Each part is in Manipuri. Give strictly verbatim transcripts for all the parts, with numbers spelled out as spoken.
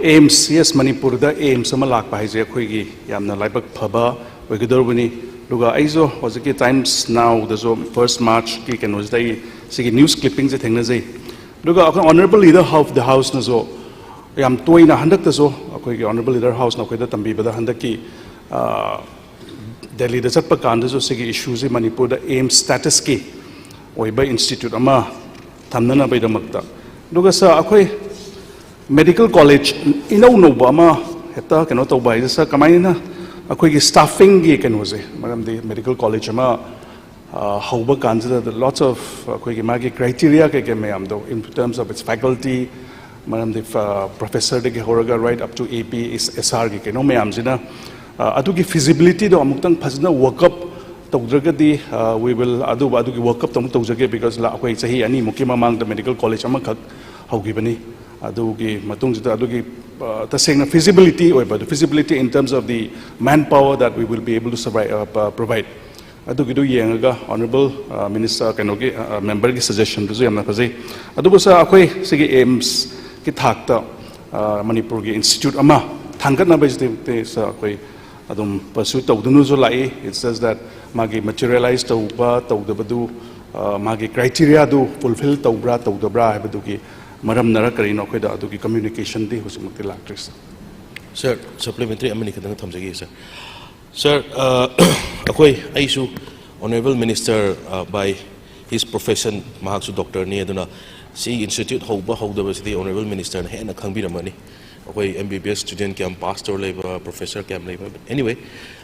ꯑꯦꯝꯁ, ꯌꯦꯁ, ꯃꯅꯤꯄꯨꯔꯗ ꯑꯦꯝꯁ ꯑꯃ ꯂꯥꯛꯄ ꯍꯥꯏꯁꯦ ꯑꯩꯈꯣꯏꯒꯤ ꯌꯥꯝꯅ ꯂꯥꯏꯕꯛ ꯐꯕ ꯑꯣꯏꯒꯗꯧꯔꯕꯅꯤ꯫ ꯑꯗꯨꯒ ꯑꯩꯁꯨ ꯍꯧꯖꯤꯛꯀꯤ ꯇꯥꯏꯝꯁ ꯅꯥꯎꯗꯁꯨ ꯐꯥꯔꯁ ꯃꯥꯔꯆꯀꯤ ꯀꯩꯅꯣꯁꯤꯗ ꯑꯩ ꯁꯤꯒꯤ ꯅ꯭ꯌꯨꯁ ꯀ꯭ꯂꯤꯞꯄꯤꯡꯁꯦ ꯊꯦꯡꯅꯖꯩ꯫ ꯑꯗꯨꯒ ꯑꯩꯈꯣꯏ Honourable Leader of the Houseꯅꯁꯨ ꯌꯥꯝ ꯇꯣꯏꯅ, ꯍꯟꯗꯛꯇꯁꯨ ꯑꯩꯈꯣꯏꯒꯤ Honourable Leader Houseꯅ ꯑꯩꯈꯣꯏꯗ ꯇꯝꯕꯤꯕꯗ, ꯍꯟꯗꯛꯀꯤ ꯑ, ꯗꯦꯜꯂꯤꯗ ꯆꯠꯄ ꯀꯥꯟꯗꯁꯨ ꯁꯤꯒꯤ ꯏꯁꯨꯁꯤ ꯃꯅꯤꯄꯨꯔꯗ ꯑꯦꯝꯁ ꯁ꯭ꯇꯦꯇꯁꯀꯤ ꯑꯣꯏꯕ ꯏꯟꯁꯇꯤꯇ꯭ꯌꯨꯠ ꯑꯃ ꯊꯝꯅꯅꯕꯒꯤꯗꯃꯛꯇ꯫ ꯑꯗꯨꯒ ꯁꯥꯔ, ꯑꯩꯈꯣꯏ ꯃꯦꯗꯤꯀꯦꯜ ꯀꯣꯂꯦꯖ ꯏꯅꯧ ꯅꯧꯕ ꯑꯃ ꯍꯦꯛꯇ ꯀꯩꯅꯣ ꯇꯧꯕ ꯍꯥꯏꯁꯦ, ꯁꯥꯔ, ꯀꯃꯥꯏꯅ ꯑꯩꯈꯣꯏꯒꯤ ꯁ꯭ꯇꯥꯐꯤꯡꯒꯤ ꯀꯩꯅꯣꯁꯦ, ꯃꯔꯝꯗꯤ ꯃꯦꯗꯤꯀꯦꯜ ꯀꯣꯂꯦꯖ ꯑꯃ ꯑ, ꯍꯧꯕ ꯀꯥꯟꯁꯤꯗ lots of ꯑꯩꯈꯣꯏꯒꯤ ꯃꯥꯒꯤ criteria ꯀꯩꯀꯩ ꯃꯌꯥꯝꯗꯣ, in terms of its faculty, ꯃꯔꯝꯗꯤ ꯄ꯭ꯔꯣꯐꯦꯁꯔꯗꯒꯤ ꯍꯧꯔꯒ right up to AP, SRꯒꯤ ꯀꯩꯅꯣ ꯃꯌꯥꯝꯁꯤꯅ, ꯑ, ꯑꯗꯨꯒꯤ ꯐꯤꯖꯤꯕꯤꯂꯤꯇꯤꯗꯣ ꯑꯃꯨꯛꯇꯪ ꯐꯖꯅ ꯋꯥꯔꯛ ꯑꯞ ꯇꯧꯗ꯭ꯔꯒꯗꯤ, ꯑ, we will, ꯑꯗꯨꯕꯨ ꯑꯗꯨꯒꯤ ꯋꯥꯔꯛ ꯑꯞꯇꯣ ꯑꯃꯨꯛ ꯇꯧꯖꯒꯦ, because ꯑꯩꯈꯣꯏ ꯆꯍꯤ ꯑꯅꯤꯃꯨꯛꯀꯤ ꯃꯃꯥꯡꯗ ꯃꯦꯗꯤꯀꯦꯜ ꯀꯣꯂꯦꯖ ꯑꯃꯈꯛ ꯍꯧꯈꯤꯕꯅꯤ꯫ ꯑꯗꯨꯒꯤ ꯃꯇꯨꯡꯁꯤꯗ ꯑꯗꯨꯒꯤ, ꯑ, ꯇꯁꯦꯡꯅ ꯐꯤꯖꯤꯕꯤꯂꯤꯇꯤ ꯑꯣꯏꯕ, the feasibility in terms of the manpower that we will be able to survive, uh, provide, ꯑꯗꯨꯒꯤꯗꯨ ꯌꯦꯡꯉꯒ Honourable, ꯑ, Minister, ꯀꯩꯅꯣꯒꯤ, ꯑ, memberꯒꯤ suggestionꯗꯨꯁꯨ ꯌꯥꯝꯅ ꯐꯖꯩ꯫ ꯑꯗꯨꯕꯨ ꯁꯥꯔ, ꯑꯩꯈꯣꯏ ꯁꯤꯒꯤ ꯑꯦꯝꯁꯀꯤ ꯊꯥꯛꯇ, ꯑ, ꯃꯅꯤꯄꯨꯔꯒꯤ ꯏꯟꯁꯇꯤꯇ꯭ꯌꯨꯠ ꯑꯃ ꯊꯥꯡꯒꯠꯅꯕꯒꯤꯗꯃꯛꯇ ꯁꯥꯔ, ꯑꯩꯈꯣꯏ ꯑꯗꯨꯝ pursue ꯇꯧꯗꯨꯅꯁꯨ ꯂꯥꯛꯏ꯫ It's just that ꯃꯥꯒꯤ materialize ꯇꯧꯕ ꯇꯧꯗꯕꯗꯨ, ꯑ, ꯃꯥꯒꯤ criteriaꯗꯨ fulfil ꯇꯧꯕ꯭ꯔꯥ ꯇꯧꯗꯕ꯭ꯔꯥ ꯍꯥꯏꯕꯗꯨꯒꯤ ꯃꯔꯝꯅꯔ ꯀꯔꯤꯅꯣ, ꯑꯩꯈꯣꯏꯗ ꯑꯗꯨꯒꯤ communicationꯗꯤ ꯍꯧꯖꯤꯛꯃꯛꯇꯤ ꯂꯥꯛꯇ꯭ꯔꯤ, ꯁꯥꯔ꯫ ꯁꯥꯔ, supplementary ꯑꯃꯅꯤ ꯈꯛꯇꯪ ꯊꯝꯖꯒꯦ, ꯁꯥꯔ꯫ ꯁꯥꯔ, ꯑ, ꯑꯩꯈꯣꯏ, ꯑꯩꯁꯨ Honourable Minister, ꯑ, by his profession, ꯃꯍꯥꯛꯁꯨ ꯗꯣꯛꯇꯔꯅꯤ, ꯑꯗꯨꯅ ꯁꯤ ꯏꯟꯁꯇꯤꯇ꯭ꯌꯨꯠ ꯍꯧꯕ ꯍꯧꯗꯕꯁꯤꯗꯤ Honourable Ministerꯅ ꯍꯦꯟꯅ ꯈꯪꯕꯤꯔꯝꯃꯅꯤ꯫ ꯑꯩꯈꯣꯏ MBBS student ꯀꯌꯥꯝ ꯄꯥꯁ ꯇꯧꯔ ꯂꯩꯕ, ꯄ꯭ꯔꯣꯐꯦꯁꯔ ꯀꯌꯥꯝ ꯂꯩꯕ꯫ Anyway,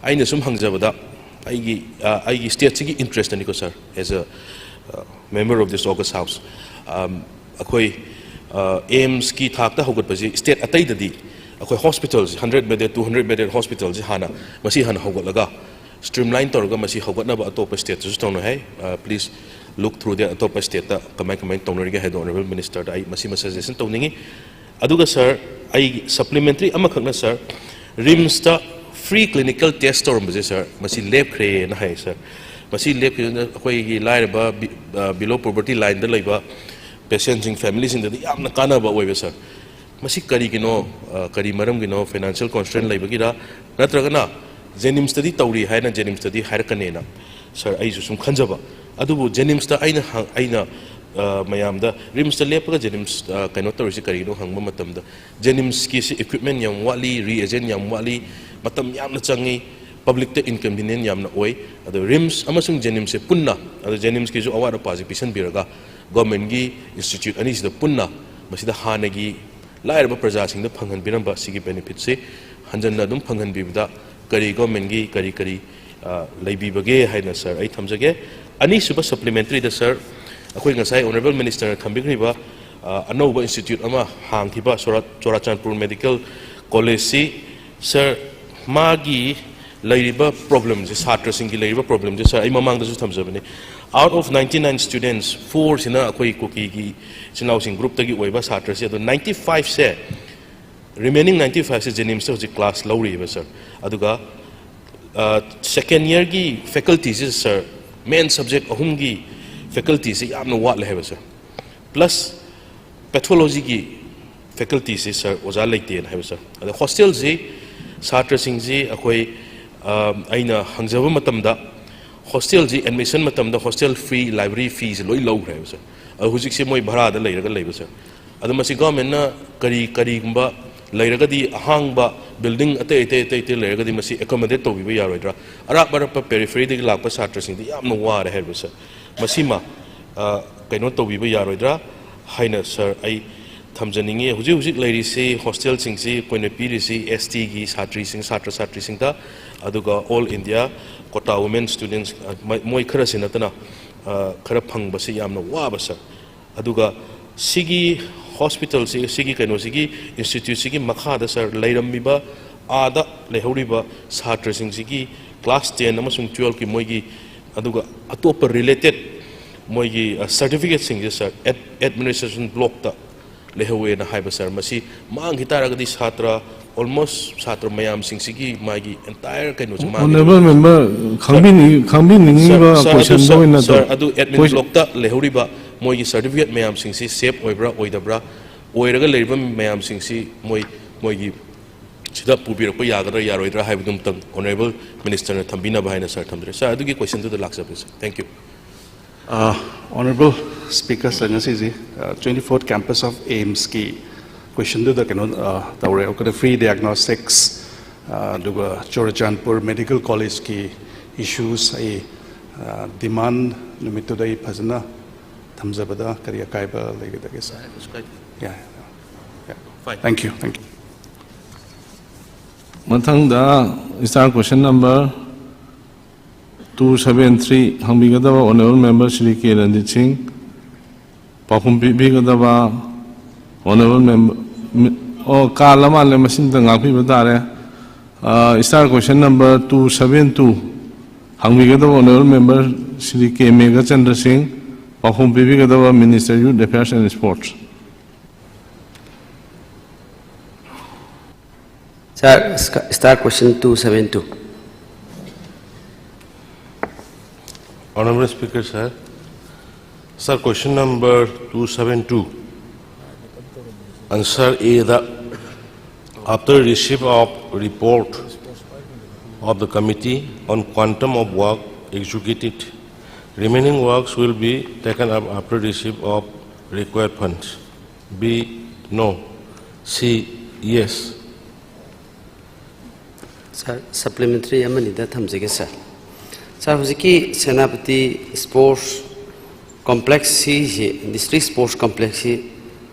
ꯑꯩꯅ ꯁꯨꯝ ꯍꯪꯖꯕꯗ, ꯑꯩꯒꯤ, ꯑ, ꯑꯩꯒꯤ ꯁ꯭ꯇꯦꯠꯁꯤꯒꯤ ꯏꯟꯇꯔꯦꯁꯇꯅꯤꯀꯣ, ꯁꯥꯔ, as a, ꯑ, member of this august house, ꯑꯝ, ꯑꯩꯈꯣꯏ, ꯑ, ꯑꯦꯝꯁꯀꯤ ꯊꯥꯛꯇ ꯍꯧꯒꯠꯄꯁꯤ ꯁ꯭ꯇꯦꯠ ꯑꯇꯩꯗꯗꯤ ꯑꯩꯈꯣꯏ ꯍꯣꯁꯄꯤꯇꯥꯜꯁꯤ, hundred bedded, two hundred bedded ꯍꯣꯁꯄꯤꯇꯥꯜꯁꯤ ꯍꯥꯟꯅ, ꯃꯁꯤ ꯍꯥꯟꯅ ꯍꯧꯒꯠꯂꯒ streamline ꯇꯧꯔꯒ ꯃꯁꯤ ꯍꯧꯒꯠꯅꯕ ꯑꯇꯣꯞꯄ ꯁ꯭ꯇꯦꯠꯇꯁꯨ ꯇꯧꯅꯩ ꯍꯥꯏ꯫ ꯑ, please look through that, ꯑꯇꯣꯞꯄ ꯁ꯭ꯇꯦꯠꯇ ꯀꯃꯥꯏ ꯀꯃꯥꯏꯅ ꯇꯧꯅꯔꯤꯒꯦ ꯍꯥꯏꯗꯣ Honourable Ministerꯗ ꯑꯩ ꯃꯁꯤꯃ suggestion ꯇꯧꯅꯤꯡꯉꯤ꯫ ꯑꯗꯨꯒ ꯁꯥꯔ, ꯑꯩ supplementary ꯑꯃꯈꯛꯅ ꯁꯥꯔ, RIMSꯇ free clinical test ꯇꯧꯔꯝꯕꯁꯦ ꯁꯥꯔ, ꯃꯁꯤ ꯂꯦꯞꯈ꯭ꯔꯦꯅ ꯍꯥꯏ ꯁꯥꯔ꯫ ꯃꯁꯤ ꯂꯦꯞꯈ꯭ꯔꯤꯗꯨꯅ ꯑꯩꯈꯣꯏꯒꯤ ꯂꯥꯏꯔꯕ, ꯕꯤ-, ꯑ, below poverty lineꯗ ꯂꯩꯕ patientꯁꯤꯡ, familyꯁꯤꯡꯗꯗꯤ ꯌꯥꯝꯅ ꯀꯥꯟꯅꯕ ꯑꯣꯏꯕ ꯁꯥꯔ꯫ ꯃꯁꯤ ꯀꯔꯤꯒꯤꯅꯣ? ꯑ, ꯀꯔꯤ ꯃꯔꯝꯒꯤꯅꯣ? Financial constraint ꯂꯩꯕꯒꯤꯔ? ꯅꯠꯇ꯭ꯔꯒꯅ JNIMSꯇꯗꯤ ꯇꯧꯔꯤ ꯍꯥꯏꯅ JNIMSꯇꯗꯤ ꯍꯥꯏꯔꯛꯀꯅꯦꯅ, ꯁꯥꯔ, ꯑꯩꯁꯨ ꯁꯨꯝ ꯈꯟꯖꯕ꯫ ꯑꯗꯨꯕꯨ JNIMSꯇ ꯑꯩꯅ ꯍꯪ-, ꯑꯩꯅ, ꯑ, ꯃꯌꯥꯝꯗ RIMSꯇ ꯂꯦꯞꯄꯒ JNIMS, ꯑ, ꯀꯩꯅꯣ ꯇꯧꯔꯤꯁꯤ ꯀꯔꯤꯒꯤꯅꯣ ꯍꯪꯕ ꯃꯇꯝꯗ, JNIMSꯀꯤꯁꯤ equipment ꯌꯥꯝ ꯋꯥꯠꯂꯤ, reagent ꯌꯥꯝ ꯋꯥꯠꯂꯤ, ꯃꯇꯝ ꯌꯥꯝꯅ ꯆꯪꯉꯤ, publicꯇ inconvenient ꯌꯥꯝꯅ ꯑꯣꯏ꯫ ꯑꯗꯣ RIMS ꯑꯃꯁꯨꯡ JNIMSꯁꯦ ꯄꯨꯟꯅ, ꯑꯗꯣ JNIMSꯀꯤꯁꯨ ꯑꯋꯥꯠ ꯑꯄꯥꯁꯦ ꯄꯤꯁꯟꯕꯤꯔꯒ, governmentꯀꯤ institute ꯑꯅꯤꯁꯤꯗ ꯄꯨꯟꯅ ꯃꯁꯤꯗ ꯍꯥꯟꯅꯒꯤ ꯂꯥꯏꯔꯕ ꯄ꯭ꯔꯖꯥꯁꯤꯡꯗ ꯐꯪꯍꯟꯕꯤꯔꯝꯕ ꯁꯤꯒꯤ benefitꯁꯤ ꯍꯟꯖꯟꯅ ꯑꯗꯨꯝ ꯐꯪꯍꯟꯕꯤꯕꯗ ꯀꯔꯤ governmentꯀꯤ ꯀꯔꯤ ꯀꯔꯤ, ꯑ, ꯂꯩꯕꯤꯕꯒꯦ ꯍꯥꯏꯅ, ꯁꯥꯔ, ꯑꯩ ꯊꯝꯖꯒꯦ꯫ ꯑꯅꯤꯁꯨꯕ supplementaryꯗ, ꯁꯥꯔ, ꯑꯩꯈꯣꯏ ꯉꯁꯥꯏ Honourable Ministerꯅ ꯊꯝꯕꯤꯈ꯭ꯔꯤꯕ, ꯑ, ꯑꯅꯧꯕ institute ꯑꯃ ꯍꯥꯡꯈꯤꯕ ꯁꯣꯔꯥ-, ꯆꯨꯔꯥꯆꯥꯟꯄꯨꯔ Medical Collegeꯁꯤ, ꯁꯥꯔ, ꯃꯥꯒꯤ ꯂꯩꯔꯤꯕ problemꯁꯦ, ꯁꯥꯇ꯭ꯔꯁꯤꯡꯒꯤ ꯂꯩꯔꯤꯕ problemꯁꯦ, ꯁꯥꯔ, ꯑꯩ ꯃꯃꯥꯡꯗꯁꯨ ꯊꯝꯖꯕꯅꯤ, out of ninety nine students, fourꯁꯤꯅ ꯑꯩꯈꯣꯏ ꯀꯨꯀꯤꯒꯤ ꯏꯆꯤꯟ ꯏꯅꯥꯎꯁꯤꯡ groupꯇꯒꯤ ꯑꯣꯏꯕ ꯁꯥꯇ꯭ꯔꯁꯦ, ꯑꯗꯣ ninety fiveꯁꯦ, remaining ninety fiveꯁꯦ JNIMSꯇ ꯍꯧꯖꯤꯛ class ꯂꯧꯔꯤꯕ, ꯁꯥꯔ꯫ ꯑꯗꯨꯒ, ꯑ, second yearꯒꯤ facultyꯁꯦ, ꯁꯥꯔ, main subject ꯑꯍꯨꯝꯒꯤ facultyꯁꯦ ꯌꯥꯝꯅ ꯋꯥꯠꯂꯦ ꯍꯥꯏꯕ, ꯁꯥꯔ꯫ Plus pathologyꯒꯤ facultyꯁꯤ, ꯁꯥꯔ, ꯑꯣꯖꯥ ꯂꯩꯇꯦꯅ ꯍꯥꯏꯕ, ꯁꯥꯔ꯫ ꯑꯗ hostelꯁꯤ ꯁꯥꯇ꯭ꯔꯁꯤꯡꯁꯤ ꯑꯩꯈꯣꯏ, ꯑ, ꯑꯩꯅ ꯍꯪꯖꯕ ꯃꯇꯝꯗ hostelꯁꯤ admission ꯃꯇꯝꯗ hostel fee, library feeꯁꯤ ꯂꯣꯏ ꯂꯧꯈ꯭ꯔꯦ ꯍꯥꯏꯕ, ꯁꯥꯔ꯫ ꯑꯗꯣ ꯍꯧꯖꯤꯛꯁꯤ ꯃꯣꯏ ꯚꯔꯥꯗ ꯂꯩꯔꯒ ꯂꯩꯕ, ꯁꯥꯔ꯫ ꯑꯗꯣ ꯃꯁꯤ governmentꯅ ꯀꯔꯤ, ꯀꯔꯤꯒꯨꯝꯕ ꯂꯩꯔꯒꯗꯤ, ꯑꯍꯥꯡꯕ building ꯑꯇꯩ ꯑꯇꯩ ꯑꯇꯩ ꯑꯇꯩ ꯂꯩꯔꯒꯗꯤ ꯃꯁꯤ accommodate ꯇꯧꯕꯤꯕ ꯌꯥꯔꯣꯏꯗ꯭ꯔꯥ? ꯑꯔꯥꯞ ꯑꯔꯥꯞꯄ peripheryꯗꯒꯤ ꯂꯥꯛꯄ ꯁꯥꯇ꯭ꯔꯁꯤꯡꯗꯤ ꯌꯥꯝꯅ ꯋꯥꯔꯦ ꯍꯥꯏꯔꯤꯕ, ꯁꯥꯔ꯫ ꯃꯁꯤꯃ, ꯑ, ꯀꯩꯅꯣ ꯇꯧꯕꯤꯕ ꯌꯥꯔꯣꯏꯗ꯭ꯔꯥ ꯍꯥꯏꯅ, ꯁꯥꯔ, ꯑꯩ ꯊꯝꯖꯅꯤꯡꯉꯤ꯫ ꯍꯧꯖꯤꯛ ꯍꯧꯖꯤꯛ ꯂꯩꯔꯤꯁꯤ, hostelꯁꯤꯡꯁꯤ ꯑꯩꯈꯣꯏꯅ ꯄꯤꯔꯤꯁꯤ STꯒꯤ ꯁꯥꯇ꯭ꯔꯤꯁꯤꯡ, ꯁꯥꯇ꯭ꯔ ꯁꯥꯇ꯭ꯔꯤꯁꯤꯡꯗ, ꯑꯗꯨꯒ All India Quota Women Students, ꯑ, ꯃ-, ꯃꯣꯏ ꯈꯔꯁꯤ ꯅꯠꯇꯅ, ꯑ, ꯈꯔ ꯐꯪꯕꯁꯤ ꯌꯥꯝꯅ ꯋꯥꯕ, ꯁꯥꯔ꯫ ꯑꯗꯨꯒ ꯁꯤꯒꯤ hospitalꯁꯤ, ꯁꯤꯒꯤ ꯀꯩꯅꯣꯁꯤꯒꯤ, instituteꯁꯤꯒꯤ ꯃꯈꯥꯗ, ꯁꯥꯔ, ꯂꯩꯔꯝꯃꯤꯕ, ꯑꯥꯗ ꯂꯩꯍꯧꯔꯤꯕ ꯁꯥꯇ꯭ꯔꯁꯤꯡꯁꯤꯒꯤ class ten ꯑꯃꯁꯨꯡ twelveꯀꯤ ꯃꯣꯏꯒꯤ, ꯑꯗꯨꯒ ꯑꯇꯣꯞꯄ related ꯃꯣꯏꯒꯤ, ꯑ, certificateꯁꯤꯡꯁꯦ, ꯁꯥꯔ, ad-, administration blockꯇ ꯂꯩꯍꯧꯋꯦꯅ ꯍꯥꯏꯕ, ꯁꯥꯔ꯫ ꯃꯁꯤ ꯃꯥꯡꯈꯤ ꯇꯥꯔꯒꯗꯤ ꯁꯥꯇ꯭ꯔ, almost ꯁꯥꯇ꯭ꯔ ꯃꯌꯥꯝꯁꯤꯡꯁꯤꯒꯤ ꯃꯥꯒꯤ entire ꯀꯩꯅꯣꯁꯦ ꯃꯥꯡꯈꯤꯗꯣꯏꯅꯤ꯫ Honourable member, ꯈꯪꯕꯤꯅꯤꯡ-, ꯈꯪꯕꯤꯅꯤꯡꯉꯤꯕ ꯁꯥꯔ, ꯁꯥꯔ, ꯑꯗꯨ, questionꯗꯣ ꯁꯥꯔ, ꯑꯣꯏꯅ ꯁꯥꯔ, ꯑꯗꯨ admin blockꯇ ꯂꯩꯍꯧꯔꯤꯕ ꯃꯣꯏꯒꯤ certificate ꯃꯌꯥꯝꯁꯤꯡꯁꯤ safe ꯑꯣꯏꯕ꯭ꯔꯥ ꯑꯣꯏꯗꯕ꯭ꯔꯥ? ꯑꯣꯏꯔꯒ ꯂꯩꯔꯤꯕ ꯃꯌꯥꯝꯁꯤꯡꯁꯤ ꯃꯣꯏ ꯃꯣꯏꯒꯤ ꯁꯤꯗ ꯄꯨꯕꯤꯔꯛꯄ ꯌꯥꯒꯗ꯭ꯔꯥ ꯌꯥꯔꯣꯏꯗ꯭ꯔꯥ ꯍꯥꯏꯕꯗꯨ ꯑꯃꯇꯪ ꯑꯣꯅꯔꯦꯕꯜ ꯃꯤꯅꯤꯁꯇꯔꯅ ꯊꯝꯕꯤꯅꯕ ꯍꯥꯏꯅ ꯁꯥꯔ ꯊꯝꯖꯔꯦ꯫ ꯁꯥꯔ, ꯑꯗꯨꯒꯤ ꯀꯣꯏꯁꯟꯗꯨꯗ ꯂꯥꯛꯆꯕꯅꯤ, ꯁꯥꯔ꯫ Thank you. ꯑꯣꯅꯔꯦꯕꯜ ꯁ꯭ꯄꯤꯀꯔ ꯁꯥꯔ, ꯉꯁꯤꯁꯤ ꯇ꯭ꯋꯦꯟꯇꯤ ꯐꯣꯔ ꯀꯦꯝꯄꯁ ꯑꯣꯐ ꯑꯦꯝꯁꯀꯤ ꯀꯣꯏꯁꯟꯗꯨꯗ ꯀꯩꯅꯣ ꯑ, ꯇꯧꯔꯦ꯫ ꯑꯩꯈꯣꯏꯗ ꯐ꯭ꯔꯤ ꯗꯥꯏꯒꯅꯣꯁꯇꯤꯛꯁ, ꯑꯗꯨꯒ ꯆꯨꯔꯆꯥꯟꯄꯨꯔ ꯃꯦꯗꯤꯀꯦꯜ ꯀꯣꯂꯦꯖꯀꯤ ꯏꯁꯨꯁ ꯑꯩ ꯗꯤꯃꯥꯟ ꯅꯨꯃꯤꯠꯇꯨꯗ ꯑꯩ ꯐꯖꯅ ꯊꯝꯖꯕꯗ ꯀꯔꯤ ꯑꯀꯥꯏꯕ ꯂꯩꯒꯗꯒꯦ sir? Yeah, yeah. Fine. Thank you, thank you. ꯃꯊꯪꯗ star question number two seven three ꯍꯪꯕꯤꯒꯗꯕ honourable member Shri K Ranjit Singh, ꯄꯥꯎꯈꯨꯝ ꯄꯤꯕꯤꯒꯗꯕ ꯑꯣꯅꯔꯦꯕꯜ ꯃꯦꯝꯕꯔ, ꯑꯣ, ꯀꯥꯜꯂ ꯃꯥꯜꯂꯦ, ꯃꯁꯤꯃꯇ ꯉꯥꯛꯄꯤꯕ ꯇꯥꯔꯦ꯫ Star question number two seven two ꯍꯪꯕꯤꯒꯗꯕ honourable member Shri K Meghachandra Singh, ꯄꯥꯎꯈꯨꯝ ꯄꯤꯕꯤꯒꯗꯕ minister youth affairs and sports. Sir, sta- star question two seven two. Honorable Speaker, sir. Sir, question number two seven two. Answer A, the, after receipt of report of the committee on quantum of work executed, remaining works will be taken up after receipt of required funds. B, no. C, yes. Sir, supplementary ꯑꯃꯅꯤꯗ ꯊꯝꯖꯒꯦ, sir. Sir, ꯍꯧꯖꯤꯛꯀꯤ ꯁꯦꯅꯥꯄꯇꯤ ꯁ꯭ꯄꯣꯔꯠꯁ ꯀꯣꯝꯄ꯭ꯂꯦꯛꯁꯁꯤ, ꯗꯤꯁꯇ꯭ꯔꯤꯛ ꯁ꯭ꯄꯣꯔꯠꯁ ꯀꯣꯝꯄ꯭ꯂꯦꯛꯁꯁꯤ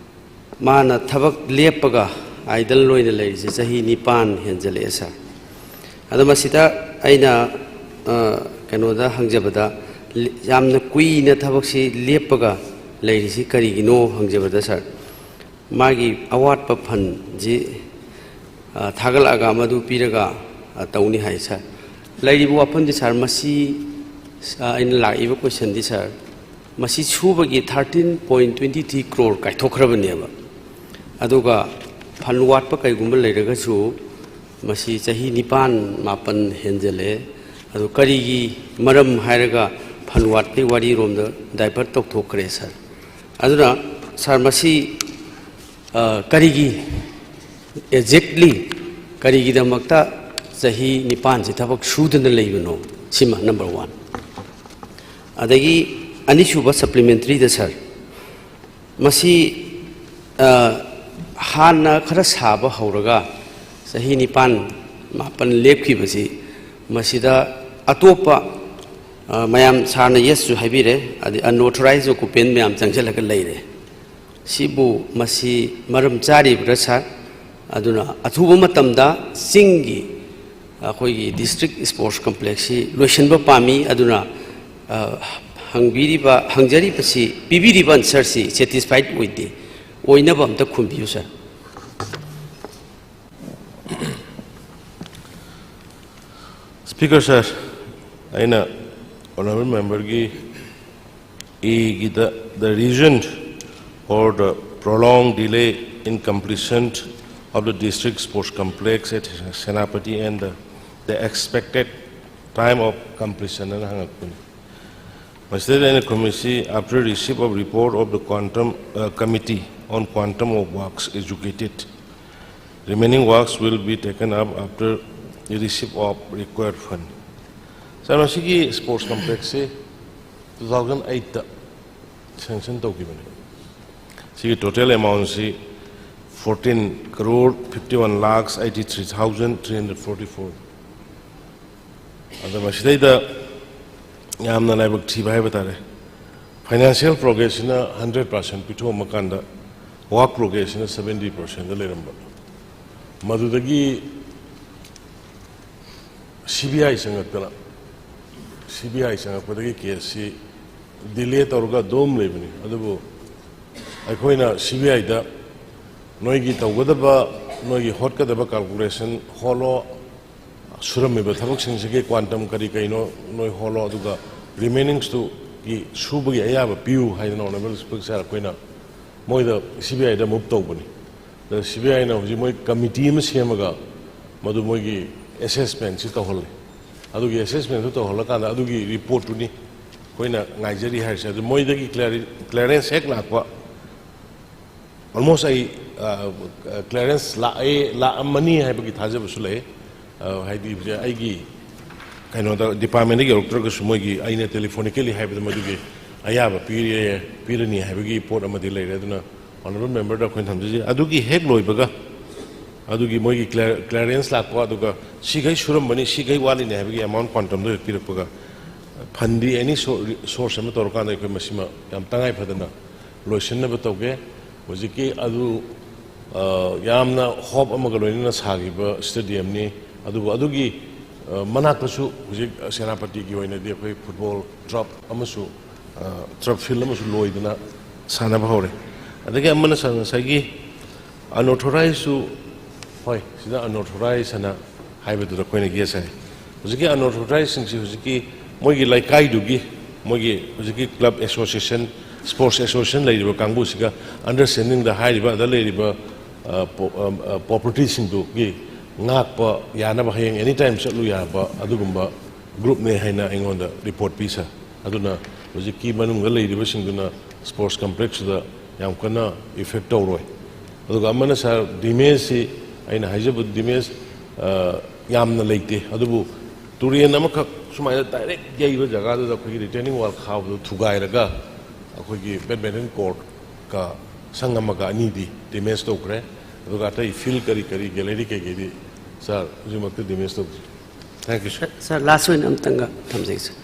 ꯃꯥꯅ ꯊꯕꯛ ꯂꯦꯞꯄꯒ ꯑꯥꯏꯗꯜ ꯑꯣꯏꯅ ꯂꯩꯔꯤꯁꯦ ꯆꯍꯤ ꯅꯤꯄꯥꯟ ꯍꯦꯟꯖꯜꯂꯛꯑꯦ, sir. ꯑꯗꯣ ꯃꯁꯤꯗ ꯑꯩꯅ, ꯑ, ꯀꯩꯅꯣꯗ ꯍꯪꯖꯕꯗ, ꯂꯤ- ꯌꯥꯝꯅ ꯀꯨꯏꯅ ꯊꯕꯛꯁꯤ ꯂꯦꯞꯄꯒ ꯂꯩꯔꯤꯁꯤ ꯀꯔꯤꯒꯤꯅꯣ ꯍꯪꯖꯕꯗ, sir, ꯃꯥꯒꯤ ꯑꯋꯥꯠꯄ ꯐꯟꯁꯤ, ꯑ, ꯊꯥꯒꯠꯂꯛꯑꯒ ꯃꯗꯨ ꯄꯤꯔꯒ, ꯑ, ꯇꯧꯅꯤ ꯍꯥꯏ, sir꯫ ꯂꯩꯔꯤꯕ ꯋꯥꯐꯝꯗꯤ, sir, ꯃꯁꯤ, ꯑ, ꯑꯩꯅ ꯂꯥꯛꯏꯕ ꯀꯣꯏꯁꯟꯗꯤ, sir, ꯃꯁꯤ ꯁꯨꯕꯒꯤ thirteen point twenty three crore ꯀꯥꯏꯊꯣꯛꯈ꯭ꯔꯕꯅꯦꯕ꯫ ꯑꯗꯨꯒ ꯐꯟ ꯋꯥꯠꯄ ꯀꯩꯒꯨꯝꯕ ꯂꯩꯔꯒꯁꯨ ꯃꯁꯤ ꯆꯍꯤ ꯅꯤꯄꯥꯟ ꯃꯥꯄꯟ ꯍꯦꯟꯖꯜꯂꯛꯑꯦ꯫ ꯑꯗꯨ ꯀꯔꯤꯒꯤ ꯃꯔꯝ ꯍꯥꯏꯔꯒ ꯐꯟ ꯋꯥꯠꯄꯒꯤ ꯋꯥꯔꯤꯔꯣꯝꯗ divert ꯇꯧꯊꯣꯛꯈ꯭ꯔꯦ, sir꯫ ꯑꯗꯨꯅ, sir, ꯃꯁꯤ ꯑ, ꯀꯔꯤꯒꯤ exactly, ꯀꯔꯤꯒꯤꯗꯃꯛꯇ ꯆꯍꯤ ꯅꯤꯄꯥꯟꯁꯤ ꯊꯕꯛ ꯁꯨꯗꯅ ꯂꯩꯕꯅꯣ? ꯁꯤꯃ number one꯫ ꯑꯗꯒꯤ ꯑꯅꯤꯁꯨꯕ supplementaryꯗ, sir, ꯃꯁꯤ, ꯑ, ꯍꯥꯟꯅ ꯈꯔ ꯁꯥꯕ ꯍꯧꯔꯒ ꯆꯍꯤ ꯅꯤꯄꯥꯟ ꯃꯥꯄꯟ ꯂꯦꯞꯈꯤꯕꯁꯤ, ꯃꯁꯤꯗ ꯑꯇꯣꯞꯄ, ꯑ, ꯃꯌꯥꯝ, sirꯅ yesꯁꯨ ꯍꯥꯏꯕꯤꯔꯦ, ꯑꯗꯩ unauthorized occupant ꯃꯌꯥꯝ ꯆꯪꯁꯤꯜꯂꯒ ꯂꯩꯔꯦ꯫ ꯁꯤꯕꯨ, ꯃꯁꯤ ꯃꯔꯝ ꯆꯥꯔꯤꯕ꯭ꯔꯥ, sir? ꯑꯗꯨꯅ ꯑꯊꯨꯕ ꯃꯇꯝꯗ ꯆꯤꯡꯒꯤ ꯑꯩꯈꯣꯏꯒꯤ district sports complexꯁꯤ ꯂꯣꯏꯁꯤꯟꯕ ꯄꯥꯝꯃꯤ꯫ ꯑꯗꯨꯅ, ꯑ, ꯍꯪꯕꯤꯔꯤꯕ, ꯍꯪꯖꯔꯤꯕꯁꯤ, ꯄꯤꯕꯤꯔꯤꯕ answerꯁꯤ satisfied ꯑꯣꯏꯗꯦ꯫ ꯑꯣꯏꯅꯕ ꯑꯝꯇ ꯈꯨꯝꯕꯤꯌꯨ, sir꯫ Speaker sir, ꯑꯩꯅ honourable memberꯒꯤ Aꯒꯤꯗ, the reason for the prolonged delay in completion of the district sports complex at Senapati and the, the expected time of completion ꯑꯅ ꯍꯪꯉꯛꯄꯅꯤ꯫ ꯃꯁꯤꯗꯩꯗ ꯑꯩꯅ ꯈꯨꯝꯃꯤꯁꯤ, after receipt of report of the quantum, uh, committee on quantum of works executed, remaining works will be taken up after the receipt of required fund. Sir, ꯃꯁꯤꯒꯤ sports complexꯁꯤ two thousand eightꯇ sanction ꯇꯧꯈꯤꯕꯅꯤ꯫ ꯁꯤꯒꯤ total amountꯁꯤ fourteen crore fifty one lakhs eighty three thousand three hundred forty four꯫ ꯑꯗ ꯃꯁꯤꯗꯩꯗ ꯌꯥꯝꯅ ꯂꯥꯏꯕꯛ ꯊꯤꯕ ꯍꯥꯏꯕ ꯇꯥꯔꯦ, financial progressꯁꯤꯅ hundred percent ꯄꯤꯊꯣꯛꯑꯝꯃꯀꯥꯟꯗ work progressꯁꯤꯅ seventy percentꯗ ꯂꯩꯔꯝꯕ꯫ ꯃꯗꯨꯗꯒꯤ CBI ꯆꯪꯉꯛꯇꯅ, CBI ꯆꯪꯉꯛꯄꯗꯒꯤ caseꯁꯤ delay ꯇꯧꯔꯒ ꯑꯗꯨꯝ ꯂꯩꯕꯅꯤ꯫ ꯑꯗꯨꯕꯨ ꯑꯩꯈꯣꯏꯅ CBIꯗ ꯅꯣꯏꯒꯤ ꯇꯧꯒꯗꯕ, ꯅꯣꯏꯒꯤ ꯍꯣꯠꯀꯗꯕ calculation ꯍꯣꯠꯂꯣ, ꯁꯨꯔꯝꯃꯤꯕ ꯊꯕꯛꯁꯤꯡꯁꯤꯒꯤ quantum ꯀꯔꯤ ꯀꯩꯅꯣ ꯅꯣꯏ ꯍꯣꯠꯂꯣ, ꯑꯗꯨꯒ remainingꯁꯇꯨꯒꯤ ꯁꯨꯕꯒꯤ ꯑꯌꯥꯕ ꯄꯤꯌꯨ ꯍꯥꯏꯗꯅ honourable speaker sir ꯑꯩꯈꯣꯏꯅ ꯃꯣꯏꯗ, CBIꯗ move ꯇꯧꯕꯅꯤ꯫ ꯑꯗ CBIꯅ ꯍꯧꯖꯤꯛ ꯃꯣꯏ committee ꯑꯃ ꯁꯦꯝꯃꯒ ꯃꯗꯨ ꯃꯣꯏꯒꯤ assessmentꯁꯤ ꯇꯧꯍꯜꯂꯦ꯫ ꯑꯗꯨꯒꯤ assessmentꯗꯨ ꯇꯧꯍꯜꯂꯀꯥꯟꯗ ꯑꯗꯨꯒꯤ reportꯇꯨꯅꯤ ꯑꯩꯈꯣꯏꯅ ꯉꯥꯏꯖꯔꯤ ꯍꯥꯏꯔꯤꯁꯦ꯫ ꯑꯗꯨ ꯃꯣꯏꯗꯒꯤ clear-, clearance ꯍꯦꯛ ꯂꯥꯛꯄ, ꯑꯣꯜꯃꯣꯁ ꯑꯩ ꯀ꯭ꯂꯤꯌꯥꯔꯦꯟꯁ ꯂꯥꯛꯑꯦ, ꯂꯥꯛꯑꯝꯃꯅꯤ ꯍꯥꯏꯕꯒꯤ ꯊꯥꯖꯕꯁꯨ ꯂꯩ꯫ ꯑ, ꯍꯥꯏꯗꯤ ꯍꯧꯖꯤꯛ ꯑꯩꯒꯤ ꯀꯩꯅꯣꯗ ꯗꯤꯄꯥꯔꯠꯃꯦꯟꯗꯒꯤ ꯌꯧꯔꯛꯇ꯭ꯔꯒꯁꯨ ꯃꯣꯏꯒꯤ ꯑꯩꯅ ꯇꯦꯂꯤꯐꯣꯅꯤꯀꯦꯂꯤ ꯍꯥꯏꯕꯗ ꯃꯗꯨꯒꯤ ꯑꯌꯥꯕ ꯄꯤꯔꯦ, ꯄꯤꯔꯅꯤ ꯍꯥꯏꯕꯒꯤ ꯄꯣꯠ ꯑꯃꯗꯤ ꯂꯩꯔꯦ꯫ ꯑꯗꯨꯅ ꯑꯣꯅꯔꯦꯕꯜ ꯃꯦꯝꯕꯔꯗ ꯑꯩꯈꯣꯏꯅ ꯊꯝꯖꯔꯤ꯫ ꯑꯗꯨꯒꯤ ꯍꯦꯛ ꯂꯣꯏꯕꯒ ꯑꯗꯨꯒꯤ ꯃꯣꯏꯒꯤ ꯀ꯭ꯂꯤꯌꯥꯔꯦꯟꯁ ꯂꯥꯛꯄ, ꯑꯗꯨꯒ ꯁꯤꯈꯩ ꯁꯨꯔꯝꯕꯅꯤ, ꯁꯤꯈꯩ ꯋꯥꯠꯂꯤꯅꯤ ꯍꯥꯏꯕꯒꯤ ꯑꯦꯃꯥꯎꯟ ꯀ꯭ꯋꯥꯟꯇꯝꯗꯣ ꯍꯦꯛ ꯄꯤꯔꯛꯄꯒ, ꯐꯟꯗꯤ ꯑꯦꯅꯤ ꯁꯣꯔꯁ ꯑꯃ ꯇꯧꯔꯀꯥꯟꯗ ꯑꯩꯈꯣꯏ ꯃꯁꯤꯃ ꯌꯥꯝ ꯇꯉꯥꯏ ꯐꯗꯅ ꯂꯣꯏꯁꯤꯟꯅꯕ ꯇꯧꯒꯦ꯫ ꯍꯧꯖꯤꯛꯀꯤ ꯑꯗꯨ, ꯑ, ꯌꯥꯝꯅ ꯍꯣꯞ ꯑꯃꯒ ꯂꯣꯏꯅꯅ ꯁꯥꯈꯤꯕ ꯁ꯭ꯇꯦꯗꯤꯌꯝꯅꯤ꯫ ꯑꯗꯨꯕꯨ ꯑꯗꯨꯒꯤ, ꯑ, ꯃꯅꯥꯛꯇꯁꯨ ꯍꯧꯖꯤꯛ ꯁꯦꯅꯥꯄꯇꯤꯒꯤ ꯑꯣꯏꯅꯗꯤ ꯑꯩꯈꯣꯏ ꯐꯨꯠꯕꯣꯜ ꯇ꯭ꯔꯞ ꯑꯃꯁꯨ, ꯑ, ꯇ꯭ꯔꯞ ꯐꯤꯜ ꯑꯃꯁꯨ ꯂꯣꯏꯗꯅ ꯁꯥꯟꯅꯕ ꯍꯧꯔꯦ꯫ ꯑꯗꯒꯤ ꯑꯃꯅ ꯁꯥ-, ꯉꯁꯥꯏꯒꯤ ꯑꯟꯑꯣꯊꯣꯔꯥꯏꯖꯁꯨ, ꯍꯣꯏ, ꯁꯤꯗ ꯑꯟꯑꯣꯊꯣꯔꯥꯏꯖ ꯍꯥꯏꯅ ꯍꯥꯏꯕꯗꯨꯗ ꯑꯩꯈꯣꯏꯅ ꯌꯦꯁ ꯍꯥꯏ꯫ ꯍꯧꯖꯤꯛꯀꯤ ꯑꯟꯑꯣꯊꯣꯔꯥꯏꯖꯁꯤꯡꯁꯤ ꯍꯧꯖꯤꯛꯀꯤ ꯃꯣꯏꯒꯤ ꯂꯩꯀꯥꯏꯗꯨꯒꯤ, ꯃꯣꯏꯒꯤ ꯍꯧꯖꯤꯛꯀꯤ ꯀ꯭ꯂꯕ ꯑꯦꯁꯣꯁꯤꯌꯦꯁꯟ, ꯁ꯭ꯄꯣꯔꯠꯁ ꯑꯦꯁꯣꯁꯤꯌꯦꯁꯟ ꯂꯩꯔꯤꯕ ꯀꯥꯡꯕꯨꯁꯤꯒ ꯑꯟꯗꯔꯁ꯭ꯇꯦꯟꯗꯤꯡꯗ ꯍꯥꯏꯔꯤꯕ, ꯑꯗ ꯂꯩꯔꯤꯕ, ꯑ, ꯄꯣ-, ꯑ, ꯑ, ꯄ꯭ꯔꯣꯄꯔꯇꯤꯁꯤꯡꯗꯨꯒꯤ ꯉꯥꯛꯄ ꯌꯥꯅꯕ, ꯍꯌꯦꯡ ꯑꯦꯅꯤ ꯇꯥꯏꯝ ꯆꯠꯂꯨ ꯌꯥꯕ ꯑꯗꯨꯒꯨꯝꯕ ꯒ꯭ꯔꯨꯞꯅꯦ ꯍꯥꯏꯅ ꯑꯩꯉꯣꯟꯗ ꯔꯤꯄꯣꯔꯠ ꯄꯤ, ꯁꯥꯔ꯫ ꯑꯗꯨꯅ ꯍꯧꯖꯤꯛꯀꯤ ꯃꯅꯨꯡꯗ ꯂꯩꯔꯤꯕꯁꯤꯡꯗꯨꯅ ꯁ꯭ꯄꯣꯔꯠꯁ ꯀꯝꯄ꯭ꯂꯦꯛꯁꯇꯨꯗ ꯌꯥꯝ ꯀꯟꯅ ꯏꯐꯦꯛ ꯇꯧꯔꯣꯏ꯫ ꯑꯗꯨꯒ ꯑꯃꯅ, ꯁꯥꯔ, ꯗꯤꯃꯦꯖꯁꯤ ꯑꯩꯅ ꯍꯥꯏꯖꯕ ꯗꯤꯃꯦꯖ, ꯑ, ꯌꯥꯝꯅ ꯂꯩꯇꯦ, ꯑꯗꯨꯕꯨ ꯇꯨꯔꯦꯟ ꯑꯃꯈꯛ ꯁꯨꯃꯥꯏꯅ ꯗꯥꯏꯔꯦꯛ ꯌꯩꯕ ꯖꯒꯥꯗꯨꯗ ꯑꯩꯈꯣꯏꯒꯤ ꯔꯤꯇꯦꯅꯤꯡ ꯋꯥꯜ ꯈꯥꯕꯗꯨ ꯊꯨꯒꯥꯏꯔꯒ ꯑꯩꯈꯣꯏꯒꯤ ꯕꯦꯗꯃꯤꯟꯇꯟ ꯀꯣꯔꯠꯀ ꯁꯪ ꯑꯃꯒ ꯑꯅꯤꯗꯤ ꯗꯦꯃꯦꯖ ꯇꯧꯈ꯭ꯔꯦ꯫ ꯑꯗꯨꯒ ꯑꯇꯩ ꯐꯤꯜ ꯀꯔꯤ ꯀꯔꯤ, ꯒꯦꯂꯔꯤ ꯀꯩꯀꯩꯗꯤ, ꯁꯥꯔ, ꯍꯧꯖꯤꯛꯃꯛꯇ ꯗꯦꯃꯦꯖ ꯇꯧꯗ꯭ꯔꯤ꯫ Thank you, sir. ꯁꯥꯔ, ꯂꯥꯁ ꯑꯣꯏꯅ ꯑꯝꯇꯪꯒ ꯊꯝꯖꯒꯦ, ꯁꯥꯔ꯫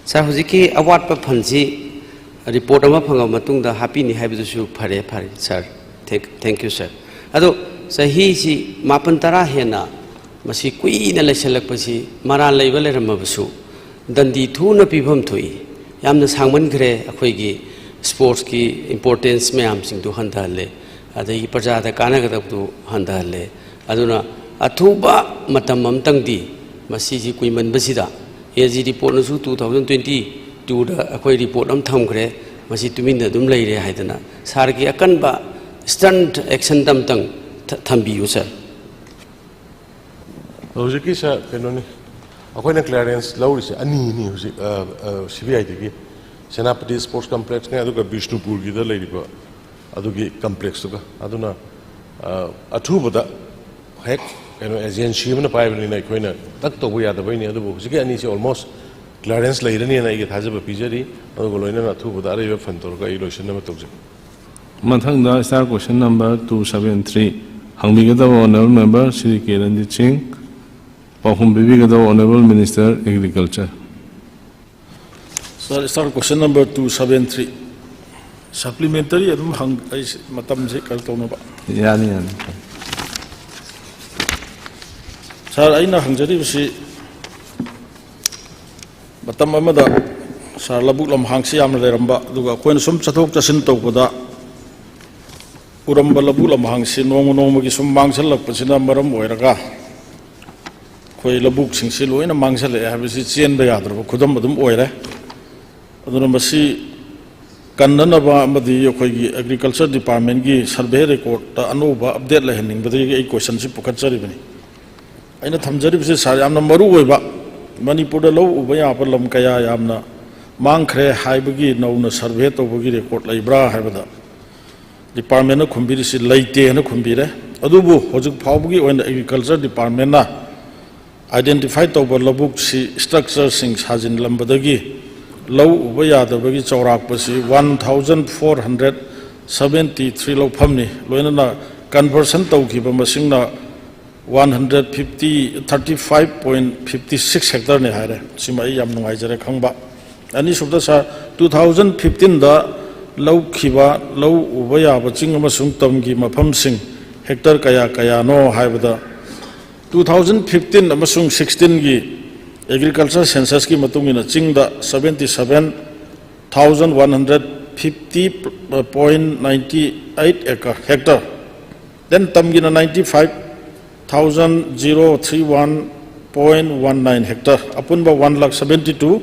ꯁꯥꯔ, ꯍꯧꯖꯤꯛꯀꯤ ꯑꯋꯥꯠꯄ ꯐꯟꯁꯤ ꯔꯤꯄꯣꯔꯠ ꯑꯃ ꯐꯪꯉꯕ ꯃꯇꯨꯡꯗ ꯍꯥꯞꯄꯤꯅꯤ ꯍꯥꯏꯕꯗꯨꯁꯨ ꯐꯔꯦ, ꯐꯔꯦ, ꯁꯥꯔ꯫ Thank, thank you, sir. ꯑꯗꯣ ꯆꯍꯤꯁꯤ ꯃꯥꯄꯟ ꯇꯔꯥ ꯍꯦꯟꯅ ꯃꯁꯤ ꯀꯨꯏꯅ ꯂꯩꯁꯜꯂꯛꯄꯁꯤ ꯃꯔꯥꯜ ꯂꯩꯕ ꯂꯩꯔꯝꯃꯕꯁꯨ ꯗꯟꯗꯤ ꯊꯨꯅ ꯄꯤꯐꯝ ꯊꯣꯛꯏ꯫ ꯌꯥꯝꯅ ꯁꯥꯡꯃꯟꯈ꯭ꯔꯦ, ꯑꯩꯈꯣꯏꯒꯤ ꯁ꯭ꯄꯣꯔꯠꯁꯀꯤ ꯏꯝꯄꯣꯔꯇꯦꯟꯁ ꯃꯌꯥꯝꯁꯤꯡꯗꯨ ꯍꯟꯊꯍꯜꯂꯦ, ꯑꯗꯒꯤ ꯄ꯭ꯔꯖꯥꯗ ꯀꯥꯟꯅꯒꯗꯕꯗꯨ ꯍꯟꯊꯍꯜꯂꯦ꯫ ꯑꯗꯨꯅ ꯑꯊꯨꯕ ꯃꯇꯝ ꯑꯃꯇꯪꯗꯤ ꯃꯁꯤꯁꯤ ꯀꯨꯏꯃꯟꯕꯁꯤꯗ, ꯑꯦ ꯖꯤ ꯔꯤꯄꯣꯔꯠꯅꯁꯨ two thousand twenty twoꯗ ꯑꯩꯈꯣꯏ ꯔꯤꯄꯣꯔꯠ ꯑꯃ ꯊꯝꯈ꯭ꯔꯦ, ꯃꯁꯤ ꯇꯨꯃꯤꯟꯅ ꯑꯗꯨꯝ ꯂꯩꯔꯦ ꯍꯥꯏꯗꯅ꯫ ꯁꯥꯔꯒꯤ ꯑꯀꯟꯕ ꯏꯁꯇꯟꯠ ꯑꯦꯛꯁꯟꯗ ꯑꯝꯇꯪ ꯊ-, ꯊꯝꯕꯤꯌꯨ, ꯁꯥꯔ꯫ ꯍꯧꯖꯤꯛꯀꯤ, ꯁꯥꯔ, ꯀꯩꯅꯣꯅꯤ, ꯑꯩꯈꯣꯏꯅ ꯀ꯭ꯂꯤꯌꯥꯔꯦꯟꯁ ꯂꯧꯔꯤꯁꯦ ꯑꯅꯤꯅꯤ ꯍꯧꯖꯤꯛ, ꯑ, ꯑ, ꯁꯤ ꯕꯤ ꯑꯥꯏꯗꯒꯤ꯫ ꯁꯦꯅꯥꯄꯇꯤ ꯁ꯭ꯄꯣꯔꯠꯁ ꯀꯝꯄ꯭ꯂꯦꯛꯁꯅꯦ, ꯑꯗꯨꯒ ꯕꯤꯁꯅꯨꯄꯨꯔꯒꯤꯗ ꯂꯩꯔꯤꯕ ꯑꯗꯨꯒꯤ ꯀꯝꯄ꯭ꯂꯦꯛꯁꯇꯨꯒ꯫ ꯑꯗꯨꯅ ꯑ, ꯑꯊꯨꯕꯗ ꯍꯦꯛ ꯀꯩꯅꯣ ꯑꯦꯖꯦꯟꯁꯤ ꯑꯃꯅ ꯄꯥꯏꯕꯅꯤꯅ ꯑꯩꯈꯣꯏꯅ ꯇꯛ ꯇꯧꯕ ꯌꯥꯗꯕꯩꯅꯤ꯫ ꯑꯗꯨꯕꯨ ꯍꯧꯖꯤꯛꯀꯤ ꯑꯅꯤꯁꯤ ꯑꯣꯜꯃꯣꯁ ꯀ꯭ꯂꯤꯌꯥꯔꯦꯟꯁ ꯂꯩꯔꯅꯤꯅ ꯑꯩꯒꯤ ꯊꯥꯖꯕ ꯄꯤꯖꯔꯤ꯫ ꯑꯗꯨꯒ ꯂꯣꯏꯅꯅ ꯑꯊꯨꯕꯗ ꯑꯔꯩꯕ ꯐꯟ ꯇꯧꯔꯒ ꯑꯩ ꯂꯣꯏꯁꯤꯟꯅꯕ ꯇꯧꯖꯒꯦ꯫ ꯃꯊꯪꯗ star question number two seven three ꯍꯪꯕꯤꯒꯗꯕ honourable member Shri K Ranjit Singh, ꯄꯥꯎꯈꯨꯝ ꯄꯤꯕꯤꯒꯗꯕ honourable minister agriculture꯫ Sir, star question number two seven three, supplementary ꯑꯗꯨꯝ ꯍꯪ ꯑꯩꯁꯦ ꯃꯇꯝꯁꯦ ꯀꯩꯅꯣ ꯇꯧꯅꯕ꯫ ꯌꯥꯅꯤ, ꯌꯥꯅꯤ꯫ Sir, ꯑꯩꯅ ꯍꯪꯖꯔꯤꯕꯁꯤ, ꯃꯇꯝ ꯑꯃꯗ, sir, ꯂꯧꯕꯨꯛ ꯂꯝꯍꯥꯡꯁꯤ ꯌꯥꯝꯅ ꯂꯩꯔꯝꯕ, ꯑꯗꯨꯒ ꯑꯩꯈꯣꯏꯅ ꯁꯨꯝ ꯆꯠꯊꯣꯛ ꯆꯠꯁꯤꯟ ꯇꯧꯕꯗ ꯎꯔꯝꯕ ꯂꯧꯕꯨꯛ ꯂꯝꯍꯥꯡꯁꯤ ꯅꯣꯡꯃ ꯅꯣꯡꯃꯒꯤ ꯁꯨꯝ ꯃꯥꯡꯁꯤꯜꯂꯛꯄꯁꯤꯅ ꯃꯔꯝ ꯑꯣꯏꯔꯒ ꯑꯩꯈꯣꯏ ꯂꯧꯕꯨꯛꯁꯤꯡꯁꯤ ꯂꯣꯏꯅ ꯃꯥꯡꯁꯤꯜꯂꯛꯑꯦ ꯍꯥꯏꯕꯁꯤ ꯆꯦꯟꯕ ꯌꯥꯗ꯭ꯔꯕ ꯈꯨꯗꯝ ꯑꯗꯨꯝ ꯑꯣꯏꯔꯦ꯫ ꯑꯗꯨꯅ ꯃꯁꯤ ꯀꯟꯅꯅꯕ ꯑꯃꯗꯤ ꯑꯩꯈꯣꯏꯒꯤ agriculture departmentꯀꯤ survey recordꯇ ꯑꯅꯧꯕ update ꯂꯩꯍꯟꯅꯤꯡꯕꯗꯒꯤ ꯑꯩ questionꯁꯤ ꯄꯨꯈꯠꯆꯔꯤꯕꯅꯤ꯫ ꯑꯩꯅ ꯊꯝꯖꯔꯤꯕꯁꯤ, sir, ꯌꯥꯝꯅ ꯃꯔꯨ ꯑꯣꯏꯕ, ꯃꯅꯤꯄꯨꯔꯗ ꯂꯧ ꯎꯕ ꯌꯥꯕ ꯂꯝ ꯀꯌꯥ ꯌꯥꯝꯅ ꯃꯥꯡꯈ꯭ꯔꯦ ꯍꯥꯏꯕꯒꯤ ꯅꯧꯅ survey ꯇꯧꯕꯒꯤ record ꯂꯩꯕ꯭ꯔꯥ ꯍꯥꯏꯕꯗ, departmentꯅ ꯈꯨꯝꯕꯤꯔꯤꯁꯤ ꯂꯩꯇꯦꯅ ꯈꯨꯝꯕꯤꯔꯦ꯫ ꯑꯗꯨꯕꯨ ꯍꯧꯖꯤꯛ ꯐꯥꯎꯕꯒꯤ ꯑꯣꯏꯅ agriculture departmentꯅ identify ꯇꯧꯕ ꯂꯧꯕꯨꯛꯁꯤ structureꯁꯤꯡ ꯁꯥꯖꯤꯟꯂꯝꯕꯗꯒꯤ ꯂꯧ ꯎꯕ ꯌꯥꯗꯕꯒꯤ ꯆꯥꯎꯔꯥꯛꯄꯁꯤ one thousand four hundred seventy three ꯂꯧꯐꯝꯅꯤ꯫ ꯂꯣꯏꯅꯅ conversion ꯇꯧꯈꯤꯕ ꯃꯁꯤꯡꯅ one hundred fifty, thirty five point fifty six hectareꯅꯤ ꯍꯥꯏꯔꯦ꯫ ꯁꯤꯃ ꯑꯩ ꯌꯥꯝ ꯅꯨꯡꯉꯥꯏꯖꯔꯦ ꯈꯪꯕ꯫ ꯑꯅꯤꯁꯨꯕꯗ, sir, two thousand fifteenꯗ ꯂꯧꯈꯤꯕ ꯂꯧ ꯎꯕ ꯌꯥꯕ ꯆꯤꯡ ꯑꯃꯁꯨꯡ ꯇꯝꯒꯤ ꯃꯐꯝꯁꯤꯡ hectare ꯀꯌꯥ ꯀꯌꯥꯅꯣ ꯍꯥꯏꯕꯗ, two thousand fifteen ꯑꯃꯁꯨꯡ sixteenꯒꯤ agriculture censusꯀꯤ ꯃꯇꯨꯡ ꯏꯟꯅ ꯆꯤꯡꯗ seventy seven thousand one hundred fifty point ninety eight acre, hectare, then ꯇꯝꯒꯤꯅ ninety five thousand zero three one point one nine hectare, ꯑꯄꯨꯟꯕ one lakh seventy two,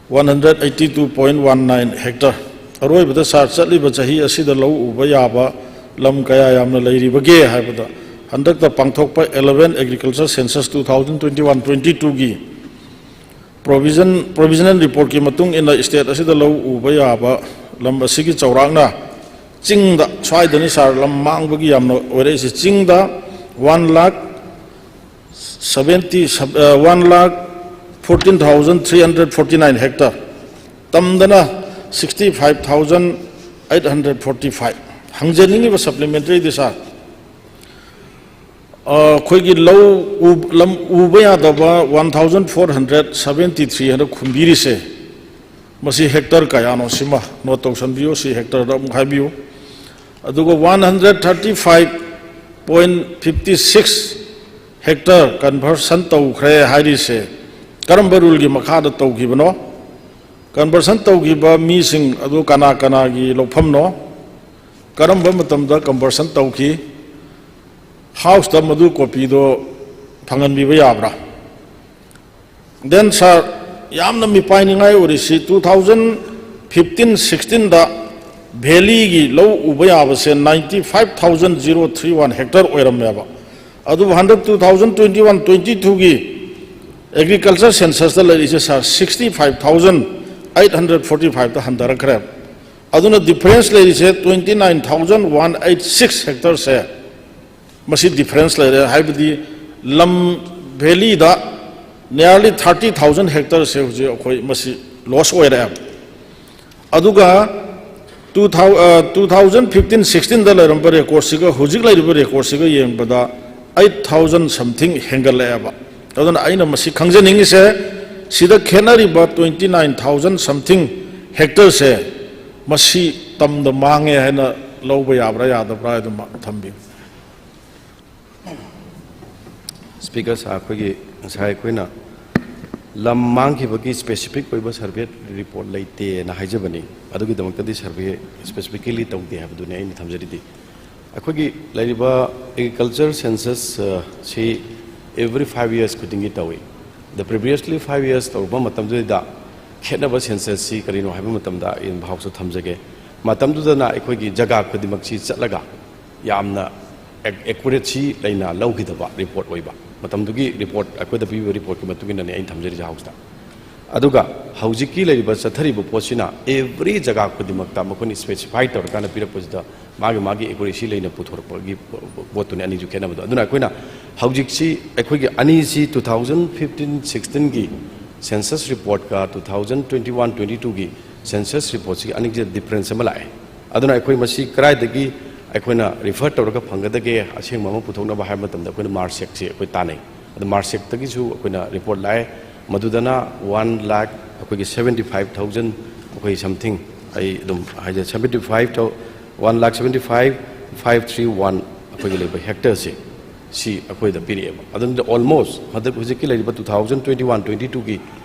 one hundred eighty two point one nine hectare꯫ ꯑꯔꯣꯏꯕꯗ, sir, ꯆꯠꯂꯤꯕ ꯆꯍꯤ ꯑꯁꯤꯗ ꯂꯧ ꯎꯕ ꯌꯥꯕ ꯂꯝ ꯀꯌꯥ ꯌꯥꯝꯅ ꯂꯩꯔꯤꯕꯒꯦ ꯍꯥꯏꯕꯗ, ꯍꯟꯗꯛꯇ ꯄꯥꯡꯊꯣꯛꯄ eleven agriculture census two thousand twenty one twenty twoꯒꯤ provision, provisional reportꯀꯤ ꯃꯇꯨꯡ ꯏꯟꯅ state ꯑꯁꯤꯗ ꯂꯧ ꯎꯕ ꯌꯥꯕ ꯂꯝ ꯑꯁꯤꯒꯤ ꯆꯥꯎꯔꯥꯛꯅ ꯆꯤꯡꯗ, ꯁ꯭ꯋꯥꯏꯗꯅꯤ ꯁꯥꯔ, ꯂꯝ ꯃꯥꯡꯕꯒꯤ ꯌꯥꯝꯅ ꯑꯣꯏꯔꯛꯏꯁꯦ꯫ ꯆꯤꯡꯗ one lakh seventy, one lakh fourteen thousand three hundred forty nine hectare, ꯇꯝꯗꯅ sixty five thousand eight hundred forty five꯫ ꯍꯪꯖꯅꯤꯡꯉꯤꯕ supplementary ꯗꯤ ꯁꯥꯔ, ꯑꯩꯈꯣꯏꯒꯤ ꯂꯧ ꯎ-, ꯂꯝ ꯎꯕ ꯌꯥꯗꯕ one thousand four hundred seventy three ꯍꯥꯏꯅ ꯈꯨꯝꯕꯤꯔꯤꯁꯦ, ꯃꯁꯤ ꯍꯦꯛꯇꯔ ꯀꯌꯥꯅꯣ, ꯁꯤꯃ ꯅꯣꯠ ꯇꯧꯁꯟꯕꯤꯌꯨ꯫ ꯁꯤ ꯍꯦꯛꯇꯔꯗ ꯑꯃꯨꯛ ꯍꯥꯏꯕꯤꯌꯨ꯫ ꯑꯗꯨꯒ one hundred thirty five point fifty six hectare conversion ꯇꯧꯈ꯭ꯔꯦ ꯍꯥꯏꯔꯤꯁꯦ ꯀꯔꯝꯕ ꯔꯨꯜꯒꯤ ꯃꯈꯥꯗ ꯇꯧꯈꯤꯕꯅꯣ? ꯀꯟꯚꯔꯁꯟ ꯇꯧꯈꯤꯕ ꯃꯤꯁꯤꯡ ꯑꯗꯨ ꯀꯅꯥ ꯀꯅꯥꯒꯤ ꯂꯧꯐꯝꯅꯣ? ꯀꯔꯝꯕ ꯃꯇꯝꯗ ꯀꯟꯚꯔꯁꯟ ꯇꯧꯈꯤ? ꯍꯥꯎꯁꯇ ꯃꯗꯨ ꯀꯣꯄꯤꯗꯣ ꯐꯪꯍꯟꯕꯤꯕ ꯌꯥꯕ꯭ꯔꯥ? Then ꯁꯥꯔ, ꯌꯥꯝꯅ ꯃꯤꯄꯥꯏꯅꯤꯡꯉꯥꯏ ꯑꯣꯏꯔꯤꯁꯤ, two thousand fifteen sixteenꯗ ꯚꯦꯂꯤꯒꯤ ꯂꯧ ꯎꯕ ꯌꯥꯕꯁꯦ ninety five thousand zero three one hectare ꯑꯣꯏꯔꯝꯃꯦꯕ꯫ ꯑꯗꯨꯕꯨ ꯍꯟꯗꯛ two thousand twenty one twenty twoꯒꯤ ꯑꯦꯒ꯭ꯔꯤꯀꯜꯆꯔ ꯁꯦꯟꯁꯁꯇ ꯂꯩꯔꯤꯁꯦ sir, sixty five thousand eight hundred forty fiveꯇ ꯍꯟꯊꯔꯛꯈ꯭ꯔꯦ꯫ ꯑꯗꯨꯅ ꯗꯤꯐꯔꯦꯟꯁ ꯂꯩꯔꯤꯁꯦ twenty nine thousand one eight six ꯍꯦꯛꯇꯔꯁꯦ, ꯃꯁꯤ ꯗꯤꯐꯔꯦꯟꯁ ꯂꯩꯔꯦ꯫ ꯍꯥꯏꯕꯗꯤ ꯂꯝ, ꯚꯦꯂꯤꯗ nearly thirty thousand ꯍꯦꯛꯇꯔꯁꯦ ꯍꯧꯖꯤꯛ ꯑꯩꯈꯣꯏ ꯃꯁꯤ ꯂꯣꯁ ꯑꯣꯏꯔꯛꯑꯦꯕ꯫ ꯑꯗꯨꯒ two thousand, two thousand fifteen sixteenꯗ ꯂꯩꯔꯝꯕ ꯔꯦꯀꯣꯔꯠꯁꯤꯒ ꯍꯧꯖꯤꯛ ꯂꯩꯔꯤꯕ ꯔꯦꯀꯣꯔꯠꯁꯤꯒ ꯌꯦꯡꯕꯗ eight thousand something ꯍꯦꯟꯒꯠꯂꯛꯑꯦꯕ꯫ ꯑꯗꯨꯅ ꯑꯩꯅ ꯃꯁꯤ ꯈꯪꯖꯅꯤꯡꯉꯤꯁꯦ, ꯁꯤꯗ ꯈꯦꯠꯅꯔꯤꯕ twenty nine thousand something ꯍꯦꯛꯇꯔꯁꯦ, ꯃꯁꯤ ꯇꯝꯗ ꯃꯥꯡꯉꯦ ꯍꯥꯏꯅ ꯂꯧꯕ ꯌꯥꯕ꯭ꯔꯥ ꯌꯥꯗꯕ꯭ꯔꯥ ꯍꯥꯏꯗꯨꯃ ꯊꯝꯕꯤꯌꯨ꯫ ꯁ꯭ꯄꯤꯀꯔ ꯁꯥꯔ, ꯑꯩꯈꯣꯏꯒꯤ ꯉꯁꯥꯏ ꯑꯩꯈꯣꯏꯅ ꯂꯝ ꯃꯥꯡꯈꯤꯕꯒꯤ ꯁ꯭ꯄꯦꯁꯤꯐꯤꯛ ꯑꯣꯏꯕ ꯁꯔꯚꯦ ꯔꯤꯄꯣꯔꯠ ꯂꯩꯇꯦꯅ ꯍꯥꯏꯖꯕꯅꯤ꯫ ꯑꯗꯨꯒꯤꯗꯃꯛꯇꯗꯤ ꯁꯔꯚꯦ ꯁ꯭ꯄꯦꯁꯤꯐꯤꯀꯦꯂꯤ ꯇꯧꯗꯦ ꯍꯥꯏꯕꯗꯨꯅꯤ ꯑꯩꯅ ꯊꯝꯖꯔꯤꯗꯤ꯫ ꯑꯩꯈꯣꯏꯒꯤ ꯂꯩꯔꯤꯕ ꯑꯦꯒ꯭ꯔꯤꯀꯜꯆꯔ ꯁꯦꯟꯁꯁ, ꯑ, ꯁꯤ ꯑꯦꯚ꯭ꯔꯤ ꯐꯥꯏꯚ ꯌꯔꯁ ꯈꯨꯗꯤꯡꯒꯤ ꯇꯧꯏ꯫ ꯑꯗ ꯄ꯭ꯔꯤꯚꯤꯌꯁꯂꯤ ꯐꯥꯏꯚ ꯌꯔꯁ ꯇꯧꯔꯨꯕ ꯃꯇꯝꯗꯨꯗ ꯈꯦꯠꯅꯕ ꯁꯦꯟꯁꯁꯁꯤ ꯀꯔꯤꯅꯣ ꯍꯥꯏꯕ ꯃꯇꯝꯗ ꯑꯩ ꯍꯥꯎꯁꯇ ꯊꯝꯖꯒꯦ꯫ ꯃꯇꯝꯗꯨꯗꯅ ꯑꯩꯈꯣꯏꯒꯤ ꯖꯒꯥ ꯈꯨꯗꯤꯡꯃꯛꯁꯤ ꯆꯠꯂꯒ ꯌꯥꯝꯅ ꯑꯦꯛ-, ꯑꯦꯀꯨꯔꯦꯠꯁꯤ ꯂꯩꯅ ꯂꯧꯈꯤꯗꯕ ꯔꯤꯄꯣꯔꯠ ꯑꯣꯏꯕ꯫ ꯃꯇꯝꯗꯨꯒꯤ ꯔꯤꯄꯣꯔꯠ, ꯑꯩꯈꯣꯏꯗ ꯄꯤꯕ ꯔꯤꯄꯣꯔꯠꯀꯤ ꯃꯇꯨꯡ ꯏꯟꯅꯅꯤ ꯑꯩꯅ ꯊꯝꯖꯔꯤꯁꯦ ꯍꯥꯎꯁꯇ꯫ ꯑꯗꯨꯒ ꯍꯧꯖꯤꯛꯀꯤ ꯂꯩꯔꯤꯕ ꯆꯠꯊꯔꯤꯕ ꯄꯣꯠꯁꯤꯅ every ꯖꯒꯥ ꯈꯨꯗꯤꯡꯃꯛꯇ ꯃꯈꯣꯏꯅ specify ꯇꯧꯔꯀꯥꯟꯗ ꯄꯤꯔꯛꯄꯁꯤꯗ ꯃꯥꯒꯤ ꯃꯥꯒꯤ accuracy ꯂꯩꯅ ꯄꯨꯊꯣꯔꯛꯄꯒꯤ ꯄꯣꯠꯇꯨꯅꯤ ꯑꯅꯤꯁꯨ ꯈꯦꯠꯅꯕꯗꯣ꯫ ꯑꯗꯨꯅ ꯑꯩꯈꯣꯏꯅ ꯍꯧꯖꯤꯛꯁꯤ ꯑꯩꯈꯣꯏꯒꯤ ꯑꯅꯤꯁꯤ two thousand fifteen sixteenꯒꯤ census reportꯀ two thousand twenty one twenty twoꯒꯤ census reportꯁꯤꯒꯤ ꯑꯅꯤꯁꯤꯗ difference ꯑꯃ ꯂꯥꯛꯑꯦ꯫ ꯑꯗꯨꯅ ꯑꯩꯈꯣꯏ ꯃꯁꯤ ꯀꯗꯥꯏꯗꯒꯤ ꯑꯩꯈꯣꯏꯅ refer ꯇꯧꯔꯒ ꯐꯪꯒꯗꯒꯦ ꯑꯁꯦꯡꯕ ꯑꯃ ꯄꯨꯊꯣꯛꯅꯕ ꯍꯥꯏꯕ ꯃꯇꯝꯗ ꯑꯩꯈꯣꯏꯅ MARSECꯁꯤ ꯑꯩꯈꯣꯏ ꯇꯥꯟꯅꯩ꯫ ꯑꯗꯨ MARSECꯇꯒꯤꯁꯨ ꯑꯩꯈꯣꯏꯅ report ꯂꯥꯛꯑꯦ꯫ ꯃꯗꯨꯗꯅ one lakh ꯑꯩꯈꯣꯏꯒꯤ seventy five thousand ꯑꯩꯈꯣꯏ something, ꯑꯩ ꯑꯗꯨꯝ ꯍꯥꯏꯖ seventy five one lakh seventy five five three one ꯑꯩꯈꯣꯏꯒꯤ ꯂꯩꯕ hectareꯁꯦ ꯁꯤ ꯑꯩꯈꯣꯏꯗ ꯄꯤꯔꯛꯑꯦꯕ꯫ ꯑꯗꯨꯅ almost ꯍꯟꯗꯛ ꯍꯧꯖꯤꯛꯀꯤ ꯂꯩꯔꯤꯕ two thousand twenty one twenty twoꯒꯤ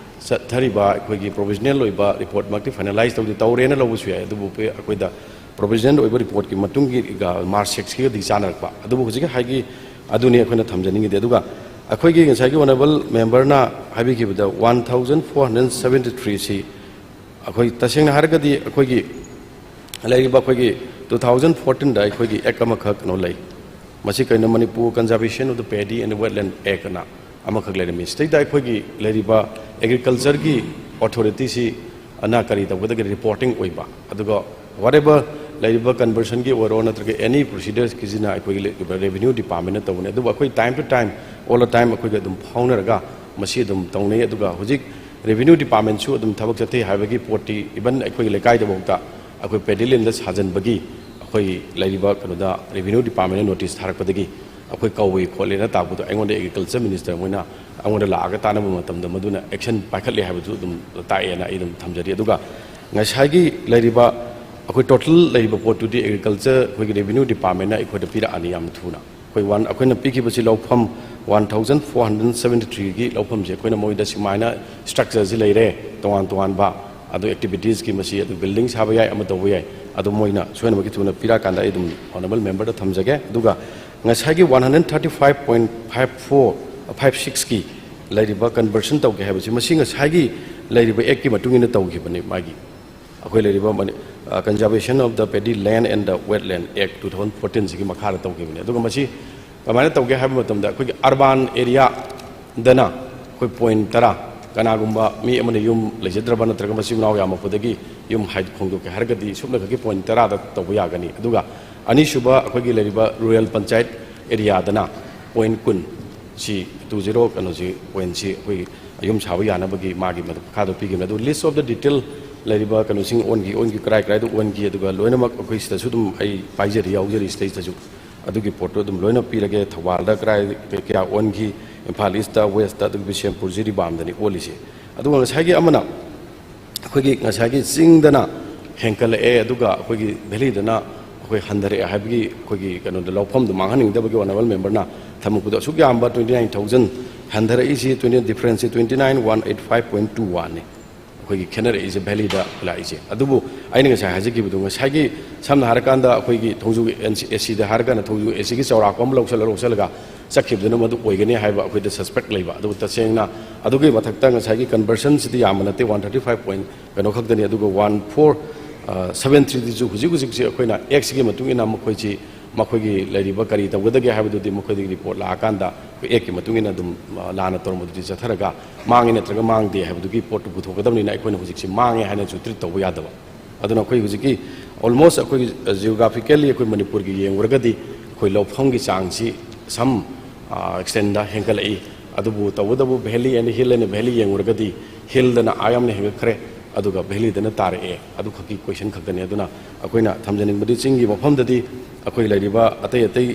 ꯆꯠꯊꯔꯤꯕ ꯑꯩꯈꯣꯏꯒꯤ provisional ꯑꯣꯏꯕ reportꯃꯛꯇꯤ finalize ꯇꯧꯗꯤ ꯇꯧꯔꯦꯅ ꯂꯧꯕꯁꯨ ꯌꯥꯏ, ꯑꯗꯨꯕꯨ ꯑꯩꯈꯣꯏꯗ provisional ꯑꯣꯏꯕ reportꯀꯤ ꯃꯇꯨꯡꯒꯤ MARSECꯀꯤꯒꯗꯤ ꯆꯥꯟꯅꯔꯛꯄ꯫ ꯑꯗꯨꯕꯨ ꯍꯧꯖꯤꯛꯀꯤ ꯍꯥꯏꯒꯤ ꯑꯗꯨꯅꯤ ꯑꯩꯈꯣꯏꯅ ꯊꯝꯖꯅꯤꯡꯉꯤꯗꯤ꯫ ꯑꯗꯨꯒ ꯑꯩꯈꯣꯏꯒꯤ ꯉꯁꯥꯏꯒꯤ honourable memberꯅ ꯍꯥꯏꯕꯤꯈꯤꯕꯗ one thousand four hundred seventy threeꯁꯤ ꯑꯩꯈꯣꯏ ꯇꯁꯦꯡꯅ ꯍꯥꯏꯔꯒꯗꯤ ꯑꯩꯈꯣꯏꯒꯤ ꯂꯩꯔꯤꯕ ꯑꯩꯈꯣꯏꯒꯤ two thousand fourteenꯗ ꯑꯩꯈꯣꯏꯒꯤ act ꯑꯃꯈꯛ ꯀꯩꯅꯣ ꯂꯩ꯫ ꯃꯁꯤ ꯀꯩꯅꯣ, Manipur Conservation of the Paddy and Wetland Act ꯑꯅ ꯑꯃꯈꯛ ꯂꯩꯔꯝꯃꯤ꯫ ꯁꯤꯗꯩꯗ ꯑꯩꯈꯣꯏꯒꯤ ꯂꯩꯔꯤꯕ agricultureꯒꯤ authorityꯁꯤ ꯑꯅ ꯀꯔꯤ ꯇꯧꯒꯗꯒꯦ, reporting ꯑꯣꯏꯕ꯫ ꯑꯗꯨꯒ whatever ꯂꯩꯔꯤꯕ conversionꯒꯤ ꯑꯣꯏꯔꯣ ꯅꯠꯇ꯭ꯔꯒ any proceduresꯀꯤꯁꯤꯅ ꯑꯩꯈꯣꯏꯒꯤ revenue departmentꯅ ꯇꯧꯕꯅꯤ꯫ ꯑꯗꯨꯕꯨ ꯑꯩꯈꯣꯏ time to time, all the time ꯑꯩꯈꯣꯏꯒ ꯑꯗꯨꯝ ꯐꯥꯎꯅꯔꯒ ꯃꯁꯤ ꯑꯗꯨꯝ ꯇꯧꯅꯩ꯫ ꯑꯗꯨꯒ ꯍꯧꯖꯤꯛ revenue departmentꯁꯨ ꯑꯗꯨꯝ ꯊꯕꯛ ꯆꯠꯊꯩ ꯍꯥꯏꯕꯒꯤ ꯄꯣꯠꯇꯤ even ꯑꯩꯈꯣꯏꯒꯤ ꯂꯩꯀꯥꯏꯗꯐꯥꯎꯗ ꯑꯩꯈꯣꯏ paddy landꯗ ꯁꯥꯖꯟꯕꯒꯤ ꯑꯩꯈꯣꯏ ꯂꯩꯔꯤꯕ ꯀꯩꯅꯣꯗ revenue departmentꯅ notice ꯊꯥꯔꯛꯄꯗꯒꯤ ꯑꯩꯈꯣꯏ ꯀꯧꯏ ꯈꯣꯠꯂꯦꯅ ꯇꯥꯛꯄꯗꯣ ꯑꯩꯉꯣꯟꯗ agriculture minister ꯃꯣꯏꯅ ꯑꯩꯉꯣꯟꯗ ꯂꯥꯛꯑꯒ ꯇꯥꯟꯅꯕ ꯃꯇꯝꯗ ꯃꯗꯨꯅ action ꯄꯥꯏꯈꯠꯂꯦ ꯍꯥꯏꯕꯗꯨ ꯑꯗꯨꯝ ꯇꯥꯛꯑꯦꯅ ꯑꯩ ꯑꯗꯨꯝ ꯊꯝꯖꯔꯤ꯫ ꯑꯗꯨꯒ ꯉꯁꯥꯏꯒꯤ ꯂꯩꯔꯤꯕ ꯑꯩꯈꯣꯏ total ꯂꯩꯔꯤꯕ ꯄꯣꯠꯇꯨꯗꯤ agriculture ꯑꯩꯈꯣꯏꯒꯤ revenue departmentꯅ ꯑꯩꯈꯣꯏꯗ ꯄꯤꯔꯛꯑꯅꯤ ꯌꯥꯝꯅ ꯊꯨꯅ꯫ ꯑꯩꯈꯣꯏ one, ꯑꯩꯈꯣꯏꯅ ꯄꯤꯈꯤꯕꯁꯤ ꯂꯧꯐꯝ one thousand four hundred seventy threeꯒꯤ ꯂꯧꯐꯝꯁꯦ ꯑꯩꯈꯣꯏꯅ ꯃꯣꯏꯗ ꯁꯨꯃꯥꯏꯅ structureꯁꯤ ꯂꯩꯔꯦ ꯇꯣꯉꯥꯟ ꯇꯣꯉꯥꯟꯕ, ꯑꯗꯨ activitiesꯀꯤ ꯃꯁꯤ ꯑꯗꯨ building ꯁꯥꯕ ꯌꯥꯏ, ꯑꯃ ꯇꯧꯕ ꯌꯥꯏ, ꯑꯗꯨ ꯃꯣꯏꯅ ꯁꯣꯏꯅꯃꯛꯀꯤ ꯊꯨꯅ ꯄꯤꯔꯛꯑꯀꯥꯟꯗ ꯑꯩ ꯑꯗꯨꯝ honourable memberꯗ ꯊꯝꯖꯒꯦ꯫ ꯑꯗꯨꯒ ꯉꯁꯥꯏꯒꯤ one hundred thirty five point five four five sixꯀꯤ ꯂꯩꯔꯤꯕ conversion ꯇꯧꯒꯦ ꯍꯥꯏꯕꯁꯤ ꯃꯁꯤ ꯉꯁꯥꯏꯒꯤ ꯂꯩꯔꯤꯕ actꯀꯤ ꯃꯇꯨꯡ ꯏꯟꯅ ꯇꯧꯈꯤꯕꯅꯤ꯫ ꯃꯥꯒꯤ ꯑꯩꯈꯣꯏ ꯂꯩꯔꯤꯕ Mani-, ꯑ, Conservation of the Paddy Land and the Wetland Act two thousand fourteenꯁꯤꯒꯤ ꯃꯈꯥꯗ ꯇꯧꯈꯤꯕꯅꯤ꯫ ꯑꯗꯨꯒ ꯃꯁꯤ ꯀꯃꯥꯏꯅ ꯇꯧꯒꯦ ꯍꯥꯏꯕ ꯃꯇꯝꯗ ꯑꯩꯈꯣꯏꯒꯤ urban areaꯗꯅ ꯑꯩꯈꯣꯏ point ꯇꯔꯥ, ꯀꯅꯥꯒꯨꯝꯕ ꯃꯤ ꯑꯃꯅ ꯌꯨꯝ ꯂꯩꯖꯗ꯭ꯔꯕ ꯅꯠꯇ꯭ꯔꯒ ꯃꯆꯤꯟ ꯃꯅꯥꯎ ꯌꯥꯝꯃꯛꯄꯗꯒꯤ ꯌꯨꯝ ꯍꯥꯏ ꯍꯣꯡꯗꯣꯛꯀꯦ ꯍꯥꯏꯔꯒꯗꯤ ꯁꯨꯞꯅ ꯈꯛꯀꯤ ꯄꯣꯏꯟ ꯇꯔꯥꯗ ꯇꯧꯕ ꯌꯥꯒꯅꯤ꯫ ꯑꯗꯨꯒ ꯑꯅꯤꯁꯨꯕ ꯑꯩꯈꯣꯏꯒꯤ ꯂꯩꯔꯤꯕ ꯔꯨꯔꯦꯜ ꯄꯟꯆꯥꯌꯠ ꯑꯦꯔꯤꯌꯥꯗꯅ ꯄꯣꯏꯟ ꯀꯨꯟ ꯁꯤ ꯇꯨ ꯖꯤꯔꯣ ꯀꯩꯅꯣꯁꯤ ꯄꯣꯏꯟꯁꯤ ꯑꯩꯈꯣꯏ ꯌꯨꯝ ꯁꯥꯕ ꯌꯥꯅꯕꯒꯤ ꯃꯥꯒꯤ ꯃꯈꯥꯗ ꯄꯤꯈꯤꯕꯅꯤ꯫ ꯑꯗꯨ ꯂꯤꯁ ꯑꯣꯐ ꯗ ꯗꯤꯇꯦꯜ ꯂꯩꯔꯤꯕ ꯀꯩꯅꯣꯁꯤꯡ ꯑꯣꯟꯈꯤ ꯑꯣꯟꯈꯤ ꯀꯔꯥꯏ ꯀꯔꯥꯏꯗ ꯑꯣꯟꯈꯤ ꯑꯗꯨꯒ ꯂꯣꯏꯅꯃꯛ ꯑꯩꯈꯣꯏ ꯁꯤꯗꯁꯨ ꯑꯗꯨꯝ ꯑꯩ ꯄꯥꯏꯖꯔꯤ ꯌꯥꯎꯖꯔꯤ ꯁꯤꯗꯩꯁꯤꯗꯁꯨ꯫ ꯑꯗꯨꯒꯤ ꯄꯣꯠꯇꯣ ꯑꯗꯨꯝ ꯂꯣꯏꯅ ꯄꯤꯔꯒꯦ꯫ ꯊꯧꯕꯥꯜꯗ ꯀꯗꯥꯏ ꯀꯌꯥ ꯑꯣꯟꯈꯤ, ꯏꯝꯐꯥꯜ ꯏꯁꯇ, ꯋꯦꯁꯇ, ꯑꯗꯨꯒ ꯕꯤꯁꯦꯝꯄꯨꯔ ꯖꯤꯔꯤꯕꯥꯝꯗꯅꯤ ꯑꯣꯜꯂꯤꯁꯦ꯫ ꯑꯗꯨꯒ ꯉꯁꯥꯏꯒꯤ ꯑꯃꯅ ꯑꯩꯈꯣꯏꯒꯤ ꯉꯁꯥꯏꯒꯤ ꯆꯤꯡꯗꯅ ꯍꯦꯟꯀꯠꯂꯛꯑꯦ, ꯑꯗꯨꯒ ꯑꯩꯈꯣꯏꯒꯤ ꯚꯦꯂꯤꯗꯅ ꯑꯩꯈꯣꯏ ꯍꯟꯊꯔꯛꯑꯦ ꯍꯥꯏꯕꯒꯤ ꯑꯩꯈꯣꯏꯒꯤ ꯀꯩꯅꯣꯗꯣ ꯂꯧꯐꯝꯗꯣ ꯃꯥꯡꯍꯟꯅꯤꯡꯗꯕꯒꯤ ꯑꯣꯅꯔꯦꯕꯜ ꯃꯦꯝꯕꯔꯅ ꯊꯝꯃꯛꯄꯗꯣ ꯑꯁꯨꯛ ꯌꯥꯝꯕ twenty nine thousand ꯍꯟꯊꯔꯛꯏꯁꯤ, twenty difference ꯁꯤ twenty nine one eight five point two one ꯅꯤ꯫ ꯑꯩꯈꯣꯏꯒꯤ ꯈꯦꯠꯅꯔꯛꯏꯁꯦ ꯚꯦꯂꯤꯗ ꯂꯥꯛꯏꯁꯦ꯫ ꯑꯗꯨꯕꯨ ꯑꯩꯅ ꯉꯁꯥꯏ ꯍꯥꯏꯖꯈꯤꯕꯗꯣ, ꯉꯁꯥꯏꯒꯤ ꯁꯝꯅ ꯍꯥꯏꯔꯀꯥꯟꯗ ꯑꯩꯈꯣꯏꯒꯤ ꯊꯣꯡꯖꯨ ꯑꯦꯁꯤꯗ ꯍꯥꯏꯔꯀꯥꯟꯗ ꯊꯣꯡꯖꯨ ꯑꯦꯁꯤꯒꯤ ꯆꯥꯎꯔꯥꯛꯄ ꯑꯃ ꯂꯧꯁꯜꯂ ꯂꯧꯁꯜꯂꯒ ꯆꯠꯈꯤꯕꯗꯨꯅ ꯃꯗꯨ ꯑꯣꯏꯒꯅꯤ ꯍꯥꯏꯕ ꯑꯩꯈꯣꯏꯗ ꯁꯁꯄꯦꯛ ꯂꯩꯕ꯫ ꯑꯗꯨꯕꯨ ꯇꯁꯦꯡꯅ ꯑꯗꯨꯒꯤ ꯃꯊꯛꯇ ꯉꯁꯥꯏꯒꯤ ꯀꯟꯚꯔꯁꯟꯁꯤꯗꯤ ꯌꯥꯝꯕ ꯅꯠꯇꯦ, ꯋꯥꯟ ꯊꯥꯔꯇꯤ ꯐꯥꯏꯚ ꯄꯣꯏꯟ ꯀꯩꯅꯣ ꯈꯛꯇꯅꯤ꯫ ꯑꯗꯨꯒ ꯋꯥꯟ ꯐꯣꯔ ꯁꯚꯦꯟ ꯊ꯭ꯔꯤꯗꯨꯁꯨ ꯍꯧꯖꯤꯛ ꯍꯧꯖꯤꯛꯁꯤ ꯑꯩꯈꯣꯏꯅ ꯑꯦꯛꯁꯀꯤ ꯃꯇꯨꯡ ꯏꯟꯅ ꯃꯈꯣꯏꯁꯤ ꯃꯈꯣꯏꯒꯤ ꯂꯩꯔꯤꯕ ꯀꯔꯤ ꯇꯧꯒꯗꯒꯦ ꯍꯥꯏꯕꯗꯨꯗꯤ ꯃꯈꯣꯏꯗꯒꯤ ꯔꯤꯄꯣꯔꯠ ꯂꯥꯛꯑꯀꯥꯟꯗ ꯑꯩꯈꯣꯏ ꯑꯦꯛꯀꯤ ꯃꯇꯨꯡ ꯏꯟꯅ ꯑꯗꯨꯝ, ꯑ, ꯂꯥꯟꯅ ꯇꯧꯔꯝꯕꯗꯨꯗꯤ ꯆꯠꯊꯔꯒ ꯃꯥꯡꯉꯦ ꯅꯠꯇ꯭ꯔꯒ ꯃꯥꯡꯗꯦ ꯍꯥꯏꯕꯗꯨꯒꯤ ꯄꯣꯠꯇꯨ ꯄꯨꯊꯣꯛꯀꯗꯕꯅꯤꯅ ꯑꯩꯈꯣꯏꯅ ꯍꯧꯖꯤꯛꯁꯤ ꯃꯥꯡꯉꯦ ꯍꯥꯏꯅꯁꯨ ꯇ꯭ꯔꯤꯠ ꯇꯧꯕ ꯌꯥꯗꯕ꯫ ꯑꯗꯨꯅ ꯑꯩꯈꯣꯏ ꯍꯧꯖꯤꯛꯀꯤ almost ꯑꯩꯈꯣꯏꯒꯤ, ꯑ, geographically ꯑꯩꯈꯣꯏ ꯃꯅꯤꯄꯨꯔꯒꯤ ꯌꯦꯡꯉꯨꯔꯒꯗꯤ ꯑꯩꯈꯣꯏ ꯂꯧꯐꯝꯒꯤ ꯆꯥꯡꯁꯤ some, ꯑ, extent ꯍꯦꯟꯒꯠꯂꯛꯏ꯫ ꯑꯗꯨꯕꯨ ꯇꯧꯕꯇꯕꯨ valley and hill and valley ꯌꯦꯡꯉꯨꯔꯒꯗꯤ hillꯗꯅ ꯑꯥ ꯌꯥꯝꯅ ꯍꯦꯟꯒꯠꯈ꯭ꯔꯦ, ꯑꯗꯨꯒ valleyꯗꯅ ꯇꯥꯔꯛꯑꯦ, ꯑꯗꯨꯈꯛꯀꯤ question ꯈꯛꯇꯅꯤ꯫ ꯑꯗꯨꯅ ꯑꯩꯈꯣꯏꯅ ꯊꯝꯖꯅꯤꯡꯕꯗꯤ ꯆꯤꯡꯒꯤ ꯃꯐꯝꯗꯗꯤ ꯑꯩꯈꯣꯏ ꯂꯩꯔꯤꯕ ꯑꯇꯩ ꯑꯇꯩ,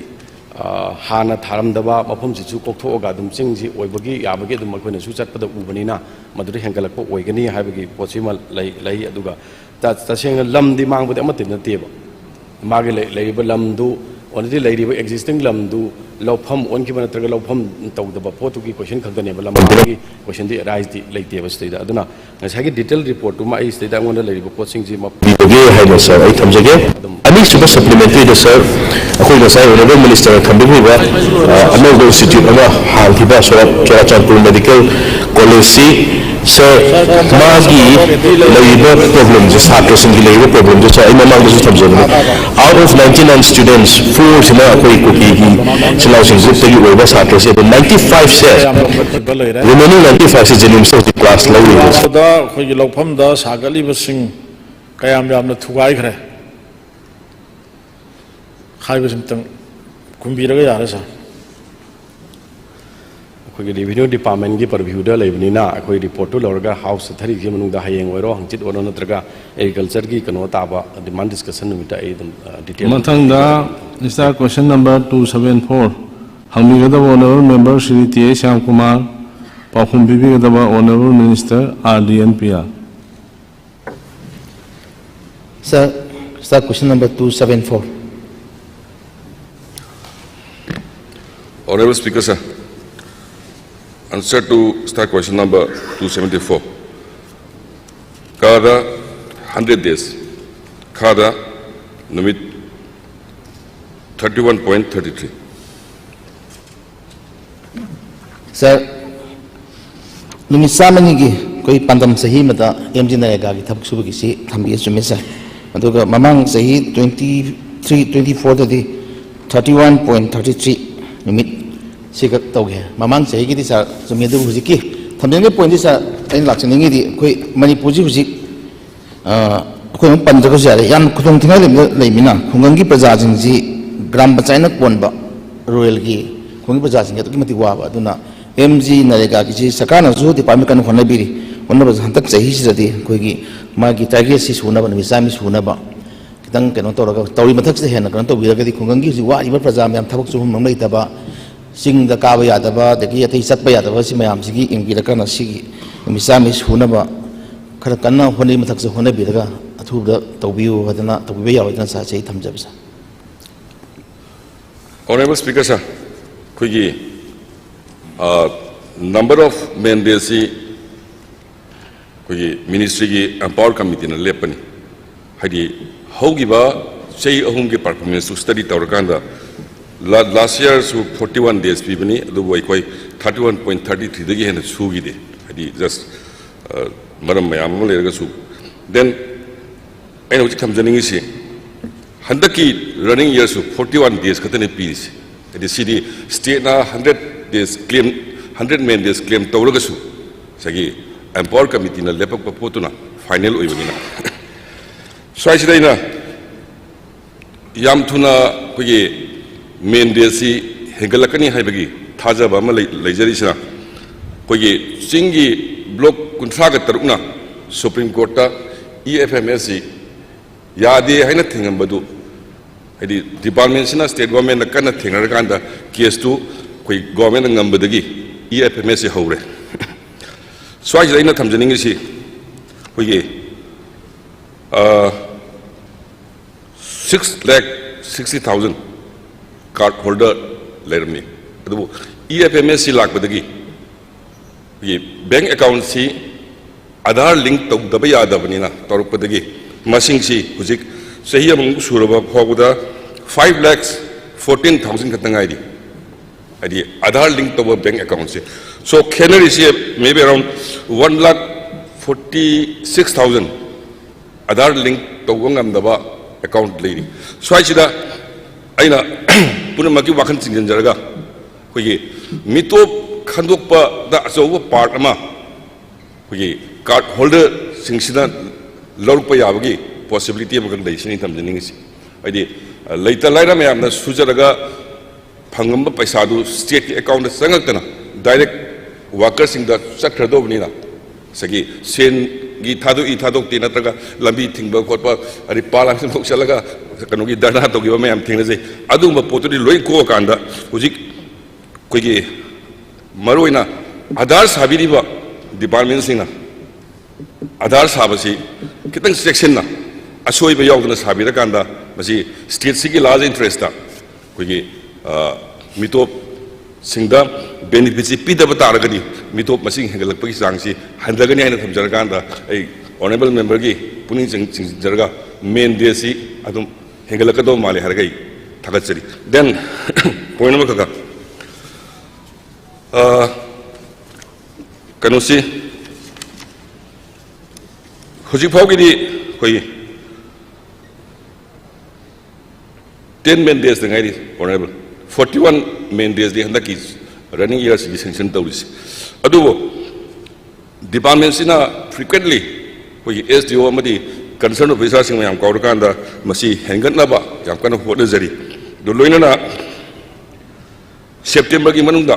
ꯑ, ꯍꯥꯟꯅ ꯊꯥꯔꯝꯗꯕ ꯃꯐꯝꯁꯤꯁꯨ ꯀꯣꯛꯊꯣꯛꯑꯒ ꯑꯗꯨꯝ ꯆꯤꯡꯁꯤ ꯑꯣꯏꯕꯒꯤ ꯌꯥꯕꯒꯤ ꯑꯗꯨꯝ ꯑꯩꯈꯣꯏꯅꯁꯨ ꯆꯠꯄꯗ ꯎꯕꯅꯤꯅ ꯃꯗꯨꯗ ꯍꯦꯟꯒꯠꯂꯛꯄ ꯑꯣꯏꯒꯅꯤ ꯍꯥꯏꯕꯒꯤ ꯄꯣꯠꯁꯤꯃ ꯂꯩ, ꯂꯩ꯫ ꯑꯗꯨꯒ ꯇ-, ꯇꯁꯦꯡꯅ ꯂꯝꯗꯤ ꯃꯥꯡꯕꯗꯤ ꯑꯃꯠꯇ ꯅꯠꯇꯦꯕ꯫ ꯃꯥꯒꯤ ꯂꯩ-, ꯂꯩꯔꯤꯕ ꯂꯝꯗꯨ, already ꯂꯩꯔꯤꯕ existing ꯂꯝꯗꯨ ꯂꯧꯐꯝ ꯑꯣꯟꯈꯤꯕ ꯅꯠꯇ꯭ꯔꯒ ꯂꯧꯐꯝ ꯇꯧꯗꯕ ꯄꯣꯠꯇꯨꯒꯤ question ꯈꯛꯇꯅꯦꯕ꯫ ꯂꯝ ꯃꯥꯡꯕꯒꯤ questionꯗꯤ ariseꯗꯤ ꯂꯩꯇꯦꯕ ꯁꯤꯗꯩꯗ꯫ ꯑꯗꯨꯅ ꯉꯁꯥꯏꯒꯤ detail reportꯇꯨꯃ ꯑꯩ ꯁꯤꯗꯩꯗ ꯑꯩꯉꯣꯟꯗ ꯂꯩꯔꯤꯕ ꯄꯣꯠꯁꯤꯡꯁꯤ ꯃ-, ꯄꯤꯕꯒꯦ ꯍꯥꯏꯅ, ꯁꯥꯔ, ꯑꯩ ꯊꯝꯖꯒꯦ꯫ ꯑꯗꯨꯝ ꯑꯅꯤꯁꯨꯕ supplementaryꯗ, ꯁꯥꯔ, ꯑꯩꯈꯣꯏ ꯉꯁꯥꯏ honourable ministerꯅ ꯊꯝꯕꯤꯈꯤꯕ, ꯑ, ꯑꯅꯧꯕ institute ꯑꯃ ꯍꯥꯡꯈꯤꯕ ꯁꯣꯔꯥ-, ꯆꯨꯔꯥꯆꯥꯟꯄꯨꯔ medical collegeꯁꯤ ꯁꯥꯔ, ꯃꯥꯒꯤ ꯂꯩꯔꯤꯕ ꯄ꯭ꯔꯣꯕ꯭ꯂꯦꯝꯁꯦ, ꯁꯥꯇ꯭ꯔꯁꯤꯡꯒꯤ ꯂꯩꯔꯤꯕ ꯄ꯭ꯔꯣꯕ꯭ꯂꯦꯝꯁꯦ, ꯁꯥꯔ, ꯑꯩ ꯃꯃꯥꯡꯗꯁꯨ ꯊꯝꯖꯕꯅꯤ, out of ninety nine students, four ꯁꯤꯅ ꯑꯩꯈꯣꯏ ꯀꯨꯀꯤꯒꯤ ꯏꯆꯤꯜ ꯏꯅꯥꯎꯁꯤꯡ ꯒ꯭ꯔꯨꯞꯇꯒꯤ ꯑꯣꯏꯕ ꯁꯥꯇ꯭ꯔꯁꯦ, ꯑꯗꯣ ninety five ꯁꯦ, ꯌꯥꯝꯅ ꯐꯠꯈꯤꯕ ꯂꯩꯔꯦ꯫ Remaining ninety five ꯁꯦ JNIMS ꯇ ꯍꯧꯖꯤꯛ ꯀ꯭ꯂꯥꯁ ꯂꯧꯔꯤꯕ꯫ ꯃꯈꯥꯗ ꯑꯩꯈꯣꯏꯒꯤ ꯂꯧꯐꯝꯗ ꯁꯥꯒꯠꯂꯤꯕꯁꯤꯡ ꯀꯌꯥꯝ ꯌꯥꯝꯅ ꯊꯨꯒꯥꯏꯈ꯭ꯔꯦ ꯍꯥꯏꯕꯁꯤꯃꯇꯪ ꯈꯨꯝꯕꯤꯔꯒ ꯌꯥꯔꯦ, ꯁꯥꯔ꯫ ꯑꯩꯈꯣꯏꯒꯤ ꯔꯦꯚꯤꯅ꯭ꯌꯨ ꯗꯤꯄꯥꯔꯠꯃꯦꯟꯒꯤ ꯄꯔꯚ꯭ꯌꯨꯗ ꯂꯩꯕꯅꯤꯅ, ꯑꯩꯈꯣꯏ ꯔꯤꯄꯣꯔꯠꯇꯨ ꯂꯧꯔꯒ ꯍꯥꯎꯁ ꯆꯠꯊꯔꯤꯁꯤ ꯃꯅꯨꯡꯗ ꯍꯌꯦꯡ ꯑꯣꯏꯔꯣ, ꯍꯪꯆꯤꯠ ꯑꯣꯏꯔꯣ, ꯅꯠꯇ꯭ꯔꯒ ꯑꯦꯒ꯭ꯔꯤꯀꯜꯆꯔꯒꯤ ꯀꯩꯅꯣ ꯇꯥꯕ ꯗꯤꯃꯥꯟ ꯗꯤꯁꯀꯁꯟ ꯅꯨꯃꯤꯠꯇ ꯑꯩ ꯑꯗꯨꯝ, ꯑ, ꯗꯤꯇꯦꯜ ꯃꯊꯪꯗ, sir, question number two seven four, ꯍꯪꯕꯤꯒꯗꯕ honourable member Shri T A Shyamkumar, ꯄꯥꯎꯈꯨꯝ ꯄꯤꯕꯤꯒꯗꯕ honourable minister R D and P R. Sir, sir, question number two seven four. Honorable Speaker, sir, answer to star question number two seventy-four. ꯀꯥꯗ hundred days, ꯈꯥꯗ ꯅꯨꯃꯤꯠ thirty-one point thirty-three꯫ Sir, ꯅꯨꯃꯤꯠ ꯆꯥꯝꯃꯅꯤꯒꯤ ꯑꯩꯈꯣꯏ ꯄꯥꯟꯗꯝ ꯆꯍꯤ ꯑꯃꯗ ꯑꯦꯝ ꯖꯤ ꯅꯔꯦꯒꯥꯒꯤ ꯊꯕꯛ ꯁꯨꯕꯒꯤꯁꯤ ꯊꯝꯕꯤꯌꯦ, ꯆꯨꯝꯃꯦ, ꯁꯥꯔ꯫ ꯑꯗꯨꯒ ꯃꯃꯥꯡ ꯆꯍꯤ twenty three twenty four ꯗꯗꯤ thirty one point thirty three ꯅꯨꯃꯤꯠ ꯁꯤꯈꯛ ꯇꯧꯈꯤ꯫ ꯃꯃꯥꯡ ꯆꯍꯤꯒꯤꯗꯤ, ꯁꯥꯔ, ꯆꯨꯝꯃꯤ, ꯑꯗꯨꯕꯨ ꯍꯧꯖꯤꯛꯀꯤ ꯊꯝꯖꯤꯟꯕꯒꯤ ꯄꯣꯏꯟꯠꯁꯤ, ꯁꯥꯔ, ꯑꯩꯅ ꯂꯥꯛꯆꯅꯤꯡꯉꯤꯗꯤ ꯑꯩꯈꯣꯏ ꯃꯅꯤꯄꯨꯔꯁꯤ ꯍꯧꯖꯤꯛ ꯑ, ꯑꯩꯈꯣꯏ ꯑꯃꯨꯛ ꯄꯟꯗ꯭ꯔꯒꯁꯨ ꯌꯥꯔꯦ, ꯌꯥꯝ ꯈꯨꯗꯣꯡ ꯊꯤꯅꯤꯡꯉꯥꯏ ꯂꯩꯕ-, ꯂꯩꯃꯤꯅ ꯈꯨꯡꯒꯪꯒꯤ ꯄ꯭ꯔꯖꯥꯁꯤꯡꯁꯤ ꯒ꯭ꯔꯥꯝ ꯄꯟꯆꯥꯌꯠꯅ ꯀꯣꯟꯕ, ꯔꯨꯔꯦꯜꯒꯤ ꯈꯨꯡꯒꯪꯒꯤ ꯄ꯭ꯔꯖꯥꯁꯤꯡꯁꯤ ꯑꯗꯨꯛꯀꯤ ꯃꯇꯤꯛ ꯋꯥꯕ꯫ ꯑꯗꯨꯅ ꯑꯦꯝ ꯖꯤ ꯅꯔꯦꯒꯥꯒꯤꯁꯤ ꯁꯔꯀꯥꯔꯅꯁꯨ ꯗꯤꯄꯥꯔꯠꯃꯦꯟ ꯀꯟꯅ ꯍꯣꯠꯅꯕꯤꯔꯤ꯫ ꯍꯣꯠꯅꯕꯁꯦ ꯍꯟꯗꯛ ꯆꯍꯤꯁꯤꯗꯗꯤ ꯑꯩꯈꯣꯏꯒꯤ ꯃꯥꯒꯤ ꯇꯥꯔꯒꯦꯠꯁꯤ ꯁꯨꯅꯕ, ꯅꯨꯃꯤꯠ ꯆꯥꯝꯃ ꯁꯨꯅꯕ ꯈꯤꯇꯪ ꯀꯩꯅꯣ ꯇꯧꯔꯒ, ꯇꯧꯔꯤ ꯃꯊꯛꯁꯤꯗ ꯍꯦꯟꯅ ꯀꯩꯅꯣ ꯇꯧꯕꯤꯔꯒꯗꯤ, ꯈꯨꯡꯒꯪꯒꯤ ꯍꯧꯖꯤꯛ ꯋꯥꯔꯤꯕ ꯄ꯭ꯔꯖꯥ ꯃꯌꯥꯝ, ꯊꯕꯛ ꯁꯨꯐꯝ ꯑꯃ ꯂꯩꯇꯕ, ꯆꯤꯡꯗ ꯀꯥꯕ ꯌꯥꯗꯕ, ꯑꯗꯒꯤ ꯑꯇꯩ ꯆꯠꯄ ꯌꯥꯗꯕ, ꯁꯤ ꯃꯌꯥꯝꯁꯤꯒꯤ ꯌꯦꯡꯕꯤꯔꯀꯥꯟꯗ ꯁꯤꯒꯤ ꯅꯨꯃꯤꯠ ꯆꯥꯝꯃ ꯁꯨꯅꯕ ꯈꯔ ꯀꯟꯅ ꯍꯣꯠꯅꯔꯤ ꯃꯊꯛꯁꯦ ꯍꯣꯠꯅꯕꯤꯔꯒ ꯑꯊꯨꯕꯗ ꯇꯧꯕꯤꯌꯨ ꯍꯥꯏꯗꯅ, ꯇꯧꯕꯤꯕ ꯌꯥꯎ ꯍꯥꯏꯗꯅ, ꯁꯥꯔꯁꯦ ꯑꯩ ꯊꯝꯖꯕ, ꯁꯥꯔ꯫ Honorable Speaker, sir, ꯑꯩꯈꯣꯏꯒꯤ, ꯑ, number of man days ꯁꯤ ꯑꯩꯈꯣꯏꯒꯤ ꯃꯤꯅꯤꯁꯇ꯭ꯔꯤꯒꯤ ꯑꯦꯝꯄꯥꯋꯔ ꯀꯃꯤꯇꯤꯅ ꯂꯦꯞꯄꯅꯤ꯫ ꯍꯥꯏꯗꯤ, ꯍꯧꯈꯤꯕ ꯆꯍꯤ ꯑꯍꯨꯝꯒꯤ ꯄꯔꯐꯣꯔꯃꯦꯟꯁꯇꯨ ꯁ꯭ꯇꯗꯤ ꯇꯧꯔꯀꯥꯟꯗ, ꯂꯥ-, ꯂꯥꯁ ꯌꯔꯁꯨ forty one days ꯄꯤꯕꯅꯤ, ꯑꯗꯨꯕꯨ ꯑꯩꯈꯣꯏ thirty one point thirty three ꯗꯒꯤ ꯍꯦꯟꯅ ꯁꯨꯈꯤꯗꯦ꯫ ꯍꯥꯏꯗꯤ, ꯖꯁ ꯃꯔꯝ ꯃꯌꯥꯝ ꯑꯃ ꯂꯩꯔꯒꯁꯨ, then ꯑꯩꯅ ꯍꯧꯖꯤꯛ ꯊꯝꯖꯅꯤꯡꯉꯤꯁꯤ, ꯍꯟꯗꯛꯀꯤ running yearꯁꯨ forty one days ꯈꯛꯇꯅꯤ ꯄꯤꯔꯤꯁꯤ꯫ ꯍꯥꯏꯗꯤ ꯁꯤꯗꯤ stateꯅ hundred days claim, hundred man days claim ꯇꯧꯔꯒꯁꯨ ꯉꯁꯥꯏꯒꯤ empower committeeꯅ ꯂꯦꯞꯄꯛꯄ ꯄꯣꯠꯇꯨꯅ final ꯑꯣꯏꯕꯅꯤꯅ, ꯁ꯭ꯋꯥꯏꯁꯤꯗ ꯑꯩꯅ ꯌꯥꯝ ꯊꯨꯅ ꯑꯩꯈꯣꯏꯒꯤ man dayꯁꯤ ꯍꯦꯟꯒꯠꯂꯛꯀꯅꯤ ꯍꯥꯏꯕꯒꯤ ꯊꯥꯖꯕ ꯑꯃ ꯂꯩ-, ꯂꯩꯖꯔꯤꯁꯤꯅ, ꯑꯩꯈꯣꯏꯒꯤ ꯆꯤꯡꯒꯤ block ꯀꯨꯟꯊ꯭ꯔꯥꯒ ꯇꯔꯨꯛꯅ Supreme Courtꯇ EFMSꯁꯤ ꯌꯥꯗꯦ ꯍꯥꯏꯅ ꯊꯤꯡꯉꯝꯕꯗꯨ, ꯍꯥꯏꯗꯤ departmentꯁꯤꯅ state governmentꯇ ꯀꯟꯅ ꯊꯦꯡꯅꯔꯀꯥꯟꯗ caseꯇꯨ ꯑꯩꯈꯣꯏ governmentꯅ ꯉꯝꯕꯗꯒꯤ EFMSꯁꯤ ꯍꯧꯔꯦ꯫ ꯁ꯭ꯋꯥꯏꯁꯤꯗ ꯑꯩꯅ ꯊꯝꯖꯅꯤꯡꯉꯤꯁꯤ, ꯑꯩꯈꯣꯏꯒꯤ, ꯑ, six lakh sixty thousand card holder ꯂꯩꯔꯝꯃꯤ꯫ ꯑꯗꯨꯕꯨ EFMSꯁꯤ ꯂꯥꯛꯄꯗꯒꯤ ꯑꯩꯈꯣꯏꯒꯤ bank accountꯁꯤ Aadhaar link ꯇꯧꯗꯕ ꯌꯥꯗꯕꯅꯤꯅ ꯇꯧꯔꯛꯄꯗꯒꯤ ꯃꯁꯤꯡꯁꯤ ꯍꯧꯖꯤꯛ ꯆꯍꯤ ꯑꯃꯃꯨꯛ ꯁꯨꯔꯕ ꯐꯥꯎꯕꯗ five lakhs fourteen thousand ꯈꯛꯇ ꯉꯥꯏꯔꯤ꯫ ꯍꯥꯏꯗꯤ Aadhaar link ꯇꯧꯕ bank accountꯁꯦ꯫ So ꯈꯦꯠꯅꯔꯤꯁꯦ maybe around one lakh forty six thousand Aadhaar link ꯇꯧꯕ ꯉꯝꯗꯕ account ꯂꯩꯔꯤ꯫ ꯁ꯭ꯋꯥꯏꯁꯤꯗ ꯑꯩꯅ ꯄꯨꯝꯅꯃꯛꯀꯤ ꯋꯥꯈꯜ ꯆꯤꯡꯁꯤꯟꯖꯔꯒ ꯑꯩꯈꯣꯏꯒꯤ ꯃꯤꯇꯣꯞ ꯈꯟꯗꯣꯛꯄꯗ ꯑꯆꯧꯕ part ꯑꯃ ꯑꯩꯈꯣꯏꯒꯤ card holderꯁꯤꯡꯁꯤꯅ ꯂꯧꯔꯛꯄ ꯌꯥꯕꯒꯤ possibility ꯑꯃꯈꯛ ꯂꯩ, ꯁꯤꯅꯤ ꯊꯝꯖꯅꯤꯡꯉꯤꯁꯤ꯫ ꯍꯥꯏꯗꯤ, ꯑ, ꯂꯩꯇ ꯂꯥꯏꯔ ꯃꯌꯥꯝꯅ ꯁꯨꯖꯔꯒ ꯐꯪꯉꯝꯕ ꯄꯩꯁꯥꯗꯨ stateꯀꯤ accountꯇ ꯆꯪꯉꯛꯇꯅ direct workerꯁꯤꯡꯗ ꯆꯠꯈ꯭ꯔꯗꯧꯕꯅꯤꯅ, ꯉꯁꯥꯏꯒꯤ ꯁꯦꯟꯒꯤ ꯊꯥꯗꯣꯛꯏ ꯊꯥꯗꯣꯛꯇꯦ ꯅꯠꯇ꯭ꯔꯒ ꯂꯝꯕꯤ ꯊꯤꯡꯕ ꯈꯣꯠꯄ, ꯑꯗꯩ ꯄꯥ ꯂꯥꯟꯁꯤꯟ ꯊꯣꯛ ꯆꯠꯂꯒ ꯀꯩꯅꯣꯒꯤ ꯙꯔꯅꯥ ꯇꯧꯈꯤꯕ ꯃꯌꯥꯝ ꯊꯦꯡꯅꯖꯩ꯫ ꯑꯗꯨꯒꯨꯝꯕ ꯄꯣꯠꯇꯨꯗꯤ ꯂꯣꯏ ꯀꯣꯛꯑꯀꯥꯟꯗ ꯍꯧꯖꯤꯛ ꯑꯩꯈꯣꯏꯒꯤ ꯃꯔꯨꯑꯣꯏꯅ Aadhaar ꯁꯥꯕꯤꯔꯤꯕ departmentꯁꯤꯡꯅ Aadhaar ꯁꯥꯕꯁꯤ ꯈꯤꯇꯪ ꯆꯦꯛꯁꯤꯟꯅ, ꯑꯁꯣꯏꯕ ꯌꯥꯎꯗꯅ ꯁꯥꯕꯤꯔꯀꯥꯟꯗ ꯃꯁꯤ stateꯁꯤꯒꯤ large interestꯇ ꯑꯩꯈꯣꯏꯒꯤ, ꯑ, ꯃꯤꯇꯣꯞꯁꯤꯡꯗ benefitꯁꯤ ꯄꯤꯗꯕ ꯇꯥꯔꯒꯗꯤ ꯃꯤꯇꯣꯞ ꯃꯁꯤꯡ ꯍꯦꯟꯒꯠꯂꯛꯄꯒꯤ ꯆꯥꯡꯁꯤ ꯍꯟꯊꯒꯅꯤ ꯍꯥꯏꯅ ꯊꯝꯖꯔꯀꯥꯟꯗ ꯑꯩ honourable memberꯒꯤ ꯄꯨꯛꯅꯤꯡ ꯆꯤꯡ-, ꯆꯤꯡꯁꯤꯟꯖꯔꯒ main dayꯁꯤ ꯑꯗꯨꯝ ꯍꯦꯟꯒꯠꯂꯛꯀꯗꯧꯕ ꯃꯥꯜꯂꯦ ꯍꯥꯏꯔꯒ ꯑꯩ ꯊꯥꯒꯠꯆꯔꯤ꯫ Then point ꯑꯃꯈꯛꯀ, ꯑ, ꯀꯩꯅꯣꯁꯤ, ꯍꯧꯖꯤꯛ ꯐꯥꯎꯒꯤꯗꯤ ꯑꯩꯈꯣꯏ ten main days ꯇ ꯉꯥꯏꯔꯤ, Honourable. Forty one main days ꯗꯤ ꯍꯟꯗꯛꯀꯤ running year ꯁꯤꯒꯤ sanction ꯇꯧꯔꯤꯁꯦ꯫ ꯑꯗꯨꯕꯨ department ꯁꯤꯅ frequently ꯑꯩꯈꯣꯏꯒꯤ S D O ꯑꯃꯗꯤ concerned officer ꯁꯤꯡ ꯃꯌꯥꯝ ꯀꯧꯔꯀꯥꯟꯗ ꯃꯁꯤ ꯍꯦꯟꯒꯠꯅꯕ ꯌꯥꯝ ꯀꯟꯅ ꯍꯣꯠꯅꯖꯔꯤ꯫ ꯑꯗꯨ ꯂꯣꯏꯅꯅ September ꯒꯤ ꯃꯅꯨꯡꯗ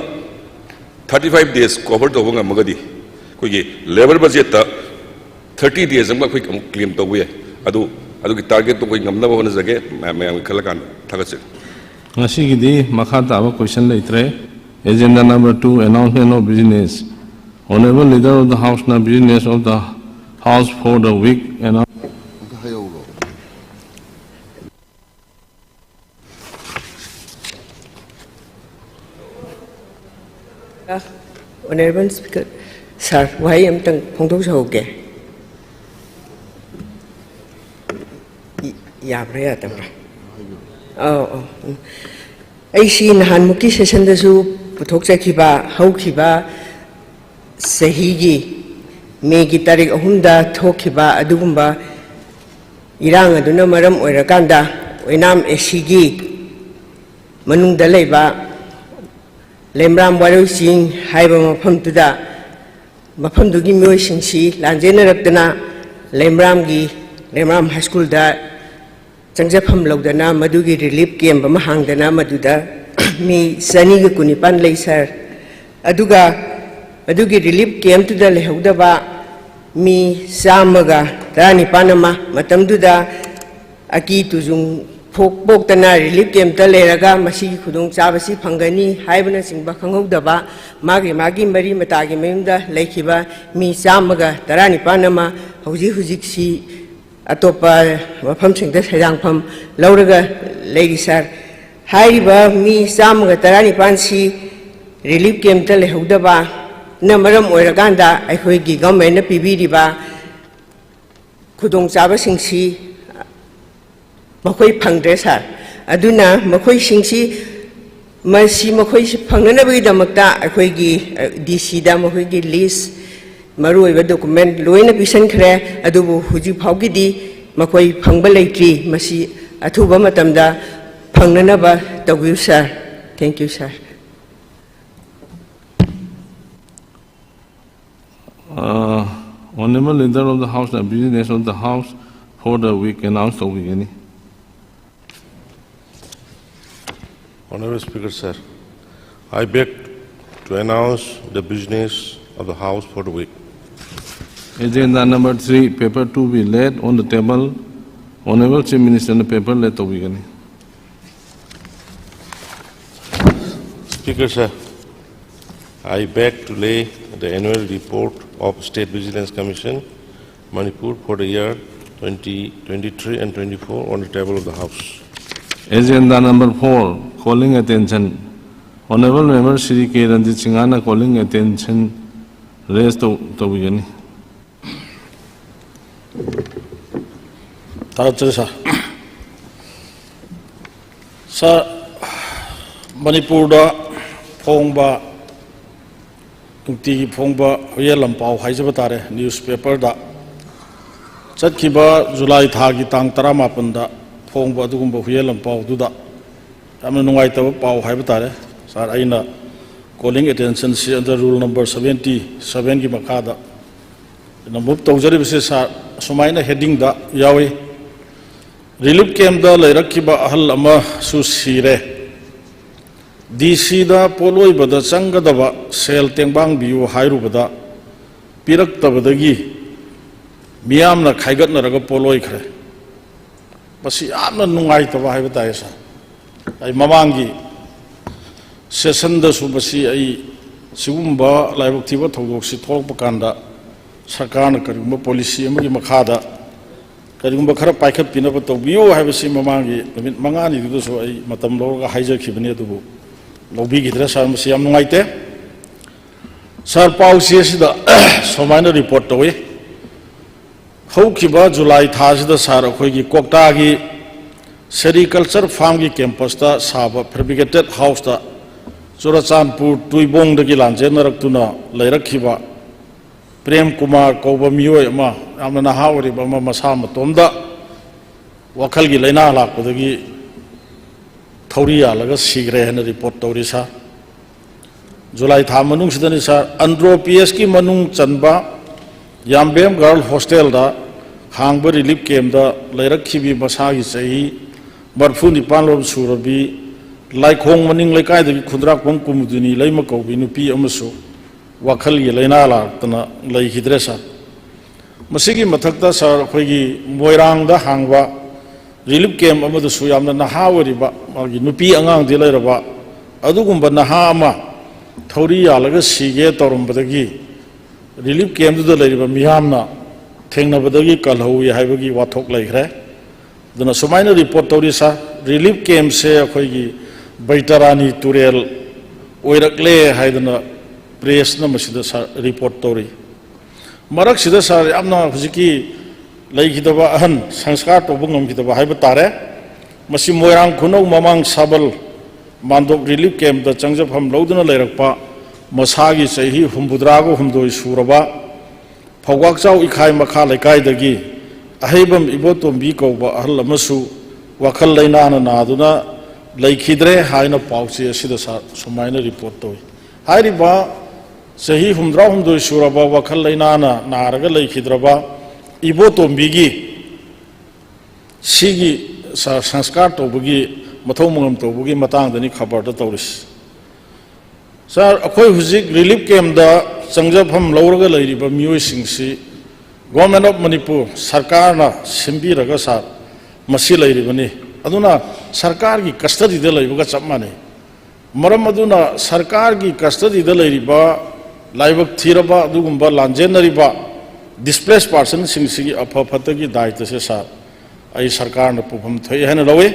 thirty five days cover ꯇꯧꯕ ꯉꯝꯃꯒꯗꯤ ꯑꯩꯈꯣꯏꯒꯤ labour budget ꯇ thirty days ꯑꯃ ꯑꯩꯈꯣꯏ ꯑꯃꯨꯛ claim ꯇꯧꯕ ꯌꯥꯏ꯫ ꯑꯗꯨ, ꯑꯗꯨꯒꯤ target ꯇꯣ ꯑꯩꯈꯣꯏ ꯉꯝꯅꯕ ꯍꯣꯠꯅꯖꯒꯦ꯫ ꯃꯌꯥꯝ, ꯃꯌꯥꯝꯒꯤ ꯈꯜꯂꯀꯥꯟꯗ ꯊꯥꯒꯠꯆꯔꯤ꯫ ꯉꯁꯤꯒꯤꯗꯤ ꯃꯈꯥ ꯇꯥꯕ question ꯂꯩꯇ꯭ꯔꯦ꯫ Agenda number two, announcement of business. Honourable Leader of the House ꯅ business of the House for the week announce ꯑꯝꯇ ꯍꯥꯏꯍꯧꯔꯣ꯫ Honourable Speaker, Sir, ꯋꯥꯍꯩ ꯑꯃꯇꯪ ꯐꯣꯡꯗꯣꯛꯆꯍꯧꯒꯦ꯫ ꯏ-, ꯌꯥꯕ꯭ꯔꯥ ꯌꯥꯗꯕ꯭ꯔꯥ? ꯑꯧ, ꯑꯧ, ꯎꯝ꯫ ꯑꯩꯁꯤ ꯅꯍꯥꯟꯃꯨꯛꯀꯤ session ꯗꯁꯨ ꯄꯨꯊꯣꯛꯆꯈꯤꯕ, ꯍꯧꯈꯤꯕ ꯆꯍꯤꯒꯤ May ꯒꯤ ꯇꯥꯔꯤꯛ ꯑꯍꯨꯝꯗ ꯊꯣꯛꯈꯤꯕ ꯑꯗꯨꯒꯨꯝꯕ ꯏꯔꯥꯡ ꯑꯗꯨꯅ ꯃꯔꯝ ꯑꯣꯏꯔꯀꯥꯟꯗ ꯑꯣꯏꯅꯥꯝ A C ꯒꯤ ꯃꯅꯨꯡꯗ ꯂꯩꯕ ꯂꯩꯃꯔꯥꯝ ꯋꯥꯔꯣꯏ ꯆꯤꯡ ꯍꯥꯏꯕ ꯃꯐꯝꯗꯨꯗ, ꯃꯐꯝꯗꯨꯒꯤ ꯃꯤꯑꯣꯏꯁꯤꯡꯁꯤ ꯂꯥꯟꯖꯦꯟꯅꯔꯛꯇꯅ ꯂꯩꯃꯔꯥꯝꯒꯤ, ꯂꯩꯃꯔꯥꯝ High School ꯗ ꯆꯪꯖꯐꯝ ꯂꯧꯗꯅ ꯃꯗꯨꯒꯤ relief camp ꯑꯃ ꯍꯥꯡꯗꯅ ꯃꯗꯨꯗ ꯃꯤ ꯆꯅꯤꯒ ꯀꯨꯟꯅꯤꯄꯥꯟ ꯂꯩ, Sir꯫ ꯑꯗꯨꯒ ꯃꯗꯨꯒꯤ relief camp ꯇꯨꯗ ꯂꯩꯍꯧꯗꯕ ꯃꯤ ꯆꯥꯝꯃꯒ ꯇꯔꯥꯅꯤꯄꯥꯟ ꯑꯃ ꯃꯇꯝꯗꯨꯗ ꯑꯀꯤ ꯇꯨꯖꯨꯡ ꯐꯣꯛ-, ꯄꯣꯛꯇꯅ relief camp ꯇ ꯂꯩꯔꯒ ꯃꯁꯤꯒꯤ ꯈꯨꯗꯣꯡꯆꯥꯕꯁꯤ ꯐꯪꯒꯅꯤ ꯍꯥꯏꯕꯅꯆꯤꯡꯕ ꯈꯪꯍꯧꯗꯕ ꯃꯥꯒꯤ, ꯃꯥꯒꯤ ꯃꯔꯤ ꯃꯇꯥꯒꯤ ꯃꯌꯨꯝꯗ ꯂꯩꯈꯤꯕ ꯃꯤ ꯆꯥꯝꯃꯒ ꯇꯔꯥꯅꯤꯄꯥꯟ ꯑꯃ ꯍꯧꯖꯤꯛ ꯍꯧꯖꯤꯛꯁꯤ ꯑꯇꯣꯞꯄ ꯃꯐꯝꯁꯤꯡꯗ ꯁꯩꯗꯥꯡꯐꯝ ꯂꯧꯔꯒ ꯂꯩꯔꯤ, Sir꯫ ꯍꯥꯏꯔꯤꯕ ꯃꯤ ꯆꯥꯝꯃꯒ ꯇꯔꯥꯅꯤꯄꯥꯟꯁꯤ relief camp ꯇ ꯂꯩꯍꯧꯗꯕꯅ ꯃꯔꯝ ꯑꯣꯏꯔꯀꯥꯟꯗ ꯑꯩꯈꯣꯏꯒꯤ government ꯅ ꯄꯤꯕꯤꯔꯤꯕ ꯈꯨꯗꯣꯡꯆꯥꯕꯁꯤꯡꯁꯤ ꯃꯈꯣꯏ ꯐꯪꯗ꯭ꯔꯦ, Sir꯫ ꯑꯗꯨꯅ ꯃꯈꯣꯏꯁꯤꯡꯁꯤ, ꯃꯁꯤ ꯃꯈꯣꯏꯁꯤ ꯐꯪꯅꯅꯕꯒꯤꯗꯃꯛꯇ ꯑꯩꯈꯣꯏꯒꯤ, ꯑ, D C ꯗ ꯃꯈꯣꯏꯒꯤ list ꯃꯔꯨꯑꯣꯏꯕ document ꯂꯣꯏꯅ ꯄꯤꯁꯤꯟꯈ꯭ꯔꯦ, ꯑꯗꯨꯕꯨ ꯍꯧꯖꯤꯛ ꯐꯥꯎꯒꯤꯗꯤ ꯃꯈꯣꯏ ꯐꯪꯕ ꯂꯩꯇ꯭ꯔꯤ꯫ ꯃꯁꯤ ꯑꯊꯨꯕ ꯃꯇꯝꯗ ꯐꯪꯅꯅꯕ ꯇꯧꯕꯤꯌꯨ, sir꯫ Thank you, sir꯫ Uh, Honorable Leader of the House, the business of the House for the week announce ꯇꯧꯕꯤꯒꯅꯤ꯫ Honorable Speaker, sir, I beg to announce the business of the House for the week. Agenda number three, paper to be laid on the table, Honorable Chief Minister ꯅ paper lay ꯇꯧꯕꯤꯒꯅꯤ꯫ Speaker, sir, I beg to lay the annual report of State Vigilance Commission, Manipur for the year twenty twenty-three and twenty-four on the table of the House. Agenda number four, calling attention. Honorable Member Shri K Ranjit Singh ꯅ calling attention raise ꯇꯧ ꯇꯧꯕꯤꯒꯅꯤ꯫ ꯊꯥꯒꯠꯆꯔꯤ, sir꯫ Sir, ꯃꯅꯤꯄꯨꯔꯗ ꯐꯣꯡꯕ, ꯅꯨꯡꯇꯤꯒꯤ ꯐꯣꯡꯕ ꯍꯨꯏꯌꯦꯟ ꯂꯥꯟꯄꯥꯎ ꯍꯥꯏꯖꯕ ꯇꯥꯔꯦ, newspaper ꯗ꯫ ꯆꯠꯈꯤꯕ July ꯊꯥꯒꯤ ꯇꯥꯡ ꯇꯔꯥꯃꯥꯄꯟꯗ ꯐꯣꯡꯕ ꯑꯗꯨꯒꯨꯝꯕ ꯍꯨꯏꯌꯦꯟ ꯂꯥꯟꯄꯥꯎꯗꯨꯗ ꯌꯥꯝꯅ ꯅꯨꯡꯉꯥꯏꯇꯕ ꯄꯥꯎ ꯍꯥꯏꯕ ꯇꯥꯔꯦ꯫ Sir, ꯑꯩꯅ calling attention ꯁꯤ under rule number seventy seven ꯒꯤ ꯃꯈꯥꯗ ꯑꯩꯅ move ꯇꯧꯖꯔꯤꯕꯁꯤ, sir, ꯑꯁꯨꯃꯥꯏꯅ heading ꯗ ꯌꯥꯎꯏ: Relief camp ꯇ ꯂꯩꯔꯛꯈꯤꯕ ꯑꯍꯜ ꯑꯃꯁꯨ ꯁꯤꯔꯦ꯫ D C ꯗ ꯄꯣꯠꯂꯣꯏꯕꯗ ꯆꯪꯒꯗꯕ ꯁꯦꯜ ꯇꯦꯡꯕꯥꯡꯕꯤꯌꯨ ꯍꯥꯏꯔꯨꯕꯗ ꯄꯤꯔꯛꯇꯕꯗꯒꯤ ꯃꯤꯌꯥꯝꯅ ꯈꯥꯏꯒꯠꯅꯔꯒ ꯄꯣꯠꯂꯣꯏꯈ꯭ꯔꯦ꯫ ꯃꯁꯤ ꯌꯥꯝꯅ ꯅꯨꯡꯉꯥꯏꯇꯕ ꯍꯥꯏꯕ ꯇꯥꯏ, sir꯫ ꯑꯩ ꯃꯃꯥꯡꯒꯤ session ꯗꯁꯨ ꯃꯁꯤ ꯑꯩ ꯁꯤꯒꯨꯝꯕ ꯂꯥꯏꯕꯛ ꯊꯤꯕ ꯊꯧꯗꯣꯛꯁꯤ ꯊꯣꯛꯂꯛꯄ ꯀꯥꯟꯗ ꯁꯔꯀꯥꯔꯅ ꯀꯔꯤꯒꯨꯝꯕ policy ꯑꯃꯒꯤ ꯃꯈꯥꯗ ꯀꯔꯤꯒꯨꯝꯕ ꯈꯔ ꯄꯥꯏꯈꯠꯄꯤꯅꯕ ꯇꯧꯕꯤꯌꯨ ꯍꯥꯏꯕꯁꯤ ꯃꯃꯥꯡꯒꯤ ꯅꯨꯃꯤꯠ ꯃꯉꯥꯅꯤꯗꯨꯗꯁꯨ ꯑꯩ ꯃꯇꯝ ꯂꯧꯔꯒ ꯍꯥꯏꯖꯈꯤꯕꯅꯤ, ꯑꯗꯨꯕꯨ ꯂꯧꯕꯤꯈꯤꯗ꯭ꯔꯦ꯫ Sir, ꯃꯁꯤ ꯌꯥꯝ ꯅꯨꯡꯉꯥꯏꯇꯦ꯫ Sir, ꯄꯥꯎ ꯆꯦ ꯑꯁꯤꯗ ꯁꯨꯃꯥꯏꯅ report ꯇꯧꯏ꯫ ꯍꯧꯈꯤꯕ July ꯊꯥꯁꯤꯗ, sir, ꯑꯩꯈꯣꯏꯒꯤ ꯀ꯭ꯋꯥꯛꯇꯥꯒꯤ sericulture farm ꯒꯤ campus ꯇ ꯁꯥꯕ fabricated house ꯇ ꯆꯨꯔꯆꯥꯟꯄꯨꯔ ꯇꯨꯏꯕꯣꯡꯗꯒꯤ ꯂꯥꯟꯖꯦꯟꯅꯔꯛꯇꯨꯅ ꯂꯩꯔꯛꯈꯤꯕ ꯄ꯭ꯔꯦꯝ ꯀꯨꯃꯥꯔ ꯀꯧꯕ ꯃꯤꯑꯣꯏ ꯑꯃ, ꯌꯥꯝꯅ ꯅꯍꯥ ꯑꯣꯏꯔꯤꯕ ꯑꯃ, ꯃꯁꯥ ꯃꯇꯣꯝꯗ ꯋꯥꯈꯜꯒꯤ ꯂꯥꯏꯅꯥ ꯂꯥꯛꯄꯗꯒꯤ ꯊꯧꯔꯤ ꯌꯥꯜꯂꯒ ꯁꯤꯈ꯭ꯔꯦ ꯍꯥꯏꯅ ꯔꯤꯄꯣꯔꯠ ꯇꯧꯔꯤ ꯁꯥꯔ꯫ ꯖꯨꯂꯥꯏ ꯊꯥ ꯃꯅꯨꯡꯁꯤꯗꯅꯤ ꯁꯥꯔ꯫ ꯑꯟꯗ꯭ꯔꯣ ꯄꯤ ꯑꯦꯁꯀꯤ ꯃꯅꯨꯡ ꯆꯟꯕ ꯌꯥꯝꯕꯦꯝ ꯒꯥꯔꯜ ꯍꯣꯁꯇꯦꯜꯗ ꯍꯥꯡꯕ ꯔꯤꯂꯤꯐ ꯀꯦꯝꯗ ꯂꯩꯔꯛꯈꯤꯕꯤ ꯃꯁꯥꯒꯤ ꯆꯍꯤ ꯃꯔꯤꯐꯨ ꯅꯤꯄꯥꯟ ꯂꯣꯝ ꯁꯨꯔꯕꯤ ꯂꯥꯏꯈꯣꯡ ꯃꯅꯤꯡ ꯂꯩꯀꯥꯏꯗꯒꯤ ꯈꯨꯟꯗ꯭ꯔꯥꯛꯄꯝ ꯀꯨꯃꯨꯗꯤꯅꯤ ꯂꯩꯃ ꯀꯧꯕꯤ ꯅꯨꯄꯤ ꯑꯃꯁꯨ ꯋꯥꯈꯜꯒꯤ ꯂꯥꯏꯅꯥ ꯂꯥꯛꯇꯅ ꯂꯩꯈꯤꯗ꯭ꯔꯦ ꯁꯥꯔ꯫ ꯃꯁꯤꯒꯤ ꯃꯊꯛꯇ ꯁꯥꯔ, ꯑꯩꯈꯣꯏꯒꯤ ꯃꯣꯏꯔꯥꯡꯗ ꯍꯥꯡꯕ ꯔꯤꯂꯤꯐ ꯀꯦꯝ ꯑꯃꯗꯁꯨ ꯌꯥꯝꯅ ꯅꯍꯥ ꯑꯣꯏꯔꯤꯕ, ꯃꯥꯒꯤ ꯅꯨꯄꯤ ꯑꯉꯥꯡꯗꯤ ꯂꯩꯔꯕ, ꯑꯗꯨꯒꯨꯝꯕ ꯅꯍꯥ ꯑꯃ ꯊꯧꯔꯤ ꯌꯥꯜꯂꯒ ꯁꯤꯒꯦ ꯇꯧꯔꯝꯕꯗꯒꯤ ꯔꯤꯂꯤꯐ ꯀꯦꯝꯗꯨꯗ ꯂꯩꯔꯤꯕ ꯃꯤꯌꯥꯝꯅ ꯊꯦꯡꯅꯕꯗꯒꯤ ꯀꯜꯍꯧꯏ ꯍꯥꯏꯕꯒꯤ ꯋꯥꯊꯣꯛ ꯂꯩꯈ꯭ꯔꯦ꯫ ꯑꯗꯨꯅ ꯁꯨꯃꯥꯏꯅ ꯔꯤꯄꯣꯔꯠ ꯇꯧꯔꯤ ꯁꯥꯔ, ꯔꯤꯂꯤꯐ ꯀꯦꯝꯁꯦ ꯑꯩꯈꯣꯏꯒꯤ ꯕꯩꯇꯔꯥꯅꯤ ꯇꯨꯔꯦꯜ ꯑꯣꯏꯔꯛꯂꯦ ꯍꯥꯏꯗꯅ ꯄ꯭ꯔꯦꯁꯅ ꯃꯁꯤꯗ ꯁꯥꯔ ꯔꯤꯄꯣꯔꯠ ꯇꯧꯔꯤ꯫ ꯃꯔꯛꯁꯤꯗ ꯁꯥꯔ, ꯌꯥꯝꯅ ꯍꯧꯖꯤꯛꯀꯤ ꯂꯩꯈꯤꯗꯕ ꯑꯍꯟ, ꯁꯪꯁꯀꯥꯔ ꯇꯧꯕ ꯉꯝꯈꯤꯗꯕ ꯍꯥꯏꯕ ꯇꯥꯔꯦ, ꯃꯁꯤ ꯃꯣꯏꯔꯥꯡ ꯈꯨꯅꯧ ꯃꯃꯥꯡ ꯁꯥꯕꯜ ꯃꯥꯟꯗꯣꯞ ꯔꯤꯂꯤꯐ ꯀꯦꯝꯞꯇ ꯆꯪꯖꯐꯝ ꯂꯧꯗꯨꯅ ꯂꯩꯔꯛꯄ ꯃꯁꯥꯒꯤ ꯆꯍꯤ ꯍꯨꯝꯐꯨꯇꯔꯥꯒ ꯍꯨꯝꯗꯣꯏ ꯁꯨꯔꯕ ꯐꯧꯕꯥꯛꯆꯥꯎ ꯏꯈꯥꯏ ꯃꯈꯥ ꯂꯩꯀꯥꯏꯗꯒꯤ ꯑꯍꯩꯕꯝ ꯏꯕꯣꯇꯣꯝꯕꯤ ꯀꯧꯕ ꯑꯍꯜ ꯑꯃꯁꯨ ꯋꯥꯈꯜ ꯂꯩꯅꯥꯅ ꯅꯥꯗꯨꯅ ꯂꯩꯈꯤꯗ꯭ꯔꯦ ꯍꯥꯏꯅ ꯄꯥꯎꯆꯦ ꯑꯁꯤꯗ ꯁꯥꯔ ꯁꯨꯃꯥꯏꯅ ꯔꯤꯄꯣꯔꯠ ꯇꯧꯏ꯫ ꯍꯥꯏꯔꯤꯕ ꯆꯍꯤ ꯍꯨꯝꯐꯨꯇꯔꯥ ꯍꯨꯝꯗꯣꯏ ꯁꯨꯔꯕ ꯋꯥꯈꯜ ꯂꯩꯅꯥꯅ ꯅꯥꯔꯒ ꯂꯩꯈꯤꯗ꯭ꯔꯕ ꯏꯕꯣꯇꯣꯝꯕꯤꯒꯤ ꯁꯤꯒꯤ ꯁ-, ꯁꯪꯁꯀꯥꯔ ꯇꯧꯕꯒꯤ ꯃꯊꯧ ꯃꯉꯝ ꯇꯧꯕꯒꯤ ꯃꯇꯥꯡꯗꯅꯤ ꯈꯕꯔꯗ ꯇꯧꯔꯤꯁꯤ꯫ ꯁꯥꯔ, ꯑꯩꯈꯣꯏ ꯍꯧꯖꯤꯛ ꯔꯤꯂꯤꯐ ꯀꯦꯝꯗ ꯆꯪꯖꯐꯝ ꯂꯧꯔꯒ ꯂꯩꯔꯤꯕ ꯃꯤꯑꯣꯏꯁꯤꯡꯁꯤ Government of Manipur ꯁꯔꯀꯥꯔꯅ ꯁꯤꯟꯕꯤꯔꯒ, ꯁꯥꯔ, ꯃꯁꯤ ꯂꯩꯔꯤꯕꯅꯤ꯫ ꯑꯗꯨꯅ ꯁꯔꯀꯥꯔꯒꯤ ꯀꯁꯇꯗꯤꯗ ꯂꯩꯕꯒ ꯆꯞ ꯃꯥꯟꯅꯩ꯫ ꯃꯔꯝ ꯑꯗꯨꯅ ꯁꯔꯀꯥꯔꯒꯤ ꯀꯁꯇꯗꯤꯗ ꯂꯩꯔꯤꯕ ꯂꯥꯏꯕꯛ ꯊꯤꯔꯕ ꯑꯗꯨꯒꯨꯝꯕ ꯂꯥꯟꯖꯦꯟꯅꯔꯤꯕ ꯗꯤꯁꯄ꯭ꯂꯦꯁ ꯄꯥꯔꯁꯟꯁꯤꯡꯁꯤꯒꯤ ꯑꯐ ꯐꯠꯇꯒꯤ ꯗꯥꯏꯇꯁꯦ, ꯁꯥꯔ, ꯑꯩ ꯁꯔꯀꯥꯔꯅ ꯄꯨꯐꯝ ꯊꯣꯛꯏ ꯍꯥꯏꯅ ꯂꯧꯏ꯫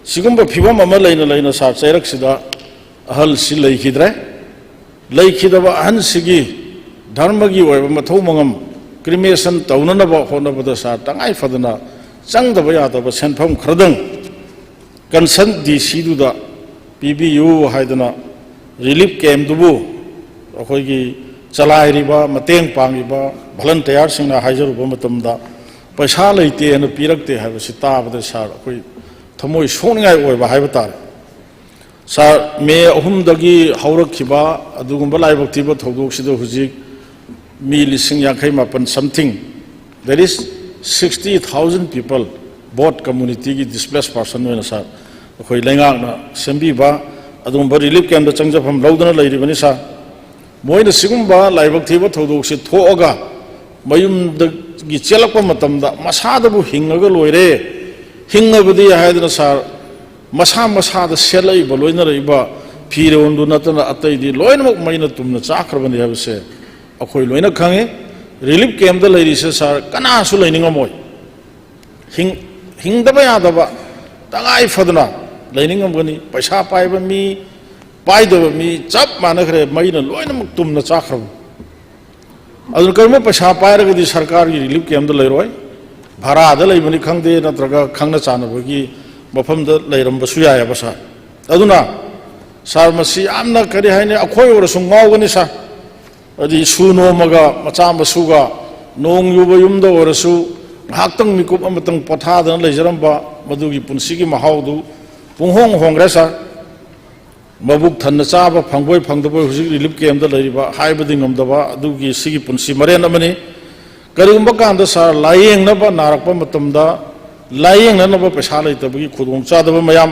ꯁꯤꯒꯨꯝꯕ ꯐꯤꯕꯝ ꯑꯃ ꯂꯩꯅ ꯂꯩꯅ, ꯁꯥꯔ, ꯆꯩꯔꯛꯁꯤꯗ ꯑꯍꯜꯁꯤ ꯂꯩꯈꯤꯗ꯭ꯔꯦ꯫ ꯂꯩꯈꯤꯗꯕ ꯑꯍꯟꯁꯤꯒꯤ ꯙꯔꯃꯒꯤ ꯑꯣꯏꯕ ꯃꯊꯧ ꯃꯉꯝ, ꯀ꯭ꯔꯤꯃꯦꯁꯟ ꯇꯧꯅꯅꯕ ꯍꯣꯠꯅꯕꯗ, ꯁꯥꯔ, ꯇꯉꯥꯏ ꯐꯗꯅ ꯆꯪꯗꯕ ꯌꯥꯗꯕ ꯁꯦꯟꯐꯝ ꯈꯔꯗꯪ ꯀꯟꯁꯔꯟ ꯗꯤ ꯁꯤꯗꯨꯗ ꯄꯤꯕꯤꯌꯨ ꯍꯥꯏꯗꯅ ꯔꯤꯂꯤꯐ ꯀꯦꯝꯗꯨꯕꯨ ꯑꯩꯈꯣꯏꯒꯤ ꯆꯂꯥꯏꯔꯤꯕ, ꯃꯇꯦꯡ ꯄꯥꯡꯂꯤꯕ ꯚꯣꯂꯟꯇꯤꯌꯥꯔꯁꯤꯡꯅ ꯍꯥꯏꯖꯔꯨꯕ ꯃꯇꯝꯗ, ꯄꯩꯁꯥ ꯂꯩꯇꯦꯅ ꯄꯤꯔꯛꯇꯦ ꯍꯥꯏꯕꯁꯤ ꯇꯥꯕꯗ ꯁꯥꯔ, ꯑꯩꯈꯣꯏ ꯊꯃꯣꯏ ꯁꯣꯛꯅꯤꯡꯉꯥꯏ ꯑꯣꯏꯕ ꯍꯥꯏꯕ ꯇꯥꯔꯦ꯫ ꯁꯥꯔ, ꯃꯦ ꯑꯍꯨꯝꯗꯒꯤ ꯍꯧꯔꯛꯈꯤꯕ ꯑꯗꯨꯒꯨꯝꯕ ꯂꯥꯏꯕꯛ ꯊꯤꯕ ꯊꯧꯗꯣꯛꯁꯤꯗ ꯍꯧꯖꯤꯛ ꯃꯤ ꯂꯤꯁꯤꯡ ꯌꯥꯡꯈꯩ ꯃꯥꯄꯟ something, that is sixty thousand people, both communityꯒꯤ displaced person ꯑꯣꯏꯅ ꯁꯥꯔ, ꯑꯩꯈꯣꯏ ꯂꯩꯉꯥꯛꯅ ꯁꯦꯝꯕꯤꯕ ꯑꯗꯨꯒꯨꯝꯕ relief campꯇ ꯆꯪꯖꯐꯝ ꯂꯧꯗꯨꯅ ꯂꯩꯔꯤꯕꯅꯤ ꯁꯥꯔ꯫ ꯃꯣꯏꯅ ꯁꯤꯒꯨꯝꯕ ꯂꯥꯏꯕꯛ ꯊꯤꯕ ꯊꯧꯗꯣꯛꯁꯤ ꯊꯣꯛꯑꯒ ꯃꯌꯨꯝꯗꯒꯤ ꯆꯦꯜꯂꯛꯄ ꯃꯇꯝꯗ ꯃꯁꯥꯗꯕꯨ ꯍꯤꯡꯉꯒ ꯂꯣꯏꯔꯦ, ꯍꯤꯡꯉꯕꯗꯤ ꯍꯥꯏꯗꯅ ꯁꯥꯔ, ꯃꯁꯥ ꯃꯁꯥꯗ ꯁꯦꯠꯂꯛꯏꯕ, ꯂꯣꯏꯅꯔꯛꯏꯕ ꯐꯤꯔꯣꯟꯗꯨ ꯅꯠꯇꯅ ꯑꯇꯩꯗꯤ ꯂꯣꯏꯅꯃꯛ ꯃꯩꯅ ꯇꯨꯝꯅ ꯆꯥꯈ꯭ꯔꯕꯅꯤ ꯍꯥꯏꯕꯁꯦ ꯑꯩꯈꯣꯏ ꯂꯣꯏꯅ ꯈꯪꯉꯤ꯫ Relief campꯇ ꯂꯩꯔꯤꯁꯦ ꯁꯥꯔ, ꯀꯅꯥꯁꯨ ꯂꯩꯅꯤꯡꯉꯝꯃꯣꯏ꯫ ꯍꯤꯡ-, ꯍꯤꯡꯗꯕ ꯌꯥꯗꯕ, ꯇꯉꯥꯏ ꯐꯗꯅ ꯂꯩꯅꯤꯡꯉꯝꯒꯅꯤ꯫ ꯄꯩꯁꯥ ꯄꯥꯏꯕ ꯃꯤ, ꯄꯥꯏꯗꯕ ꯃꯤ ꯆꯞ ꯃꯥꯟꯅꯈ꯭ꯔꯦ, ꯃꯩꯅ ꯂꯣꯏꯅꯃꯛ ꯇꯨꯝꯅ ꯆꯥꯈ꯭ꯔꯕꯅꯤ꯫ ꯑꯗꯨꯅ ꯀꯔꯤꯒꯨꯝꯕ ꯄꯩꯁꯥ ꯄꯥꯏꯔꯒꯗꯤ ꯁꯔꯀꯥꯔꯒꯤ relief campꯇ ꯂꯩꯔꯣꯏ, ꯚꯔꯥꯗ ꯂꯩꯕꯅꯤ ꯈꯪꯗꯦ, ꯅꯠꯇ꯭ꯔꯒ ꯈꯪꯅ ꯆꯥꯟꯅꯕꯒꯤ ꯃꯐꯝꯗ ꯂꯩꯔꯝꯕꯁꯨ ꯌꯥꯏꯑꯕ ꯁꯥꯔ꯫ ꯑꯗꯨꯅ ꯁꯥꯔ, ꯃꯁꯤ ꯌꯥꯝꯅ, ꯀꯔꯤ ꯍꯥꯏꯅꯤ, ꯑꯩꯈꯣꯏ ꯑꯣꯏꯔꯁꯨ ꯉꯥꯎꯒꯅꯤ ꯁꯥꯔ꯫ ꯍꯥꯏꯗꯤ ꯁꯨ ꯅꯣꯝꯃꯒ, ꯃꯆꯥ ꯃꯁꯨꯒ ꯅꯣꯡ ꯌꯨꯕ ꯌꯨꯝꯗ ꯑꯣꯏꯔꯁꯨ ꯉꯥꯏꯍꯥꯛꯇꯪ ꯃꯤꯀꯨꯞ ꯑꯃꯇꯪ ꯄꯣꯊꯥꯗꯅ ꯂꯩꯖꯔꯝꯕ ꯃꯗꯨꯒꯤ ꯄꯨꯟꯁꯤꯒꯤ ꯃꯍꯥꯎꯗꯨ ꯄꯨꯡꯍꯣꯡ ꯍꯣꯡꯈ꯭ꯔꯦ ꯁꯥꯔ꯫ ꯃꯕꯨꯛ ꯊꯟꯅ ꯆꯥꯕ ꯐꯪꯕꯣꯏ ꯐꯪꯗꯕꯣꯏ ꯍꯧꯖꯤꯛ relief campꯇ ꯂꯩꯔꯤꯕ ꯍꯥꯏꯕꯗꯤ ꯉꯝꯗꯕ ꯑꯗꯨꯒꯤ ꯁꯤꯒꯤ ꯄꯨꯟꯁꯤ ꯃꯔꯦꯟ ꯑꯃꯅꯤ꯫ ꯀꯔꯤꯒꯨꯝꯕ ꯀꯥꯟꯗ ꯁꯥꯔ, ꯂꯥꯏꯌꯦꯡꯅꯕ ꯅꯥꯔꯛꯄ ꯃꯇꯝꯗ ꯂꯥꯏꯌꯦꯡꯅꯅꯕ ꯄꯩꯁꯥ ꯂꯩꯇꯕꯒꯤ ꯈꯨꯗꯣꯡꯆꯥꯗꯕ ꯃꯌꯥꯝ,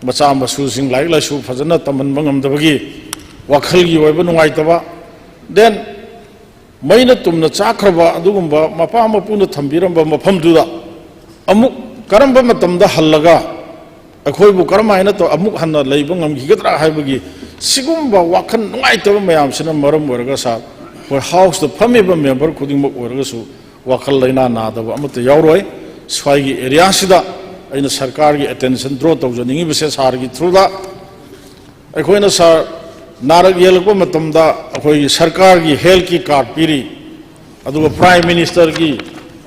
ꯃꯆꯥ ꯃꯁꯨꯁꯤꯡ ꯂꯥꯏꯔꯤꯛ ꯂꯥꯏꯁꯨ ꯐꯖꯅ ꯇꯝꯍꯟꯕ ꯉꯝꯗꯕꯒꯤ ꯋꯥꯈꯜꯒꯤ ꯑꯣꯏꯕ ꯅꯨꯡꯉꯥꯏꯇꯕ, then ꯃꯩꯅ ꯇꯨꯝꯅ ꯆꯥꯈ꯭ꯔꯕ ꯑꯗꯨꯒꯨꯝꯕ ꯃꯄꯥ ꯃꯄꯨꯅ ꯊꯝꯕꯤꯔꯝꯕ ꯃꯐꯝꯗꯨꯗ ꯑꯃꯨꯛ ꯀꯔꯝꯕ ꯃꯇꯝꯗ ꯍꯜꯂꯒ ꯑꯩꯈꯣꯏꯕꯨ ꯀꯔꯝ ꯍꯥꯏꯅ ꯇꯧ-, ꯑꯃꯨꯛ ꯍꯟꯅ ꯂꯩꯕ ꯉꯝꯈꯤꯒꯗ꯭ꯔꯥ ꯍꯥꯏꯕꯒꯤ ꯁꯤꯒꯨꯝꯕ ꯋꯥꯈꯜ ꯅꯨꯡꯉꯥꯏꯇꯕ ꯃꯌꯥꯝꯁꯤꯅ ꯃꯔꯝ ꯑꯣꯏꯔꯒ ꯁꯥꯔ, ꯑꯩꯈꯣꯏ ꯍꯥꯎꯁꯇ ꯐꯝꯃꯤꯕ ꯃꯦꯝꯕꯔ ꯈꯨꯗꯤꯡꯃꯛ ꯑꯣꯏꯔꯒꯁꯨ ꯋꯥꯈꯜ ꯂꯩꯅꯥ ꯅꯥꯗꯕ ꯑꯃꯠꯇ ꯌꯥꯎꯔꯣꯏ꯫ ꯁ꯭ꯋꯥꯏꯒꯤ ꯑꯦꯔꯤꯌꯥꯁꯤꯗ ꯑꯩꯅ ꯁꯔꯀꯥꯔꯒꯤ attention draw ꯇꯧꯖꯅꯤꯡꯉꯤꯕꯁꯦ ꯁꯥꯔꯒꯤ throughꯗ꯫ ꯑꯩꯈꯣꯏꯅ ꯁꯥꯔ, ꯅꯥꯔꯛ ꯌꯦꯛꯂꯛꯄ ꯃꯇꯝꯗ ꯑꯩꯈꯣꯏꯒꯤ ꯁꯔꯀꯥꯔꯒꯤ healthꯀꯤ card ꯄꯤꯔꯤ, ꯑꯗꯨꯒ Prime Ministerꯒꯤ,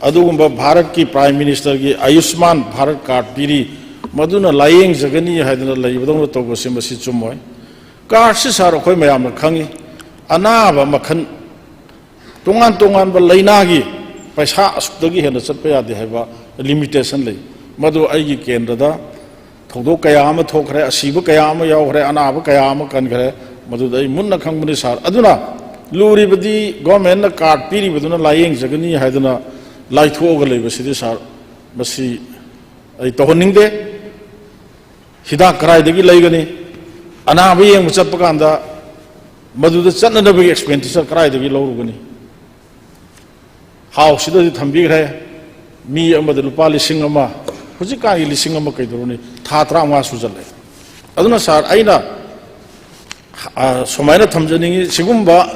ꯑꯗꯨꯒꯨꯝꯕ ꯚꯥꯔꯠꯀꯤ Prime Ministerꯒꯤ ꯑꯌꯨꯁꯃꯥꯟ ꯚꯥꯔꯠ card ꯄꯤꯔꯤ, ꯃꯗꯨꯅ ꯂꯥꯏꯌꯦꯡꯖꯒꯅꯤ ꯍꯥꯏꯗꯅ ꯂꯩꯕꯗꯧꯅ ꯇꯧꯕꯁꯤ ꯃꯁꯤ ꯆꯨꯝꯃꯣꯏ꯫ Cardꯁꯤ ꯁꯥꯔ ꯑꯩꯈꯣꯏ ꯃꯌꯥꯝꯅ ꯈꯪꯉꯤ꯫ ꯑꯅꯥꯕ ꯃꯈꯜ ꯇꯣꯉꯥꯟ ꯇꯣꯉꯥꯟꯕ ꯂꯥꯏꯅꯥꯒꯤ ꯄꯩꯁꯥ ꯑꯁꯨꯛꯇꯒꯤ ꯍꯦꯟꯅ ꯆꯠꯄ ꯌꯥꯗꯦ ꯍꯥꯏꯕ limitation ꯂꯩ꯫ ꯃꯗꯨ ꯑꯩꯒꯤ ꯀꯦꯟꯗ꯭ꯔꯗ ꯊꯧꯗꯣꯛ ꯀꯌꯥ ꯑꯃ ꯊꯣꯛꯈ꯭ꯔꯦ, ꯑꯁꯤꯕ ꯀꯌꯥ ꯑꯃ ꯌꯥꯎꯈ꯭ꯔꯦ, ꯑꯅꯥꯕ ꯀꯌꯥ ꯑꯃ ꯀꯟꯈ꯭ꯔꯦ, ꯃꯗꯨꯗ ꯑꯩ ꯃꯨꯟꯅ ꯈꯪꯕꯅꯤ ꯁꯥꯔ꯫ ꯑꯗꯨꯅ ꯂꯨꯔꯤꯕꯗꯤ government ꯅ card ꯄꯤꯔꯤꯕꯗꯨꯅ ꯂꯥꯏꯌꯦꯡꯖꯒꯅꯤ ꯍꯥꯏꯗꯅ ꯂꯥꯏꯊꯣꯛꯑꯒ ꯂꯩꯕꯁꯤꯗꯤ ꯁꯥꯔ, ꯃꯁꯤ ꯑꯩ ꯇꯧꯍꯟꯅꯤꯡꯗꯦ꯫ ꯍꯤꯗꯥꯛ ꯀꯗꯥꯏꯗꯒꯤ ꯂꯩꯒꯅꯤ? ꯑꯅꯥꯕ ꯌꯦꯡꯕ ꯆꯠꯄ ꯀꯥꯟꯗ ꯃꯗꯨꯗ ꯆꯠꯅꯅꯕꯒꯤ expenditure ꯀꯗꯥꯏꯗꯒꯤ ꯂꯧꯔꯨꯒꯅꯤ? ꯍꯥꯎꯁꯁꯤꯗꯗꯤ ꯊꯝꯕꯤꯈ꯭ꯔꯦ, ꯃꯤ ꯑꯃꯗ ꯂꯨꯄꯥ ꯂꯤꯁꯤꯡ ꯑꯃ, ꯍꯧꯖꯤꯛꯀꯥꯟꯒꯤ ꯂꯤꯁꯤꯡ ꯑꯃ ꯀꯩꯗꯧꯔꯨꯅꯤ? ꯊꯥ ꯇꯔꯥꯃꯉꯥ ꯁꯨꯖꯜꯂꯦ꯫ ꯑꯗꯨꯅ ꯁꯥꯔ, ꯑꯩꯅ, ꯑ, ꯁꯨꯃꯥꯏꯅ ꯊꯝꯖꯅꯤꯡꯉꯤ, ꯁꯤꯒꯨꯝꯕ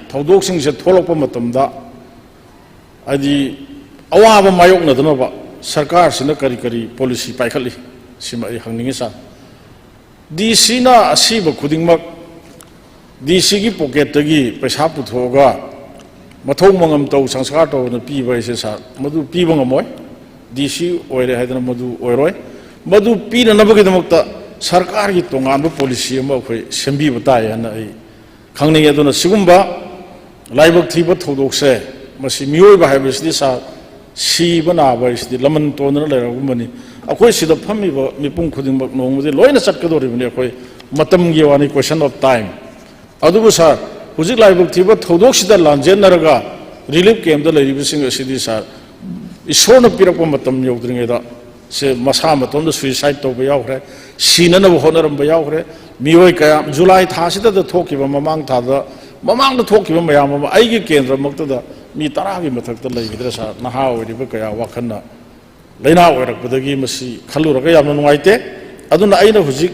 ꯊꯧꯗꯣꯛꯁꯤꯡꯁꯦ ꯊꯣꯛꯂꯛꯄ ꯃꯇꯝꯗ, ꯍꯥꯏꯗꯤ, ꯑꯋꯥꯕ ꯃꯥꯌꯣꯛꯅꯗꯅꯕ ꯁꯔꯀꯥꯔꯁꯤꯅ ꯀꯔꯤ ꯀꯔꯤ policy ꯄꯥꯏꯈꯠꯂꯤ, ꯁꯤꯃ ꯑꯩ ꯍꯪꯅꯤꯡꯉꯤ ꯁꯥꯔ꯫ ꯗꯤ ꯁꯤꯅ ꯑꯁꯤꯕ ꯈꯨꯗꯤꯡꯃꯛ ꯗꯤ ꯁꯤꯒꯤ ꯄꯣꯀꯦꯠꯇꯒꯤ ꯄꯩꯁꯥ ꯄꯨꯊꯣꯛꯑꯒ ꯃꯊꯧ ꯃꯉꯝ ꯇꯧ, ꯁꯪꯁꯀꯥꯔ ꯇꯧꯅ ꯄꯤꯕ ꯍꯥꯏꯁꯦ ꯁꯥꯔ, ꯃꯗꯨ ꯄꯤꯕ ꯉꯝꯃꯣꯏ꯫ ꯗꯤ ꯁꯤ ꯑꯣꯏꯔꯦ ꯍꯥꯏꯗꯅ ꯃꯗꯨ ꯑꯣꯏꯔꯣꯏ꯫ ꯃꯗꯨ ꯄꯤꯅꯅꯕꯒꯤꯗꯃꯛꯇ ꯁꯔꯀꯥꯔꯒꯤ ꯇꯣꯉꯥꯟꯕ policy ꯑꯃ ꯑꯩꯈꯣꯏ ꯁꯦꯝꯕꯤꯕ ꯇꯥꯏ ꯍꯥꯏꯅ ꯑꯩ ꯈꯪꯅꯤꯡꯉꯤ꯫ ꯑꯗꯨꯅ ꯁꯤꯒꯨꯝꯕ ꯂꯥꯏꯕꯛ ꯊꯤꯕ ꯊꯧꯗꯣꯛꯁꯦ, ꯃꯁꯤ ꯃꯤꯑꯣꯏꯕ ꯍꯥꯏꯕꯁꯤꯗꯤ ꯁꯥꯔ, ꯁꯤꯕ ꯅꯥꯕ ꯍꯥꯏꯁꯤꯗꯤ ꯂꯃꯟ ꯇꯣꯟꯗꯅ ꯂꯩꯔꯒꯨꯝꯕꯅꯤ꯫ ꯑꯩꯈꯣꯏ ꯁꯤꯗ ꯐꯝꯃꯤꯕ ꯃꯤꯄꯨꯝ ꯈꯨꯗꯤꯡꯃꯛ ꯅꯣꯡꯃꯗꯤ ꯂꯣꯏꯅ ꯆꯠꯀꯗꯧꯔꯤꯕꯅꯤ꯫ ꯑꯩꯈꯣꯏ ꯃꯇꯝꯒꯤ ꯋꯥꯅꯤ, question of time꯫ ꯑꯗꯨꯕꯨ ꯁꯥꯔ, ꯍꯧꯖꯤꯛ ꯂꯥꯏꯕꯛ ꯊꯤꯕ ꯊꯧꯗꯣꯛꯁꯤꯗ ꯂꯥꯟꯖꯦꯟꯅꯔꯒ relief camp ꯇ ꯂꯩꯔꯤꯕꯁꯤꯡ ꯑꯁꯤꯗꯤ ꯁꯥꯔ, ꯏꯁꯣꯔꯅ ꯄꯤꯔꯛꯄ ꯃꯇꯝ ꯌꯧꯗ꯭ꯔꯤꯉꯩꯗ ꯁꯦ ꯃꯁꯥ ꯃꯇꯣꯝꯗ suicide ꯇꯧꯕ ꯌꯥꯎꯈ꯭ꯔꯦ, ꯁꯤꯅꯅꯕ ꯍꯣꯠꯅꯔꯝꯕ ꯌꯥꯎꯈ꯭ꯔꯦ꯫ ꯃꯤꯑꯣꯏ ꯀꯌꯥ, ꯖꯨꯂꯥꯏ ꯊꯥꯁꯤꯗ ꯊꯣꯛꯈꯤꯕ, ꯃꯃꯥꯡ ꯊꯥꯗ, ꯃꯃꯥꯡꯗ ꯊꯣꯛꯈꯤꯕ ꯃꯌꯥꯝ ꯑꯃ ꯑꯩꯒꯤ ꯀꯦꯟꯗ꯭ꯔꯃꯛꯇꯗ ꯃꯤ ꯇꯔꯥꯒꯤ ꯃꯊꯛꯇ ꯂꯩꯈꯤꯗ꯭ꯔꯦ ꯁꯥꯔ, ꯅꯍꯥ ꯑꯣꯏꯔꯤꯕ ꯀꯌꯥ ꯋꯥꯈꯜꯅ ꯂꯥꯏꯅꯥ ꯑꯣꯏꯔꯛꯄꯗꯒꯤ꯫ ꯃꯁꯤ ꯈꯜꯂꯨꯔꯒ ꯌꯥꯝꯅ ꯅꯨꯡꯉꯥꯏꯇꯦ꯫ ꯑꯗꯨꯅ ꯑꯩꯅ ꯍꯧꯖꯤꯛ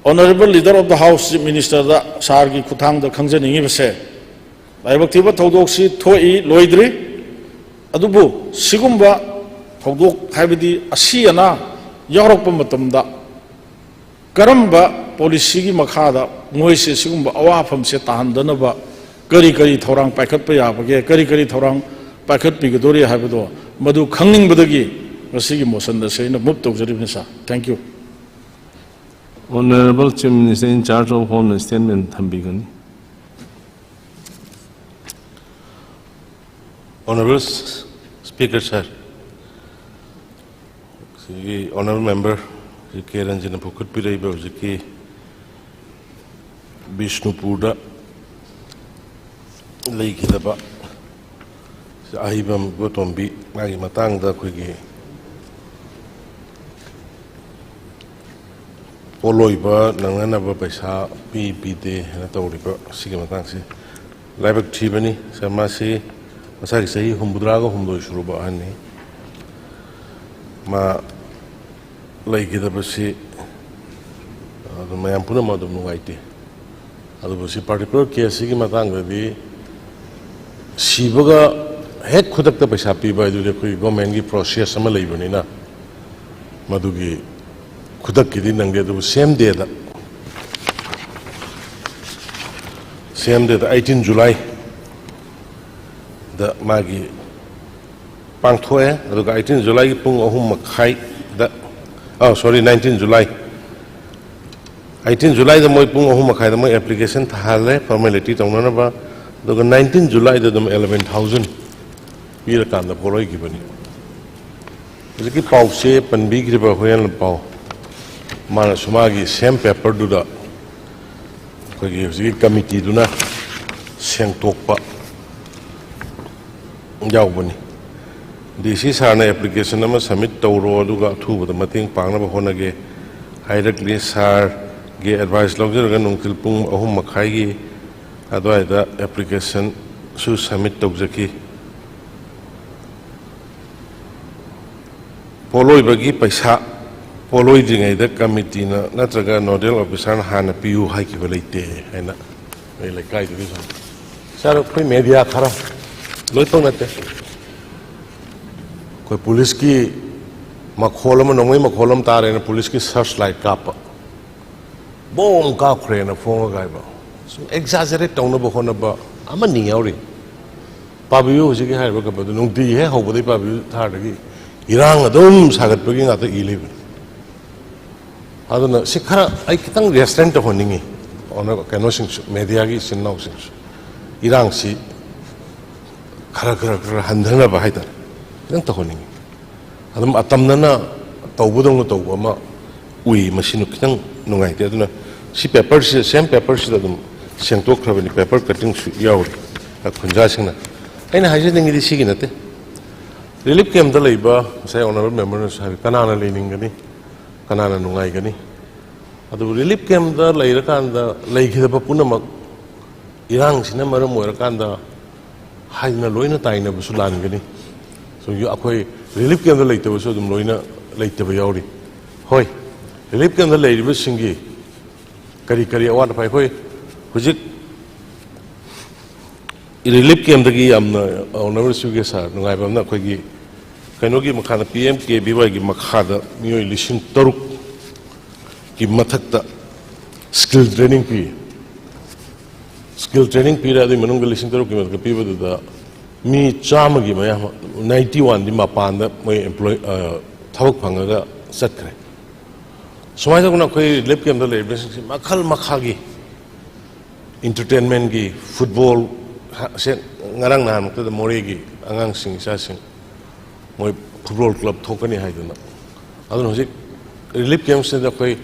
Honourable Leader of the House, Chief Minister ꯗ ꯁꯥꯔꯒꯤ ꯈꯨꯠꯊꯥꯡꯗ ꯈꯪꯖꯅꯤꯡꯉꯤꯕꯁꯦ, ꯂꯥꯏꯕꯛ ꯊꯤꯕ ꯊꯧꯗꯣꯛꯁꯤ ꯊꯣꯛꯏ, ꯂꯣꯏꯗ꯭ꯔꯤ꯫ ꯑꯗꯨꯕꯨ ꯁꯤꯒꯨꯝꯕ ꯊꯧꯗꯣꯛ, ꯍꯥꯏꯕꯗꯤ ꯑꯁꯤ ꯑꯅꯥ ꯌꯥꯎꯔꯛꯄ ꯃꯇꯝꯗ ꯀꯔꯝꯕ policy ꯒꯤ ꯃꯈꯥꯗ ꯃꯣꯏꯁꯦ ꯁꯤꯒꯨꯝꯕ ꯑꯋꯥꯐꯝꯁꯦ ꯇꯥꯍꯟꯗꯅꯕ ꯀꯔꯤ ꯀꯔꯤ ꯊꯧꯔꯥꯡ ꯄꯥꯏꯈꯠꯄ ꯌꯥꯕꯒꯦ, ꯀꯔꯤ ꯀꯔꯤ ꯊꯧꯔꯥꯡ ꯄꯥꯏꯈꯠꯄꯤꯒꯗꯧꯔꯤ ꯍꯥꯏꯕꯗꯣ, ꯃꯗꯨ ꯈꯪꯅꯤꯡꯕꯗꯒꯤ ꯉꯁꯤꯒꯤ motion ꯑꯁꯤ ꯑꯩꯅ move ꯇꯧꯖꯔꯤꯕꯅꯤ sir. Thank you꯫ Honorable Chief Minister in charge of Home statement ꯊꯝꯕꯤꯒꯅꯤ꯫ Honorable Speaker sir, ꯁꯤꯒꯤ Honorable Member ꯀꯦ ꯔꯟꯖꯟꯅ ꯄꯨꯈꯠꯄꯤꯔꯛꯏꯕ ꯍꯧꯖꯤꯛꯀꯤ ꯕꯤꯁꯅꯨꯄꯨꯔꯗ ꯂꯩꯈꯤꯗꯕ ꯑꯍꯩꯕꯝ ꯏꯕꯣꯇꯣꯝꯕꯤ ꯃꯥꯒꯤ ꯃꯇꯥꯡꯗ ꯑꯩꯈꯣꯏꯒꯤ ꯄꯣꯠꯂꯣꯏꯕ ꯅꯪꯅꯅꯕ ꯄꯩꯁꯥ ꯄꯤ ꯄꯤꯗꯦ ꯍꯥꯏꯅ ꯇꯧꯔꯤꯕ ꯁꯤꯒꯤ ꯃꯇꯥꯡꯁꯤ ꯂꯥꯏꯕꯛ ꯊꯤꯕꯅꯤ꯫ ꯃꯥꯁꯤ ꯃꯁꯥꯒꯤ ꯆꯍꯤ ꯍꯨꯝꯐꯨꯇꯔꯥꯒ ꯍꯨꯝꯗꯣꯏ ꯁꯨꯔꯕ ꯑꯍꯟꯅꯤ꯫ ꯃꯥ ꯂꯩꯈꯤꯗꯕꯁꯤ ꯑꯗꯨꯝ ꯃꯌꯥꯝ ꯄꯨꯝꯅꯃꯛ ꯑꯗꯨꯝ ꯅꯨꯡꯉꯥꯏꯇꯦ꯫ ꯑꯗꯨꯕꯨ ꯁꯤ particular case ꯁꯤꯒꯤ ꯃꯇꯥꯡꯗꯗꯤ ꯁꯤꯕꯒ ꯍꯦꯛ ꯈꯨꯗꯛꯇ ꯄꯩꯁꯥ ꯄꯤꯕ ꯍꯥꯏꯗꯨꯗꯤ ꯑꯩꯈꯣꯏ government ꯀꯤ process ꯑꯃ ꯂꯩꯕꯅꯤꯅ ꯃꯗꯨꯒꯤ ꯈꯨꯗꯛꯀꯤꯗꯤ ꯅꯪꯗꯦ꯫ ꯑꯗꯨꯕꯨ same day ꯗ, same day ꯗ eighteen July ꯗ ꯃꯥꯒꯤ ꯄꯥꯡꯊꯣꯛꯑꯦ꯫ ꯑꯗꯨꯒ eighteen July ꯒꯤ ꯄꯨꯡ ꯑꯍꯨꯝ ꯃꯈꯥꯏꯗ, ꯑ, sorry, nineteen July, eighteen July ꯗ ꯃꯣꯏ ꯄꯨꯡ ꯑꯍꯨꯝ ꯃꯈꯥꯏꯗ ꯃꯣꯏ application ꯊꯥꯍꯜꯂꯦ formality ꯇꯧꯅꯅꯕ꯫ ꯑꯗꯨꯒ nineteen July ꯗ ꯑꯗꯨꯝ eleven thousand ꯄꯤꯔꯀꯥꯟꯗ ꯄꯣꯠꯂꯣꯏꯈꯤꯕꯅꯤ꯫ ꯍꯧꯖꯤꯛꯀꯤ ꯄꯥꯎꯁꯦ ꯄꯟꯕꯤꯈ꯭ꯔꯤꯕ ꯍꯨꯌꯦꯟ ꯄꯥꯎ, ꯃꯥꯅꯁꯨ ꯃꯥꯒꯤ same paper ꯗꯨꯗ ꯑꯩꯈꯣꯏꯒꯤ ꯍꯧꯖꯤꯛꯀꯤ committee ꯗꯨꯅ ꯁꯦꯡꯗꯣꯛꯄ ꯌꯥꯎꯕꯅꯤ꯫ DC sir ꯅ application ꯑꯃ submit ꯇꯧꯔꯣ, ꯑꯗꯨꯒ ꯑꯊꯨꯕꯗ ꯃꯇꯦꯡ ꯄꯥꯡꯅꯕ ꯍꯣꯠꯅꯒꯦ ꯍꯥꯏꯔꯛꯂꯤ꯫ Sir ꯒꯤ advice ꯂꯧꯖꯔꯒ ꯅꯨꯡꯊꯤꯜ ꯄꯨꯡ ꯑꯍꯨꯝ ꯃꯈꯥꯏꯒꯤ ꯑꯗꯨꯋꯥꯏꯗ application ꯁꯨ submit ꯇꯧꯖꯈꯤ꯫ ꯄꯣꯠꯂꯣꯏꯕꯒꯤ ꯄꯩꯁꯥ ꯄꯣꯠꯂꯣꯏꯗ꯭ꯔꯤꯉꯩꯗ committee ꯅ ꯅꯠꯇ꯭ꯔꯒ nodal officer ꯅ ꯍꯥꯟꯅ ꯄꯤꯌꯨ ꯍꯥꯏꯈꯤꯕ ꯂꯩꯇꯦ ꯍꯥꯏꯅ ꯑꯩ ꯂꯩꯀꯥꯏꯗꯨꯒꯤ ꯁꯨꯝ, sir, ꯑꯩꯈꯣꯏ media ꯈꯔ, ꯂꯣꯏꯅꯃꯛ ꯅꯠꯇꯦ, ꯑꯩꯈꯣꯏ police ꯀꯤ ꯃꯈꯣꯜ ꯑꯃ, ꯅꯣꯡꯃꯩ ꯃꯈꯣꯜ ꯑꯃ ꯇꯥꯔꯦꯅ police ꯀꯤ search light ꯀꯥꯞꯄ, ꯕꯣꯝ ꯀꯥꯞꯈ꯭ꯔꯦꯅ ꯐꯣꯡꯉꯒ ꯍꯥꯏꯕ, ꯁꯨꯝ exaggerate ꯇꯧꯅꯕ ꯍꯣꯠꯅꯕ ꯑꯃꯅꯤ ꯌꯥꯎꯔꯤ꯫ ꯄꯥꯕꯤꯌꯨ, ꯍꯧꯖꯤꯛꯀꯤ ꯍꯥꯏꯔꯤꯕ ꯀꯩꯅꯣꯗꯣ ꯅꯨꯡꯇꯤꯒꯤ ꯍꯦꯛ ꯍꯧꯕꯗꯒꯤ ꯄꯥꯕꯤꯌꯨ ꯊꯥꯔꯗꯒꯤ ꯏꯔꯥꯡ ꯑꯗꯨꯝ ꯁꯥꯒꯠꯄꯒꯤ ꯉꯥꯛꯇ ꯏ ꯂꯩꯕꯅꯤ꯫ ꯑꯗꯨꯅ ꯁꯤ ꯈꯔ ꯑꯩ ꯈꯤꯇꯪ ꯔꯦꯁꯇ꯭ꯔꯦꯟ ꯇꯧꯍꯟꯅꯤꯡꯉꯤ꯫ ꯑꯣꯅ-, ꯀꯩꯅꯣꯁꯤꯡꯁꯨ, ꯃꯦꯗꯤꯌꯥꯒꯤ ꯏꯆꯤꯟ ꯏꯅꯥꯎꯁꯤꯡꯁꯨ ꯏꯔꯥꯡꯁꯤ ꯈꯔ ꯈꯔ ꯈꯔ ꯍꯟꯊꯅꯕ ꯍꯥꯏꯇꯥꯔꯦ, ꯈꯤꯇꯪ ꯇꯧꯍꯟꯅꯤꯡꯉꯤ꯫ ꯑꯗꯨꯝ ꯑꯇꯝꯅꯅ ꯇꯧꯕꯗꯧꯅ ꯇꯧꯕ ꯑꯃ ꯎꯏ, ꯃꯁꯤꯅ ꯈꯤꯇꯪ ꯅꯨꯡꯉꯥꯏꯇꯦ꯫ ꯑꯗꯨꯅ ꯁꯤ ꯄꯦꯄꯔꯁꯤꯗ, ꯁꯦꯝ ꯄꯦꯄꯔꯁꯤꯗ ꯑꯗꯨꯝ ꯁꯦꯡꯗꯣꯛꯈ꯭ꯔꯕꯅꯤ, ꯄꯦꯄꯔ ꯀꯠꯇꯤꯡꯁꯨ ꯌꯥꯎꯔꯤ꯫ ꯈꯨꯟꯖꯥꯁꯤꯡꯅ, ꯑꯩꯅ ꯍꯥꯏꯖꯅꯤꯡꯉꯤꯗꯤ ꯁꯤꯒꯤ ꯅꯠꯇꯦ꯫ ꯔꯤꯂꯤꯐ ꯀꯦꯝꯞꯇ ꯂꯩꯕ, ꯉꯁꯥꯏ ꯑꯣꯅꯔꯦꯕꯜ ꯃꯦꯝꯕꯔꯅꯁꯨ ꯍꯥꯏ, ꯀꯅꯥꯅ ꯂꯩꯅꯤꯡꯒꯅꯤ, ꯀꯅꯥꯅ ꯅꯨꯡꯉꯥꯏꯒꯅꯤ? ꯑꯗꯨꯕꯨ ꯔꯤꯂꯤꯐ ꯀꯦꯝꯞꯇ ꯂꯩꯔꯀꯥꯟꯗ ꯂꯩꯈꯤꯗꯕ ꯄꯨꯝꯅꯃꯛ ꯏꯔꯥꯡꯁꯤꯅ ꯃꯔꯝ ꯑꯣꯏꯔꯀꯥꯟꯗ ꯍꯥꯏꯗꯅ ꯂꯣꯏꯅ ꯇꯥꯏꯅꯕꯁꯨ ꯂꯥꯟꯒꯅꯤ꯫ So, ꯑꯩꯈꯣꯏ ꯔꯤꯂꯤꯐ ꯀꯦꯝꯞꯇ ꯂꯩꯇꯕꯁꯨ ꯑꯗꯨꯝ ꯂꯣꯏꯅ ꯂꯩꯇꯕ ꯌꯥꯎꯔꯤ꯫ ꯍꯣꯏ, ꯔꯤꯂꯤꯐ ꯀꯦꯝꯞꯇ ꯂꯩꯔꯤꯕꯁꯤꯡꯒꯤ ꯀꯔꯤ ꯀꯔꯤ ꯑꯋꯥꯠ ꯑꯄꯥ, ꯑꯩꯈꯣꯏ ꯍꯧꯖꯤꯛ ꯔꯤꯂꯤꯐ ꯀꯦꯝꯞꯇꯒꯤ ꯌꯥꯝꯅ, ꯑꯣꯅꯔꯦꯕꯜ ꯆꯤꯐ ꯒꯦꯁ ꯁꯥꯔ, ꯅꯨꯡꯉꯥꯏꯕ ꯑꯃꯅ ꯑꯩꯈꯣꯏꯒꯤ ꯀꯩꯅꯣꯒꯤ ꯃꯈꯥꯗ, ꯄꯤ ꯑꯦꯝ ꯀꯦ ꯚꯤ ꯋꯥꯏꯒꯤ ꯃꯈꯥꯗ ꯃꯤꯑꯣꯏ ꯂꯤꯁꯤꯡ ꯇꯔꯨꯛꯀꯤ ꯃꯊꯛꯇ ꯁ꯭ꯀꯤꯜ ꯇ꯭ꯔꯦꯅꯤꯡ ꯄꯤ꯫ ꯁ꯭ꯀꯤꯜ ꯇ꯭ꯔꯦꯅꯤꯡ ꯄꯤꯔꯦ, ꯑꯗꯨꯒꯤ ꯃꯅꯨꯡꯗ ꯂꯤꯁꯤꯡ ꯇꯔꯨꯛꯀꯤ ꯃꯊꯛꯇ ꯄꯤꯕꯗꯨꯗ ꯃꯤ ꯆꯥꯝꯃꯒꯤ ꯃꯌꯥ, ꯅꯥꯏꯟꯇꯤ ꯋꯥꯟꯗꯤ ꯃꯄꯥꯟꯗ ꯃꯣꯏ ꯑꯦꯝꯄ꯭ꯂꯣꯏ, ꯑ, ꯊꯕꯛ ꯐꯪꯉꯒ ꯆꯠꯈ꯭ꯔꯦ꯫ ꯁꯨꯃꯥꯏꯅ ꯇꯧꯗꯅ ꯑꯩꯈꯣꯏ ꯔꯤꯂꯤꯐ ꯀꯦꯝꯞꯇ ꯂꯩꯔꯤꯕꯁꯤꯡꯁꯤ ꯃꯈꯜ ꯃꯈꯥꯒꯤ entertainment ꯀꯤ, ꯐꯨꯠꯕꯣꯜ ꯍꯥ-, ꯁꯦ ꯉꯔꯥꯡ ꯅꯍꯥꯟꯃꯛꯇꯗ ꯃꯣꯔꯦꯒꯤ ꯑꯉꯥꯡꯁꯤꯡ, ꯏꯆꯥꯁꯤꯡ, ꯃꯣꯏ ꯐꯨꯠꯕꯣꯜ ꯀ꯭ꯂꯕ ꯊꯣꯛꯀꯅꯤ ꯍꯥꯏꯗꯅ꯫ ꯑꯗꯨꯅ ꯍꯧꯖꯤꯛ ꯔꯤꯂꯤꯐ ꯀꯦꯝꯞꯁꯤꯗ ꯑꯩꯈꯣꯏ,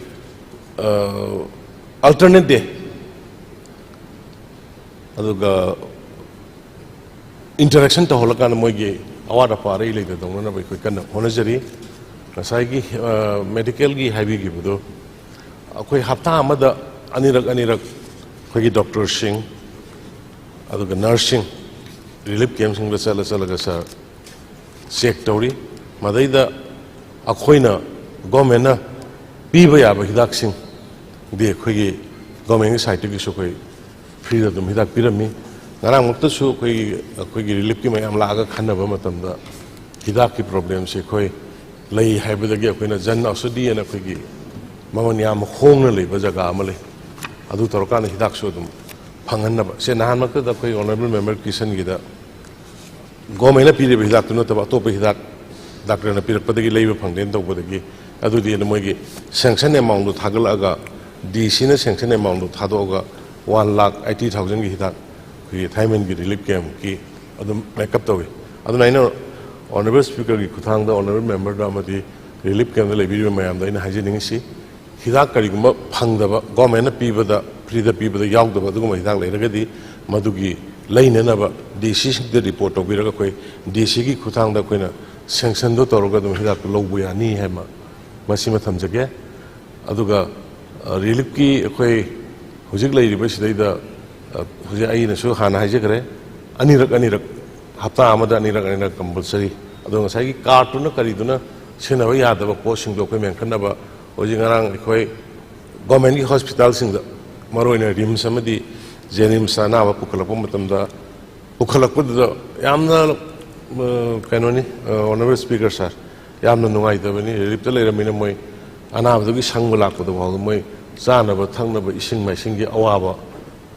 ꯑ, alternate day, ꯑꯗꯨꯒ interaction ꯇꯧꯍꯜꯂꯀꯥꯟꯗ ꯃꯣꯏꯒꯤ ꯑꯋꯥꯠ ꯑꯄꯥ ꯑꯔꯩ ꯂꯩꯇ ꯇꯧꯅꯅꯕ ꯑꯩꯈꯣꯏ ꯀꯟꯅ ꯍꯣꯠꯅꯖꯔꯤ꯫ ꯉꯁꯥꯏꯒꯤ, ꯑ, ꯃꯦꯗꯤꯀꯦꯜꯒꯤ ꯍꯥꯏꯕꯤꯈꯤꯕꯗꯣ, ꯑꯩꯈꯣꯏ ꯍꯞꯇꯥ ꯑꯃꯗ ꯑꯅꯤꯔꯛ ꯑꯅꯤꯔꯛ ꯑꯩꯈꯣꯏꯒꯤ ꯗꯣꯛꯇꯔꯁꯤꯡ, ꯑꯗꯨꯒ ꯅꯔꯁꯁꯤꯡ ꯔꯤꯂꯤꯐ ꯀꯦꯝꯞꯁꯤꯡꯗ ꯆꯠꯂ ꯆꯠꯂꯒ ꯁꯥꯔ ꯆꯦꯛ ꯇꯧꯔꯤ꯫ ꯃꯗꯩꯗ ꯑꯩꯈꯣꯏꯅ, ꯒꯣꯔꯃꯦꯟꯅ ꯄꯤꯕ ꯌꯥꯕ ꯍꯤꯗꯥꯛꯁꯤꯡꯗꯤ ꯑꯩꯈꯣꯏꯒꯤ ꯒꯣꯔꯃꯦꯟꯒꯤ ꯁꯥꯏꯠꯇꯒꯤꯁꯨ ꯑꯩꯈꯣꯏ ꯐ꯭ꯔꯤꯗ ꯑꯗꯨꯝ ꯍꯤꯗꯥꯛ ꯄꯤꯔꯝꯃꯤ꯫ ꯉꯔꯥꯡꯃꯛꯇꯁꯨ ꯑꯩꯈꯣꯏꯒꯤ, ꯑꯩꯈꯣꯏꯒꯤ ꯔꯤꯂꯤꯐꯀꯤ ꯃꯌꯥꯝ ꯂꯥꯛꯑꯒ ꯈꯟꯅꯕ ꯃꯇꯝꯗ ꯍꯤꯗꯥꯛꯀꯤ ꯄ꯭ꯔꯣꯕ꯭ꯂꯦꯝꯁꯦ ꯑꯩꯈꯣꯏ ꯂꯩ ꯍꯥꯏꯕꯗꯒꯤ ꯑꯩꯈꯣꯏꯅ ꯖꯟ ꯑꯧꯁꯙꯤ ꯍꯥꯏꯅ ꯑꯩꯈꯣꯏꯒꯤ ꯃꯃꯜ ꯌꯥꯝ ꯍꯣꯡꯅ ꯂꯩꯕ ꯖꯒꯥ ꯑꯃ ꯂꯩ, ꯑꯗꯨ ꯇꯧꯔꯀꯥꯟꯗ ꯍꯤꯗꯥꯛꯁꯨ ꯑꯗꯨꯝ ꯐꯪꯍꯟꯅꯕ꯫ ꯁꯦ, ꯅꯍꯥꯟꯃꯛꯇꯗ ꯑꯩꯈꯣꯏ ꯑꯣꯅꯔꯦꯕꯜ ꯃꯦꯝꯕꯔ ꯀꯤꯁꯟꯒꯤꯗ ꯒꯣꯔꯃꯦꯟꯅ ꯄꯤꯔꯤꯕ ꯍꯤꯗꯥꯛꯇꯨ ꯅꯠꯇꯕ ꯑꯇꯣꯞꯄ ꯍꯤꯗꯥꯛ ꯗꯥꯛꯇꯔꯅ ꯄꯤꯔꯛꯄꯗꯒꯤ ꯂꯩꯕ ꯐꯪꯗꯦꯅ ꯇꯧꯕꯗꯒꯤ, ꯑꯗꯨꯗꯤ ꯑꯗꯨꯝ ꯃꯣꯏꯒꯤ ꯁꯦꯡꯁꯟ ꯑꯦꯃꯥꯎꯟꯗꯣ ꯊꯥꯒꯠꯂꯛꯑꯒ, ꯗꯤ ꯁꯤꯅ ꯁꯦꯡꯁꯟ ꯑꯦꯃꯥꯎꯟꯗꯣ ꯊꯥꯗꯣꯛꯑꯒ, ꯋꯥꯟ ꯂꯥꯛ ꯑꯩꯠꯇꯤ ꯊꯥꯎꯖꯟꯒꯤ ꯍꯤꯗꯥꯛ ꯑꯩꯈꯣꯏꯒꯤ ꯊꯥꯏꯃꯟꯒꯤ ꯔꯤꯂꯤꯐ ꯀꯦꯝꯞꯀꯤ ꯑꯗꯨꯝ ꯃꯦꯀꯞ ꯇꯧꯏ꯫ ꯑꯗꯨꯅ ꯑꯩꯅ ꯑꯣꯅꯔꯦꯕꯜ ꯁ꯭ꯄꯤꯀꯔꯒꯤ ꯈꯨꯠꯊꯥꯡꯗ ꯑꯣꯅꯔꯦꯕꯜ ꯃꯦꯝꯕꯔꯗ ꯑꯃꯗꯤ ꯔꯤꯂꯤꯐ ꯀꯦꯝꯞꯇ ꯂꯩꯕꯤꯔꯤꯕ ꯃꯌꯥꯝꯗ ꯑꯩꯅ ꯍꯥꯏꯖꯅꯤꯡꯉꯤꯁꯤ, ꯍꯤꯗꯥꯛ ꯀꯔꯤꯒꯨꯝꯕ ꯐꯪꯗꯕ, ꯒꯣꯔꯃꯦꯟꯅ ꯄꯤꯕꯗ, ꯐ꯭ꯔꯤꯗ ꯄꯤꯕꯗ ꯌꯥꯎꯗꯕ ꯑꯗꯨꯒꯨꯝꯕ ꯍꯤꯗꯥꯛ ꯂꯩꯔꯒꯗꯤ, ꯃꯗꯨꯒꯤ ꯂꯩꯅꯅꯕ ꯗꯤ ꯁꯤꯁꯤꯡꯗ ꯔꯤꯄꯣꯔꯠ ꯇꯧꯕꯤꯔꯒ, ꯑꯩꯈꯣꯏ ꯗꯤ ꯁꯤꯒꯤ ꯈꯨꯠꯊꯥꯡꯗ ꯑꯩꯈꯣꯏꯅ ꯁꯦꯡꯁꯟꯗꯣ ꯇꯧꯔꯒ ꯑꯗꯨꯝ ꯍꯤꯗꯥꯛꯇꯨ ꯂꯧꯕ ꯌꯥꯅꯤ ꯍꯥꯏꯕ ꯃꯁꯤꯃ ꯊꯝꯖꯒꯦ꯫ ꯑꯗꯨꯒ, ꯑ, ꯔꯤꯂꯤꯐꯀꯤ ꯑꯩꯈꯣꯏ ꯍꯧꯖꯤꯛ ꯂꯩꯔꯤꯕ ꯁꯤꯗꯩꯗ, ꯑ, ꯍꯧꯖꯤꯛ ꯑꯩꯅꯁꯨ ꯍꯥꯟꯅ ꯍꯥꯏꯖꯈ꯭ꯔꯦ, ꯑꯅꯤꯔꯛ ꯑꯅꯤꯔꯛ, ꯍꯞꯇꯥ ꯑꯃꯗ ꯑꯅꯤꯔꯛ ꯑꯅꯤꯔꯛ ꯀꯝꯄꯜꯁꯔꯤ꯫ ꯑꯗꯣ ꯉꯁꯥꯏꯒꯤ ꯀꯥꯔꯠꯇꯨꯅ ꯀꯔꯤꯗꯨꯅ ꯁꯤꯖꯤꯟꯅꯕ ꯌꯥꯗꯕ ꯄꯣꯠꯁꯤꯡꯗꯣ ꯑꯩꯈꯣꯏ ꯃꯦꯟꯈꯠꯅꯕ ꯍꯧꯖꯤꯛ ꯉꯔꯥꯡ ꯑꯩꯈꯣꯏ ꯒꯣꯔꯃꯦꯟꯒꯤ ꯍꯣꯁꯄꯤꯇꯥꯜꯁꯤꯡꯗ, ꯃꯔꯨꯑꯣꯏꯅ ꯔꯤꯝꯁ ꯑꯃꯗꯤ ꯖꯦꯅꯤꯝꯁꯇ ꯑꯅꯥꯕ ꯄꯨꯈꯠꯂꯛꯄ ꯃꯇꯝꯗ, ꯄꯨꯈꯠꯂꯛꯄꯗꯨꯗ ꯌꯥꯝꯅ, ꯑ, ꯀꯩꯅꯣꯅꯤ, ꯑ, ꯑꯣꯅꯔꯦꯕꯜ ꯁ꯭ꯄꯤꯀꯔ ꯁꯥꯔ, ꯌꯥꯝꯅ ꯅꯨꯡꯉꯥꯏꯇꯕꯅꯤ꯫ ꯔꯤꯂꯤꯐꯇ ꯂꯩꯔꯝꯃꯤꯅ ꯃꯣꯏ ꯑꯅꯥꯕꯗꯨꯒꯤ ꯁꯪꯕ ꯂꯥꯛꯄꯗ ꯐꯥꯎꯗ ꯃꯣꯏ ꯆꯥꯅꯕ ꯊꯛꯅꯕ ꯏꯁꯤꯡ ꯃꯥꯏꯁꯤꯡꯒꯤ ꯑꯋꯥꯕ,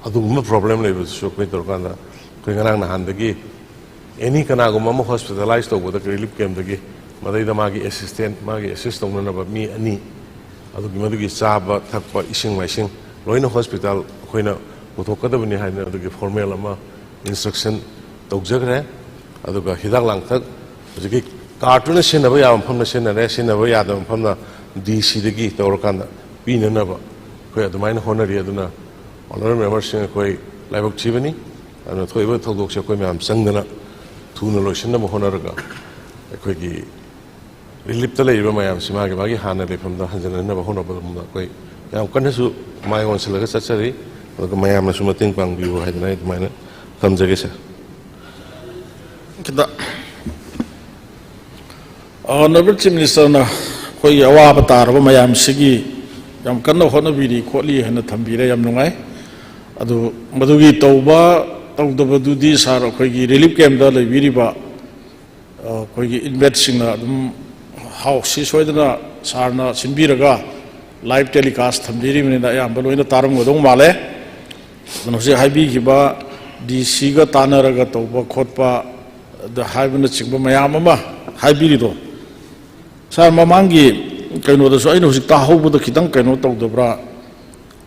ꯑꯗꯨꯒꯨꯝꯕ ꯄ꯭ꯔꯣꯕ꯭ꯂꯦꯝ ꯂꯩꯕꯗꯨꯁꯨ ꯑꯩꯈꯣꯏ ꯇꯧꯔꯀꯥꯟꯗ, ꯑꯩꯈꯣꯏ ꯉꯔꯥꯡ ꯅꯍꯥꯟꯗꯒꯤ ꯑꯦꯅꯤ ꯀꯅꯥꯒꯨꯝꯕ ꯑꯃ ꯍꯣꯁꯄꯤꯇꯥꯂꯥꯏꯁ ꯇꯧꯕꯗ ꯔꯤꯂꯤꯐ ꯀꯦꯝꯞꯇꯒꯤ ꯃꯗꯩꯗ ꯃꯥꯒꯤ ꯑꯦꯁꯤꯁꯇꯦꯟ, ꯃꯥꯒꯤ ꯑꯦꯁꯤꯁ ꯇꯧꯅꯅꯕ ꯃꯤ ꯑꯅꯤ, ꯑꯗꯨꯒꯤ ꯃꯗꯨꯒꯤ ꯆꯥꯕ ꯊꯛꯄ, ꯏꯁꯤꯡ ꯃꯥꯏꯁꯤꯡ ꯂꯣꯏꯅ ꯍꯣꯁꯄꯤꯇꯥꯜ ꯑꯩꯈꯣꯏꯅ ꯄꯨꯊꯣꯛꯀꯗꯕꯅꯤ ꯍꯥꯏꯗꯅ ꯑꯗꯨꯒꯤ ꯐꯣꯔꯃꯦꯜ ꯑꯃ ꯏꯟꯁꯇ꯭ꯔꯛꯁꯟ ꯇꯧꯖꯈ꯭ꯔꯦ꯫ ꯑꯗꯨꯒ ꯍꯤꯗꯥꯛ ꯂꯥꯡꯊꯛ ꯍꯧꯖꯤꯛꯀꯤ ꯀꯥꯔꯠꯇꯨꯅ ꯁꯤꯖꯤꯟꯅꯕ ꯌꯥꯕ ꯃꯐꯝꯗ ꯁꯤꯖꯤꯟꯅꯔꯦ, ꯁꯤꯖꯤꯟꯅꯕ ꯌꯥꯗꯕ ꯃꯐꯝꯗ ꯗꯤ ꯁꯤꯗꯒꯤ ꯇꯧꯔꯀꯥꯟꯗ ꯄꯤꯅꯅꯕ ꯑꯩꯈꯣꯏ ꯑꯗꯨꯃꯥꯏꯅ ꯍꯣꯠꯅꯔꯤ꯫ ꯑꯗꯨꯅ ꯑꯣꯅꯔꯦꯕꯜ ꯃꯦꯝꯕꯔꯁꯤꯡ, ꯑꯩꯈꯣꯏ ꯂꯥꯏꯕꯛ ꯊꯤꯕꯅꯤ꯫ ꯑꯗꯨꯅ ꯊꯣꯛꯏꯕ ꯊꯧꯗꯣꯛꯁꯦ ꯑꯩꯈꯣꯏ ꯃꯌꯥꯝ ꯆꯪꯗꯅ ꯊꯨꯅ ꯂꯣꯏꯁꯤꯟꯅꯕ ꯍꯣꯠꯅꯔꯒ, ꯑꯩꯈꯣꯏꯒꯤ ꯔꯤꯂꯤꯞꯇ ꯂꯩꯔꯤꯕ ꯃꯌꯥꯝꯁꯤ ꯃꯥꯒꯤ ꯃꯥꯒꯤ ꯍꯥꯟꯅ ꯂꯩꯐꯝꯗ ꯍꯟꯖꯤꯟꯅꯅꯕ ꯍꯣꯠꯅꯕꯗ ꯑꯩꯈꯣꯏ ꯌꯥꯝ ꯀꯟꯅꯁꯨ ꯃꯥꯏ ꯑꯣꯟꯁꯤꯜꯂꯒ ꯆꯠꯆꯔꯤ꯫ ꯑꯗꯨꯒ ꯃꯌꯥꯝꯅꯁꯨ ꯃꯇꯦꯡ ꯄꯥꯡꯕꯤꯌꯨ ꯍꯥꯏꯗꯅ ꯑꯩ ꯑꯗꯨꯃꯥꯏꯅ ꯊꯝꯖꯒꯦ, ꯁꯥꯔ꯫ ꯈꯤꯇ ꯑꯣꯅꯔꯦꯕꯜ ꯆꯤꯐ ꯃꯤꯅꯤꯁꯇꯔꯅ ꯑꯩꯈꯣꯏꯒꯤ ꯑꯋꯥꯕ ꯇꯥꯔꯕ ꯃꯌꯥꯝꯁꯤꯒꯤ ꯌꯥꯝ ꯀꯟꯅ ꯍꯣꯠꯅꯕꯤꯔꯤ ꯈꯣꯠꯂꯤ ꯍꯥꯏꯅ ꯊꯝꯕꯤꯔꯦ, ꯌꯥꯝ ꯅꯨꯡꯉꯥꯏ꯫ ꯑꯗꯨ ꯃꯗꯨꯒꯤ ꯇꯧꯕ ꯇꯧꯗꯕꯗꯨꯗꯤ ꯁꯥꯔ, ꯑꯩꯈꯣꯏꯒꯤ ꯔꯤꯂꯤꯞ ꯀꯦꯝꯞꯇ ꯂꯩꯕꯤꯔꯤꯕ, ꯑ, ꯑꯩꯈꯣꯏꯒꯤ ꯏꯟꯃꯦꯠꯁꯤꯡꯅ ꯑꯗꯨꯝ ꯍꯥꯎꯁꯁꯤ ꯁꯣꯏꯗꯅ ꯁꯥꯔꯅ ꯁꯤꯟꯕꯤꯔꯒ ꯂꯥꯏꯚ ꯇꯦꯂꯤꯀꯥꯁ ꯊꯝꯕꯤꯔꯤꯕꯅꯤꯅ ꯑꯌꯥꯝꯕ ꯂꯣꯏꯅ ꯇꯥꯔꯝꯒꯗꯧ ꯃꯥꯜꯂꯦ꯫ ꯑꯗꯨꯅ ꯍꯧꯖꯤꯛ ꯍꯥꯏꯕꯤꯈꯤꯕ ꯗꯤ ꯁꯤꯒ ꯇꯥꯟꯅꯔꯒ ꯇꯧꯕ ꯈꯣꯠꯄ ꯑꯗ ꯍꯥꯏꯕꯅꯆꯤꯡꯕ ꯃꯌꯥꯝ ꯑꯃ ꯍꯥꯏꯕꯤꯔꯤꯗꯣ, ꯁꯥꯔ, ꯃꯃꯥꯡꯒꯤ ꯀꯩꯅꯣꯗꯁꯨ ꯑꯩꯅ ꯍꯧꯖꯤꯛ ꯇꯥꯍꯧꯕꯗ ꯈꯤꯇꯪ ꯀꯩꯅꯣ ꯇꯧꯗꯕ꯭ꯔꯥ,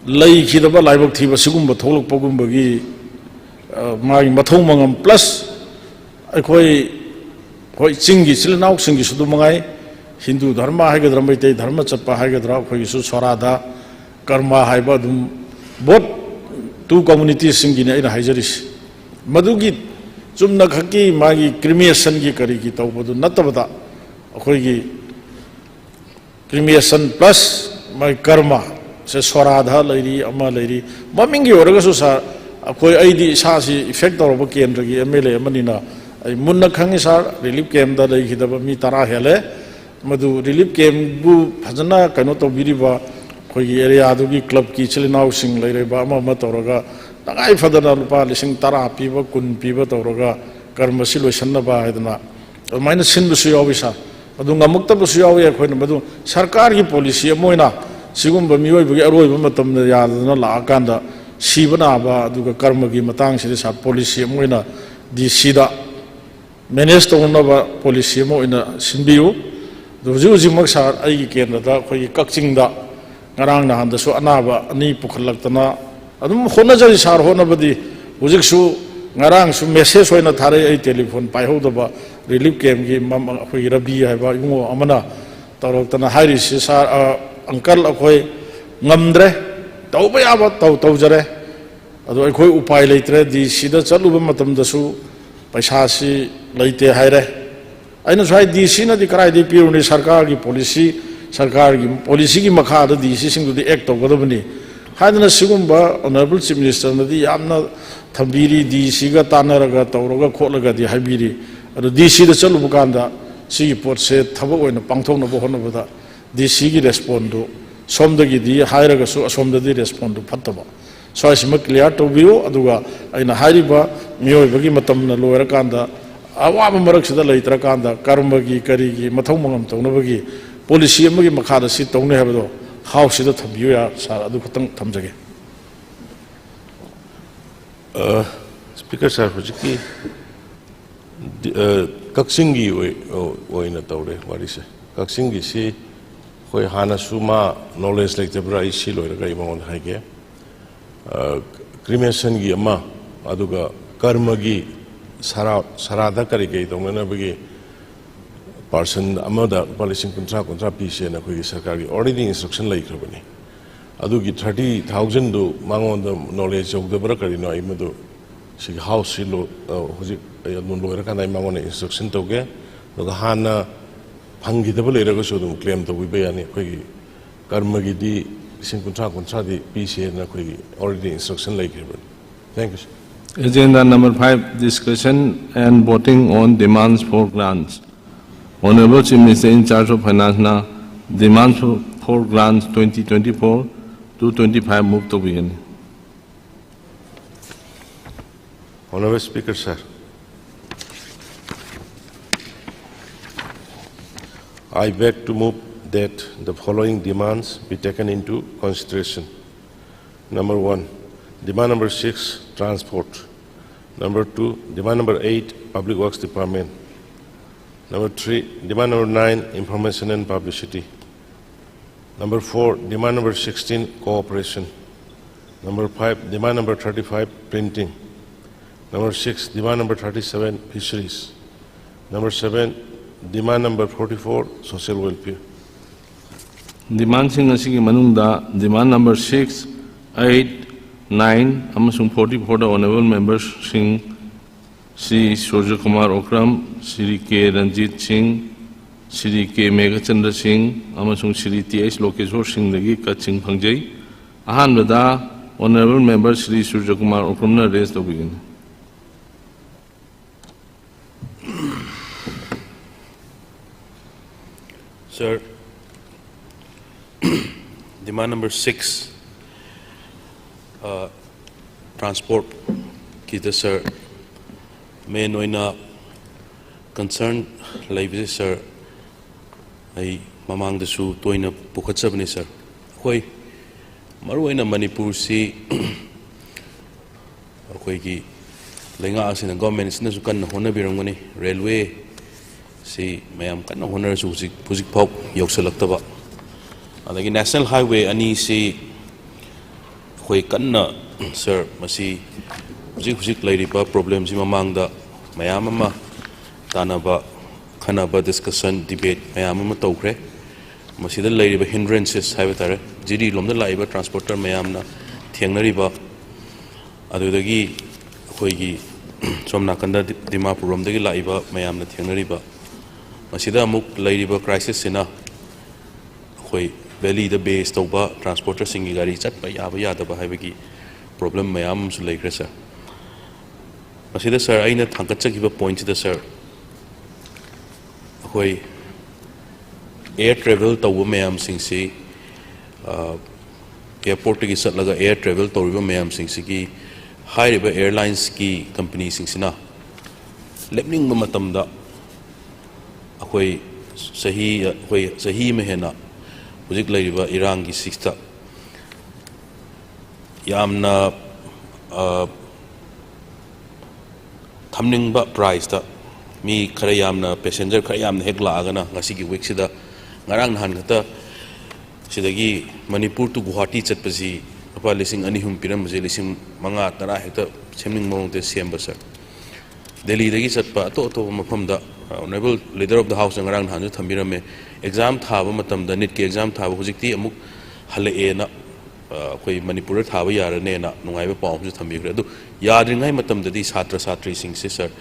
ꯂꯩꯈꯤꯗꯕ ꯂꯥꯏꯕꯛ ꯊꯤꯕ ꯁꯤꯒꯨꯝꯕ ꯊꯣꯛꯂꯛꯄꯒꯨꯝꯕꯒꯤ, ꯑ, ꯃꯥꯒꯤ ꯃꯊꯧ ꯃꯉꯝ, plus ꯑꯩꯈꯣꯏ, ꯍꯣꯏ, ꯆꯤꯡꯒꯤ ꯏꯆꯤꯜ ꯏꯅꯥꯎꯁꯤꯡꯒꯤꯁꯨ ꯑꯗꯨꯝ ꯃꯉꯥꯏ, ꯍꯤꯟꯗꯨ ꯙꯔꯃ ꯍꯥꯏꯒꯗ꯭ꯔꯥ, ꯃꯩꯇꯩ ꯙꯔꯃ ꯆꯠꯄ ꯍꯥꯏꯒꯗ꯭ꯔꯥ, ꯑꯩꯈꯣꯏꯒꯤꯁꯨ ꯁꯣꯔꯥꯗ ꯀꯔꯃ ꯍꯥꯏꯕ ꯑꯗꯨꯝ, both two communitiesꯁꯤꯡꯒꯤꯅꯤ ꯑꯩꯅ ꯍꯥꯏꯖꯔꯤꯁꯤ꯫ ꯃꯗꯨꯒꯤ ꯆꯨꯝꯅ ꯈꯛꯀꯤ ꯃꯥꯒꯤ cremationꯒꯤ ꯀꯔꯤꯒꯤ ꯇꯧꯕꯗꯨ ꯅꯠꯇꯕꯗ, ꯑꯩꯈꯣꯏꯒꯤ cremation plus ꯃꯥꯒꯤ ꯀꯔꯃ ꯁꯦ, ꯁꯣꯔꯥꯗ ꯂꯩꯔꯤ, ꯑꯃ ꯂꯩꯔꯤ, ꯃꯃꯤꯡꯒꯤ ꯑꯣꯏꯔꯒꯁꯨ ꯁꯥꯔ, ꯑꯩꯈꯣꯏ, ꯑꯩꯗꯤ ꯏꯁꯥꯁꯤ affect ꯇꯧꯔꯕ ꯀꯦꯟꯗ꯭ꯔꯒꯤ MLA ꯑꯃꯅꯤꯅ, ꯑꯩ ꯃꯨꯟꯅ ꯈꯪꯉꯤ ꯁꯥꯔ꯫ Relief campꯇ ꯂꯩꯈꯤꯗꯕ ꯃꯤ ꯇꯔꯥ ꯍꯦꯜꯂꯦ꯫ ꯃꯗꯨ relief campꯕꯨ ꯐꯖꯅ ꯀꯩꯅꯣ ꯇꯧꯕꯤꯔꯤꯕ ꯑꯩꯈꯣꯏꯒꯤ areaꯗꯨꯒꯤ clubꯀꯤ ꯏꯆꯤꯜ ꯏꯅꯥꯎꯁꯤꯡ ꯂꯩꯔꯤꯕ ꯑꯃ ꯑꯃ ꯇꯧꯔꯒ ꯇꯉꯥꯏ ꯐꯗꯅ ꯂꯨꯄꯥ ꯂꯤꯁꯤꯡ ꯇꯔꯥ ꯄꯤꯕ, ꯀꯨꯟ ꯄꯤꯕ ꯇꯧꯔꯒ ꯀꯔꯃꯁꯤ ꯂꯣꯏꯁꯤꯟꯅꯕ ꯍꯥꯏꯗꯅ ꯑꯗꯨꯃꯥꯏꯅ ꯁꯤꯟꯕꯁꯨ ꯌꯥꯎꯏ ꯁꯥꯔ꯫ ꯑꯗꯨ ꯉꯝꯃꯛꯇꯕꯁꯨ ꯌꯥꯎꯏ꯫ ꯑꯩꯈꯣꯏꯅ ꯃꯗꯨ ꯁꯔꯀꯥꯔꯒꯤ policy ꯑꯃ ꯑꯣꯏꯅ ꯁꯤꯒꯨꯝꯕ ꯃꯤꯑꯣꯏꯕꯒꯤ ꯑꯔꯣꯏꯕ ꯃꯇꯝꯗ ꯌꯥꯗꯗꯅ ꯂꯥꯛꯑꯀꯥꯟꯗ ꯁꯤꯕ ꯅꯥꯕ ꯑꯗꯨꯒ ꯀꯔꯃꯒꯤ ꯃꯇꯥꯡꯁꯤꯗꯤ ꯁꯥꯔ, policy ꯑꯃ ꯑꯣꯏꯅ DCꯗ manage ꯇꯧꯅꯅꯕ policy ꯑꯃ ꯑꯣꯏꯅ ꯁꯤꯟꯕꯤꯌꯨ꯫ ꯑꯗꯨ ꯍꯧꯖꯤꯛ ꯍꯧꯖꯤꯛꯃꯛ ꯁꯥꯔ, ꯑꯩꯒꯤ ꯀꯦꯟꯗ꯭ꯔꯗ ꯑꯩꯈꯣꯏꯒꯤ ꯀꯛꯆꯤꯡꯗ ꯉꯔꯥꯡ ꯅꯍꯥꯟꯗꯁꯨ ꯑꯅꯥꯕ ꯑꯅꯤ ꯄꯨꯈꯠꯂꯛꯇꯅ ꯑꯗꯨꯝ ꯍꯣꯠꯅꯖꯔꯤ ꯁꯥꯔ, ꯍꯣꯠꯅꯕꯗꯤ꯫ ꯍꯧꯖꯤꯛꯁꯨ, ꯉꯔꯥꯡꯁꯨ message ꯑꯣꯏꯅ ꯊꯥꯔꯛꯏ, ꯑꯩ telephone ꯄꯥꯏꯍꯧꯗꯕ, relief campꯀꯤ ꯃꯝ-, ꯑꯩꯈꯣꯏꯒꯤ ꯔꯕꯤ ꯍꯥꯏꯕ ꯏꯕꯨꯡꯉꯣ ꯑꯃꯅ ꯇꯧꯔꯛꯇꯅ ꯍꯥꯏꯔꯤꯁꯤ, "ꯁꯥꯔ, ꯑ, uncle, ꯑꯩꯈꯣꯏ ꯉꯝꯗ꯭ꯔꯦ, ꯇꯧꯕ ꯌꯥꯕ ꯇꯧ-, ꯇꯧꯖꯔꯦ, ꯑꯗꯣ ꯑꯩꯈꯣꯏ ꯎꯄꯥꯏ ꯂꯩꯇ꯭ꯔꯦ, DCꯗ ꯆꯠꯂꯨꯕ ꯃꯇꯝꯗꯁꯨ ꯄꯩꯁꯥꯁꯤ ꯂꯩꯇꯦ ꯍꯥꯏꯔꯦ"꯫ ꯑꯩꯅꯁꯨ ꯍꯥꯏ, "DCꯅꯗꯤ ꯀꯗꯥꯏꯗꯒꯤ ꯄꯤꯔꯨꯅꯤ? ꯁꯔꯀꯥꯔꯒꯤ policy, ꯁꯔꯀꯥꯔꯒꯤ policyꯒꯤ ꯃꯈꯥꯗ DCꯁꯤꯡꯗꯨꯗꯤ act ꯇꯧꯒꯗꯕꯅꯤ" ꯍꯥꯏꯗꯅ, ꯁꯤꯒꯨꯝꯕ Honourable Chief Ministerꯅꯗꯤ ꯌꯥꯝꯅ ꯊꯝꯕꯤꯔꯤ, DCꯒ ꯇꯥꯟꯅꯔꯒ ꯇꯧꯔꯒ ꯈꯣꯠꯂꯒꯗꯤ ꯍꯥꯏꯕꯤꯔꯤ꯫ ꯑꯗꯣ DCꯗ ꯆꯠꯂꯨꯕ ꯀꯥꯟꯗ ꯁꯤꯒꯤ ꯄꯣꯠꯁꯦ ꯊꯕꯛ ꯑꯣꯏꯅ ꯄꯥꯡꯊꯣꯛꯅꯕ ꯍꯣꯠꯅꯕꯗ DCꯒꯤ responseꯗꯨ, ꯁꯣꯝꯗꯒꯤꯗꯤ ꯍꯥꯏꯔꯒꯁꯨ ꯑꯁꯣꯝꯗꯗꯤ responseꯗꯨ ꯐꯠꯇꯕ꯫ ꯁ꯭ꯋꯥꯏꯁꯤꯃ clear ꯇꯧꯕꯤꯌꯨ꯫ ꯑꯗꯨꯒ ꯑꯩꯅ ꯍꯥꯏꯔꯤꯕ ꯃꯤꯑꯣꯏꯕꯒꯤ ꯃꯇꯝꯅ ꯂꯣꯏꯔꯀꯥꯟꯗ, ꯑꯋꯥꯕ ꯃꯔꯛꯁꯤꯗ ꯂꯩꯇ꯭ꯔꯀꯥꯟꯗ ꯀꯔꯃꯒꯤ ꯀꯔꯤꯒꯤ ꯃꯊꯧ ꯃꯉꯝ ꯇꯧꯅꯕꯒꯤ policy ꯑꯃꯒꯤ ꯃꯈꯥꯗ ꯁꯤ ꯇꯧꯅꯤ ꯍꯥꯏꯕꯗꯣ Houseꯁꯤꯗ ꯊꯝꯕꯤꯌꯨ ꯌꯥ-, ꯁꯥꯔ, ꯑꯗꯨ ꯈꯛꯇꯪ ꯊꯝꯖꯒꯦ꯫ ꯑ, Speaker ꯁꯥꯔ, ꯍꯧꯖꯤꯛꯀꯤ ꯗꯤ-, ꯑ, ꯀꯛꯆꯤꯡꯒꯤ ꯑꯣꯏ-, ꯑꯣꯏꯅ ꯇꯧꯔꯦ ꯋꯥꯔꯤꯁꯦ꯫ ꯀꯛꯆꯤꯡꯒꯤꯁꯤ ꯑꯩꯈꯣꯏ ꯍꯥꯟꯅꯁꯨ ꯃꯥ ꯅꯣꯂꯦꯖ ꯂꯩꯇꯕ꯭ꯔꯥ? ꯑꯩ ꯁꯤ ꯂꯣꯏꯔꯒ ꯑꯩ ꯃꯉꯣꯟꯗ ꯍꯥꯏꯒꯦ꯫ ꯀ꯭ꯔꯤꯃꯦꯁꯟꯒꯤ ꯑꯃ, ꯑꯗꯨꯒ ꯀꯔꯃꯒꯤ ꯁꯔꯥ ꯁꯔꯥꯗ ꯀꯔꯤ ꯀꯔꯤ ꯇꯧꯅꯅꯕꯒꯤ ꯄꯥꯔꯁꯟ ꯑꯃꯗ ꯂꯨꯄꯥ ꯂꯤꯁꯤꯡ ꯀꯨꯟꯊ꯭ꯔꯥ ꯀꯨꯟꯊ꯭ꯔꯥ ꯄꯤꯁꯦꯅ ꯑꯩꯈꯣꯏꯒꯤ ꯁꯔꯀꯥꯔꯒꯤ ꯑꯣꯜꯔꯦꯗꯤ ꯏꯟꯁꯇ꯭ꯔꯛꯁꯟ ꯂꯩꯈ꯭ꯔꯕꯅꯤ꯫ ꯑꯗꯨꯒꯤ ꯊꯥꯔꯇꯤ ꯊꯥꯎꯖꯟꯗꯨ ꯃꯉꯣꯟꯗ ꯅꯣꯂꯦꯖ ꯌꯧꯗꯕ꯭ꯔꯥ ꯀꯔꯤꯅꯣ, ꯑꯩ ꯃꯗꯨ ꯁꯤꯒꯤ ꯍꯥꯎꯁꯁꯤ ꯂꯣ-, ꯑ, ꯍꯧꯖꯤꯛ ꯑꯩ ꯑꯗꯨꯝ ꯂꯣꯏꯔꯀꯥꯟꯗ ꯑꯩ ꯃꯉꯣꯟꯗ ꯏꯟꯁꯇ꯭ꯔꯛꯁꯟ ꯇꯧꯒꯦ꯫ ꯑꯗꯨꯒ ꯍꯥꯟꯅ ꯐꯪꯈꯤꯗꯕ ꯂꯩꯔꯒꯁꯨ ꯑꯗꯨꯝ ꯀ꯭ꯂꯦꯝ ꯇꯧꯕꯤꯕ ꯌꯥꯅꯤ꯫ ꯑꯩꯈꯣꯏꯒꯤ ꯀꯔꯃꯒꯤꯗꯤ ꯂꯤꯁꯤꯡ ꯀꯨꯟꯊ꯭ꯔꯥ ꯀꯨꯟꯊ꯭ꯔꯥꯗꯤ ꯄꯤꯁꯦꯅ ꯑꯩꯈꯣꯏꯒꯤ ꯑꯣꯜꯔꯦꯗꯤ ꯏꯟꯁꯇ꯭ꯔꯛꯁꯟ ꯂꯩꯈ꯭ꯔꯤꯕꯅꯤ꯫ Thank you, sir. Agenda number five, discussion and voting on demands for grants. Honorable Chief Minister in charge of Finance ꯅ demands for, for grants twenty twenty-four to twenty-five move ꯇꯧꯕꯤꯒꯅꯤ꯫ Honorable Speaker, sir, I beg to move that the following demands be taken into consideration. Number one, demand number six, transport. Number two, demand number eight, Public Works Department. Number three, demand number nine, information and publicity. Number four, demand number sixteen, cooperation. Number five, demand number thirty-five, printing. Number six, demand number thirty-seven, fisheries. Number seven, demand number forty-four, social welfare. Demandꯁꯤꯡ ꯑꯁꯤꯒꯤ ꯃꯅꯨꯡꯗ demand number six, eight, nine ꯑꯃꯁꯨꯡ forty-fourꯗ honorable memberꯁꯤꯡ ꯁ꯭ꯔꯤ ꯁꯨꯔꯖ ꯀꯨꯃꯥꯔ ꯑꯣꯀ꯭ꯔꯝ, ꯁ꯭ꯔꯤ ꯀꯦ ꯔꯟꯖꯤꯠ ꯁꯤꯡ, ꯁ꯭ꯔꯤ ꯀꯦ ꯃꯦꯘꯆꯟꯗ꯭ꯔ ꯁꯤꯡ ꯑꯃꯁꯨꯡ ꯁ꯭ꯔꯤ ꯇꯤ ꯑꯩꯆ ꯂꯣꯀꯦꯁꯣꯔ ꯁꯤꯡꯗꯒꯤ cutꯁꯤꯡ ꯐꯪꯖꯩ꯫ ꯑꯍꯥꯟꯕꯗ honorable member ꯁ꯭ꯔꯤ ꯁꯨꯔꯖ ꯀꯨꯃꯥꯔ ꯑꯣꯀ꯭ꯔꯝꯅ raise ꯇꯧꯕꯤꯒꯅꯤ꯫ Sir, demand number six, uh, transport ꯀꯤꯗ, sir, main ꯑꯣꯏꯅ concern ꯂꯩꯕꯁꯦ, sir, ꯑꯩ ꯃꯃꯥꯡꯗꯁꯨ ꯇꯣꯏꯅ ꯄꯨꯈꯠꯆꯕꯅꯤ, sir꯫ ꯑꯩꯈꯣꯏ ꯃꯔꯨꯑꯣꯏꯅ ꯃꯅꯤꯄꯨꯔꯁꯤ ꯑꯩꯈꯣꯏꯒꯤ ꯂꯩꯉꯥꯛ ꯑꯁꯤꯅ, government ꯑꯁꯤꯅꯁꯨ ꯀꯟꯅ ꯍꯣꯠꯅꯕꯤꯔꯝꯒꯅꯤ꯫ Railway ꯁꯤ ꯃꯌꯥꯝ ꯀꯟꯅ ꯍꯣꯠꯅꯔꯁꯨ ꯍꯧꯖꯤꯛ, ꯍꯧꯖꯤꯛꯐꯥꯎ ꯌꯧꯁꯤꯜꯂꯛꯇꯕ꯫ ꯑꯗꯒꯤ National Highway ꯑꯅꯤꯁꯤ ꯑꯩꯈꯣꯏ ꯀꯟꯅ, ꯁꯥꯔ, ꯃꯁꯤ ꯍꯧꯖꯤꯛ ꯍꯧꯖꯤꯛ ꯂꯩꯔꯤꯕ problemꯁꯤ ꯃꯃꯥꯡꯗ ꯃꯌꯥꯝ ꯑꯃ ꯇꯥꯟꯅꯕ, ꯈꯟꯅꯕ, discussion, debate ꯃꯌꯥꯝ ꯑꯃ ꯇꯧꯈ꯭ꯔꯦ꯫ ꯃꯁꯤꯗ ꯂꯩꯔꯤꯕ hindrances ꯍꯥꯏꯕ ꯇꯥꯔꯦ, ꯖꯤꯔꯤ ꯂꯣꯝꯗ ꯂꯥꯛꯏꯕ transporter ꯃꯌꯥꯝꯅ ꯊꯦꯡꯅꯔꯤꯕ, ꯑꯗꯨꯗꯒꯤ ꯑꯩꯈꯣꯏꯒꯤ ꯁꯣꯝ ꯅꯥꯀꯟꯗ ꯗꯤ-, ꯗꯤꯃꯥꯄꯨꯔ ꯔꯣꯝꯗꯒꯤ ꯂꯥꯛꯏꯕ ꯃꯌꯥꯝꯅ ꯊꯦꯡꯅꯔꯤꯕ, ꯃꯁꯤꯗ ꯑꯃꯨꯛ ꯂꯩꯔꯤꯕ crisisꯁꯤꯅ ꯑꯩꯈꯣꯏ valleyꯗ base ꯇꯧꯕ transporterꯁꯤꯡꯒꯤ ꯒꯥꯔꯤ ꯆꯠꯄ ꯌꯥꯕ ꯌꯥꯗꯕ ꯍꯥꯏꯕꯒꯤ problem ꯃꯌꯥꯝ ꯑꯃꯁꯨ ꯂꯩꯈ꯭ꯔꯦ, ꯁꯥꯔ꯫ ꯃꯁꯤꯗ, ꯁꯥꯔ, ꯑꯩꯅ ꯊꯥꯡꯒꯠꯆꯈꯤꯕ pointꯁꯤꯗ, ꯁꯥꯔ, ꯑꯩꯈꯣꯏ air travel ꯇꯧꯕ ꯃꯌꯥꯝꯁꯤꯡꯁꯤ, ꯑ, airportꯇꯒꯤ ꯆꯠꯂꯒ air travel ꯇꯧꯔꯤꯕ ꯃꯌꯥꯝꯁꯤꯡꯁꯤꯒꯤ ꯍꯥꯏꯔꯤꯕ airlinesꯀꯤ companyꯁꯤꯡꯁꯤꯅ ꯂꯦꯞꯅꯤꯡꯕ ꯃꯇꯝꯗ ꯑꯩꯈꯣꯏ ꯆꯍꯤ, ꯑꯩꯈꯣꯏ ꯆꯍꯤ ꯑꯃ ꯍꯦꯟꯅ ꯍꯧꯖꯤꯛ ꯂꯩꯔꯤꯕ ꯏꯔꯥꯡꯒꯤ ꯁꯤꯛꯁꯇ ꯌꯥꯝꯅ, ꯑ, ꯊꯝꯅꯤꯡꯕ priceꯇ ꯃꯤ ꯈꯔ ꯌꯥꯝꯅ, passenger ꯈꯔ ꯌꯥꯝꯅ ꯍꯦꯛ ꯂꯥꯛꯑꯒꯅ ꯉꯁꯤꯒꯤ weekꯁꯤꯗ, ꯉꯔꯥꯡ ꯅꯍꯥꯟ ꯈꯛꯇ ꯁꯤꯗꯒꯤ ꯃꯅꯤꯄꯨꯔ to ꯒꯨꯋꯥꯍꯥꯇꯤ ꯆꯠꯄꯁꯤ ꯂꯨꯄꯥ ꯂꯤꯁꯤꯡ ꯑꯅꯤ ꯑꯍꯨꯝ ꯄꯤꯔꯝꯕꯁꯦ ꯂꯤꯁꯤꯡ ꯃꯉꯥ ꯇꯔꯥ ꯍꯦꯛꯇ ꯁꯦꯝꯅꯤꯡꯕ ꯃꯑꯣꯡꯗ ꯁꯦꯝꯕ, ꯁꯥꯔ꯫ ꯗꯦꯜꯂꯤꯗꯒꯤ ꯆꯠꯄ ꯑꯇꯣꯞ ꯑꯇꯣꯞꯄ ꯃꯐꯝꯗ, Honourable Leader of the Houseꯅ ꯉꯔꯥꯡ ꯅꯍꯥꯟꯁꯨ ꯊꯝꯕꯤꯔꯝꯃꯦ, exam ꯊꯥꯕ ꯃꯇꯝꯗ, NEETꯀꯤ exam ꯊꯥꯕ ꯍꯧꯖꯤꯛꯇꯤ ꯑꯃꯨꯛ ꯍꯜꯂꯛꯑꯦꯅ, ꯑ, ꯑꯩꯈꯣꯏ ꯃꯅꯤꯄꯨꯔꯗ ꯊꯥꯕ ꯌꯥꯔꯅꯦꯅ ꯅꯨꯡꯉꯥꯏꯕ ꯄꯥꯎ ꯑꯃꯁꯨ ꯊꯝꯕꯤꯈ꯭ꯔꯦ꯫ ꯑꯗꯨ ꯌꯥꯗ꯭ꯔꯤꯉꯩ ꯃꯇꯝꯗꯗꯤ ꯁꯥꯇ꯭ꯔ ꯁꯥꯇ꯭ꯔꯤꯁꯤꯡꯁꯦ, ꯁꯥꯔ,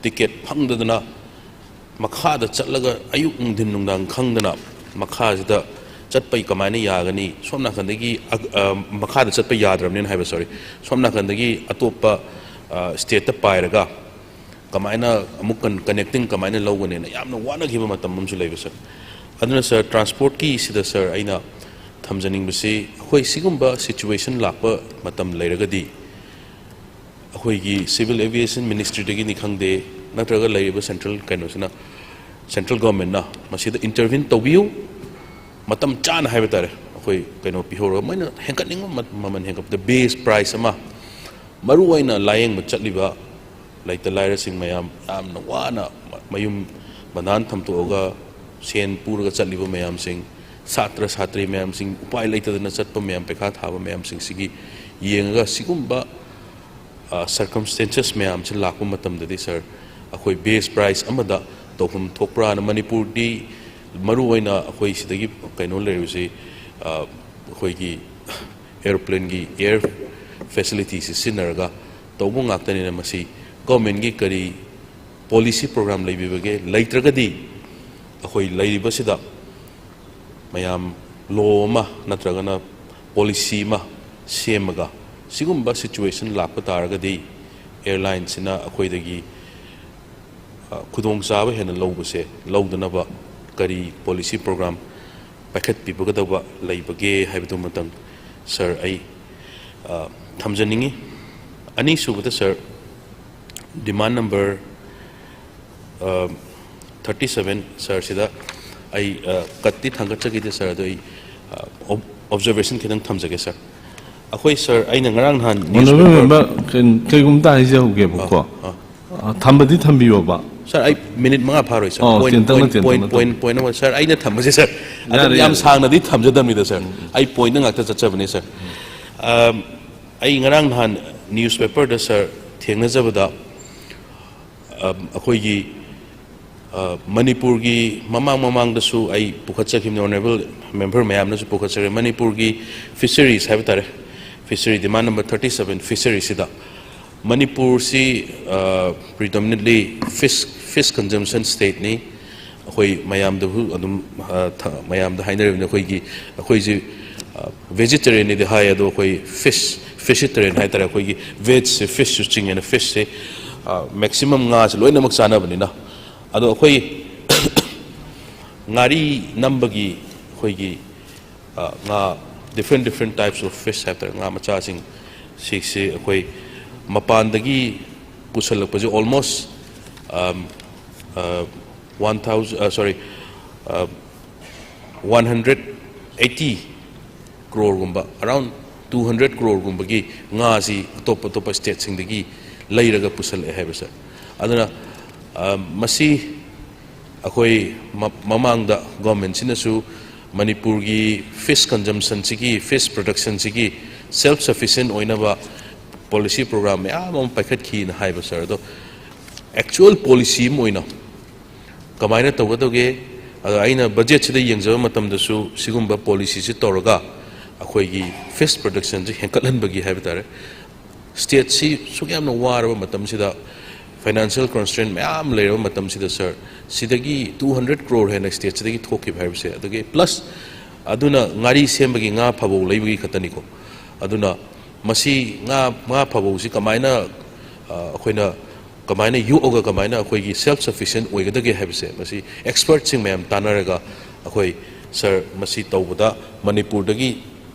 ticket ꯐꯪꯗꯗꯅ ꯃꯈꯥꯗ ꯆꯠꯂꯒ ꯑꯌꯨꯛ ꯅꯨꯡꯊꯤꯟ ꯅꯨꯡꯗꯥꯡ ꯈꯪꯗꯅ ꯃꯈꯥꯁꯤꯗ ꯆꯠꯄꯩ ꯀꯃꯥꯏꯅ ꯌꯥꯒꯅꯤ? ꯁꯣꯝ ꯅꯥꯀꯟꯗꯒꯤ, ꯑ, ꯑ, ꯃꯈꯥꯗ ꯆꯠꯄ ꯌꯥꯗ꯭ꯔꯕꯅꯤꯅ ꯍꯥꯏꯕ, sorry, ꯁꯣꯝ ꯅꯥꯀꯟꯗꯒꯤ ꯑꯇꯣꯞꯄ, ꯑ, stateꯇ ꯄꯥꯏꯔꯒ ꯀꯃꯥꯏꯅ ꯑꯃꯨꯛ con-, connecting ꯀꯃꯥꯏꯅ ꯂꯧꯒꯅꯤꯅ ꯌꯥꯝꯅ ꯋꯥꯅꯈꯤꯕ ꯃꯇꯝ ꯑꯃꯁꯨ ꯂꯩꯕ, ꯁꯥꯔ꯫ ꯑꯗꯨꯅ, ꯁꯥꯔ, transportꯀꯤ ꯁꯤꯗ, ꯁꯥꯔ, ꯑꯩꯅ ꯊꯝꯖꯅꯤꯡꯕꯁꯤ, ꯑꯩꯈꯣꯏ ꯁꯤꯒꯨꯝꯕ situation ꯂꯥꯛꯄ ꯃꯇꯝ ꯂꯩꯔꯒꯗꯤ, ꯑꯩꯈꯣꯏꯒꯤ Civil Aviation Ministryꯗꯒꯤꯅꯤ ꯈꯪꯗꯦ, ꯅꯠꯇ꯭ꯔꯒ ꯂꯩꯔꯤꯕ central ꯀꯩꯅꯣꯁꯤꯅ, central governmentꯅ ꯃꯁꯤꯗ intervene ꯇꯧꯕꯤꯌꯨ, ꯃꯇꯝ ꯆꯥꯅ ꯍꯥꯏꯕ ꯇꯥꯔꯦ, ꯑꯩꯈꯣꯏ ꯀꯩꯅꯣ ꯄꯤꯍꯧꯔꯒ, ꯃꯣꯏꯅ ꯍꯦꯟꯒꯠꯅꯤꯡꯕ ꯃ-, ꯃꯃꯜ ꯍꯦꯟꯒꯠꯄꯗ base price ꯑꯃ, ꯃꯔꯨꯑꯣꯏꯅ ꯂꯥꯌꯦꯡꯕ ꯆꯠꯂꯤꯕ ꯂꯩꯇ ꯂꯥꯏꯔꯁꯤꯡ ꯃꯌꯥꯝ, ꯌꯥꯝꯅ ꯋꯥꯅ ꯃ-, ꯃꯌꯨꯝ ꯕꯟꯗꯥꯟ ꯊꯝꯗꯣꯛꯑꯒ ꯁꯦꯟ ꯄꯨꯔꯒ ꯆꯠꯂꯤꯕ ꯃꯌꯥꯝꯁꯤꯡ, ꯁꯥꯇ꯭ꯔ ꯁꯥꯇ꯭ꯔꯤ ꯃꯌꯥꯝꯁꯤꯡ ꯎꯄꯥꯏ ꯂꯩꯇꯗꯅ ꯆꯠꯄ ꯃꯌꯥꯝ, ꯄꯩꯈꯥ ꯊꯥꯕ ꯃꯌꯥꯝꯁꯤꯡꯁꯤꯒꯤ ꯌꯦꯡꯉꯒ, ꯁꯤꯒꯨꯝꯕ ꯁꯔꯀꯝꯁꯇꯦꯟꯁꯦꯁ ꯃꯌꯥꯝꯁꯤ ꯂꯥꯛꯄ ꯃꯇꯝꯗꯗꯤ, ꯁꯥꯔ, ꯑꯩꯈꯣꯏ ꯕꯦꯁ ꯄ꯭ꯔꯥꯏꯖ ꯑꯃꯗ ꯇꯧꯐꯝ ꯊꯣꯛꯄ꯭ꯔꯥꯅ, ꯃꯅꯤꯄꯨꯔꯗꯤ ꯃꯔꯨꯑꯣꯏꯅ ꯑꯩꯈꯣꯏ ꯁꯤꯗꯒꯤ ꯀꯩꯅꯣ ꯂꯩꯔꯤꯕꯁꯤ, ꯑꯩꯈꯣꯏꯒꯤ ꯑꯦꯔꯣꯄ꯭ꯂꯦꯟꯒꯤ ꯑꯦꯌꯔ ꯐꯦꯁꯤꯂꯤꯇꯤꯁꯤ ꯁꯤꯖꯤꯟꯅꯔꯒ ꯇꯧꯕ ꯉꯥꯛꯇꯅꯤꯅ, ꯃꯁꯤ ꯒꯣꯔꯃꯦꯟꯒꯤ ꯀꯔꯤ ꯄꯣꯂꯤꯁꯤ ꯄ꯭ꯔꯣꯒ꯭ꯔꯥꯝ ꯂꯩꯕꯤꯕꯒꯦ? ꯂꯩꯇ꯭ꯔꯒꯗꯤ ꯑꯩꯈꯣꯏ ꯂꯩꯔꯤꯕꯁꯤꯗ ꯃꯌꯥꯝ ꯂꯣ ꯑꯃ ꯅꯠꯇ꯭ꯔꯒꯅ ꯄꯣꯂꯤꯁꯤ ꯑꯃ ꯁꯦꯝꯃꯒ, ꯁꯤꯒꯨꯝꯕ ꯁꯤꯆꯨꯋꯦꯁꯟ ꯂꯥꯛꯄ ꯇꯥꯔꯒꯗꯤ, ꯑꯦꯌꯔꯂꯥꯏꯟꯁꯤꯅ ꯑꯩꯈꯣꯏꯗꯒꯤ, ꯑ, ꯈꯨꯗꯣꯡꯆꯥꯕ ꯍꯦꯟꯅ ꯂꯧꯕꯁꯦ ꯂꯧꯗꯅꯕ ꯀꯔꯤ ꯄꯣꯂꯤꯁꯤ ꯄ꯭ꯔꯣꯒ꯭ꯔꯥꯝ ꯄꯥꯏꯈꯠꯄꯤꯒꯗꯕ ꯂꯩꯕꯒꯦ ꯍꯥꯏꯕꯗꯨꯃꯇꯪ, ꯁꯥꯔ, ꯑꯩ, ꯑ, ꯊꯝꯖꯅꯤꯡꯉꯤ꯫ ꯑꯅꯤꯁꯨꯕꯗ, ꯁꯥꯔ, ꯗꯤꯃꯥꯟ ꯅꯝꯕꯔ, ꯑ, ꯊꯥꯔꯇꯤ ꯁꯚꯦꯟ, ꯁꯥꯔ, ꯁꯤꯗ ꯑꯩ, ꯑ, ꯀꯠꯇꯤ ꯊꯥꯡꯒꯠꯆꯈꯤꯗꯦ, ꯁꯥꯔ, ꯑꯗꯣ ꯑꯩ, ꯑ, ꯑꯣꯕ-, ꯑꯣꯕꯖꯔꯕꯦꯁꯟ ꯈꯤꯇꯪ ꯊꯝꯖꯒꯦ, ꯁꯥꯔ꯫ ꯑꯩꯈꯣꯏ, ꯁꯥꯔ, ꯑꯩꯅ ꯉꯔꯥꯡ ꯅꯍꯥꯟ ꯅ꯭ꯌꯨꯁ ꯑꯣꯅꯔꯦꯕꯜ ꯄꯦꯄꯔ ꯃꯦꯝꯕꯔ, ꯀꯩ-, ꯀꯩꯒꯨꯝꯇ ꯍꯥꯏꯖꯍꯧꯒꯦꯕꯀꯣ꯫ ꯑ, ꯑ꯫ ꯑ, ꯊꯝꯕꯗꯤ ꯊꯝꯕꯤꯌꯣꯕ꯫ ꯁꯥꯔ, ꯑꯩ ꯃꯤꯅꯤꯠ ꯃꯉꯥ ꯐꯥꯔꯣꯏ, ꯁꯥꯔ꯫ ꯑꯣ, ꯄꯣꯏꯟ, ꯇꯦꯟꯇꯪꯅ, ꯄꯣꯏꯟ, ꯇꯦꯟꯇꯪꯅ ꯄꯣꯏꯟ, ꯇꯧꯕꯤꯌꯨ꯫ ꯄꯣꯏꯟ ꯑꯃ, ꯁꯥꯔ, ꯑꯩꯅ ꯊꯝꯕꯁꯦ, ꯁꯥꯔ, ꯑꯗꯨꯝ ꯌꯥꯔꯦ, ꯌꯥꯝ ꯌꯥꯔꯦ꯫ ꯁꯥꯡꯅꯗꯤ ꯊꯝꯖꯗꯕꯅꯤꯗ, ꯁꯥꯔ꯫ ꯎꯝ, ꯎꯝ꯫ ꯑꯩ ꯄꯣꯏꯟꯗ ꯉꯥꯛꯇ ꯆꯠꯆꯕꯅꯦ, ꯁꯥꯔ꯫ ꯎꯝ꯫ ꯑꯝ, ꯑꯩ ꯉꯔꯥꯡ ꯅꯍꯥꯟ ꯅ꯭ꯌꯨꯁ ꯄꯦꯄꯔꯗ, ꯁꯥꯔ, ꯊꯦꯡꯅꯖꯕꯗ, ꯑꯝ, ꯑꯩꯈꯣꯏꯒꯤ, ꯑ, ꯃꯅꯤꯄꯨꯔꯒꯤ ꯃꯃꯥꯡ ꯃꯃꯥꯡꯗꯁꯨ ꯑꯩ ꯄꯨꯈꯠꯆꯈꯤꯕꯅꯤ, ꯑꯣꯅꯔꯦꯕꯜ ꯃꯦꯝꯕꯔ ꯃꯌꯥꯝꯅꯁꯨ ꯄꯨꯈꯠꯆꯔꯦ, ꯃꯅꯤꯄꯨꯔꯒꯤ ꯐꯤꯁꯔꯤꯁ ꯍꯥꯏꯕ ꯇꯥꯔꯦ, ꯐꯤꯁꯔꯤ, ꯗꯤꯃꯥꯟ ꯅꯝꯕꯔ ꯊꯥꯔꯇꯤ ꯁꯚꯦꯟ, ꯐꯤꯁꯔꯤꯁꯤꯗ ꯃꯅꯤꯄꯨꯔꯁꯤ, ꯑ, ꯄ꯭ꯔꯤꯗꯣꯃꯤꯅꯦꯟꯠꯂꯤ ꯐꯤꯁ, ꯐꯤꯁ ꯀꯟꯖꯝꯁꯟ ꯁ꯭ꯇꯦꯠꯅꯤ꯫ ꯑꯩꯈꯣꯏ ꯃꯌꯥꯝꯗꯕꯨ ꯑꯗꯨꯝ, ꯑ, ꯊ-, ꯃꯌꯥꯝꯗ ꯍꯥꯏꯅꯔꯤꯕꯅꯤ, ꯑꯩꯈꯣꯏꯒꯤ, ꯑꯩꯈꯣꯏꯁꯤ, ꯑ, ꯚꯦꯖꯤꯇꯦꯔꯤꯌꯟꯅꯤꯗꯤ ꯍꯥꯏ, ꯑꯗꯣ ꯑꯩꯈꯣꯏ ꯐꯤꯁ, ꯐꯤꯁꯤꯇꯦꯔꯤꯌꯟ ꯍꯥꯏ ꯇꯥꯔꯦ, ꯑꯩꯈꯣꯏꯒꯤ ꯚꯦꯖꯁꯦ, ꯐꯤꯁꯁꯨ ꯆꯤꯡꯉꯦꯅ, ꯐꯤꯁꯁꯦ, ꯑ, ꯃꯦꯛꯁꯤꯃꯝ ꯉꯥꯁꯦ ꯂꯣꯏꯅꯃꯛ ꯆꯥꯅꯕꯅꯤꯅ꯫ ꯑꯗꯣ ꯑꯩꯈꯣꯏ ꯉꯥꯔꯤ ꯅꯝꯕꯒꯤ ꯑꯩꯈꯣꯏꯒꯤ, ꯑ, ꯉꯥ, different, different types of fish ꯍꯥꯏꯕ ꯇꯥꯔꯦ, ꯉꯥ ꯃꯆꯥꯁꯤꯡ ꯁꯤꯁꯦ ꯑꯩꯈꯣꯏ ꯃꯄꯥꯟꯗꯒꯤ ꯄꯨꯁꯜꯂꯛꯄꯁꯦ almost, ꯑꯝ, ꯑ, one thousand, ꯑ, sorry, ꯑ, one hundred eighty ꯀ꯭ꯔꯣꯔꯒꯨꯝꯕ, around two hundred ꯀ꯭ꯔꯣꯔꯒꯨꯝꯕꯒꯤ ꯉꯥꯁꯤ ꯑꯇꯣꯞ ꯑꯇꯣꯞꯄ ꯁ꯭ꯇꯦꯠꯁꯤꯡꯗꯒꯤ ꯂꯩꯔꯒ ꯄꯨꯁꯜꯂꯛꯑꯦ ꯍꯥꯏꯕ, ꯁꯥꯔ꯫ ꯑꯗꯨꯅ, ꯑ, ꯃꯁꯤ ꯑꯩꯈꯣꯏ ꯃ-, ꯃꯃꯥꯡꯗ ꯒꯣꯔꯃꯦꯟꯁꯤꯅꯁꯨ ꯃꯅꯤꯄꯨꯔꯒꯤ fish consumptionꯁꯤꯒꯤ, fish productionꯁꯤꯒꯤ self sufficient ꯑꯣꯏꯅꯕ policy program ꯃꯌꯥꯝ ꯑꯃ ꯄꯥꯏꯈꯠꯈꯤꯅ ꯍꯥꯏꯕ ꯁꯥꯔ꯫ ꯑꯗꯣ actual policy ꯑꯃ ꯑꯣꯏꯅ ꯀꯃꯥꯏꯅ ꯇꯧꯒꯗꯧꯒꯦ? ꯑꯗꯣ ꯑꯩꯅ budgetꯁꯤꯗ ꯌꯦꯡꯖꯕ ꯃꯇꯝꯗꯁꯨ ꯁꯤꯒꯨꯝꯕ policyꯁꯤ ꯇꯧꯔꯒ ꯑꯩꯈꯣꯏꯒꯤ fish productionꯁꯤ ꯍꯦꯟꯒꯠꯍꯟꯕꯒꯤ ꯍꯥꯏꯕ ꯇꯥꯔꯦ꯫ Stateꯁꯤ ꯁꯨꯛ ꯌꯥꯝꯅ ꯋꯥꯔꯕ ꯃꯇꯝꯁꯤꯗ, financial constraint ꯃꯌꯥꯝ ꯂꯩꯔꯕ ꯃꯇꯝꯁꯤꯗ ꯁꯥꯔ, ꯁꯤꯗꯒꯤ two hundred crore ꯍꯦꯟꯅ stateꯁꯤꯗꯒꯤ ꯊꯣꯛꯈꯤꯕ ꯍꯥꯏꯕꯁꯦ, ꯑꯗꯒꯤ plus ꯑꯗꯨꯅ ꯉꯥꯔꯤ ꯁꯦꯝꯕꯒꯤ ꯉꯥ ꯐꯥꯕꯧ ꯂꯩꯕꯒꯤ ꯈꯛꯇꯅꯤꯀꯣ꯫ ꯑꯗꯨꯅ ꯃꯁꯤ ꯉꯥ, ꯉꯥ ꯐꯥꯕꯧꯁꯤ ꯀꯃꯥꯏꯅ, ꯑ, ꯑꯩꯈꯣꯏꯅ ꯀꯃꯥꯏꯅ ꯌꯣꯛꯑꯒ ꯀꯃꯥꯏꯅ ꯑꯩꯈꯣꯏꯒꯤ self sufficient ꯑꯣꯏꯒꯗꯒꯦ ꯍꯥꯏꯕꯁꯦ, ꯃꯁꯤ expertꯁꯤꯡ ꯃꯌꯥꯝ ꯇꯥꯟꯅꯔꯒ ꯑꯩꯈꯣꯏ ꯁꯥꯔ ꯃꯁꯤ ꯇꯧꯕꯗ ꯃꯅꯤꯄꯨꯔꯗꯒꯤ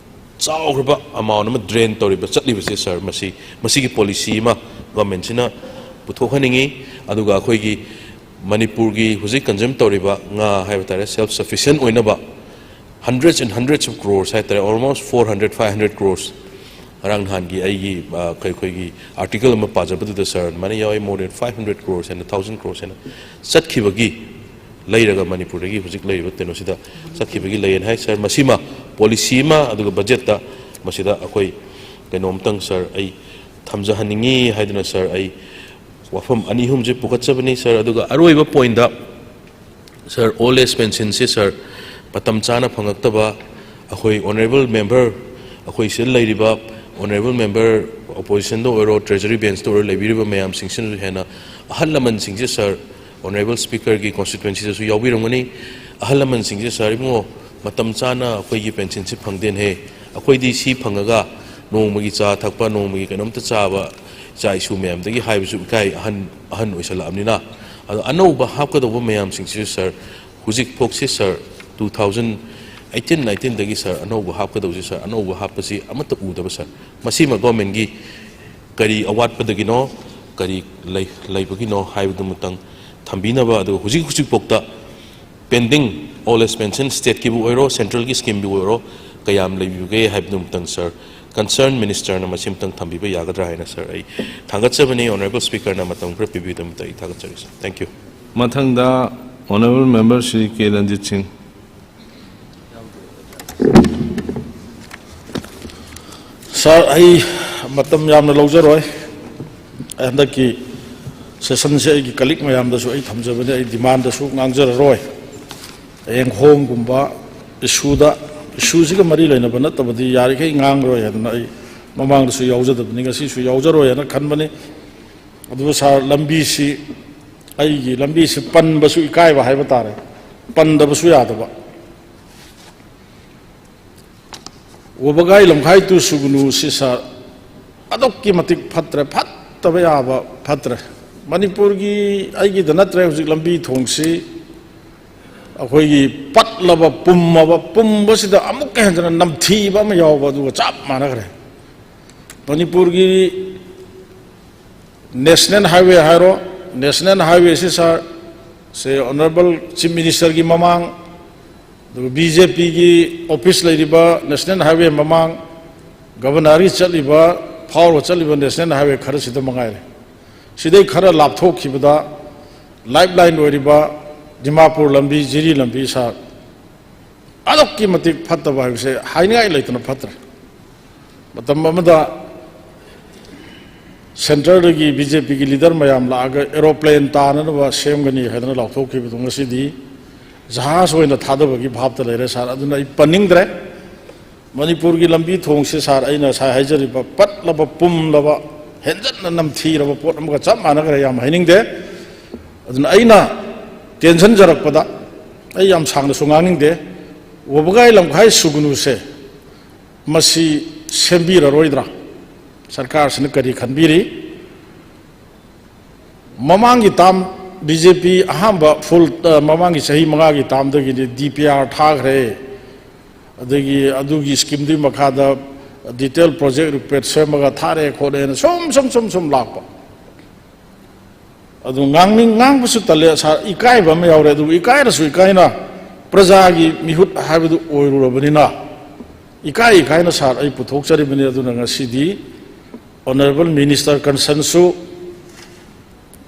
ꯆꯥꯎꯈ꯭ꯔꯕ amount ꯑꯃ drain ꯇꯧꯔꯤꯕ, ꯆꯠꯂꯤꯕꯁꯦ ꯁꯥꯔ, ꯃꯁꯤ, ꯃꯁꯤꯒꯤ policy ꯑꯃ governmentꯁꯤꯅ ꯄꯨꯊꯣꯛꯍꯟꯅꯤꯡꯉꯤ꯫ ꯑꯗꯨꯒ ꯑꯩꯈꯣꯏꯒꯤ ꯃꯅꯤꯄꯨꯔꯒꯤ ꯍꯧꯖꯤꯛ consume ꯇꯧꯔꯤꯕ ꯉꯥ ꯍꯥꯏꯕ ꯇꯥꯔꯦ, self sufficient ꯑꯣꯏꯅꯕ hundreds and hundreds of crores ꯍꯥꯏ ꯇꯥꯔꯦ, almost four hundred, five hundred crores, ꯉꯔꯥꯡ ꯅꯍꯥꯟꯒꯤ ꯑꯩꯒꯤ, ꯑ, ꯑꯩꯈꯣꯏ, ꯑꯩꯈꯣꯏꯒꯤ article ꯑꯃ ꯄꯥꯖꯕꯗꯨꯗ ꯁꯥꯔ ꯑꯗꯨꯃꯥꯏꯅ ꯌꯥꯎꯋꯤ, more than five hundred crores and a thousand crores ꯍꯥꯏꯅ ꯆꯠꯈꯤꯕꯒꯤ, ꯂꯩꯔꯒ ꯃꯅꯤꯄꯨꯔꯗꯒꯤ ꯍꯧꯖꯤꯛ ꯂꯩꯔꯤꯕ ꯀꯩꯅꯣꯁꯤꯗ ꯆꯠꯈꯤꯕꯒꯤ ꯂꯩꯌꯦꯅ ꯍꯥꯏ ꯁꯥꯔ꯫ ꯃꯁꯤꯃ policy ꯑꯃ, ꯑꯗꯨꯒ budgetꯇ ꯃꯁꯤꯗ ꯑꯩꯈꯣꯏ ꯀꯩꯅꯣꯝꯇꯪ ꯁꯥꯔ ꯑꯩ ꯊꯝꯖꯍꯟꯅꯤꯡꯉꯤ ꯍꯥꯏꯗꯨꯅ ꯁꯥꯔ ꯑꯩ ꯋꯥꯐꯝ ꯑꯅꯤ ꯑꯍꯨꯝꯁꯦ ꯄꯨꯈꯠꯆꯕꯅꯤ ꯁꯥꯔ꯫ ꯑꯗꯨꯒ ꯑꯔꯣꯏꯕ pointꯇ ꯁꯥꯔ, old age pensionꯁꯤ ꯁꯥꯔ ꯃꯇꯝ ꯆꯥꯅ ꯐꯪꯉꯛꯇꯕ, ꯑꯩꯈꯣꯏ honourable member, ꯑꯩꯈꯣꯏ ꯁꯤꯗ ꯂꯩꯔꯤꯕ honourable member, oppositionꯗ ꯑꯣꯏꯔꯣ, treasury benchꯇ ꯑꯣꯏꯔꯣ, ꯂꯩꯕꯤꯔꯤꯕ ꯃꯌꯥꯝꯁꯤꯡꯁꯤꯅꯁꯨ ꯍꯦꯟꯅ ꯑꯍꯜ ꯂꯃꯟꯁꯤꯡꯁꯦ ꯁꯥꯔ, honourable speakerꯒꯤ constituencyꯗꯁꯨ ꯌꯥꯎꯕꯤꯔꯝꯒꯅꯤ꯫ ꯑꯍꯜ ꯂꯃꯟꯁꯤꯡꯁꯦ ꯁꯥꯔ, ꯏꯕꯨꯡꯉꯣ, ꯃꯇꯝ ꯆꯥꯅ ꯑꯩꯈꯣꯏꯒꯤ pensionꯁꯤ ꯐꯪꯗꯦꯅꯦꯍꯦ, ꯑꯩꯈꯣꯏꯗꯤ ꯁꯤ ꯐꯪꯉꯒ ꯅꯣꯡꯃꯒꯤ ꯆꯥ ꯊꯛꯄ, ꯅꯣꯡꯃꯒꯤ ꯀꯩꯅꯣꯝꯇ ꯆꯥꯕ, ꯏꯆꯥ ꯏꯁꯨ ꯃꯌꯥꯝꯗꯒꯤ ꯍꯥꯏꯕꯁꯨ ꯏꯀꯥꯏ, ꯑꯍꯟ, ꯑꯍꯟ ꯑꯣꯏꯁꯜꯂꯛꯑꯕꯅꯤꯅ꯫ ꯑꯗꯣ ꯑꯅꯧꯕ ꯍꯥꯞꯀꯗꯧꯕ ꯃꯌꯥꯝꯁꯤꯡꯁꯤꯁꯨ ꯁꯥꯔ, ꯍꯧꯖꯤꯛꯐꯥꯎꯁꯤ ꯁꯥꯔ, two thousand eighteen nineteenꯗꯒꯤ ꯁꯥꯔ, ꯑꯅꯧꯕ ꯍꯥꯞꯀꯗꯧꯁꯤ ꯁꯥꯔ, ꯑꯅꯧꯕ ꯍꯥꯞꯄꯁꯤ ꯑꯃꯠꯇ ꯎꯗꯕ ꯁꯥꯔ꯫ ꯃꯁꯤꯃ governmentꯒꯤ ꯀꯔꯤ ꯑꯋꯥꯠꯄꯗꯒꯤꯅꯣ, ꯀꯔꯤ ꯂꯩ-, ꯂꯩꯕꯒꯤꯅꯣ ꯍꯥꯏꯕꯗꯨꯃꯇꯪ ꯊꯝꯕꯤꯅꯕ, ꯑꯗꯨꯒ ꯍꯧꯖꯤꯛ ꯍꯧꯖꯤꯛꯐꯥꯎꯗ pending old age pension stateꯀꯤꯕꯨ ꯑꯣꯏꯔꯣ, centralꯒꯤ schemeꯕꯨ ꯑꯣꯏꯔꯣ, ꯀꯌꯥꯝ ꯂꯩꯕꯤꯕꯒꯦ ꯍꯥꯏꯕꯗꯨꯃꯇꯪ ꯁꯥꯔ, concerned ministerꯅ ꯃꯁꯤꯃꯇꯪ ꯊꯝꯕꯤꯕ ꯌꯥꯒꯗ꯭ꯔꯥ ꯍꯥꯏꯅ ꯁꯥꯔ ꯑꯩ ꯊꯥꯒꯠꯆꯕꯅꯤ꯫ Honourable speakerꯅ ꯃꯇꯝ ꯈꯔ ꯄꯤꯕꯤꯕꯒꯤꯗꯃꯛꯇ ꯑꯩ ꯊꯥꯒꯠꯆꯔꯤ ꯁꯥꯔ꯫ Thank you꯫ ꯃꯊꯪꯗ honourable member Shri K Ranjit ꯁꯤꯡ꯫ ꯁꯥꯔ, ꯑꯩ ꯃꯇꯝ ꯌꯥꯝꯅ ꯂꯧꯖꯔꯣꯏ꯫ ꯑꯩ ꯍꯟꯗꯛꯀꯤ ꯁꯦꯁꯟꯁꯦ ꯑꯩꯒꯤ ꯀꯂꯤꯛ ꯃꯌꯥꯝꯗꯁꯨ ꯑꯩ ꯊꯝꯖꯕꯅꯤ, ꯑꯩ ꯗꯤꯃꯥꯟꯗꯁꯨ ꯉꯥꯡꯖꯔꯔꯣꯏ꯫ ꯍꯌꯦꯡ ꯍꯣꯝꯒꯨꯝꯕ ꯏꯁꯨꯗ, ꯏꯁꯨꯁꯤꯒ ꯃꯔꯤ ꯂꯩꯅꯕ ꯅꯠꯇꯕꯗꯤ ꯌꯥꯔꯤꯈꯩ ꯉꯥꯡꯂꯔꯣꯏ ꯍꯥꯏꯗꯅ ꯑꯩ ꯃꯃꯥꯡꯗꯁꯨ ꯌꯥꯎꯖꯗꯕꯅꯤ, ꯉꯁꯤꯁꯨ ꯌꯥꯎꯖꯔꯣꯏ ꯍꯥꯏꯅ ꯈꯟꯕꯅꯤ꯫ ꯑꯗꯨꯕꯨ ꯁꯥꯔ, ꯂꯝꯕꯤꯁꯤ, ꯑꯩꯒꯤ ꯂꯝꯕꯤꯁꯤ ꯄꯟꯕꯁꯨ ꯏꯀꯥꯏꯕ ꯍꯥꯏꯕ ꯇꯥꯔꯦ, ꯄꯟꯗꯕꯁꯨ ꯌꯥꯗꯕ꯫ ꯋꯥꯕꯒꯥꯏ ꯂꯝꯈꯥꯏ ꯇꯨ ꯁꯨꯒꯅꯨ ꯁꯤ ꯁꯥꯔ, ꯑꯗꯨꯛꯀꯤ ꯃꯇꯤꯛ ꯐꯠꯇ꯭ꯔꯦ, ꯐꯠꯇꯕ ꯌꯥꯕ ꯐꯠꯇ꯭ꯔꯦ꯫ ꯃꯅꯤꯄꯨꯔꯒꯤ ꯑꯩꯒꯤꯗ ꯅꯠꯇ꯭ꯔꯦ, ꯍꯧꯖꯤꯛ ꯂꯝꯕꯤ ꯊꯣꯡꯁꯤ ꯑꯩꯈꯣꯏꯒꯤ ꯄꯠꯂꯕ, ꯄꯨꯝꯃꯕ, ꯄꯨꯝꯕꯁꯤꯗ ꯑꯃꯨꯛꯀ ꯍꯦꯟꯖꯟꯅ ꯅꯝꯊꯤꯕ ꯑꯃ ꯌꯥꯎꯕ, ꯑꯗꯨꯒ ꯆꯞ ꯃꯥꯟꯅꯈ꯭ꯔꯦ꯫ ꯃꯅꯤꯄꯨꯔꯒꯤ ꯅꯦꯁꯅꯦꯜ ꯍꯥꯏꯋꯦ ꯍꯥꯏꯔꯣ, ꯅꯦꯁꯅꯦꯜ ꯍꯥꯏꯋꯦꯁꯤ ꯁꯥꯔ, ꯁꯦ ꯑꯣꯅꯔꯦꯕꯜ ꯆꯤꯐ ꯃꯤꯅꯤꯁꯇꯔꯒꯤ ꯃꯃꯥꯡ, ꯑꯗꯨꯒ ꯕꯤ ꯖꯦ ꯄꯤꯒꯤ ꯑꯣꯐꯤꯁ ꯂꯩꯔꯤꯕ ꯅꯦꯁꯅꯦꯜ ꯍꯥꯏꯋꯦ ꯃꯃꯥꯡ, ꯒꯕꯔꯅꯔꯒꯤ ꯆꯠꯂꯤꯕ, ꯐꯥꯎꯔꯒ ꯆꯠꯂꯤꯕ ꯅꯦꯁꯅꯦꯜ ꯍꯥꯏꯋꯦ ꯈꯔꯁꯤꯗ ꯃꯉꯥꯏꯔꯦ꯫ ꯁꯤꯗꯩ ꯈꯔ ꯂꯥꯞꯊꯣꯛꯈꯤꯕꯗ ꯂꯥꯏꯐ ꯂꯥꯏꯟ ꯑꯣꯏꯔꯤꯕ ꯗꯤꯃꯥꯄꯨꯔ ꯂꯝꯕꯤ, ꯖꯤꯔꯤ ꯂꯝꯕꯤ ꯁꯥꯔ, ꯑꯗꯨꯛꯀꯤ ꯃꯇꯤꯛ ꯐꯠꯇꯕ ꯍꯥꯏꯕꯁꯦ ꯍꯥꯏꯅꯤꯡꯉꯥꯏ ꯂꯩꯇꯅ ꯐꯠꯇ꯭ꯔꯦ꯫ ꯃꯇꯝ ꯑꯃꯗ ꯁꯦꯟꯇꯔꯗꯒꯤ ꯕꯤ ꯖꯦ ꯄꯤꯒꯤ ꯂꯤꯗꯔ ꯃꯌꯥꯝ ꯂꯥꯛꯑꯒ ꯑꯦꯔꯣꯄ꯭ꯂꯦꯟ ꯇꯥꯅꯅꯕ ꯁꯦꯝꯒꯅꯤ ꯍꯥꯏꯗꯅ ꯂꯥꯎꯊꯣꯛꯈꯤꯕꯗꯣ ꯉꯁꯤꯗꯤ ꯖꯍꯥꯖ ꯑꯣꯏꯅ ꯊꯥꯗꯕꯒꯤ ꯚꯥꯞꯇ ꯂꯩꯔꯦ ꯁꯥꯔ꯫ ꯑꯗꯨꯅ ꯑꯩ ꯄꯟꯅꯤꯡꯗ꯭ꯔꯦ꯫ ꯃꯅꯤꯄꯨꯔꯒꯤ ꯂꯝꯕꯤ ꯊꯣꯡꯁꯦ ꯁꯥꯔ, ꯑꯩꯅ ꯉꯁꯥꯏ ꯍꯥꯏꯖꯔꯤꯕ ꯄꯠꯂꯕ, ꯄꯨꯝꯂꯕ, ꯍꯦꯟꯖꯟꯅ ꯅꯝꯊꯤꯔꯕ ꯄꯣꯠ ꯑꯃꯒ ꯆꯞ ꯃꯥꯟꯅꯈ꯭ꯔꯦ, ꯌꯥꯝ ꯍꯥꯏꯅꯤꯡꯗꯦ꯫ ꯑꯗꯨꯅ ꯑꯩꯅ ꯇꯦꯟꯁꯟꯖꯔꯛꯄꯗ ꯑꯩ ꯌꯥꯝ ꯁꯥꯡꯅꯁꯨ ꯉꯥꯡꯅꯤꯡꯗꯦ꯫ ꯋꯥꯕꯒꯥꯏ ꯂꯝꯈꯥꯏ ꯁꯨꯒꯅꯨꯁꯦ ꯃꯁꯤ ꯁꯦꯝꯕꯤꯔꯔꯣꯏꯗ꯭ꯔꯥ? ꯁꯔꯀꯥꯔꯁꯤꯅ ꯀꯔꯤ ꯈꯟꯕꯤꯔꯤ? ꯃꯃꯥꯡꯒꯤ ꯇꯥꯝ, ꯕꯤ ꯖꯦ ꯄꯤ ꯑꯍꯥꯟꯕ ꯐꯨꯜ, ꯑ, ꯃꯃꯥꯡꯒꯤ ꯆꯍꯤ ꯃꯉꯥꯒꯤ ꯇꯥꯝꯗꯒꯤꯗꯤ ꯗꯤ ꯄꯤ ꯑꯥꯔ ꯊꯥꯈ꯭ꯔꯦ, ꯑꯗꯒꯤ ꯑꯗꯨꯒꯤ ꯁ꯭ꯀꯤꯝꯗꯨꯒꯤ ꯃꯈꯥꯗ ꯗꯤꯇꯦꯜ ꯄ꯭ꯔꯣꯖꯦꯛ ꯔꯤꯄꯣꯔꯠ ꯁꯦꯝꯃꯒ ꯊꯥꯔꯛꯑꯦ ꯈꯣꯠꯂꯦꯅ ꯁꯨꯝ, ꯁꯨꯝ, ꯁꯨꯝ, ꯁꯨꯝ ꯂꯥꯛꯄ꯫ ꯑꯗꯨ ꯉꯥꯡꯅꯤꯡ-, ꯉꯥꯡꯕꯁꯨ ꯇꯜꯂꯦ ꯁꯥꯔ, ꯏꯀꯥꯏꯕ ꯑꯃ ꯌꯥꯎꯔꯦ꯫ ꯑꯗꯨꯕꯨ ꯏꯀꯥꯏꯔꯁꯨ ꯏꯀꯥꯏꯅ ꯄ꯭ꯔꯖꯥꯒꯤ ꯃꯤꯍꯨꯠ ꯍꯥꯏꯕꯗꯨ ꯑꯣꯏꯔꯨꯔꯕꯅꯤꯅ ꯏꯀꯥꯏ ꯏꯀꯥꯏꯅ ꯁꯥꯔ ꯑꯩ ꯄꯨꯊꯣꯛꯆꯔꯤꯕꯅꯤ꯫ ꯑꯗꯨꯅ ꯉꯁꯤꯗꯤ ꯑꯣꯅꯔꯦꯕꯜ ꯃꯤꯅꯤꯁꯇꯔ ꯀꯟꯁꯔꯟꯁꯨ,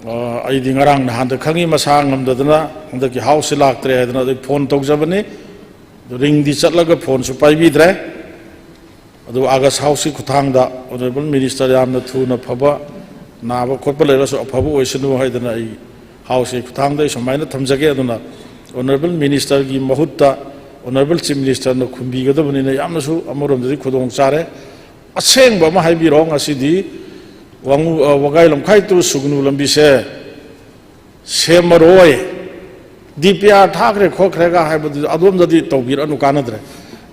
ꯑ, ꯑꯩꯗꯤ ꯉꯔꯥꯡ ꯅꯍꯥꯟꯗ ꯈꯪꯉꯤ, ꯃꯁꯥ ꯉꯝꯗꯗꯅ ꯍꯟꯗꯛꯀꯤ ꯍꯥꯎꯁꯁꯤ ꯂꯥꯛꯇ꯭ꯔꯦ ꯍꯥꯏꯗꯅ ꯑꯗꯩ ꯐꯣꯟ ꯇꯧꯖꯕꯅꯤ꯫ ꯑꯗꯨ ꯔꯤꯡꯗꯤ ꯆꯠꯂꯒ ꯐꯣꯟꯁꯨ ꯄꯥꯏꯕꯤꯗ꯭ꯔꯦ꯫ ꯑꯗꯨ August Houseꯀꯤ ꯈꯨꯠꯊꯥꯡꯗ Honourable Minister ꯌꯥꯝꯅ ꯊꯨꯅ ꯐꯕ, ꯅꯥꯕ ꯈꯣꯠꯄ ꯂꯩꯔꯁꯨ ꯑꯐꯕ ꯑꯣꯏꯁꯅꯨ ꯍꯥꯏꯗꯅ ꯑꯩ Houseꯀꯤ ꯈꯨꯠꯊꯥꯡꯗ ꯑꯩ ꯁꯨꯃꯥꯏꯅ ꯊꯝꯖꯒꯦ꯫ ꯑꯗꯨꯅ Honourable Ministerꯒꯤ ꯃꯍꯨꯠꯇ Honourable Chief Ministerꯅ ꯈꯨꯝꯕꯤꯒꯗꯕꯅꯤꯅ ꯌꯥꯝꯅꯁꯨ ꯑꯃꯔꯣꯝꯗꯗꯤ ꯈꯨꯗꯣꯡ ꯆꯥꯔꯦ꯫ ꯑꯁꯦꯡꯕ ꯑꯃ ꯍꯥꯏꯕꯤꯔꯣ, ꯉꯁꯤꯗꯤ ꯋꯥꯉꯨ-, ꯑ, ꯋꯥꯒꯥꯏ ꯂꯝꯈꯥꯏ ꯇꯨ ꯁꯨꯒꯅꯨ ꯂꯝꯕꯤꯁꯦ ꯁꯦꯝꯃꯔꯣꯏ, DPR ꯊꯥꯈ꯭ꯔꯦ ꯈꯣꯠꯈ꯭ꯔꯦꯒ ꯍꯥꯏꯕꯗꯨ ꯑꯗꯣꯝꯗꯗꯤ ꯇꯧꯕꯤꯔꯛꯑꯅꯨ, ꯀꯥꯟꯅꯗ꯭ꯔꯦ꯫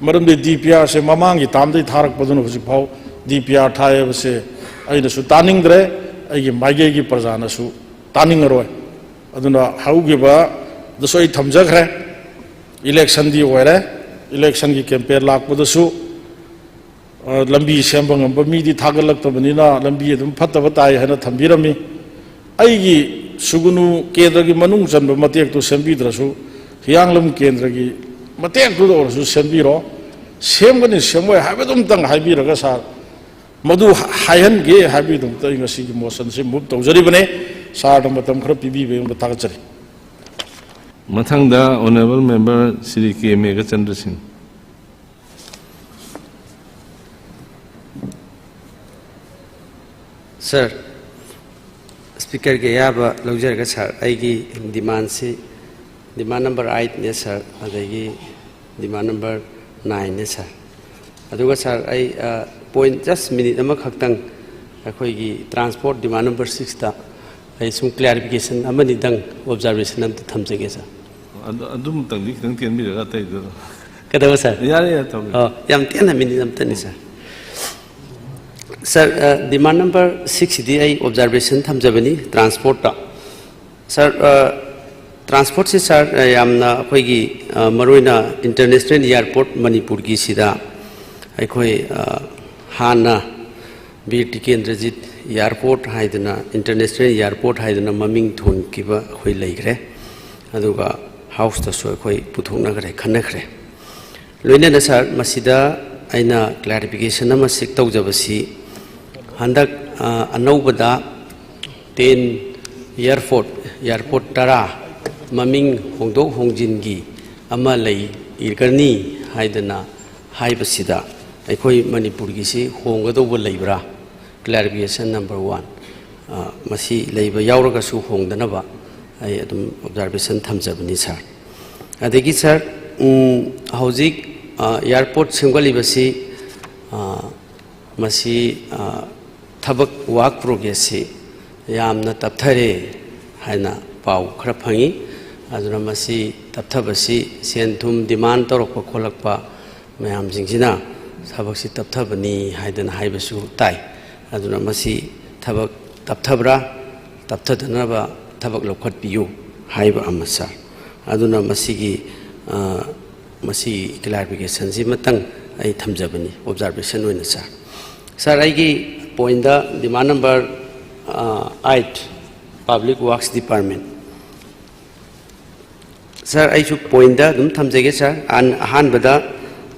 ꯃꯔꯝꯗꯤ DPRꯁꯦ ꯃꯃꯥꯡꯒꯤ termꯗꯒꯤ ꯊꯥꯔꯛꯄꯗꯨꯅ ꯍꯧꯖꯤꯛꯐꯥꯎ DPR ꯊꯥꯏ ꯍꯥꯏꯕꯁꯦ ꯑꯩꯅꯁꯨ ꯇꯥꯅꯤꯡꯗ꯭ꯔꯦ, ꯑꯩꯒꯤ ꯃꯥꯏꯀꯩꯒꯤ ꯄ꯭ꯔꯖꯥꯅꯁꯨ ꯇꯥꯅꯤꯡꯉꯔꯣꯏ꯫ ꯑꯗꯨꯅ ꯍꯧꯈꯤꯕꯗꯁꯨ ꯑꯩ ꯊꯝꯖꯈ꯭ꯔꯦ, electionꯗꯤ ꯑꯣꯏꯔꯦ, electionꯒꯤ campaign ꯂꯥꯛꯄꯗꯁꯨ ꯑ, ꯂꯝꯕꯤ ꯁꯦꯝꯕ ꯉꯝꯕ ꯃꯤꯗꯤ ꯊꯥꯒꯠꯂꯛꯇꯕꯅꯤꯅ ꯂꯝꯕꯤ ꯑꯗꯨꯝ ꯐꯠꯇꯕ ꯇꯥꯏ ꯍꯥꯏꯅ ꯊꯝꯕꯤꯔꯝꯃꯤ꯫ ꯑꯩꯒꯤ ꯁꯨꯒꯨꯅꯨ ꯀꯦꯟꯗ꯭ꯔꯒꯤ ꯃꯅꯨꯡ ꯆꯟꯕ ꯃꯇꯦꯛꯇꯨ ꯁꯦꯝꯕꯤꯗ꯭ꯔꯁꯨ, ꯍꯤꯌꯥꯡꯂꯝ ꯀꯦꯟꯗ꯭ꯔꯒꯤ ꯃꯇꯦꯛꯇꯨꯗ ꯑꯣꯏꯔꯁꯨ ꯁꯦꯝꯕꯤꯔꯣ꯫ ꯁꯦꯝꯒꯅꯤ ꯁꯦꯝꯃꯣꯏ ꯍꯥꯏꯕꯗꯨꯝꯇꯪ ꯍꯥꯏꯕꯤꯔꯒ ꯁꯥꯔ, ꯃꯗꯨ ꯍꯥꯏꯍꯟꯒꯦ ꯍꯥꯏꯕꯒꯤꯗꯃꯛꯇ ꯑꯩ ꯉꯁꯤꯒꯤ motionꯁꯤ move ꯇꯧꯖꯔꯤꯕꯅꯤ꯫ ꯁꯥꯔꯅ ꯃꯇꯝ ꯈꯔ ꯄꯤꯕꯤꯕꯒꯤꯗꯃꯛꯇ ꯊꯥꯒꯠꯆꯔꯤ꯫ ꯃꯊꯪꯗ Honourable Member Shri K Meghachandra ꯁꯤꯡ꯫ ꯁꯥꯔ, ꯁ꯭ꯄꯤꯀꯔꯒꯤ ꯑꯌꯥꯕ ꯂꯧꯖꯔꯒ ꯁꯥꯔ, ꯑꯩꯒꯤ demandꯁꯤ demand number eightꯅꯦ ꯁꯥꯔ, ꯑꯗꯒꯤ demand number nineꯅꯦ ꯁꯥꯔ꯫ ꯑꯗꯨꯒ ꯁꯥꯔ, ꯑꯩ, ꯑ, point just minute ꯑꯃꯈꯛꯇꯪ ꯑꯩꯈꯣꯏꯒꯤ transport demand number sixꯇ ꯑꯩ ꯁꯨꯝ clarification ꯑꯃꯅꯤꯗꯪ observation ꯑꯝꯇ ꯊꯝꯖꯒꯦ ꯁꯥꯔ꯫ ꯑꯗꯨ, ꯑꯗꯨꯃꯇꯪꯗꯤ ꯈꯤꯇꯪ ꯇꯦꯟꯕꯤꯔꯒ ꯑꯇꯩꯗꯨ꯫ ꯀꯩꯗꯧꯕ ꯁꯥꯔ? ꯌꯥꯔꯦ, ꯌꯥꯔꯦ, ꯊꯝꯃꯦ꯫ ꯑꯣ, ꯌꯥꯝ ꯇꯦꯟꯅ minute ꯑꯝꯇꯅꯤ ꯁꯥꯔ꯫ ꯁꯥꯔ, ꯑ, demand number sixꯁꯤꯗꯤ ꯑꯩ observation ꯊꯝꯖꯕꯅꯤ transportꯇ꯫ ꯁꯥꯔ, ꯑ, transportꯁꯤ ꯁꯥꯔ, ꯑ, ꯌꯥꯝꯅ ꯑꯩꯈꯣꯏꯒꯤ, ꯑ, ꯃꯔꯨꯑꯣꯏꯅ international airport ꯃꯅꯤꯄꯨꯔꯒꯤꯁꯤꯗ ꯑꯩꯈꯣꯏ, ꯑ, ꯍꯥꯟꯅ ꯕꯤꯔ ꯇꯤꯀꯦꯟꯗ꯭ꯔꯖꯤꯠ airport ꯍꯥꯏꯗꯅ, international airport ꯍꯥꯏꯗꯅ ꯃꯃꯤꯡ ꯊꯣꯟꯈꯤꯕ ꯑꯩꯈꯣꯏ ꯂꯩꯈ꯭ꯔꯦ꯫ ꯑꯗꯨꯒ Houseꯇꯁꯨ ꯑꯩꯈꯣꯏ ꯄꯨꯊꯣꯛꯅꯈ꯭ꯔꯦ, ꯈꯟꯅꯈ꯭ꯔꯦ꯫ ꯂꯣꯏꯅꯅ ꯁꯥꯔ, ꯃꯁꯤꯗ ꯑꯩꯅ clarification ꯑꯃ seek ꯇꯧꯖꯕꯁꯤ, ꯍꯟꯗꯛ, ꯑ, ꯑꯅꯧꯕꯗ ten airport, airport ꯇꯔꯥ ꯃꯃꯤꯡ ꯍꯣꯡꯗꯣꯛ ꯍꯣꯡꯖꯤꯟꯒꯤ ꯑꯃ ꯂꯩꯒꯅꯤ ꯍꯥꯏꯗꯅ ꯍꯥꯏꯕꯁꯤꯗ, ꯑꯩꯈꯣꯏ ꯃꯅꯤꯄꯨꯔꯒꯤꯁꯤ ꯍꯣꯡꯒꯗꯧꯕ ꯂꯩꯕ꯭ꯔꯥ? Clarification number one꯫ ꯃꯁꯤ ꯂꯩꯕ ꯌꯥꯎꯔꯒꯁꯨ ꯍꯣꯡꯗꯅꯕ ꯑꯩ ꯑꯗꯨꯝ observation ꯊꯝꯖꯕꯅꯤ, ꯁꯥꯔ꯫ ꯑꯗꯒꯤ, ꯁꯥꯔ, ꯎꯝ, ꯍꯧꯖꯤꯛ, ꯑ, airport ꯁꯦꯝꯒꯠꯂꯤꯕꯁꯤ, ꯑ, ꯃꯁꯤ, ꯑ, ꯊꯕꯛ, work progressꯁꯤ ꯌꯥꯝꯅ ꯇꯞꯊꯔꯦ ꯍꯥꯏꯅ ꯄꯥꯎ ꯈꯔ ꯐꯪꯉꯤ꯫ ꯑꯗꯨꯅ ꯃꯁꯤ ꯇꯞꯊꯕꯁꯤ ꯁꯦꯟ ꯊꯨꯝ demand ꯇꯧꯔꯛꯄ ꯈꯣꯠꯂꯛꯄ ꯃꯌꯥꯝꯁꯤꯡꯁꯤꯅ ꯊꯕꯛꯁꯤ ꯇꯞꯊꯕꯅꯤ ꯍꯥꯏꯗꯅ ꯍꯥꯏꯕꯁꯨ ꯇꯥꯏ꯫ ꯑꯗꯨꯅ ꯃꯁꯤ ꯊꯕꯛ ꯇꯞꯊꯕ꯭ꯔꯥ, ꯇꯞꯊꯗꯅꯕ ꯊꯕꯛ ꯂꯧꯈꯠꯄꯤꯌꯨ ꯍꯥꯏꯕ ꯑꯃ, ꯁꯥꯔ꯫ ꯑꯗꯨꯅ ꯃꯁꯤꯒꯤ, ꯑ, ꯃꯁꯤꯒꯤ clarificationꯁꯤꯃꯇꯪ ꯑꯩ ꯊꯝꯖꯕꯅꯤ, observation ꯑꯣꯏꯅ, ꯁꯥꯔ꯫ ꯁꯥꯔ, ꯑꯩꯒꯤ pointꯇ demand number, ꯑ, eight, Public Works Department꯫ ꯁꯥꯔ, ꯑꯩꯁꯨ pointꯇ ꯑꯗꯨꯝ ꯊꯝꯖꯒꯦ, ꯁꯥꯔ꯫ ꯑꯍꯥꯟꯕꯗ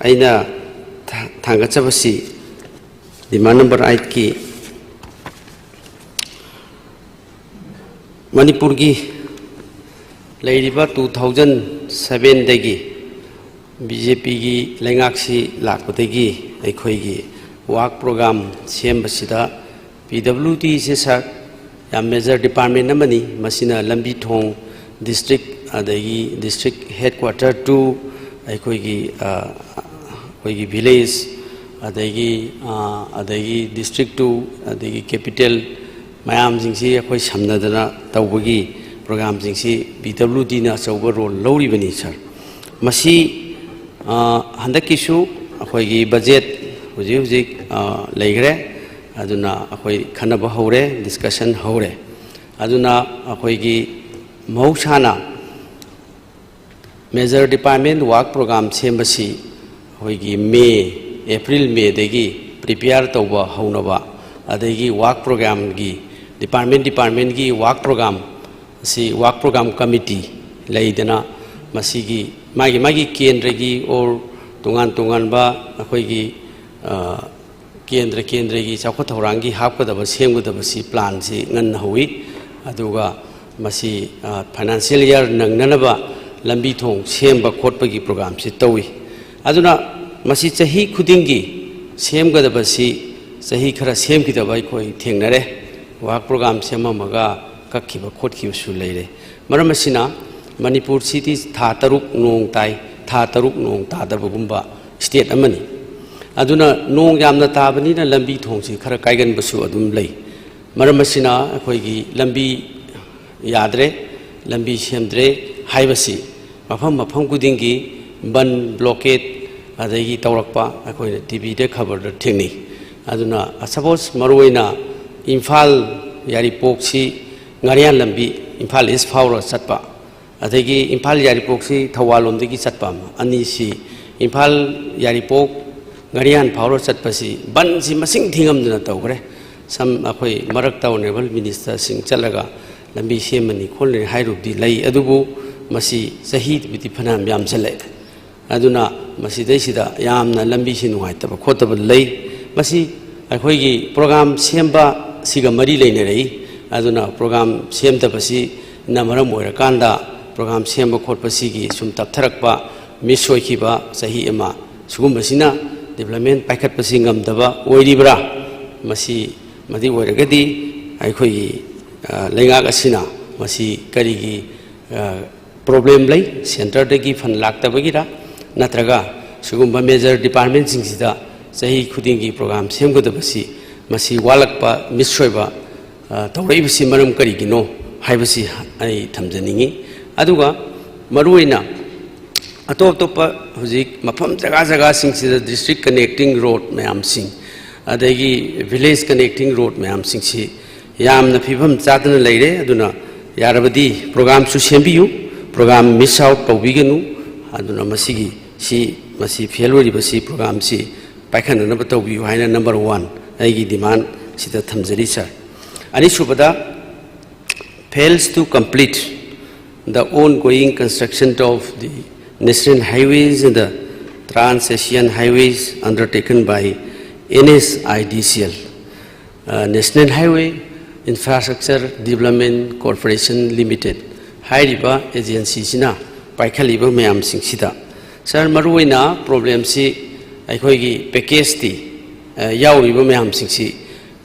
ꯑꯩꯅ ꯊꯥ-, ꯊꯥꯡꯒꯠꯆꯕꯁꯤ demand number eightꯀꯤ ꯃꯅꯤꯄꯨꯔꯒꯤ ꯂꯩꯔꯤꯕ two thousand sevenꯗꯒꯤ BJPꯒꯤ ꯂꯩꯉꯥꯛꯁꯤ ꯂꯥꯛꯄꯗꯒꯤ ꯑꯩꯈꯣꯏꯒꯤ work program ꯁꯦꯝꯕꯁꯤꯗ PWDꯁꯦ, ꯁꯥꯔ, ꯌꯥꯝ major department ꯑꯃꯅꯤ꯫ ꯃꯁꯤꯅ ꯂꯝꯕꯤ ꯊꯣꯡ, district, ꯑꯗꯒꯤ district headquarter to ꯑꯩꯈꯣꯏꯒꯤ, ꯑ, ꯑꯩꯈꯣꯏꯒꯤ village, ꯑꯗꯒꯤ, ꯑ, ꯑꯗꯒꯤ district to, ꯑꯗꯒꯤ capital ꯃꯌꯥꯝꯁꯤꯡꯁꯤ ꯑꯩꯈꯣꯏ ꯁꯝꯅꯗꯅ ꯇꯧꯕꯒꯤ programꯁꯤꯡꯁꯤ PWDꯅ ꯑꯆꯧꯕ role ꯂꯧꯔꯤꯕꯅꯤ, ꯁꯥꯔ꯫ ꯃꯁꯤ, ꯑ, ꯍꯟꯗꯛꯀꯤꯁꯨ ꯑꯩꯈꯣꯏꯒꯤ budget ꯍꯧꯖꯤꯛ ꯍꯧꯖꯤꯛ, ꯑ, ꯂꯩꯈ꯭ꯔꯦ꯫ ꯑꯗꯨꯅ ꯑꯩꯈꯣꯏ ꯈꯟꯅꯕ ꯍꯧꯔꯦ, discussion ꯍꯧꯔꯦ꯫ ꯑꯗꯨꯅ ꯑꯩꯈꯣꯏꯒꯤ ꯃꯍꯧꯁꯥꯅ major department work program ꯁꯦꯝꯕꯁꯤ ꯑꯩꯈꯣꯏꯒꯤ May, April, Mayꯗꯒꯤ prepare ꯇꯧꯕ ꯍꯧꯅꯕ, ꯑꯗꯒꯤ work programꯒꯤ, department departmentꯀꯤ work program ꯑꯁꯤ work program committee ꯂꯩꯗꯅ, ꯃꯁꯤꯒꯤ ꯃꯥꯒꯤ ꯃꯥꯒꯤ ꯀꯦꯟꯗ꯭ꯔꯒꯤ or ꯇꯣꯉꯥꯟ ꯇꯣꯉꯥꯟꯕ ꯑꯩꯈꯣꯏꯒꯤ, ꯑ, ꯀꯦꯟꯗ꯭ꯔ ꯀꯦꯟꯗ꯭ꯔꯒꯤ ꯆꯥꯎꯈꯠ ꯊꯧꯔꯥꯡꯒꯤ ꯍꯥꯞꯀꯗꯕ, ꯁꯦꯝꯒꯗꯕꯁꯤ planꯁꯤ ꯉꯟꯅ ꯍꯧꯏ꯫ ꯑꯗꯨꯒ ꯃꯁꯤ, ꯑ, financial year ꯅꯪꯅꯅꯕ ꯂꯝꯕꯤ ꯊꯣꯡ ꯁꯦꯝꯕ ꯈꯣꯠꯄꯒꯤ programꯁꯤ ꯇꯧꯏ꯫ ꯑꯗꯨꯅ ꯃꯁꯤ ꯆꯍꯤ ꯈꯨꯗꯤꯡꯒꯤ ꯁꯦꯝꯒꯗꯕꯁꯤ ꯆꯍꯤ ꯈꯔ ꯁꯦꯝꯈꯤꯗꯕ ꯑꯩꯈꯣꯏ ꯊꯦꯡꯅꯔꯦ꯫ ꯋꯥꯔꯛ ꯄ꯭ꯔꯣꯒ꯭ꯔꯥꯝ ꯁꯦꯝꯃꯝꯃꯒ ꯀꯛꯈꯤꯕ ꯈꯣꯠꯈꯤꯕꯁꯨ ꯂꯩꯔꯦ꯫ ꯃꯔꯝ ꯑꯁꯤꯅ ꯃꯅꯤꯄꯨꯔꯁꯤꯗꯤ ꯊꯥ ꯇꯔꯨꯛ ꯅꯣꯡ ꯇꯥꯏ, ꯊꯥ ꯇꯔꯨꯛ ꯅꯣꯡ ꯇꯥꯗꯕꯒꯨꯝꯕ ꯁ꯭ꯇꯦꯠ ꯑꯃꯅꯤ꯫ ꯑꯗꯨꯅ ꯅꯣꯡ ꯌꯥꯝꯅ ꯇꯥꯕꯅꯤꯅ ꯂꯝꯕꯤ ꯊꯣꯡꯁꯤ ꯈꯔ ꯀꯥꯏꯒꯟꯕꯁꯨ ꯑꯗꯨꯝ ꯂꯩ꯫ ꯃꯔꯝ ꯑꯁꯤꯅ ꯑꯩꯈꯣꯏꯒꯤ ꯂꯝꯕꯤ ꯌꯥꯗ꯭ꯔꯦ, ꯂꯝꯕꯤ ꯁꯦꯝꯗ꯭ꯔꯦ ꯍꯥꯏꯕꯁꯤ ꯃꯐꯝ ꯃꯐꯝ ꯈꯨꯗꯤꯡꯒꯤ ꯕꯟ, ꯕ꯭ꯂꯣꯀꯦꯠ, ꯑꯗꯒꯤ ꯇꯧꯔꯛꯄ ꯑꯩꯈꯣꯏꯅ ꯇꯤ ꯚꯤꯗ, ꯈꯕꯔꯗ ꯊꯦꯡꯅꯩ꯫ ꯑꯗꯨꯅ ꯁꯄꯣꯁ ꯃꯔꯨꯑꯣꯏꯅ ꯏꯝꯐꯥꯜ ꯌꯥꯏꯔꯤꯄꯣꯛꯁꯤ ꯉꯥꯔꯤꯌꯥꯟ ꯂꯝꯕꯤ ꯏꯝꯐꯥꯜ ꯏꯁ ꯐꯥꯎꯔ ꯆꯠꯄ, ꯑꯗꯒꯤ ꯏꯝꯐꯥꯜ ꯌꯥꯏꯔꯤꯄꯣꯛꯁꯤ ꯊꯧꯕꯥꯜ ꯂꯣꯝꯗꯒꯤ ꯆꯠꯄ ꯑꯃ, ꯑꯅꯤꯁꯤ ꯏꯝꯐꯥꯜ ꯌꯥꯏꯔꯤꯄꯣꯛ ꯉꯥꯔꯤꯌꯥꯟ ꯐꯥꯎꯔ ꯆꯠꯄꯁꯤ ꯕꯟꯁꯤ ꯃꯁꯤꯡ ꯊꯤꯉꯝꯗꯅ ꯇꯧꯈ꯭ꯔꯦ꯫ ꯁꯝ ꯑꯩꯈꯣꯏ ꯃꯔꯛꯇ ꯑꯣꯅꯔꯦꯕꯜ ꯃꯤꯅꯤꯁꯇꯔꯁꯤꯡ ꯆꯠꯂꯒ ꯂꯝꯕꯤ ꯁꯦꯝꯃꯅꯤ ꯈꯣꯠꯂꯅꯤ ꯍꯥꯏꯔꯨꯕꯗꯤ ꯂꯩ, ꯑꯗꯨꯕꯨ ꯃꯁꯤ ꯆꯍꯤꯕꯨꯗꯤ ꯐꯅꯌꯥꯝ ꯌꯥꯝꯁꯤꯜꯂꯛꯑꯦ꯫ ꯑꯗꯨꯅ ꯃꯁꯤꯗꯩꯁꯤꯗ ꯌꯥꯝꯅ ꯂꯝꯕꯤꯁꯤ ꯅꯨꯡꯉꯥꯏꯇꯕ ꯈꯣꯠꯇꯕ ꯂꯩ꯫ ꯃꯁꯤ ꯑꯩꯈꯣꯏꯒꯤ ꯄ꯭ꯔꯣꯒ꯭ꯔꯥꯝ ꯁꯦꯝꯕꯁꯤꯒ ꯃꯔꯤ ꯂꯩꯅꯔꯛꯏ꯫ ꯑꯗꯨꯅ ꯄ꯭ꯔꯣꯒ꯭ꯔꯥꯝ ꯁꯦꯝꯗꯕꯁꯤꯅ ꯃꯔꯝ ꯑꯣꯏꯔꯀꯥꯟꯗ ꯄ꯭ꯔꯣꯒ꯭ꯔꯥꯝ ꯁꯦꯝꯕ ꯈꯣꯠꯄꯁꯤꯒꯤ ꯁꯨꯝ ꯇꯞꯊꯔꯛꯄ, ꯃꯤꯁ ꯑꯣꯏꯈꯤꯕ ꯆꯍꯤ ꯑꯃ, ꯁꯤꯒꯨꯝꯕꯁꯤꯅ ꯗꯤꯕ꯭ꯂꯞꯃꯦꯟ ꯄꯥꯏꯈꯠꯄꯁꯤ ꯉꯝꯗꯕ ꯑꯣꯏꯔꯤꯕ꯭ꯔꯥ? ꯃꯁꯤ ꯃꯗꯤ ꯑꯣꯏꯔꯒꯗꯤ ꯑꯩꯈꯣꯏꯒꯤ, ꯑ, ꯂꯩꯉꯥꯛ ꯑꯁꯤꯅ ꯃꯁꯤ ꯀꯔꯤꯒꯤ, ꯑ, ꯄ꯭ꯔꯣꯕ꯭ꯂꯦꯝ ꯂꯩ? ꯁꯦꯟꯇꯔꯗꯒꯤ ꯐꯟ ꯂꯥꯛꯇꯕꯒꯤꯔ? ꯅꯠꯇ꯭ꯔꯒ ꯁꯤꯒꯨꯝꯕ ꯃꯦꯖꯔ ꯗꯤꯄꯥꯔꯠꯃꯦꯟꯁꯤꯡꯁꯤꯗ ꯆꯍꯤ ꯈꯨꯗꯤꯡꯒꯤ ꯄ꯭ꯔꯣꯒ꯭ꯔꯥꯝ ꯁꯦꯝꯒꯗꯕꯁꯤ ꯃꯁꯤ ꯋꯥꯠꯂꯛꯄ, ꯃꯤꯁ ꯑꯣꯏꯕ, ꯑ, ꯇꯧꯔꯛꯏꯕꯁꯤ ꯃꯔꯝ ꯀꯔꯤꯒꯤꯅꯣ ꯍꯥꯏꯕꯁꯤ ꯑꯩ ꯊꯝꯖꯅꯤꯡꯏ꯫ ꯑꯗꯨꯒ ꯃꯔꯨꯑꯣꯏꯅ ꯑꯇꯣꯞ ꯑꯇꯣꯞꯄ ꯍꯧꯖꯤꯛ ꯃꯐꯝ ꯖꯒꯥ ꯖꯒꯥꯁꯤꯡꯁꯤꯗ district connecting road ꯃꯌꯥꯝꯁꯤꯡ, ꯑꯗꯒꯤ village connecting road ꯃꯌꯥꯝꯁꯤꯡꯁꯤ ꯌꯥꯝꯅ ꯐꯤꯕꯝ ꯆꯥꯗꯅ ꯂꯩꯔꯦ꯫ ꯑꯗꯨꯅ ꯌꯥꯔꯕꯗꯤ ꯄ꯭ꯔꯣꯒ꯭ꯔꯥꯝꯁꯨ ꯁꯦꯝꯕꯤꯌꯨ, ꯄ꯭ꯔꯣꯒ꯭ꯔꯥꯝ ꯃꯤꯁ ꯑꯥꯎꯠ ꯇꯧꯕꯤꯒꯅꯨ꯫ ꯑꯗꯨꯅ ꯃꯁꯤꯒꯤ ꯁꯤ, ꯃꯁꯤ ꯐꯦꯜ ꯑꯣꯏꯔꯤꯕꯁꯤ ꯄ꯭ꯔꯣꯒ꯭ꯔꯥꯝꯁꯤ ꯄꯥꯏꯈꯠꯅꯅꯕ ꯇꯧꯕꯤꯌꯨ ꯍꯥꯏꯅ number one ꯑꯩꯒꯤ demand ꯁꯤꯗ ꯊꯝꯖꯔꯤ, ꯁꯥꯔ꯫ ꯑꯅꯤꯁꯨꯕꯗ, fails to complete the ongoing construction of the national highways and the trans-Asian highways undertaken by N H I D C L, uh, National Highway Infrastructure Development Corporation Limited ꯍꯥꯏꯔꯤꯕ ꯑꯦꯖꯦꯟꯁꯤꯁꯤꯅ ꯄꯥꯏꯈꯠꯂꯤꯕ ꯃꯌꯥꯝꯁꯤꯡꯁꯤꯗ, ꯁꯥꯔ, ꯃꯔꯨꯑꯣꯏꯅ ꯄ꯭ꯔꯣꯕ꯭ꯂꯦꯝꯁꯤ ꯑꯩꯈꯣꯏꯒꯤ ꯄꯦꯀꯦꯖꯇꯤ ꯌꯥꯎꯔꯤꯕ ꯃꯌꯥꯝꯁꯤꯡꯁꯤ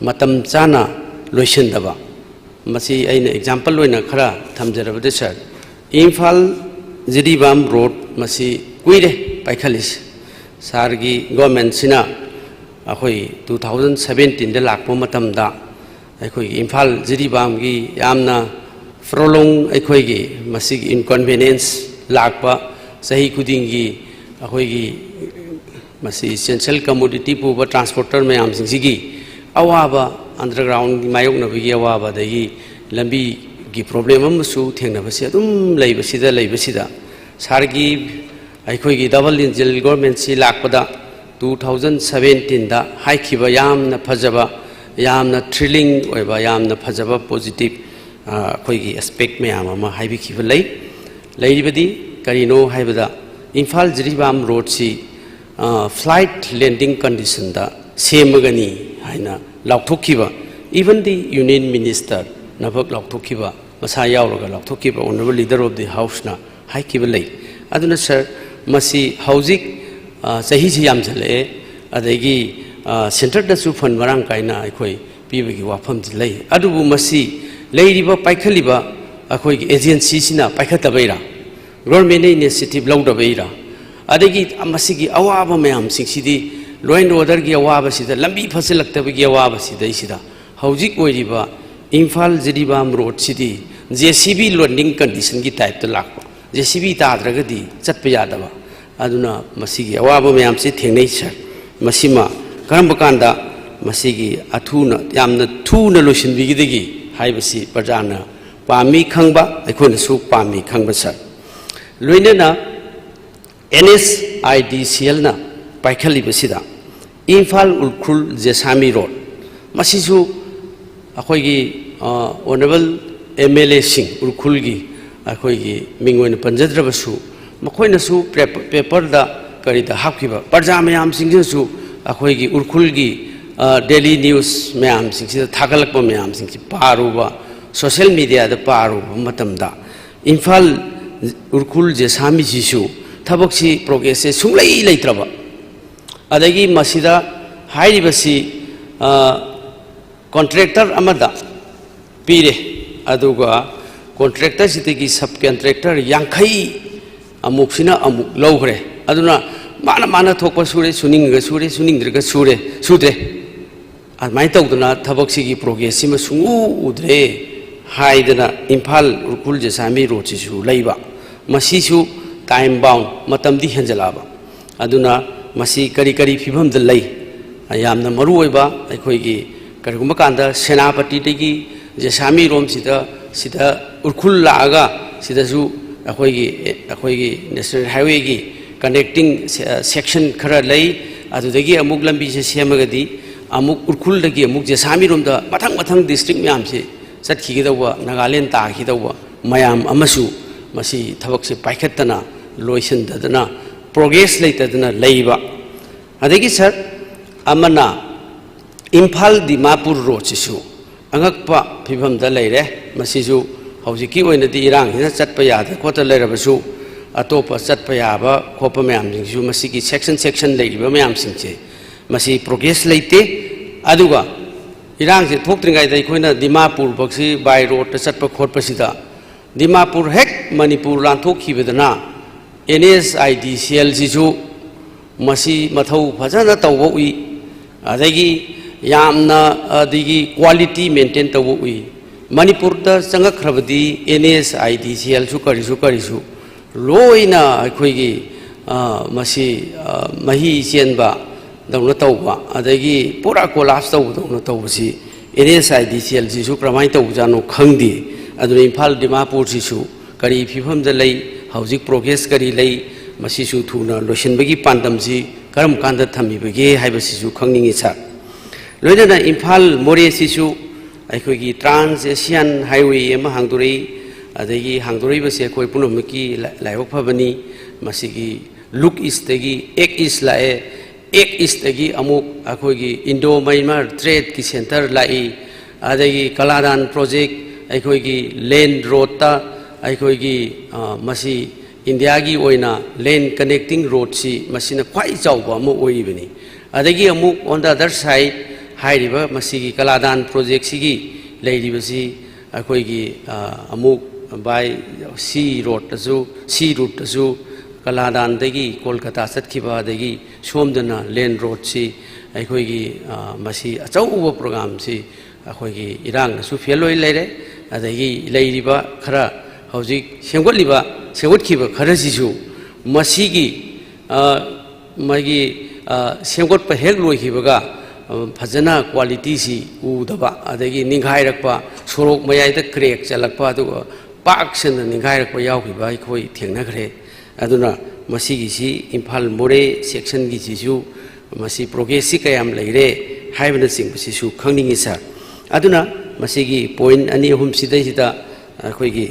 ꯃꯇꯝ ꯆꯥꯅ ꯂꯣꯏꯁꯤꯟꯗꯕ, ꯃꯁꯤ ꯑꯩꯅ ꯑꯦꯛꯖꯥꯝꯄꯜ ꯑꯣꯏꯅ ꯈꯔ ꯊꯝꯖꯔꯕꯗ ꯁꯥꯔ, ꯏꯝꯐꯥꯜ ꯖꯤꯔꯤꯕꯥꯝ ꯔꯣꯗ ꯃꯁꯤ ꯀꯨꯏꯔꯦ ꯄꯥꯏꯈꯠꯂꯤꯁꯦ꯫ ꯁꯥꯔꯒꯤ ꯒꯣꯔꯃꯦꯟꯁꯤꯅ ꯑꯩꯈꯣꯏ ꯇꯨ ꯊꯥꯎꯖꯟ ꯁꯕꯦꯟꯇꯤꯟꯗ ꯂꯥꯛꯄ ꯃꯇꯝꯗ ꯑꯩꯈꯣꯏꯒꯤ ꯏꯝꯐꯥꯜ ꯖꯤꯔꯤꯕꯥꯝꯒꯤ ꯌꯥꯝꯅ ꯄ꯭ꯔꯣꯂꯣꯡ ꯑꯩꯈꯣꯏꯒꯤ ꯃꯁꯤꯒꯤ ꯏꯟꯀꯟꯚꯤꯅꯤꯌꯦꯟꯁ ꯂꯥꯛꯄ, ꯆꯍꯤ ꯈꯨꯗꯤꯡꯒꯤ ꯑꯩꯈꯣꯏꯒꯤ ꯃꯁꯤ ꯏꯁꯦꯟꯁꯤꯌꯦꯜ ꯀꯃꯣꯗꯤꯇꯤ ꯄꯨꯕ ꯇ꯭ꯔꯥꯟꯁꯄꯣꯔꯇꯔ ꯃꯌꯥꯝꯁꯤꯡꯁꯤꯒꯤ ꯑꯋꯥꯕ, ꯑꯟꯗꯔꯒ꯭ꯔꯥꯎꯟꯒꯤ ꯃꯥꯌꯣꯛꯅꯕꯒꯤ ꯑꯋꯥꯕ, ꯑꯗꯒꯤ ꯂꯝꯕꯤꯒꯤ ꯄ꯭ꯔꯣꯕ꯭ꯂꯦꯝ ꯑꯃꯁꯨ ꯊꯦꯡꯅꯕꯁꯤ ꯑꯗꯨꯝ ꯂꯩꯕꯁꯤꯗ, ꯂꯩꯕꯁꯤꯗ ꯁꯥꯔꯒꯤ ꯑꯩꯈꯣꯏꯒꯤ ꯗꯕꯜ ꯏꯟꯖꯤꯟ ꯒꯣꯔꯃꯦꯟꯁꯤ ꯂꯥꯛꯄꯗ ꯇꯨ ꯊꯥꯎꯖꯟ ꯁꯕꯦꯟꯇꯤꯟꯗ ꯍꯥꯏꯈꯤꯕ ꯌꯥꯝꯅ ꯐꯖꯕ, ꯌꯥꯝꯅ ꯊ꯭ꯔꯤꯂꯤꯡ ꯑꯣꯏꯕ, ꯌꯥꯝꯅ ꯐꯖꯕ ꯄꯣꯖꯤꯇꯤꯚ, ꯑ, ꯑꯩꯈꯣꯏꯒꯤ ꯑꯦꯁꯄꯦꯛ ꯃꯌꯥꯝ ꯑꯃ ꯍꯥꯏꯕꯤꯈꯤꯕ ꯂꯩ꯫ ꯂꯩꯔꯤꯕꯗꯤ ꯀꯔꯤꯅꯣ ꯍꯥꯏꯕꯗ, ꯏꯝꯐꯥꯜ ꯖꯤꯔꯤꯕꯥꯝ ꯔꯣꯗꯁꯤ, ꯑ, ꯐ꯭ꯂꯥꯏꯠ ꯂꯦꯟꯗꯤꯡ ꯀꯟꯗꯤꯁꯟꯗ ꯁꯦꯝꯃꯒꯅꯤ ꯍꯥꯏꯅ ꯂꯥꯎꯊꯣꯛꯈꯤꯕ, even the Union Minister ꯅꯐꯛ ꯂꯥꯎꯊꯣꯛꯈꯤꯕ, ꯃꯁꯥ ꯌꯥꯎꯔꯒ ꯂꯥꯎꯊꯣꯛꯈꯤꯕ Honourable Leader of the Houseꯅ ꯍꯥꯏꯈꯤꯕ ꯂꯩ꯫ ꯑꯗꯨꯅ ꯁꯥꯔ, ꯃꯁꯤ ꯍꯧꯖꯤꯛ, ꯑ, ꯆꯍꯤꯁꯤ ꯌꯥꯝꯁꯤꯜꯂꯛꯑꯦ, ꯑꯗꯒꯤ, ꯑ, ꯁꯦꯟꯇꯔꯗꯁꯨ ꯐꯟ ꯃꯔꯥꯡ ꯀꯥꯏꯅ ꯑꯩꯈꯣꯏ ꯄꯤꯕꯒꯤ ꯋꯥꯐꯝꯗꯤ ꯂꯩ, ꯑꯗꯨꯕꯨ ꯃꯁꯤ ꯂꯩꯔꯤꯕ ꯄꯥꯏꯈꯠꯂꯤꯕ ꯑꯩꯈꯣꯏꯒꯤ ꯑꯦꯖꯦꯟꯁꯤꯁꯤꯅ ꯄꯥꯏꯈꯠꯇꯕꯩꯔꯥ, ꯒꯣꯔꯃꯦꯟꯅ ꯏꯅꯤꯁꯤꯌꯦꯇꯤꯚ ꯂꯧꯗꯕꯩꯔꯥ, ꯑꯗꯒꯤ ꯃꯁꯤꯒꯤ ꯑꯋꯥꯕ ꯃꯌꯥꯝꯁꯤꯡꯁꯤꯗꯤ, ꯂꯣ ꯑꯦꯟ ꯑꯣꯔꯗꯔꯒꯤ ꯑꯋꯥꯕꯁꯤꯗ, ꯂꯝꯕꯤ ꯐꯠꯆꯜꯂꯛꯇꯕꯒꯤ ꯑꯋꯥꯕꯁꯤꯗꯩꯁꯤꯗ ꯍꯧꯖꯤꯛ ꯑꯣꯏꯔꯤꯕ ꯏꯝꯐꯥꯜ ꯖꯤꯔꯤꯕꯥꯝ ꯔꯣꯗꯁꯤꯗꯤ ꯖꯦ ꯁꯤ ꯕꯤ ꯂꯦꯟꯗꯤꯡ ꯀꯟꯗꯤꯁꯟꯒꯤ ꯇꯥꯏꯞꯇ ꯂꯥꯛꯄ, ꯖꯦ ꯁꯤ ꯕꯤ ꯇꯥꯗ꯭ꯔꯒꯗꯤ ꯆꯠꯄ ꯌꯥꯗꯕ꯫ ꯑꯗꯨꯅ ꯃꯁꯤꯒꯤ ꯑꯋꯥꯕ ꯃꯌꯥꯝꯁꯤ ꯊꯦꯡꯅꯩ ꯁꯥꯔ꯫ ꯃꯁꯤꯃ ꯀꯔꯝꯕ ꯀꯥꯟꯗ ꯃꯁꯤꯒꯤ ꯑꯊꯨꯅ, ꯌꯥꯝꯅ ꯊꯨꯅ ꯂꯣꯏꯁꯤꯟꯕꯤꯒꯗꯒꯦ ꯍꯥꯏꯕꯁꯤ ꯄ꯭ꯔꯖꯥꯅ ꯄꯥꯝꯃꯤ ꯈꯪꯕ, ꯑꯩꯈꯣꯏꯅꯁꯨ ꯄꯥꯝꯃꯤ ꯈꯪꯕ ꯁꯥꯔ꯫ ꯂꯣꯏꯅꯅ ꯑꯦꯟ ꯑꯦꯁ ꯑꯥꯏ ꯗꯤ ꯁꯤ ꯑꯦꯜꯅ ꯄꯥꯏꯈꯠꯂꯤꯕꯁꯤꯗ ꯏꯝꯐꯥꯜ ꯎꯈ꯭ꯔꯨꯜ ꯖꯦꯁꯥꯃꯤ ꯔꯣꯗ, ꯃꯁꯤꯁꯨ ꯑꯩꯈꯣꯏꯒꯤ, ꯑ, Honourable M L Aꯁꯤꯡ ꯎꯈ꯭ꯔꯨꯜꯒꯤ ꯑꯩꯈꯣꯏꯒꯤ ꯃꯤꯡ ꯑꯣꯏꯅ ꯄꯟꯖꯗ꯭ꯔꯕꯁꯨ, ꯃꯈꯣꯏꯅꯁꯨ ꯄꯦꯄ-, ꯄꯦꯄꯔꯗ ꯀꯔꯤꯗ ꯍꯥꯞꯈꯤꯕ, ꯄ꯭ꯔꯖꯥ ꯃꯌꯥꯝꯁꯤꯡꯁꯤꯅꯁꯨ ꯑꯩꯈꯣꯏꯒꯤ ꯎꯈ꯭ꯔꯨꯜꯒꯤ, ꯑ, ꯗꯦꯂꯤ ꯅ꯭ꯌꯨꯁ ꯃꯌꯥꯝꯁꯤꯡꯁꯤꯗ ꯊꯥꯒꯠꯂꯛꯄ ꯃꯌꯥꯝꯁꯤꯡꯁꯤ ꯄꯥꯔꯨꯕ, ꯁꯣꯁꯦꯜ ꯃꯦꯗꯤꯌꯥꯗ ꯄꯥꯔꯨꯕ ꯃꯇꯝꯗ, ꯏꯝꯐꯥꯜ ꯎꯈ꯭ꯔꯨꯜ ꯖꯦꯁꯥꯃꯤꯁꯤꯁꯨ ꯊꯕꯛꯁꯤ, ꯄ꯭ꯔꯣꯒ꯭ꯔꯦꯁꯁꯦ ꯁꯨꯡꯂꯩ ꯂꯩꯇ꯭ꯔꯕ, ꯑꯗꯒꯤ ꯃꯁꯤꯗ ꯍꯥꯏꯔꯤꯕꯁꯤ ꯀꯣꯟꯇ꯭ꯔꯦꯛꯇꯔ ꯑꯃꯗ ꯄꯤꯔꯦ, ꯑꯗꯨꯒ ꯀꯣꯟꯇ꯭ꯔꯦꯛꯇꯔꯁꯤꯗꯒꯤ ꯁꯕ ꯀꯣꯟꯇ꯭ꯔꯦꯛꯇꯔ ꯌꯥꯡꯈꯩ ꯑꯃꯨꯛꯁꯤꯅ ꯑꯃꯨꯛ ꯂꯧꯈ꯭ꯔꯦ꯫ ꯑꯗꯨꯅ ꯃꯥꯅ ꯃꯥꯅ ꯊꯣꯛꯄ ꯁꯨꯔꯦ, ꯁꯨꯅꯤꯡꯉꯒ ꯁꯨꯔꯦ, ꯁꯨꯅꯤꯡꯗ꯭ꯔꯒ ꯁꯨꯔꯦ, ꯁꯨꯗ꯭ꯔꯦ꯫ ꯑꯗꯨꯃꯥꯏꯅ ꯇꯧꯗꯅ ꯊꯕꯛꯁꯤꯒꯤ ꯄ꯭ꯔꯣꯒ꯭ꯔꯦꯁꯁꯤꯃ ꯁꯨꯡꯎ ꯎꯗ꯭ꯔꯦ ꯍꯥꯏꯗꯅ ꯏꯝꯐꯥꯜ ꯎꯈ꯭ꯔꯨꯜ ꯖꯦꯁꯥꯃꯤ ꯔꯣꯗꯁꯤꯁꯨ ꯂꯩꯕ꯫ ꯃꯁꯤꯁꯨ ꯇꯥꯏꯝ ꯕꯥꯎꯟ, ꯃꯇꯝꯗꯤ ꯍꯦꯟꯖꯜꯂꯛꯑꯕ꯫ ꯑꯗꯨꯅ ꯃꯁꯤ ꯀꯔꯤ ꯀꯔꯤ ꯐꯤꯕꯝꯗ ꯂꯩ? ꯌꯥꯝꯅ ꯃꯔꯨ ꯑꯣꯏꯕ, ꯑꯩꯈꯣꯏꯒꯤ ꯀꯔꯤꯒꯨꯝꯕ ꯀꯥꯟꯗ ꯁꯦꯅꯥꯄꯇꯤꯗꯒꯤ ꯖꯦꯁꯥꯃꯤꯔꯣꯝꯁꯤꯗ, ꯁꯤꯗ ꯎꯈ꯭ꯔꯨꯜ ꯂꯥꯛꯑꯒ ꯁꯤꯗꯁꯨ ꯑꯩꯈꯣꯏꯒꯤ, ꯑꯩꯈꯣꯏꯒꯤ ꯅꯦꯁꯅꯦꯜ ꯍꯥꯏꯋꯦꯒꯤ ꯀꯅꯦꯛꯇꯤꯡ ꯁꯦ-, ꯁꯦꯛꯁꯟ ꯈꯔ ꯂꯩ꯫ ꯑꯗꯨꯗꯒꯤ ꯑꯃꯨꯛ ꯂꯝꯕꯤꯁꯦ ꯁꯦꯝꯃꯒꯗꯤ ꯑꯃꯨꯛ ꯎꯈ꯭ꯔꯨꯜꯗꯒꯤ ꯑꯃꯨꯛ ꯖꯦꯁꯥꯃꯤꯔꯣꯝꯗ ꯃꯊꯪ ꯃꯊꯪ ꯗꯤꯁꯇ꯭ꯔꯤꯛ ꯃꯌꯥꯝꯁꯦ ꯆꯠꯈꯤꯒꯗꯧꯕ, ꯅꯥꯒꯥꯂꯦꯟ ꯇꯥꯈꯤꯗꯧꯕ ꯃꯌꯥꯝ ꯑꯃꯁꯨ ꯃꯁꯤ ꯊꯕꯛꯁꯦ ꯄꯥꯏꯈꯠꯇꯅ, ꯂꯣꯏꯁꯤꯟꯗꯗꯅ, ꯄ꯭ꯔꯣꯒ꯭ꯔꯦꯁ ꯂꯩꯇꯗꯅ ꯂꯩꯕ꯫ ꯑꯗꯒꯤ ꯁꯥꯔ, ꯑꯃꯅ ꯏꯝꯐꯥꯜ ꯗꯤꯃꯥꯄꯨꯔ ꯔꯣꯗꯁꯤꯁꯨ ꯑꯉꯛꯄ ꯐꯤꯕꯝꯗ ꯂꯩꯔꯦ꯫ ꯃꯁꯤꯁꯨ ꯍꯧꯖꯤꯛꯀꯤ ꯑꯣꯏꯅꯗꯤ ꯏꯔꯥꯡꯁꯤꯅ ꯆꯠꯄ ꯌꯥꯗ ꯈꯣꯠꯇ ꯂꯩꯔꯕꯁꯨ, ꯑꯇꯣꯞꯄ ꯆꯠꯄ ꯌꯥꯕ ꯈꯣꯠꯄ ꯃꯌꯥꯝꯁꯤꯡꯁꯤꯁꯨ, ꯃꯁꯤꯒꯤ ꯁꯦꯛꯁꯟ ꯁꯦꯛꯁꯟ ꯂꯩꯔꯤꯕ ꯃꯌꯥꯝꯁꯤꯡꯁꯦ, ꯃꯁꯤ ꯄ꯭ꯔꯣꯒ꯭ꯔꯦꯁ ꯂꯩꯇꯦ꯫ ꯑꯗꯨꯒ ꯏꯔꯥꯡꯁꯦ ꯊꯣꯛꯇ꯭ꯔꯤꯉꯩꯗ ꯑꯩꯈꯣꯏꯅ ꯗꯤꯃꯥꯄꯨꯔ ꯐꯥꯎꯁꯤ ꯕꯥꯏ ꯔꯣꯗꯇ ꯆꯠꯄ ꯈꯣꯠꯄꯁꯤꯗ, ꯗꯤꯃꯥꯄꯨꯔ ꯍꯦꯛ ꯃꯅꯤꯄꯨꯔ ꯂꯥꯟꯊꯣꯛꯈꯤꯕꯗꯅ ꯑꯦꯟ ꯑꯦꯁ ꯑꯥꯏ ꯗꯤ ꯁꯤ ꯑꯦꯜꯁꯤꯁꯨ ꯃꯁꯤ ꯃꯊꯧ ꯐꯖꯅ ꯇꯧꯕ ꯎꯏ, ꯑꯗꯒꯤ ꯌꯥꯝꯅ, ꯑꯗꯒꯤ ꯀ꯭ꯋꯥꯂꯤꯇꯤ ꯃꯦꯟꯇꯦꯟ ꯇꯧꯕ ꯎꯏ꯫ ꯃꯅꯤꯄꯨꯔꯗ ꯆꯪꯉꯛꯈ꯭ꯔꯕꯗꯤ ꯑꯦꯟ ꯑꯦꯁ ꯑꯥꯏ ꯗꯤ ꯁꯤ ꯑꯦꯜꯁꯨ ꯀꯔꯤꯁꯨ ꯀꯔꯤꯁꯨ ꯂꯣꯏꯅ ꯑꯩꯈꯣꯏꯒꯤ, ꯑ, ꯃꯁꯤ, ꯑ, ꯃꯍꯤ ꯆꯦꯟꯕ ꯗꯧꯅ ꯇꯧꯕ, ꯑꯗꯒꯤ ꯄꯨꯔꯥ ꯀꯣꯂꯥꯞꯁ ꯇꯧꯕꯗꯧꯅ ꯇꯧꯕꯁꯤ ꯑꯦꯟ ꯑꯦꯁ ꯑꯥꯏ ꯗꯤ ꯁꯤ ꯑꯦꯜꯁꯤꯁꯨ ꯀꯔꯝꯍꯥꯏꯅ ꯇꯧꯕꯖꯥꯠꯅꯣ ꯈꯪꯗꯦ꯫ ꯑꯗꯨꯅ ꯏꯝꯐꯥꯜ ꯗꯤꯃꯥꯄꯨꯔꯁꯤꯁꯨ ꯀꯔꯤ ꯐꯤꯕꯝꯗ ꯂꯩ, ꯍꯧꯖꯤꯛ ꯄ꯭ꯔꯣꯒ꯭ꯔꯦꯁ ꯀꯔꯤ ꯂꯩ, ꯃꯁꯤꯁꯨ ꯊꯨꯅ ꯂꯣꯏꯁꯤꯟꯕꯒꯤ ꯄꯥꯟꯗꯝꯁꯤ ꯀꯔꯝ ꯀꯥꯟꯗ ꯊꯝꯃꯤꯕꯒꯦ ꯍꯥꯏꯕꯁꯤꯁꯨ ꯈꯪꯅꯤꯡꯉꯤ ꯁꯥꯔ꯫ ꯂꯣꯏꯅꯅ ꯏꯝꯐꯥꯜ ꯃꯣꯔꯦꯁꯤꯁꯨ ꯑꯩꯈꯣꯏꯒꯤ ꯇ꯭ꯔꯥꯟꯁ ꯑꯦꯁꯤꯌꯥꯟ ꯍꯥꯏꯋꯦ ꯑꯃ ꯍꯥꯡꯗꯣꯔꯛꯏ, ꯑꯗꯒꯤ ꯍꯥꯡꯗꯣꯔꯛꯏꯕꯁꯦ ꯑꯩꯈꯣꯏ ꯄꯨꯝꯅꯃꯛꯀꯤ ꯂꯥ-, ꯂꯥꯏꯕꯛ ꯐꯕꯅꯤ꯫ ꯃꯁꯤꯒꯤ ꯂꯨꯛ ꯏꯁꯇꯒꯤ ꯑꯦꯛ ꯏꯁ ꯂꯥꯛꯑꯦ, ꯑꯦꯛ ꯏꯁꯇꯒꯤ ꯑꯃꯨꯛ ꯑꯩꯈꯣꯏꯒꯤ ꯏꯟꯗꯣ ꯃꯌꯥꯟꯃꯥꯔ ꯇ꯭ꯔꯦꯗꯀꯤ ꯁꯦꯟꯇꯔ ꯂꯥꯛꯏ, ꯑꯗꯒꯤ ꯀꯂꯥꯗꯥꯟ ꯄ꯭ꯔꯣꯖꯦꯛ, ꯑꯩꯈꯣꯏꯒꯤ ꯂꯦꯟ ꯔꯣꯗꯇ ꯑꯩꯈꯣꯏꯒꯤ, ꯑ, ꯃꯁꯤ ꯏꯟꯗꯤꯌꯥꯒꯤ ꯑꯣꯏꯅ ꯂꯦꯟ ꯀꯅꯦꯛꯇꯤꯡ ꯔꯣꯗꯁꯤ ꯃꯁꯤꯅ ꯈ꯭ꯋꯥꯏ ꯆꯥꯎꯕ ꯑꯃ ꯑꯣꯏꯔꯤꯕꯅꯤ꯫ ꯑꯗꯒꯤ ꯑꯃꯨꯛ on the other side ꯍꯥꯏꯔꯤꯕ ꯃꯁꯤꯒꯤ ꯀꯂꯥꯗꯥꯟ ꯄ꯭ꯔꯣꯖꯦꯛꯁꯤꯒꯤ ꯂꯩꯔꯤꯕꯁꯤ ꯑꯩꯈꯣꯏꯒꯤ, ꯑ, ꯑꯃꯨꯛ by sea roadꯇꯁꯨ, sea routeꯇꯁꯨ ꯀꯂꯥꯗꯥꯟꯗꯒꯤ ꯀꯣꯜꯀꯇꯥ ꯆꯠꯈꯤꯕ, ꯑꯗꯒꯤ ꯁꯣꯝꯗꯅ land roadꯁꯤ ꯑꯩꯈꯣꯏꯒꯤ, ꯑ, ꯃꯁꯤ ꯑꯆꯧꯕ programꯁꯤ ꯑꯩꯈꯣꯏꯒꯤ ꯏꯔꯥꯡꯅꯁꯨ fail ꯑꯣꯏ ꯂꯩꯔꯦ꯫ ꯑꯗꯒꯤ ꯂꯩꯔꯤꯕ ꯈꯔ ꯍꯧꯖꯤꯛ ꯁꯦꯝꯒꯠꯂꯤꯕ, ꯁꯦꯝꯒꯠꯈꯤꯕ ꯈꯔꯁꯤꯁꯨ ꯃꯁꯤꯒꯤ, ꯑ, ꯃꯥꯒꯤ, ꯑ, ꯁꯦꯝꯒꯠꯄ ꯍꯦꯛ ꯂꯣꯏꯈꯤꯕꯒ, ꯑ, ꯐꯖꯅ qualityꯁꯤ ꯎꯗꯕ, ꯑꯗꯒꯤ ꯅꯤꯡꯈꯥꯏꯔꯛꯄ, ꯁꯣꯔꯣꯛ ꯃꯌꯥꯏꯗ crack ꯆꯠꯂꯛꯄ, ꯑꯗꯨꯒ ꯄꯥꯛ ꯁꯟꯅ ꯅꯤꯡꯈꯥꯏꯔꯛꯄ ꯌꯥꯎꯈꯤꯕ ꯑꯩꯈꯣꯏ ꯊꯦꯡꯅꯈ꯭ꯔꯦ꯫ ꯑꯗꯨꯅ ꯃꯁꯤꯒꯤꯁꯤ ꯏꯝꯐꯥꯜ ꯃꯣꯔꯦ sectionꯒꯤꯁꯤꯁꯨ ꯃꯁꯤ progressꯁꯤ ꯀꯌꯥꯝ ꯂꯩꯔꯦ ꯍꯥꯏꯕꯅꯆꯤꯡꯕꯁꯤꯁꯨ ꯈꯪꯅꯤꯡꯉꯤ, sir꯫ ꯑꯗꯨꯅ ꯃꯁꯤꯒꯤ point ꯑꯅꯤ ꯑꯍꯨꯝ ꯁꯤꯗꯩꯁꯤꯗ ꯑꯩꯈꯣꯏꯒꯤ,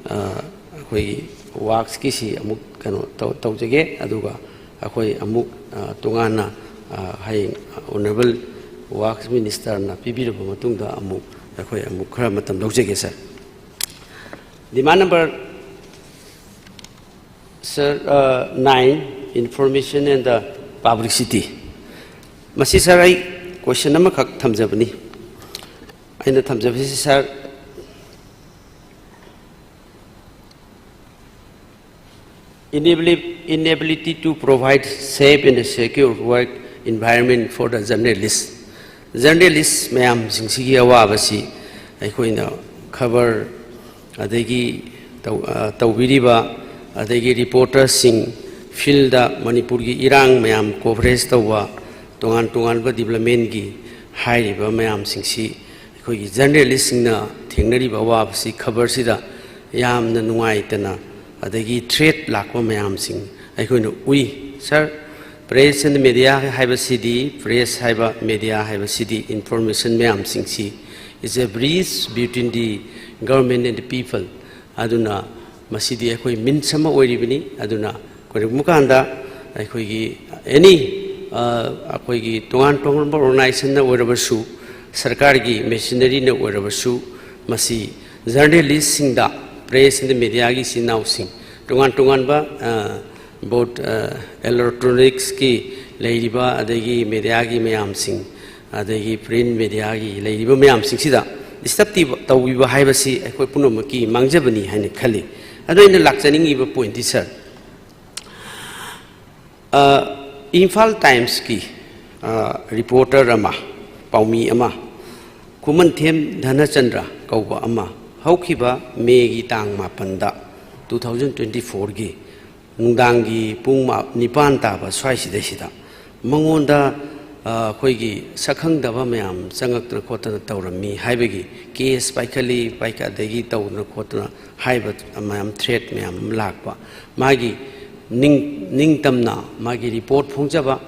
ꯑ, ꯑꯩꯈꯣꯏꯒꯤ worksꯀꯤꯁꯤ ꯑꯃꯨꯛ ꯀꯩꯅꯣ ꯇꯧ-, ꯇꯧꯖꯒꯦ꯫ ꯑꯗꯨꯒ ꯑꯩꯈꯣꯏ ꯑꯃꯨꯛ, ꯑ, ꯇꯣꯉꯥꯟꯅ, ꯑ, ꯍꯌꯦꯡ Honourable Works Ministerꯅ ꯄꯤꯕꯤꯔꯕ ꯃꯇꯨꯡꯗ ꯑꯃꯨꯛ ꯑꯩꯈꯣꯏ ꯑꯃꯨꯛ ꯈꯔ ꯃꯇꯝ ꯂꯧꯖꯒꯦ, sir꯫ Demand number, sir, uh, nine, information and the publicity꯫ ꯃꯁꯤ, sir, ꯑꯩ question ꯑꯃꯈꯛ ꯊꯝꯖꯕꯅꯤ꯫ ꯑꯩꯅ ꯊꯝꯖꯕꯁꯤ, sir, inabili-, inability to provide safe and secure work environment for the journalist꯫ Journalist ꯃꯌꯥꯝꯁꯤꯡꯁꯤꯒꯤ ꯑꯋꯥꯕꯁꯤ ꯑꯩꯈꯣꯏꯅ ꯈꯕꯔ, ꯑꯗꯒꯤ ꯇꯧ-, ꯑ, ꯇꯧꯕꯤꯔꯤꯕ, ꯑꯗꯒꯤ reporterꯁꯤꯡ, fieldꯇ ꯃꯅꯤꯄꯨꯔꯒꯤ ꯏꯔꯥꯡ ꯃꯌꯥꯝ coverage ꯇꯧꯕ, ꯇꯣꯉꯥꯟ ꯇꯣꯉꯥꯟꯕ developmentꯀꯤ ꯍꯥꯏꯔꯤꯕ ꯃꯌꯥꯝꯁꯤꯡꯁꯤ ꯑꯩꯈꯣꯏꯒꯤ journalistꯁꯤꯡꯅ ꯊꯦꯡꯅꯔꯤꯕ ꯑꯋꯥꯕꯁꯤ ꯈꯕꯔꯁꯤꯗ ꯌꯥꯝꯅ ꯅꯨꯡꯉꯥꯏꯇꯅ, ꯑꯗꯒꯤ threat ꯂꯥꯛꯄ ꯃꯌꯥꯝꯁꯤꯡ ꯑꯩꯈꯣꯏꯅ ꯎꯏ꯫ Sir, press and media ꯍꯥꯏꯕꯁꯤꯗꯤ, press ꯍꯥꯏꯕ, media ꯍꯥꯏꯕꯁꯤꯗꯤ information ꯃꯌꯥꯝꯁꯤꯡꯁꯤ is a bridge between the government and the people꯫ ꯑꯗꯨꯅ ꯃꯁꯤꯗꯤ ꯑꯩꯈꯣꯏ means ꯑꯃ ꯑꯣꯏꯔꯤꯕꯅꯤ꯫ ꯑꯗꯨꯅ ꯀꯔꯤꯒꯨꯝꯕ ꯀꯥꯟꯗ ꯑꯩꯈꯣꯏꯒꯤ any, ꯑ, ꯑꯩꯈꯣꯏꯒꯤ ꯇꯣꯉꯥꯟ ꯇꯣꯉꯥꯟꯕ organizationꯅ ꯑꯣꯏꯔꯕꯁꯨ, ꯁꯔꯀꯥꯔꯒꯤ machineryꯅ ꯑꯣꯏꯔꯕꯁꯨ, ꯃꯁꯤ journalistꯁꯤꯡꯗ, press and mediaꯒꯤ ꯏꯆꯤꯟ ꯏꯅꯥꯎꯁꯤꯡ, ꯇꯣꯉꯥꯟ ꯇꯣꯉꯥꯟꯕ, ꯑ, both, ꯑ, electronicsꯀꯤ ꯂꯩꯔꯤꯕ ꯑꯗꯒꯤ ꯃꯦꯗꯤꯌꯥꯒꯤ ꯃꯌꯥꯝꯁꯤꯡ, ꯑꯗꯒꯤ ꯄ꯭ꯔꯤꯟ ꯃꯦꯗꯤꯌꯥꯒꯤ ꯂꯩꯔꯤꯕ ꯃꯌꯥꯝꯁꯤꯡꯁꯤꯗ ꯗꯤꯁꯇꯔꯕ ꯇꯧꯕꯤꯕ ꯍꯥꯏꯕꯁꯤ ꯑꯩꯈꯣꯏ ꯄꯨꯝꯅꯃꯛꯀꯤ ꯃꯥꯡꯖꯕꯅꯤ ꯍꯥꯏꯅ ꯈꯜꯂꯤ꯫ ꯑꯗꯣ ꯑꯩꯅ ꯂꯥꯛꯆꯅꯤꯡꯉꯤꯕ ꯄꯣꯏꯟꯠꯇꯤ, ꯁꯥꯔ, ꯑ, ꯏꯝꯐꯥꯜ ꯇꯥꯏꯝꯁꯀꯤ, ꯑ, ꯔꯤꯄꯣꯔꯇꯔ ꯑꯃ, ꯄꯥꯎꯃꯤ ꯑꯃ, ꯈꯨꯃꯟꯊꯦꯝ ꯙꯅꯆꯟꯗ꯭ꯔ ꯀꯧꯕ ꯑꯃ, ꯍꯧꯈꯤꯕ ꯃꯦꯒꯤ ꯇꯥꯡ ꯃꯥꯄꯟꯗ, ꯇꯨ ꯊꯥꯎꯖꯟ ꯇ꯭ꯋꯦꯟꯇꯤ ꯐꯣꯔꯒꯤ ꯅꯨꯡꯗꯥꯡꯒꯤ ꯄꯨꯡ ꯃꯥ-, ꯅꯤꯄꯥꯟ ꯇꯥꯕ ꯁ꯭ꯋꯥꯏꯁꯤꯗꯩꯁꯤꯗ ꯃꯉꯣꯟꯗ, ꯑ, ꯑꯩꯈꯣꯏꯒꯤ ꯁꯛꯈꯪꯗꯕ ꯃꯌꯥꯝ ꯆꯪꯉꯛꯇꯅ ꯈꯣꯠꯇꯅ ꯇꯧꯔꯝꯃꯤ ꯍꯥꯏꯕꯒꯤ ꯀꯦꯁ ꯄꯥꯏꯈꯠꯂꯤ, ꯄꯥꯏꯈꯠ-, ꯑꯗꯒꯤ ꯇꯧꯗꯅ ꯈꯣꯠꯇꯅ ꯍꯥꯏꯕ ꯃꯌꯥꯝ, ꯊ꯭ꯔꯦꯠ ꯃꯌꯥꯝ ꯑꯃ ꯂꯥꯛꯄ, ꯃꯥꯒꯤ ꯅꯤꯡ-, ꯅꯤꯡꯇꯝꯅ ꯃꯥꯒꯤ ꯔꯤꯄꯣꯔꯠ ꯐꯣꯡꯖꯕ,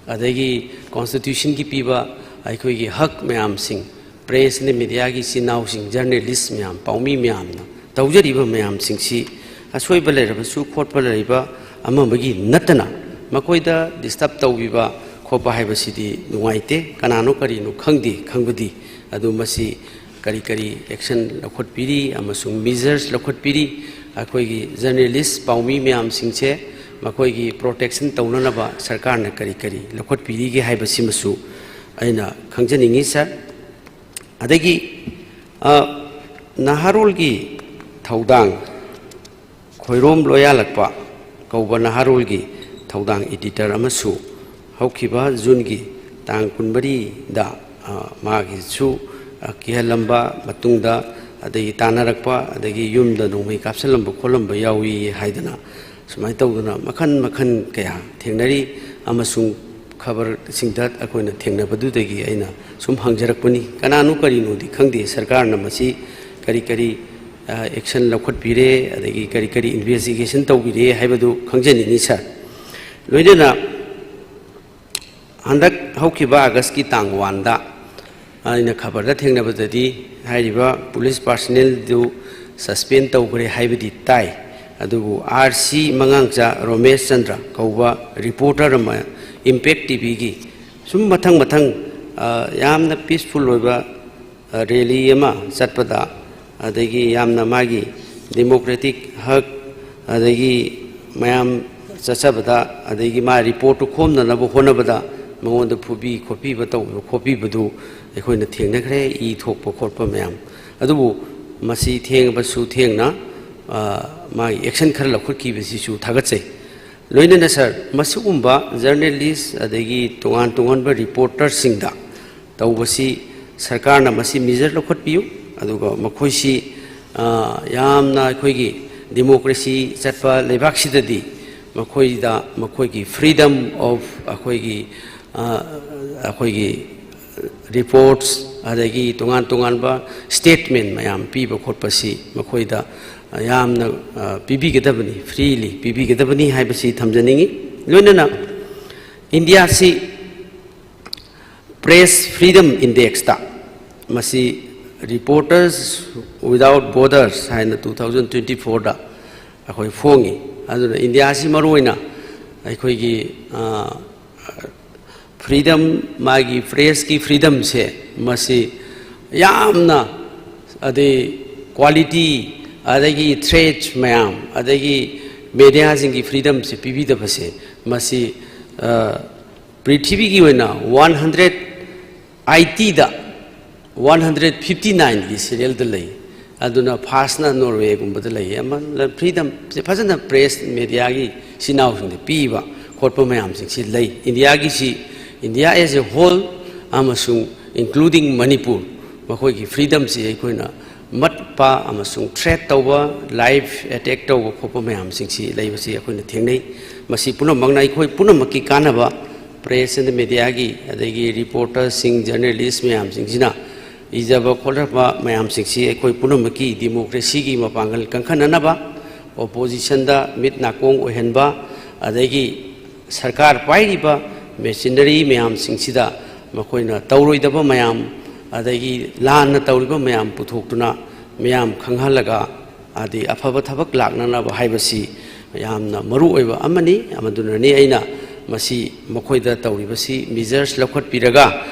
ꯑꯗꯒꯤ ꯀꯣꯟꯁꯇꯤꯇ꯭ꯌꯨꯁꯟꯒꯤ ꯄꯤꯕ ꯑꯩꯈꯣꯏꯒꯤ ꯍꯛ ꯃꯌꯥꯝꯁꯤꯡ, ꯄ꯭ꯔꯦꯁꯅ, ꯃꯦꯗꯤꯌꯥꯒꯤ ꯏꯆꯤꯟ ꯏꯅꯥꯎꯁꯤꯡ, ꯖꯔꯅꯦꯂꯤꯁ ꯃꯌꯥꯝ, ꯄꯥꯎꯃꯤ ꯃꯌꯥꯝꯅ ꯇꯧꯖꯔꯤꯕ ꯃꯌꯥꯝꯁꯤꯡꯁꯤ ꯑꯁꯣꯏꯕ ꯂꯩꯔꯕꯁꯨ, ꯈꯣꯠꯄ ꯂꯩꯕ ꯑꯃ ꯑꯃꯒꯤ ꯅꯠꯇꯅ ꯃꯈꯣꯏꯗ ꯗꯤꯁꯇꯔꯕ ꯇꯧꯕꯤꯕ ꯈꯣꯠꯄ ꯍꯥꯏꯕꯁꯤꯗꯤ ꯅꯨꯡꯉꯥꯏꯇꯦ꯫ ꯀꯅꯥꯅꯣ ꯀꯔꯤꯅꯣ ꯈꯪꯗꯦ, ꯈꯪꯕꯗꯤ꯫ ꯑꯗꯨ ꯃꯁꯤ ꯀꯔꯤ ꯀꯔꯤ ꯑꯦꯛꯁꯟ ꯂꯧꯈꯠꯄꯤꯔꯤ ꯑꯃꯁꯨꯡ ꯃꯤꯖꯔꯁ ꯂꯧꯈꯠꯄꯤꯔꯤ, ꯑꯩꯈꯣꯏꯒꯤ ꯖꯔꯅꯦꯂꯤꯁ, ꯄꯥꯎꯃꯤ ꯃꯌꯥꯝꯁꯤꯡꯁꯦ ꯃꯈꯣꯏꯒꯤ ꯄ꯭ꯔꯣꯇꯦꯛꯁꯟ ꯇꯧꯅꯅꯕ ꯁꯔꯀꯥꯔꯅ ꯀꯔꯤ ꯀꯔꯤ ꯂꯧꯈꯠꯄꯤꯔꯤꯒꯦ ꯍꯥꯏꯕꯁꯤꯃꯁꯨ ꯑꯩꯅ ꯈꯪꯖꯅꯤꯡꯉꯤ, ꯁꯥꯔ꯫ ꯑꯗꯒꯤ, ꯑ, ꯅꯍꯥꯔꯣꯜꯒꯤ ꯊꯧꯗꯥꯡ, ꯈꯣꯏꯔꯣꯝ ꯂꯣꯌꯥꯂꯛꯄ ꯀꯧꯕ ꯅꯍꯥꯔꯣꯜꯒꯤ ꯊꯧꯗꯥꯡ ꯏꯗꯤꯇꯔ ꯑꯃꯁꯨ ꯍꯧꯈꯤꯕ ꯖꯨꯟꯒꯤ ꯇꯥꯡ ꯀꯨꯟꯃꯔꯤꯗ, ꯑ, ꯃꯥꯒꯤꯁꯨ, ꯑ, ꯀꯤꯍꯜꯂꯝꯕ ꯃꯇꯨꯡꯗ, ꯑꯗꯒꯤ ꯇꯥꯟꯅꯔꯛꯄ, ꯑꯗꯒꯤ ꯌꯨꯝꯗ ꯅꯣꯡꯃꯩ ꯀꯥꯞꯁꯤꯜꯂꯝꯕ ꯈꯣꯠꯂꯝꯕ ꯌꯥꯎꯏ ꯍꯥꯏꯗꯅ, ꯁꯨꯃꯥꯏꯅ ꯇꯧꯗꯅ ꯃꯈꯜ ꯃꯈꯜ ꯀꯌꯥ ꯊꯦꯡꯅꯔꯤ꯫ ꯑꯃꯁꯨꯡ ꯈꯕꯔꯁꯤꯡꯗ ꯑꯩꯈꯣꯏꯅ ꯊꯦꯡꯅꯕꯗꯨꯗꯒꯤ ꯑꯩꯅ ꯁꯨꯝ ꯍꯪꯖꯔꯛꯄꯅꯤ, ꯀꯅꯥꯅꯣ ꯀꯔꯤꯅꯣꯗꯤ ꯈꯪꯗꯦ, ꯁꯔꯀꯥꯔꯅ ꯃꯁꯤ ꯀꯔꯤ ꯀꯔꯤ, ꯑ, ꯑꯦꯛꯁꯟ ꯂꯧꯈꯠꯄꯤꯔꯦ, ꯑꯗꯒꯤ ꯀꯔꯤ ꯀꯔꯤ ꯏꯟꯚꯦꯁꯇꯤꯒꯦꯁꯟ ꯇꯧꯕꯤꯔꯦ ꯍꯥꯏꯕꯗꯨ ꯈꯪꯖꯅꯤꯡꯉꯤ, ꯁꯥꯔ꯫ ꯂꯣꯏꯅꯅ ꯍꯟꯗꯛ ꯍꯧꯈꯤꯕ ꯑꯥꯒꯁꯀꯤ ꯇꯥꯡ ꯋꯥꯟꯗ ꯑꯩꯅ ꯈꯕꯔꯗ ꯊꯦꯡꯅꯕꯗꯗꯤ ꯍꯥꯏꯔꯤꯕ ꯄꯨꯂꯤꯁ ꯄꯥꯔꯁꯅꯦꯜꯗꯨ ꯁꯁꯄꯦꯟ ꯇꯧꯈ꯭ꯔꯦ ꯍꯥꯏꯕꯗꯤ ꯇꯥꯏ꯫ ꯑꯗꯨꯕꯨ ꯑꯥꯔ ꯁꯤ ꯃꯉꯥꯡꯆꯥ ꯔꯣꯃꯦꯁ ꯆꯟꯗ꯭ꯔ ꯀꯧꯕ ꯔꯤꯄꯣꯔꯇꯔ ꯑꯃ ꯏꯝꯄꯦꯛ ꯇꯤ ꯚꯤꯒꯤ ꯁꯨꯝ ꯃꯊꯪ ꯃꯊꯪ, ꯑ, ꯌꯥꯝꯅ ꯄꯤꯁꯐꯨꯜ ꯑꯣꯏꯕ, ꯑ, ꯔꯦꯂꯤ ꯑꯃ ꯆꯠꯄꯗ, ꯑꯗꯒꯤ ꯌꯥꯝꯅ ꯃꯥꯒꯤ ꯗꯦꯃꯣꯀ꯭ꯔꯦꯇꯤꯛ ꯍꯛ, ꯑꯗꯒꯤ ꯃꯌꯥꯝ ꯆꯠꯆꯕꯗ, ꯑꯗꯒꯤ ꯃꯥ ꯔꯤꯄꯣꯔꯠꯇꯨ ꯈꯣꯝꯅꯅꯕ ꯍꯣꯠꯅꯕꯗ ꯃꯉꯣꯟꯗ ꯐꯨꯕꯤ ꯈꯣꯠꯄꯤꯕ ꯇꯧꯕ ꯈꯣꯠꯄꯤꯕꯗꯨ ꯑꯩꯈꯣꯏꯅ ꯊꯦꯡꯅꯈ꯭ꯔꯦ, ꯏ ꯊꯣꯛꯄ ꯈꯣꯠꯄ ꯃꯌꯥꯝ꯫ ꯑꯗꯨꯕꯨ ꯃꯁꯤ ꯊꯦꯡꯉꯕꯁꯨ ꯊꯦꯡꯅ, ꯑ, ꯃꯥꯒꯤ ꯑꯦꯛꯁꯟ ꯈꯔ ꯂꯧꯈꯠꯈꯤꯕꯁꯤꯁꯨ ꯊꯥꯒꯠꯆꯩ꯫ ꯂꯣꯏꯅꯅ ꯁꯥꯔ, ꯃꯁꯤꯒꯨꯝꯕ ꯖꯔꯅꯦꯂꯤꯁ ꯑꯗꯒꯤ ꯇꯣꯉꯥꯟ ꯇꯣꯉꯥꯟꯕ ꯔꯤꯄꯣꯔꯇꯔꯁꯤꯡꯗ ꯇꯧꯕꯁꯤ ꯁꯔꯀꯥꯔꯅ ꯃꯁꯤ ꯃꯤꯖꯔ ꯂꯧꯈꯠꯄꯤꯌꯨ꯫ ꯑꯗꯨꯒ ꯃꯈꯣꯏꯁꯤ, ꯑ, ꯌꯥꯝꯅ ꯑꯩꯈꯣꯏꯒꯤ ꯗꯤꯃꯣꯀ꯭ꯔꯦꯁꯤ ꯆꯠꯄ ꯂꯩꯕꯥꯛꯁꯤꯗꯗꯤ ꯃꯈꯣꯏꯗ ꯃꯈꯣꯏꯒꯤ freedom of ꯑꯩꯈꯣꯏꯒꯤ, ꯑ, ꯑꯩꯈꯣꯏꯒꯤ ꯔꯤꯄꯣꯔꯠꯁ ꯑꯗꯒꯤ ꯇꯣꯉꯥꯟ ꯇꯣꯉꯥꯟꯕ ꯁ꯭ꯇꯦꯠꯃꯦꯟ ꯃꯌꯥꯝ ꯄꯤꯕ ꯈꯣꯠꯄꯁꯤ ꯃꯈꯣꯏꯗ ꯌꯥꯝꯅ, ꯑ, ꯄꯤꯕꯤꯒꯗꯕꯅꯤ, ꯐ꯭ꯔꯤꯂꯤ ꯄꯤꯕꯤꯒꯗꯕꯅꯤ ꯍꯥꯏꯕꯁꯤ ꯊꯝꯖꯅꯤꯡꯏ꯫ ꯂꯣꯏꯅꯅ ꯏꯟꯗꯤꯌꯥꯁꯤ Press Freedom Indexꯇ ꯃꯁꯤ Reporters Without Borders ꯍꯥꯏꯅ two thousand twenty fourꯗ ꯑꯩꯈꯣꯏ ꯐꯣꯡꯉꯤ꯫ ꯑꯗꯨꯅ ꯏꯟꯗꯤꯌꯥꯁꯤ ꯃꯔꯨꯑꯣꯏꯅ ꯑꯩꯈꯣꯏꯒꯤ, ꯑ, freedom, ꯃꯥꯒꯤ ꯄ꯭ꯔꯦꯁꯀꯤ freedomꯁꯦ ꯃꯁꯤ ꯌꯥꯝꯅ, ꯑꯗꯩ quality, ꯑꯗꯒꯤ threats ꯃꯌꯥꯝ, ꯑꯗꯒꯤ ꯃꯦꯗꯤꯌꯥꯁꯤꯡꯒꯤ freedomꯁꯦ ꯄꯤꯕꯤꯗꯕꯁꯦ ꯃꯁꯤ, ꯑ, ꯄ꯭ꯔꯤꯊꯤꯕꯤꯒꯤ ꯑꯣꯏꯅ one hundred eightyꯗ one hundred fifty nineꯒꯤ serialꯗ ꯂꯩ꯫ ꯑꯗꯨꯅ firstꯅ ꯅꯣꯔꯋꯦꯒꯨꯝꯕꯗ ꯂꯩꯌꯦ꯫ ꯑꯃ freedomꯁꯦ ꯐꯖꯅ ꯄ꯭ꯔꯦꯁ ꯃꯦꯗꯤꯌꯥꯒꯤ ꯏꯆꯤꯟ ꯏꯅꯥꯎꯁꯤꯡꯗ ꯄꯤꯕ ꯈꯣꯠꯄ ꯃꯌꯥꯝꯁꯤꯡꯁꯤ ꯂꯩ꯫ ꯏꯟꯗꯤꯌꯥꯒꯤꯁꯤ, India as a whole ꯑꯃꯁꯨꯡ including ꯃꯅꯤꯄꯨꯔ, ꯃꯈꯣꯏꯒꯤ freedomꯁꯤ ꯑꯩꯈꯣꯏꯅ ꯃꯠꯄ ꯑꯃꯁꯨꯡ threat ꯇꯧꯕ, live attack ꯇꯧꯕ ꯈꯣꯠꯄ ꯃꯌꯥꯝꯁꯤꯡꯁꯤ ꯂꯩꯕꯁꯤ ꯑꯩꯈꯣꯏꯅ ꯊꯦꯡꯅꯩ꯫ ꯃꯁꯤ ꯄꯨꯝꯅꯃꯛꯅ ꯑꯩꯈꯣꯏ ꯄꯨꯝꯅꯃꯛꯀꯤ ꯀꯥꯟꯅꯕ, press and mediaꯒꯤ, ꯑꯗꯒꯤ ꯔꯤꯄꯣꯔꯇꯔꯁꯤꯡ, ꯖꯔꯅꯦꯂꯤꯁ ꯃꯌꯥꯝꯁꯤꯡꯁꯤꯅ ꯏꯖꯕ ꯈꯣꯠꯂꯛꯄ ꯃꯌꯥꯝꯁꯤꯡꯁꯤ ꯑꯩꯈꯣꯏ ꯄꯨꯝꯅꯃꯛꯀꯤ ꯗꯤꯃꯣꯀ꯭ꯔꯦꯁꯤꯒꯤ ꯃꯄꯥꯡꯒꯜ ꯀꯟꯈꯠꯅꯅꯕ, ꯑꯣꯄꯣꯖꯤꯁꯟꯗ ꯃꯤꯠ ꯅꯥꯀꯣꯡ ꯑꯣꯏꯍꯟꯕ, ꯑꯗꯒꯤ ꯁꯔꯀꯥꯔ ꯄꯥꯏꯔꯤꯕ ꯃꯦꯆꯤꯅꯔꯤ ꯃꯌꯥꯝꯁꯤꯡꯁꯤꯗ ꯃꯈꯣꯏꯅ ꯇꯧꯔꯣꯏꯗꯕ ꯃꯌꯥꯝ, ꯑꯗꯒꯤ ꯂꯥꯟꯅ ꯇꯧꯔꯤꯕ ꯃꯌꯥꯝ ꯄꯨꯊꯣꯛꯇꯨꯅ ꯃꯤꯌꯥꯝ ꯈꯪꯍꯜꯂꯒ, ꯑꯗꯩ ꯑꯐꯕ ꯊꯕꯛ ꯂꯥꯛꯅꯅꯕ ꯍꯥꯏꯕꯁꯤ ꯌꯥꯝꯅ ꯃꯔꯨ ꯑꯣꯏꯕ ꯑꯃꯅꯤ꯫ ꯑꯗꯨꯅꯅꯤ ꯑꯩꯅ ꯃꯁꯤ ꯃꯈꯣꯏꯗ ꯇꯧꯔꯤꯕꯁꯤ ꯃꯤꯖꯔꯁ ꯂꯧꯈꯠꯄꯤꯔꯒ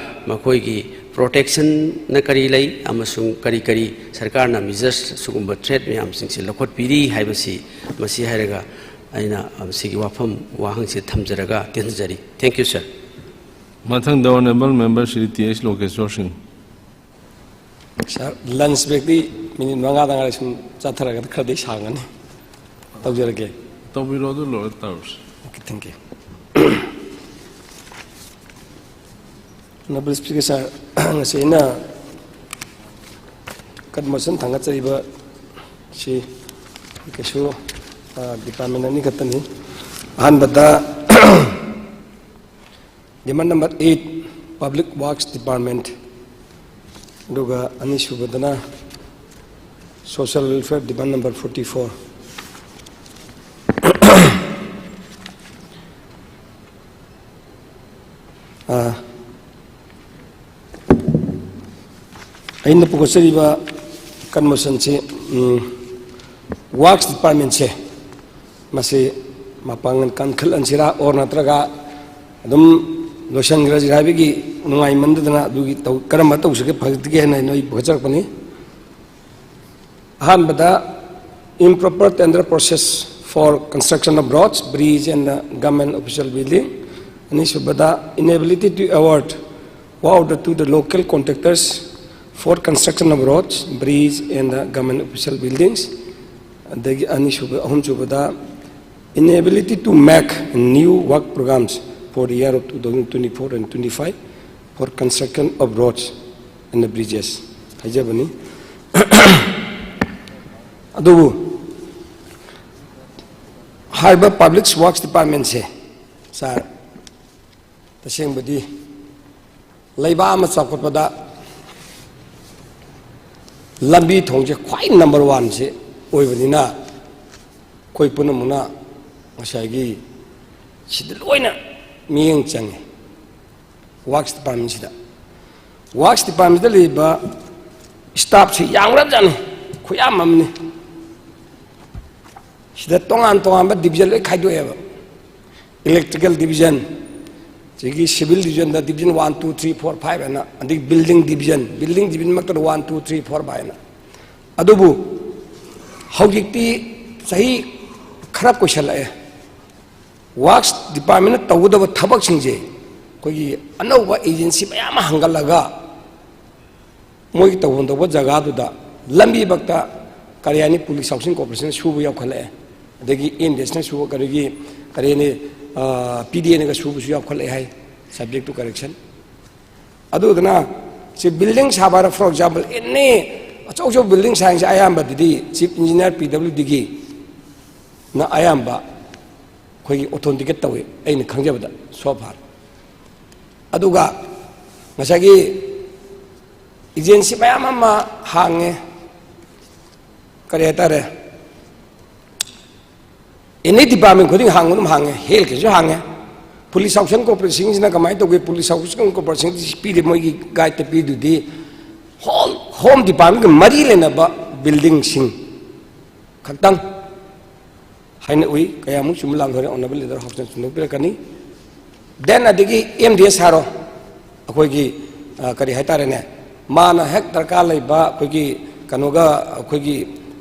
ꯃꯈꯣꯏꯒꯤ ꯄ꯭ꯔꯣꯇꯦꯛꯁꯟꯅ ꯀꯔꯤ ꯂꯩ ꯑꯃꯁꯨꯡ ꯀꯔꯤ ꯀꯔꯤ ꯁꯔꯀꯥꯔꯅ ꯃꯤꯖꯔꯁ ꯁꯤꯒꯨꯝꯕ ꯊ꯭ꯔꯦꯠ ꯃꯌꯥꯝꯁꯤꯡꯁꯤ ꯂꯧꯈꯠꯄꯤꯔꯤ ꯍꯥꯏꯕꯁꯤ ꯃꯁꯤ ꯍꯥꯏꯔꯒ ꯑꯩꯅ ꯃꯁꯤꯒꯤ ꯋꯥꯐꯝ ꯋꯥꯍꯪꯁꯤ ꯊꯝꯖꯔꯒ ꯇꯦꯟꯖꯔꯤ꯫ Thank you, sir. ꯃꯊꯪꯗ honourable member Shri T H Lokeshwar Singh. Sir, ꯂꯟꯁ ꯕ꯭ꯔꯦꯛꯇꯤ ꯃꯤꯅꯤꯠ ꯃꯉꯥꯗ ꯉꯥꯏꯔꯦ, ꯁꯨꯝ ꯆꯠꯊꯔꯒꯗꯤ ꯈꯔꯗꯤ ꯁꯥꯡꯒꯅꯤ꯫ ꯇꯧꯖꯔꯒꯦ꯫ ꯇꯧꯕꯤꯔꯣ, ꯑꯗꯨ ꯂꯣꯏꯔ ꯇꯧꯔꯁꯤ꯫ Okay, thank you. Honourable Speaker, ꯁꯥꯔ, ꯉꯁꯤ ꯑꯩꯅ ꯀꯟꯃꯣꯁꯟ ꯊꯥꯡꯒꯠꯆꯔꯤꯕ ꯁꯤ ꯀꯩꯁꯨ, ꯑ, ꯗꯤꯄꯥꯔꯠꯃꯦꯟ ꯑꯅꯤꯈꯛꯇꯅꯤ꯫ ꯑꯍꯥꯟꯕꯗ demand number eight, Public Works Department, ꯑꯗꯨꯒ ꯑꯅꯤꯁꯨꯕꯗꯅ Social Welfare, demand number forty four. ꯑ, ꯑꯩꯅ ꯄꯨꯈꯠꯆꯔꯤꯕ ꯀꯟꯃꯣꯁꯟꯁꯤ, ꯎꯝ, Works Departmentꯁꯦ, ꯃꯁꯤ ꯃꯄꯥꯡꯒꯜ ꯀꯟꯈꯠꯍꯟꯁꯤꯔꯥ, or ꯅꯠꯇ꯭ꯔꯒ ꯑꯗꯨꯝ ꯂꯣꯏꯁꯤꯟꯈ꯭ꯔꯁꯤꯔꯥ ꯍꯥꯏꯕꯒꯤ ꯅꯨꯡꯉꯥꯏꯃꯟꯗꯗꯅ ꯑꯗꯨꯒꯤ ꯇꯧ-, ꯀꯔꯝꯕ ꯇꯧꯁꯤꯒꯦ ꯐꯒꯠꯀꯦ ꯍꯥꯏꯅ ꯑꯩ ꯄꯨꯈꯠꯆꯔꯛꯄꯅꯤ꯫ ꯑꯍꯥꯟꯕꯗ, improper tender process for construction of roads, bridge and government official building. ꯑꯅꯤꯁꯨꯕꯗ, inability to award work order to the local contractors for construction of roads, bridge and government official buildings. ꯑꯗꯒꯤ ꯑꯅꯤꯁꯨꯕ, ꯑꯍꯨꯝꯁꯨꯕꯗ, inability to make new work programs for the year of two thousand twenty-four and twenty-five for construction of roads and bridges ꯍꯥꯏꯖꯕꯅꯤ꯫ ꯑꯗꯨꯕꯨ ꯍꯥꯏꯔꯤꯕ Public Works Departmentꯁꯦ, ꯁꯥꯔ, ꯇꯁꯦꯡꯕꯗꯤ ꯂꯩꯕꯥꯛ ꯑꯃ ꯆꯥꯎꯈꯠꯄꯗ ꯂꯝꯕꯤ ꯊꯣꯡꯁꯦ ꯈ꯭ꯋꯥꯏ number oneꯁꯦ ꯑꯣꯏꯕꯅꯤꯅ, ꯑꯩꯈꯣꯏ ꯄꯨꯝꯅꯃꯛꯅ ꯉꯁꯥꯏꯒꯤ ꯁꯤꯗ ꯂꯣꯏꯅ ꯃꯤꯠꯌꯦꯡ ꯆꯪꯉꯤ꯫ Works Departmentꯁꯤꯗ, Works Departmentꯁꯤꯗ ꯂꯩꯔꯤꯕ staffꯁꯤ ꯌꯥꯝꯈ꯭ꯔꯕꯖꯥꯠꯅꯤ, ꯈꯨꯌꯥꯝ ꯑꯃꯅꯤ꯫ ꯁꯤꯗ ꯇꯣꯉꯥꯟ ꯇꯣꯉꯥꯟꯕ division ꯂꯣꯏ ꯈꯥꯏꯗꯣꯛꯑꯦꯕ꯫ Electrical division, ꯁꯤꯒꯤ civil divisionꯗ division one, two, three, four, five ꯍꯥꯏꯅ, ꯑꯗꯒꯤ building division, building divisionꯃꯛꯇꯗ one, two, three, four ꯍꯥꯏꯅ꯫ ꯑꯗꯨꯕꯨ ꯍꯧꯖꯤꯛꯇꯤ ꯆꯍꯤ ꯈꯔ ꯀꯨꯏꯁꯜꯂꯛꯑꯦ꯫ ꯋꯥꯔꯛꯁ ꯗꯤꯄꯥꯔꯠꯃꯦꯟꯅ ꯇꯧꯒꯗꯕ ꯊꯕꯛꯁꯤꯡꯁꯦ ꯑꯩꯈꯣꯏꯒꯤ ꯑꯅꯧꯕ ꯑꯦꯖꯦꯟꯁꯤ ꯃꯌꯥꯝ ꯑꯃ ꯍꯥꯡꯒꯠꯂꯒ ꯃꯣꯏꯒꯤ ꯇꯧꯐꯝ ꯊꯣꯛꯄ ꯖꯒꯥꯗꯨꯗ ꯂꯝꯕꯤꯃꯛꯇ ꯀꯔꯤ ꯍꯥꯏꯅꯤ, ꯄꯨꯂꯤꯁ ꯍꯥꯎꯁꯤꯡ ꯀꯣꯔꯄꯣꯔꯦꯁꯟꯅ ꯁꯨꯕ ꯌꯥꯎꯈꯠꯂꯛꯑꯦ, ꯑꯗꯒꯤ ꯑꯦꯝ ꯗꯤ ꯑꯦꯁꯅ ꯁꯨꯕ, ꯀꯔꯤꯒꯤ ꯀꯔꯤ ꯍꯥꯏꯅꯤ, ꯄꯤ ꯗꯤ ꯑꯦꯅꯒ ꯁꯨꯕꯁꯨ ꯌꯥꯎꯈꯠꯂꯛꯑꯦ ꯍꯥꯏ, subject to correction꯫ ꯑꯗꯨꯗꯨꯅ ꯁꯤ ꯕꯤꯜꯗꯤꯡ ꯁꯥꯕ ꯍꯥꯏꯔꯣ, for example, any ꯑꯆꯧ ꯑꯆꯧꯕ ꯕꯤꯜꯗꯤꯡ ꯁꯥꯏꯁꯦ ꯑꯌꯥꯝꯕꯗꯗꯤ ꯆꯤꯐ ꯏꯟꯖꯤꯅꯤꯌꯥꯔ ꯄꯤ ꯗꯕ꯭ꯂꯤꯎ ꯗꯤꯒꯤ ꯅ ꯑꯌꯥꯝꯕ ꯑꯩꯈꯣꯏꯒꯤ ꯑꯣꯊꯦꯟꯇꯤꯀꯦꯠ ꯇꯧꯏ, ꯑꯩꯅ ꯈꯪꯖꯕꯗ so far꯫ ꯑꯗꯨꯒ ꯉꯁꯥꯏꯒꯤ ꯑꯦꯖꯦꯟꯁꯤ ꯃꯌꯥꯝ ꯑꯃ ꯍꯥꯡꯉꯦ, ꯀꯔꯤ ꯍꯥꯏꯇꯥꯔꯦ, ꯑꯦꯅꯤ ꯗꯤꯄꯥꯔꯠꯃꯦꯟ ꯈꯨꯗꯤꯡ ꯍꯥꯡꯕ ꯑꯗꯨꯝ ꯍꯥꯡꯉꯦ, ꯍꯦꯜꯊꯀꯤꯁꯨ ꯍꯥꯡꯉꯦ꯫ ꯄꯨꯂꯤꯁ ꯍꯥꯎꯁꯤꯡ ꯀꯣꯔꯄꯣꯔꯦꯁꯟꯁꯤꯅ ꯀꯃꯥꯏꯅ ꯇꯧꯒꯦ? ꯄꯨꯂꯤꯁ ꯍꯥꯎꯁꯤꯡ ꯀꯣꯔꯄꯣꯔꯦꯁꯟꯁꯤ ꯄꯤꯔꯤ, ꯃꯣꯏꯒꯤ ꯒꯥꯏꯗꯇ ꯄꯤꯗꯨꯗꯤ ꯍꯣꯜ ꯍꯣꯝ ꯗꯤꯄꯥꯔꯠꯃꯦꯟꯒ ꯃꯔꯤ ꯂꯩꯅꯕ ꯕꯤꯜꯗꯤꯡꯁꯤꯡ ꯈꯛꯇꯪ ꯍꯥꯏꯅ ꯎꯏ꯫ ꯀꯌꯥꯃꯨꯛ ꯆꯨꯝꯕ ꯂꯥꯟꯈ꯭ꯔꯦ, ꯑꯣꯅꯔꯦꯕꯜ ꯂꯤꯗꯔ ꯍꯥꯎꯁꯅ ꯆꯨꯝꯗꯣꯛꯄꯤꯔꯛꯀꯅꯤ꯫ ꯗꯦꯟ ꯑꯗꯒꯤ ꯑꯦꯝ ꯗꯤ ꯑꯦꯁ ꯍꯥꯏꯔꯣ, ꯑꯩꯈꯣꯏꯒꯤ, ꯑ, ꯀꯔꯤ ꯍꯥꯏꯇꯥꯔꯦꯅꯦ, ꯃꯥꯅ ꯍꯦꯛ ꯗꯔꯀꯥꯔ ꯂꯩꯕ ꯑꯩꯈꯣꯏꯒꯤ ꯀꯩꯅꯣꯒ ꯑꯩꯈꯣꯏꯒꯤ,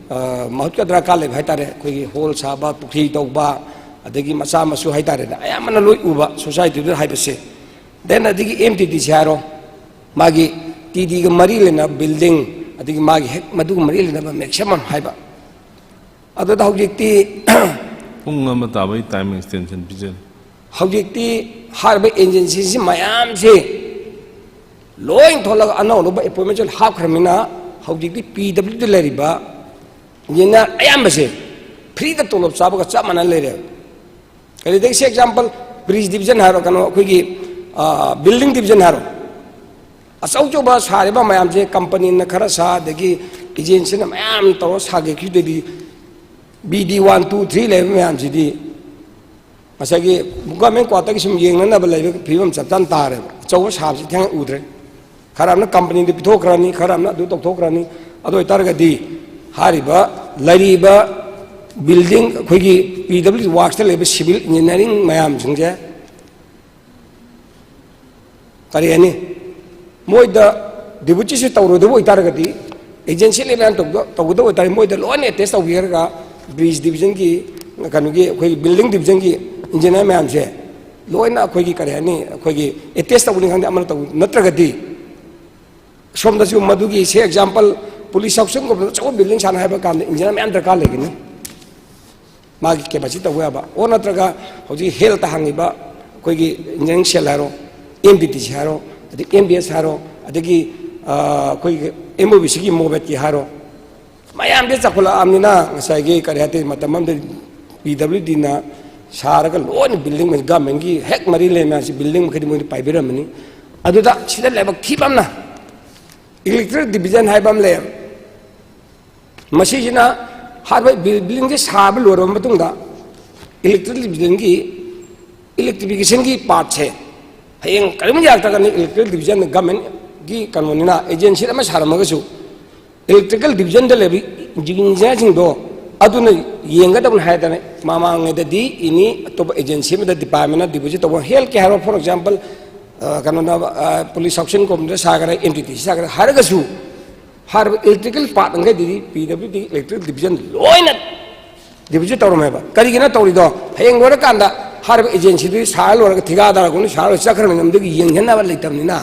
ꯑ, ꯃꯍꯨꯠꯀ ꯗꯔꯀꯥꯔ ꯂꯩꯕ ꯍꯥꯏꯇꯥꯔꯦ, ꯑꯩꯈꯣꯏꯒꯤ ꯍꯣꯜ ꯁꯥꯕ, ꯄꯨꯈ꯭ꯔꯤ ꯇꯧꯕ, ꯑꯗꯒꯤ ꯃꯆꯥ ꯃꯁꯨ ꯍꯥꯏꯇꯥꯔꯦꯅꯦ, ꯑꯌꯥꯝꯕꯅ ꯂꯣꯏ ꯎꯕ ꯁꯣꯁꯥꯏꯇꯤꯗꯨꯗ ꯍꯥꯏꯕꯁꯦ꯫ ꯗꯦꯟ ꯑꯗꯒꯤ ꯑꯦꯝ ꯇꯤ ꯗꯤ ꯁꯤ ꯍꯥꯏꯔꯣ, ꯃꯥꯒꯤ ꯇꯤ ꯗꯤꯒ ꯃꯔꯤ ꯂꯩꯅꯕ ꯕꯤꯜꯗꯤꯡ, ꯑꯗꯒꯤ ꯃꯥꯒꯤ ꯍꯦꯛ ꯃꯗꯨꯒ ꯃꯔꯤ ꯂꯩꯅꯕ ꯃꯦꯛꯁꯤꯃꯝ ꯍꯥꯏꯕ꯫ ꯑꯗꯨꯗ ꯍꯧꯖꯤꯛꯇꯤ ꯄꯨꯡ ꯑꯃ ꯇꯥꯕꯒꯤ ꯇꯥꯏꯝ ꯑꯦꯛꯁꯇꯦꯟꯁꯟ ꯄꯤꯖꯔꯤ꯫ ꯍꯧꯖꯤꯛꯇꯤ ꯍꯥꯏꯔꯤꯕ ꯑꯦꯖꯦꯟꯁꯤꯁꯤ ꯃꯌꯥꯝꯁꯤ ꯂꯣꯏ ꯊꯣꯛꯂꯒ ꯑꯅꯧ ꯑꯅꯧꯕ ꯑꯦꯄꯣꯏꯟꯃꯦꯟꯁꯨ ꯍꯥꯞꯈ꯭ꯔꯕꯅꯤꯅ ꯍꯧꯖꯤꯛꯇꯤ ꯄꯤ ꯗꯕ꯭ꯂꯤꯎꯗ ꯂꯩꯔꯤꯕ ꯏꯟꯖꯤꯅꯤꯌꯥꯔ ꯑꯌꯥꯝꯕꯁꯦ ꯐ꯭ꯔꯤꯗ ꯇꯣꯂꯣꯞ ꯆꯥꯕꯒ ꯆꯞ ꯃꯥꯟꯅ ꯂꯩꯔꯦ꯫ ꯀꯔꯤꯗꯒꯤ ꯁꯤ ꯑꯦꯛꯖꯥꯝꯄꯜ, ꯕ꯭ꯔꯤꯖ ꯗꯤꯕꯤꯖꯟ ꯍꯥꯏꯔꯣ, ꯀꯩꯅꯣ ꯑꯩꯈꯣꯏꯒꯤ, ꯑ, ꯕꯤꯜꯗꯤꯡ ꯗꯤꯕꯤꯖꯟ ꯍꯥꯏꯔꯣ, ꯑꯆꯧ ꯑꯆꯧꯕ ꯁꯥꯔꯤꯕ ꯃꯌꯥꯝꯁꯦ ꯀꯝꯄꯅꯤꯅ ꯈꯔ ꯁꯥ, ꯑꯗꯒꯤ ꯑꯦꯖꯦꯟꯁꯤꯅ ꯃꯌꯥꯝ ꯇꯧꯔ ꯁꯥꯒꯠꯈꯤꯕꯗꯒꯤ B D one two three ꯂꯩꯕ ꯃꯌꯥꯝꯁꯤꯗꯤ ꯉꯁꯥꯏꯒꯤ ꯒꯣꯔꯃꯦꯟ ꯀ꯭ꯋꯥꯇꯔꯒꯤ ꯁꯨꯝ ꯌꯦꯡꯅꯅꯕ ꯂꯩꯕ ꯐꯤꯕꯝ ꯆꯞ ꯆꯥꯅ ꯇꯥꯔꯦꯕ꯫ ꯑꯆꯧꯕ ꯁꯥꯕꯁꯤ ꯊꯦꯡꯅ ꯎꯗ꯭ꯔꯦ꯫ ꯈꯔ ꯑꯃꯅ ꯀꯝꯄꯅꯤꯗ ꯄꯤꯊꯣꯛꯈ꯭ꯔꯅꯤ, ꯈꯔ ꯑꯃꯅ ꯑꯗꯨ ꯇꯧꯊꯣꯛꯈ꯭ꯔꯅꯤ꯫ ꯑꯗꯨ ꯑꯣꯏꯇꯥꯔꯒꯗꯤ ꯍꯥꯏꯔꯤꯕ ꯂꯩꯔꯤꯕ ꯕꯤꯜꯗꯤꯡ, ꯑꯩꯈꯣꯏꯒꯤ ꯄꯤ ꯗꯕ꯭ꯂꯤꯎ ꯋꯥꯔꯛꯁꯇ ꯂꯩꯕ ꯁꯤꯚꯤꯜ ꯏꯟꯖꯤꯅꯤꯌꯥꯔꯤꯡ ꯃꯌꯥꯝꯁꯤꯡꯁꯦ ꯀꯔꯤ ꯍꯥꯏꯅꯤ, ꯃꯣꯏꯗ ꯗꯤꯕꯨꯇꯤꯁꯤ ꯇꯧꯔꯣꯏꯗꯕ ꯑꯣꯏꯇꯥꯔꯒꯗꯤ, ꯑꯦꯖꯦꯟꯁꯤ ꯂꯦꯕꯦꯜ ꯇꯧꯒꯗꯕ ꯑꯣꯏꯇꯥꯔꯗꯤ ꯃꯣꯏꯗ ꯂꯣꯏꯅ ꯑꯦꯇꯦꯁ ꯇꯧꯕꯤꯔꯒ ꯕ꯭ꯔꯤꯖ ꯗꯤꯕꯤꯖꯟꯒꯤ ꯀꯩꯅꯣꯒꯤ ꯑꯩꯈꯣꯏꯒꯤ building division ꯒꯤ engineer ꯃꯌꯥꯝꯁꯦ ꯂꯣꯏꯅ ꯑꯩꯈꯣꯏꯒꯤ ꯀꯔꯤ ꯍꯥꯏꯅꯤ, ꯑꯩꯈꯣꯏꯒꯤ attest ꯇꯧꯕꯅꯤ ꯈꯪꯗꯦ, ꯑꯃꯅ ꯇꯧꯕ ꯅꯠꯇ꯭ꯔꯒꯗꯤ, ꯁꯣꯝꯗꯁꯨ ꯃꯗꯨꯒꯤ, say example, police station ꯒꯨꯝꯕꯗ ꯑꯆꯧꯕ building ꯁꯥꯟꯅ ꯍꯥꯏꯕ ꯀꯥꯟꯗ engineer ꯃꯌꯥꯝ ꯗꯔꯀꯥꯔ ꯂꯩꯒꯅꯤ, ꯃꯥꯒꯤ capacity ꯇꯧꯕ ꯌꯥꯕ꯫ ꯑꯣ ꯅꯠꯇ꯭ꯔꯒ ꯍꯧꯖꯤꯛ health ꯇ ꯍꯥꯡꯉꯤꯕ ꯑꯩꯈꯣꯏꯒꯤ engineering cell ꯍꯥꯏꯔꯣ, M D T C ꯍꯥꯏꯔꯣ, ꯑꯗꯒꯤ M B S ꯍꯥꯏꯔꯣ, ꯑꯗꯒꯤ ꯑꯩꯈꯣꯏꯒꯤ M O B C ꯒꯤ MOBET ꯀꯤ ꯍꯥꯏꯔꯣ, ꯃꯌꯥꯝꯁꯦ ꯆꯥꯎꯈꯠꯂꯛꯑꯕꯅꯤꯅ ꯉꯁꯥꯏꯒꯤ ꯀꯔꯤ ꯍꯥꯏꯇꯥꯔꯦ, ꯃꯇꯝ ꯑꯃꯗ P W D ꯅ ꯁꯥꯔꯒ ꯂꯣꯏꯅ building, government ꯀꯤ ꯍꯦꯛ ꯃꯔꯤ ꯂꯩꯅꯕ building ꯃꯈꯩꯗꯤ ꯃꯣꯏꯅ ꯄꯥꯏꯕꯤꯔꯝꯃꯅꯤ꯫ ꯑꯗꯨꯗ ꯁꯤꯗ ꯂꯥꯏꯕꯛ ꯊꯤꯕ ꯑꯃꯅ electrical division ꯍꯥꯏꯕ ꯑꯃ ꯂꯩꯌꯦꯕ꯫ ꯃꯁꯤꯁꯤꯅ ꯍꯥꯏꯔꯤꯕ building ꯁꯦ ꯁꯥꯕ ꯂꯣꯏꯔꯕ ꯃꯇꯨꯡꯗ electrical division ꯒꯤ electrification ꯒꯤ part ꯁꯦ ꯍꯌꯦꯡ ꯀꯔꯤꯒꯨꯝꯕ ꯌꯥꯔꯛꯇ꯭ꯔꯒꯗꯤ electrical division ꯅ government ꯀꯤ ꯀꯩꯅꯣꯅꯤꯅ agency ꯑꯃ ꯁꯥꯔꯝꯃꯒꯁꯨ electrical division ꯗ ꯂꯩꯕ engineer ꯁꯤꯡꯗꯣ ꯑꯗꯨꯅ ꯌꯦꯡꯒꯗꯕꯅꯤ ꯍꯥꯏꯗꯅ ꯃꯃꯥꯡꯉꯩꯗꯗꯤ any ꯑꯇꯣꯞꯄ agency ꯑꯃꯗ department ꯅ deposit ꯇꯧꯕ, health ꯀꯤ ꯍꯥꯏꯔꯣ, for example, ꯑ, ꯀꯩꯅꯣꯅ, ꯑ, police station ꯒꯨꯝꯕꯗ ꯁꯥꯒꯦꯔꯥ, M D T C ꯁꯥꯒꯦꯔꯥ ꯍꯥꯏꯔꯒꯁꯨ ꯍꯥꯏꯔꯤꯕ electrical part ꯃꯈꯩꯗꯨꯗꯤ P W D electrical division ꯂꯣꯏꯅ deposit ꯇꯧꯔꯝꯃꯦꯕ꯫ ꯀꯔꯤꯒꯤꯅꯣ ꯇꯧꯔꯤꯗꯣ? ꯍꯌꯦꯡ ꯂꯣꯏꯔꯀꯥꯟꯗ ꯍꯥꯏꯔꯤꯕ agency ꯗꯨꯗꯤ ꯁꯥꯔ ꯂꯣꯏꯔꯒ ꯊꯤꯀꯥꯗꯥꯔꯒꯨꯝꯕ ꯁꯥꯔ ꯂꯣꯏꯔ ꯆꯠꯈ꯭ꯔꯕꯅꯤꯅ ꯃꯗꯨꯒꯤ ꯌꯦꯡꯁꯤꯟꯅꯕ ꯂꯩꯇꯕꯅꯤꯅ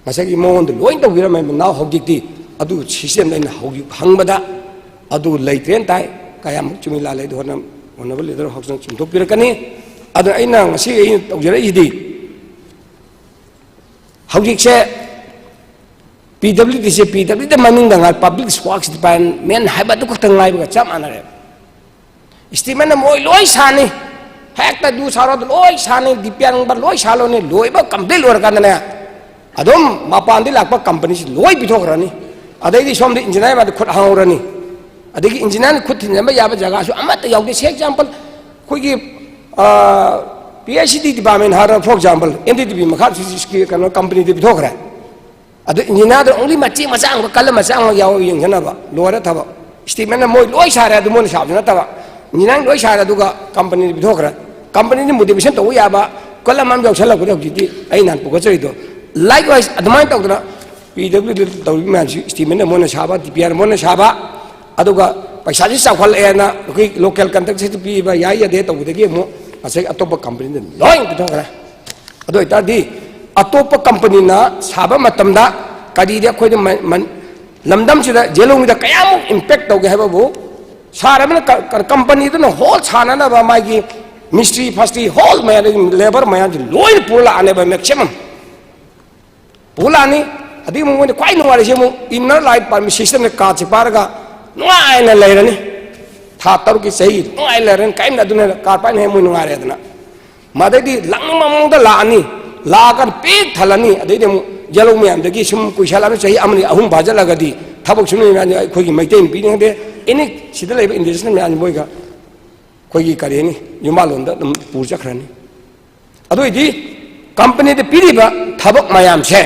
ꯉꯁꯥꯏꯒꯤ ꯃꯉꯣꯟꯗ ꯂꯣꯏ ꯇꯧꯕꯤꯔꯝꯃꯦꯕ꯫ Now ꯍꯧꯖꯤꯛꯇꯤ ꯑꯗꯨ system ꯗ ꯑꯩꯅ ꯍꯧꯖꯤꯛ ꯍꯪꯕꯗ ꯑꯗꯨ ꯂꯩꯇ꯭ꯔꯦꯅ ꯇꯥꯏ꯫ ꯀꯌꯥꯃꯨꯛ ꯆꯨꯝꯃꯤ ꯂꯥꯜꯂꯦ ꯑꯗꯨ ꯍꯣꯠꯅ-, ꯍꯣꯠꯅꯕ leader ꯍꯥꯎꯁꯅ ꯆꯨꯝꯊꯣꯛꯄꯤꯔꯛꯀꯅꯤ꯫ ꯑꯗꯨꯅ ꯑꯩꯅ ꯉꯁꯤ ꯑꯩꯅ ꯇꯧꯖꯔꯛꯏꯁꯤꯗꯤ ꯍꯧꯖꯤꯛꯁꯦ P W D ꯁꯦ P W D ꯃꯃꯤꯡꯗ ꯉꯥꯏ, Public Works Department ꯍꯥꯏꯕ ꯑꯗꯨ ꯈꯛꯇ ꯉꯥꯏꯕꯒ ꯆꯞ ꯃꯥꯟꯅꯔꯦ꯫ Estimate ꯅ ꯃꯣꯏ ꯂꯣꯏ ꯁꯥꯅꯤ, ꯍꯦꯛꯇ ꯑꯗꯨ ꯁꯥꯔꯣ ꯑꯗꯨ ꯂꯣꯏ ꯁꯥꯅꯤ, D P R number ꯂꯣꯏ ꯁꯥꯂꯣꯅꯤ, ꯂꯣꯏꯕ complete ꯑꯣꯏꯔꯀꯥꯟꯗꯅꯦ ꯑꯗꯨꯝ ꯃꯄꯥꯟꯗꯒꯤ ꯂꯥꯛꯄ company ꯁꯤ ꯂꯣꯏ ꯄꯤꯊꯣꯛꯈ꯭ꯔꯅꯤ꯫ ꯑꯗꯩꯗꯤ ꯁꯣꯝꯗ engineer ꯃꯥꯗꯤ ꯈꯨꯠ ꯍꯥꯡꯍꯧꯔꯅꯤ꯫ ꯑꯗꯒꯤ engineer ꯅ ꯈꯨꯠ ꯊꯤꯟꯖꯤꯟꯕ ꯌꯥꯕ ꯖꯒꯥꯁꯨ ꯑꯃꯠꯇ ꯌꯥꯎꯗꯦ꯫ Say example, ꯑꯩꯈꯣꯏꯒꯤ, ꯑ, P I C D department ꯍꯥꯏꯔꯣ, for example, N D T V ꯃꯈꯥ ꯀꯩꯅꯣ company ꯗ ꯄꯤꯊꯣꯛꯈ꯭ꯔꯦ꯫ ꯑꯗꯨ engineer ꯗꯣ only ꯃꯆꯦ ꯃꯆꯥ ꯑꯃꯒ ꯀꯜꯂ ꯃꯆꯥ ꯑꯃꯒ ꯌꯥꯎꯔꯒ ꯌꯦꯡꯁꯤꯟꯅꯕ, ꯂꯣꯏꯔꯦ ꯊꯕꯛ꯫ Estimate ꯅ ꯃꯣꯏ ꯂꯣꯏ ꯁꯥꯔꯦ, ꯑꯗꯨ ꯃꯣꯏꯅ ꯁꯥꯕꯁꯨ ꯅꯠꯇꯕ, engineer ꯂꯣꯏ ꯁꯥꯔꯦ, ꯑꯗꯨꯒ company ꯗ ꯄꯤꯊꯣꯛꯈ꯭ꯔꯦ꯫ Company ꯗ motivation ꯇꯧꯕ ꯌꯥꯕ ꯀꯜꯂꯝ ꯑꯃ ꯌꯥꯎꯁꯜꯂꯛꯄꯗ ꯍꯧꯖꯤꯛꯇꯤ ꯑꯩ ꯅꯍꯥꯟ ꯄꯨꯈꯠꯆꯔꯤꯗꯣ꯫ Likewise ꯑꯗꯨꯃꯥꯏꯅ ꯇꯧꯗꯅ P W D ꯇꯧꯔꯤꯕ ꯃꯌꯥꯝꯁꯤ estimate ꯅ ꯃꯣꯏꯅ ꯁꯥꯕ, D P R ꯃꯣꯏꯅ ꯁꯥꯕ, ꯑꯗꯨꯒ ꯄꯩꯁꯥꯁꯤ ꯆꯥꯎꯈꯠꯂꯛꯑꯦꯅ ꯑꯩꯈꯣꯏ ꯂꯣꯀꯦꯜ ꯀꯟꯇ꯭ꯔꯦꯛꯇꯔꯁꯤ ꯄꯤꯕ ꯌꯥꯏ ꯌꯥꯗꯦ ꯇꯧꯕꯗꯒꯤ ꯑꯃꯨꯛ ꯉꯁꯥꯏ ꯑꯇꯣꯞꯄ ꯀꯝꯄꯅꯤꯗ ꯂꯣꯏ ꯄꯤꯊꯣꯛꯈ꯭ꯔꯦ꯫ ꯑꯗꯨ ꯑꯣꯏꯇꯥꯔꯗꯤ ꯑꯇꯣꯞꯄ ꯀꯝꯄꯅꯤꯅ ꯁꯥꯕ ꯃꯇꯝꯗ ꯀꯔꯤꯗꯤ ꯑꯩꯈꯣꯏꯗ ꯃ-, ꯃ-, ꯂꯝꯗꯝꯁꯤꯗ ꯖꯦꯂꯣꯡꯒꯤꯗ ꯀꯌꯥꯃꯨꯛ ꯏꯝꯄꯦꯛ ꯇꯧꯒꯦ ꯍꯥꯏꯕꯕꯨ, ꯁꯥꯔꯕꯅ ꯀ-, ꯀ-, ꯀꯝꯄꯅꯤꯗꯨꯅ ꯍꯣꯜ ꯁꯥꯅꯅꯕ ꯃꯥꯒꯤ ꯃꯤꯁꯇ꯭ꯔꯤ ꯐꯁꯇ꯭ꯔꯤ ꯍꯣꯜ ꯃꯌꯥꯝꯗꯒꯤ ꯂꯦꯕꯔ ꯃꯌꯥꯝꯁꯤ ꯂꯣꯏꯅ ꯄꯨꯔ ꯂꯥꯛꯑꯅꯦꯕ ꯃꯦꯛꯁꯤꯃꯝ꯫ ꯄꯨꯂꯥꯅꯤ꯫ ꯑꯗꯒꯤ ꯑꯃꯨꯛ ꯃꯣꯏꯅ ꯈ꯭ꯋꯥꯏ ꯅꯨꯡꯉꯥꯏꯔꯤꯁꯦ ꯑꯃꯨꯛ inner light permit system ꯅ ꯀꯥꯔꯠꯁꯦ ꯄꯥꯏꯔꯒ ꯅꯨꯡꯉꯥꯏꯅ ꯂꯩꯔꯅꯤ꯫ ꯊꯥ ꯇꯔꯨꯛꯀꯤ ꯆꯍꯤ ꯅꯨꯡꯉꯥꯏꯅ ꯂꯩꯔꯅꯤ꯫ ꯀꯔꯤꯝꯇ ꯑꯗꯨꯅ ꯀꯥꯔꯠ ꯄꯥꯏꯅ ꯍꯦꯟꯅ ꯃꯣꯏ ꯅꯨꯡꯉꯥꯏꯔꯦꯗꯅ꯫ ꯃꯗꯩꯗꯤ ꯂꯥꯛꯅꯤꯡꯕ ꯃꯑꯣꯡꯗ ꯂꯥꯛꯑꯅꯤ꯫ ꯂꯥꯛꯑꯀꯥꯟꯗ ꯄꯤꯛ ꯊꯜꯂꯅꯤ꯫ ꯑꯗꯩꯗꯤ ꯑꯃꯨꯛ ꯌꯦꯜꯍꯧ ꯃꯌꯥꯝꯗꯒꯤ ꯁꯨꯝ ꯀꯨꯏꯁꯜꯂꯛꯑꯅꯤ꯫ ꯆꯍꯤ ꯑꯃꯅꯤ ꯑꯍꯨꯝ ꯐꯥꯖꯤꯜꯂꯒꯗꯤ ꯊꯕꯛ ꯁꯨꯅꯤꯡꯉꯥꯏ ꯑꯩꯈꯣꯏꯒꯤ ꯃꯩꯇꯩ ꯅꯨꯄꯤꯅꯤ ꯈꯪꯗꯦ, ꯑꯦꯅꯤ ꯁꯤꯗ ꯂꯩꯕ ꯏꯟꯗꯁꯇ꯭ꯔꯤ ꯃꯌꯥꯝꯁꯤ ꯃꯣꯏꯒ ꯑꯩꯈꯣꯏꯒꯤ ꯀꯔꯤ ꯍꯥꯏꯅꯤ, ꯌꯨꯝꯕꯥꯜꯂꯣꯟꯗ ꯑꯗꯨꯝ ꯄꯨ ꯆꯠꯈ꯭ꯔꯅꯤ꯫ ꯑꯗꯨ ꯑꯣꯏꯗꯤ ꯀꯝꯄꯅꯤꯗ ꯄꯤꯔꯤꯕ ꯊꯕꯛ ꯃꯌꯥꯝꯁꯦ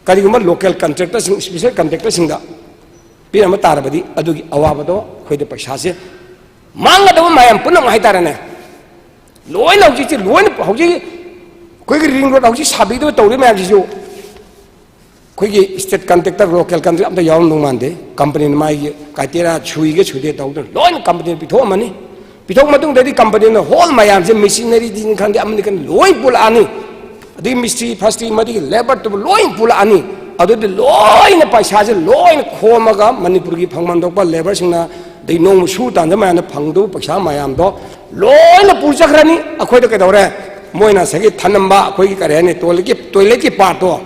ꯀꯔꯤꯒꯨꯝꯕ ꯂꯣꯀꯦꯜ ꯀꯟꯇ꯭ꯔꯦꯛꯇꯔꯁꯤꯡ, ꯏꯁꯄꯤꯁꯦꯜ ꯀꯟꯇ꯭ꯔꯦꯛꯇꯔꯁꯤꯡꯗ ꯄꯤꯔꯝꯕ ꯇꯥꯔꯕꯗꯤ ꯑꯗꯨꯒꯤ ꯑꯋꯥꯕꯗꯣ ꯑꯩꯈꯣꯏꯗ ꯄꯩꯁꯥꯁꯦ ꯃꯥꯡꯒꯗꯕ ꯃꯌꯥꯝ ꯄꯨꯝꯅꯃꯛ ꯍꯥꯏꯇꯥꯔꯦꯅꯦ꯫ ꯂꯣꯏꯅ ꯍꯧꯖꯤꯛꯁꯤ ꯂꯣꯏꯅ ꯍꯧꯖꯤꯛ ꯑꯩꯈꯣꯏꯒꯤ ꯔꯤꯡ ꯔꯣꯗ ꯍꯧꯖꯤꯛ ꯁꯥꯕꯤꯗꯕ ꯇꯧꯔꯤ ꯃꯌꯥꯝꯁꯤꯁꯨ ꯑꯩꯈꯣꯏꯒꯤ ꯏꯁꯇꯦꯠ ꯀꯟꯇ꯭ꯔꯦꯛꯇꯔ, ꯂꯣꯀꯦꯜ ꯀꯟꯇ꯭ꯔꯦꯛ ꯑꯝꯇ ꯌꯥꯎꯔꯝꯗꯧ ꯃꯥꯟꯗꯦ꯫ ꯀꯝꯄꯅꯤꯅ ꯃꯥꯒꯤ ꯀ꯭ꯔꯥꯏꯇꯦꯔꯤꯌꯥ ꯁꯨꯏꯒ ꯁꯨꯗꯦ ꯇꯧꯗꯅ ꯂꯣꯏꯅ ꯀꯝꯄꯅꯤꯅ ꯄꯤꯊꯣꯛꯑꯝꯃꯅꯤ꯫ ꯄꯤꯊꯣꯛ ꯃꯇꯨꯡꯗꯗꯤ ꯀꯝꯄꯅꯤꯅ ꯍꯣꯜ ꯃꯌꯥꯝꯁꯦ, ꯃꯦꯆꯤꯅꯔꯤꯗꯤꯅꯤ ꯈꯪꯗꯦ, ꯑꯃꯅꯤ ꯈꯪꯗꯦ, ꯂꯣꯏ ꯄꯨꯂꯛꯑꯅꯤ꯫ ꯑꯗꯒꯤ ꯃꯤꯁꯇ꯭ꯔꯤ ꯐꯁꯇ꯭ꯔꯤ ꯃꯗꯨꯒꯤ ꯂꯦꯕꯔꯗꯨꯕꯨ ꯂꯣꯏ ꯄꯨꯂꯛꯑꯅꯤ꯫ ꯑꯗꯨꯗꯤ ꯂꯣꯏꯅ ꯄꯩꯁꯥꯁꯦ ꯂꯣꯏꯅ ꯈꯣꯝꯃꯒ ꯃꯅꯤꯄꯨꯔꯒꯤ ꯐꯪꯐꯝ ꯊꯣꯛꯄ ꯂꯦꯕꯔꯁꯤꯡꯅ, ꯑꯗꯩ ꯅꯣꯡꯃ ꯁꯨ ꯇꯥꯟꯖ ꯃꯌꯥꯝꯅ ꯐꯪꯗꯧꯕ ꯄꯩꯁꯥ ꯃꯌꯥꯝꯗꯣ ꯂꯣꯏꯅ ꯄꯨ ꯆꯠꯈ꯭ꯔꯅꯤ꯫ ꯑꯩꯈꯣꯏꯗ ꯀꯩꯗꯧꯔꯦ? ꯃꯣꯏꯅ ꯉꯁꯥꯏꯒꯤ ꯊꯅꯝꯕ ꯑꯩꯈꯣꯏꯒꯤ ꯀꯔꯤ ꯍꯥꯏꯅꯤ, ꯇꯣꯏꯂꯦꯠꯀꯤ, ꯇꯣꯏꯂꯦꯠꯀꯤ ꯄꯥꯔꯠꯇꯣ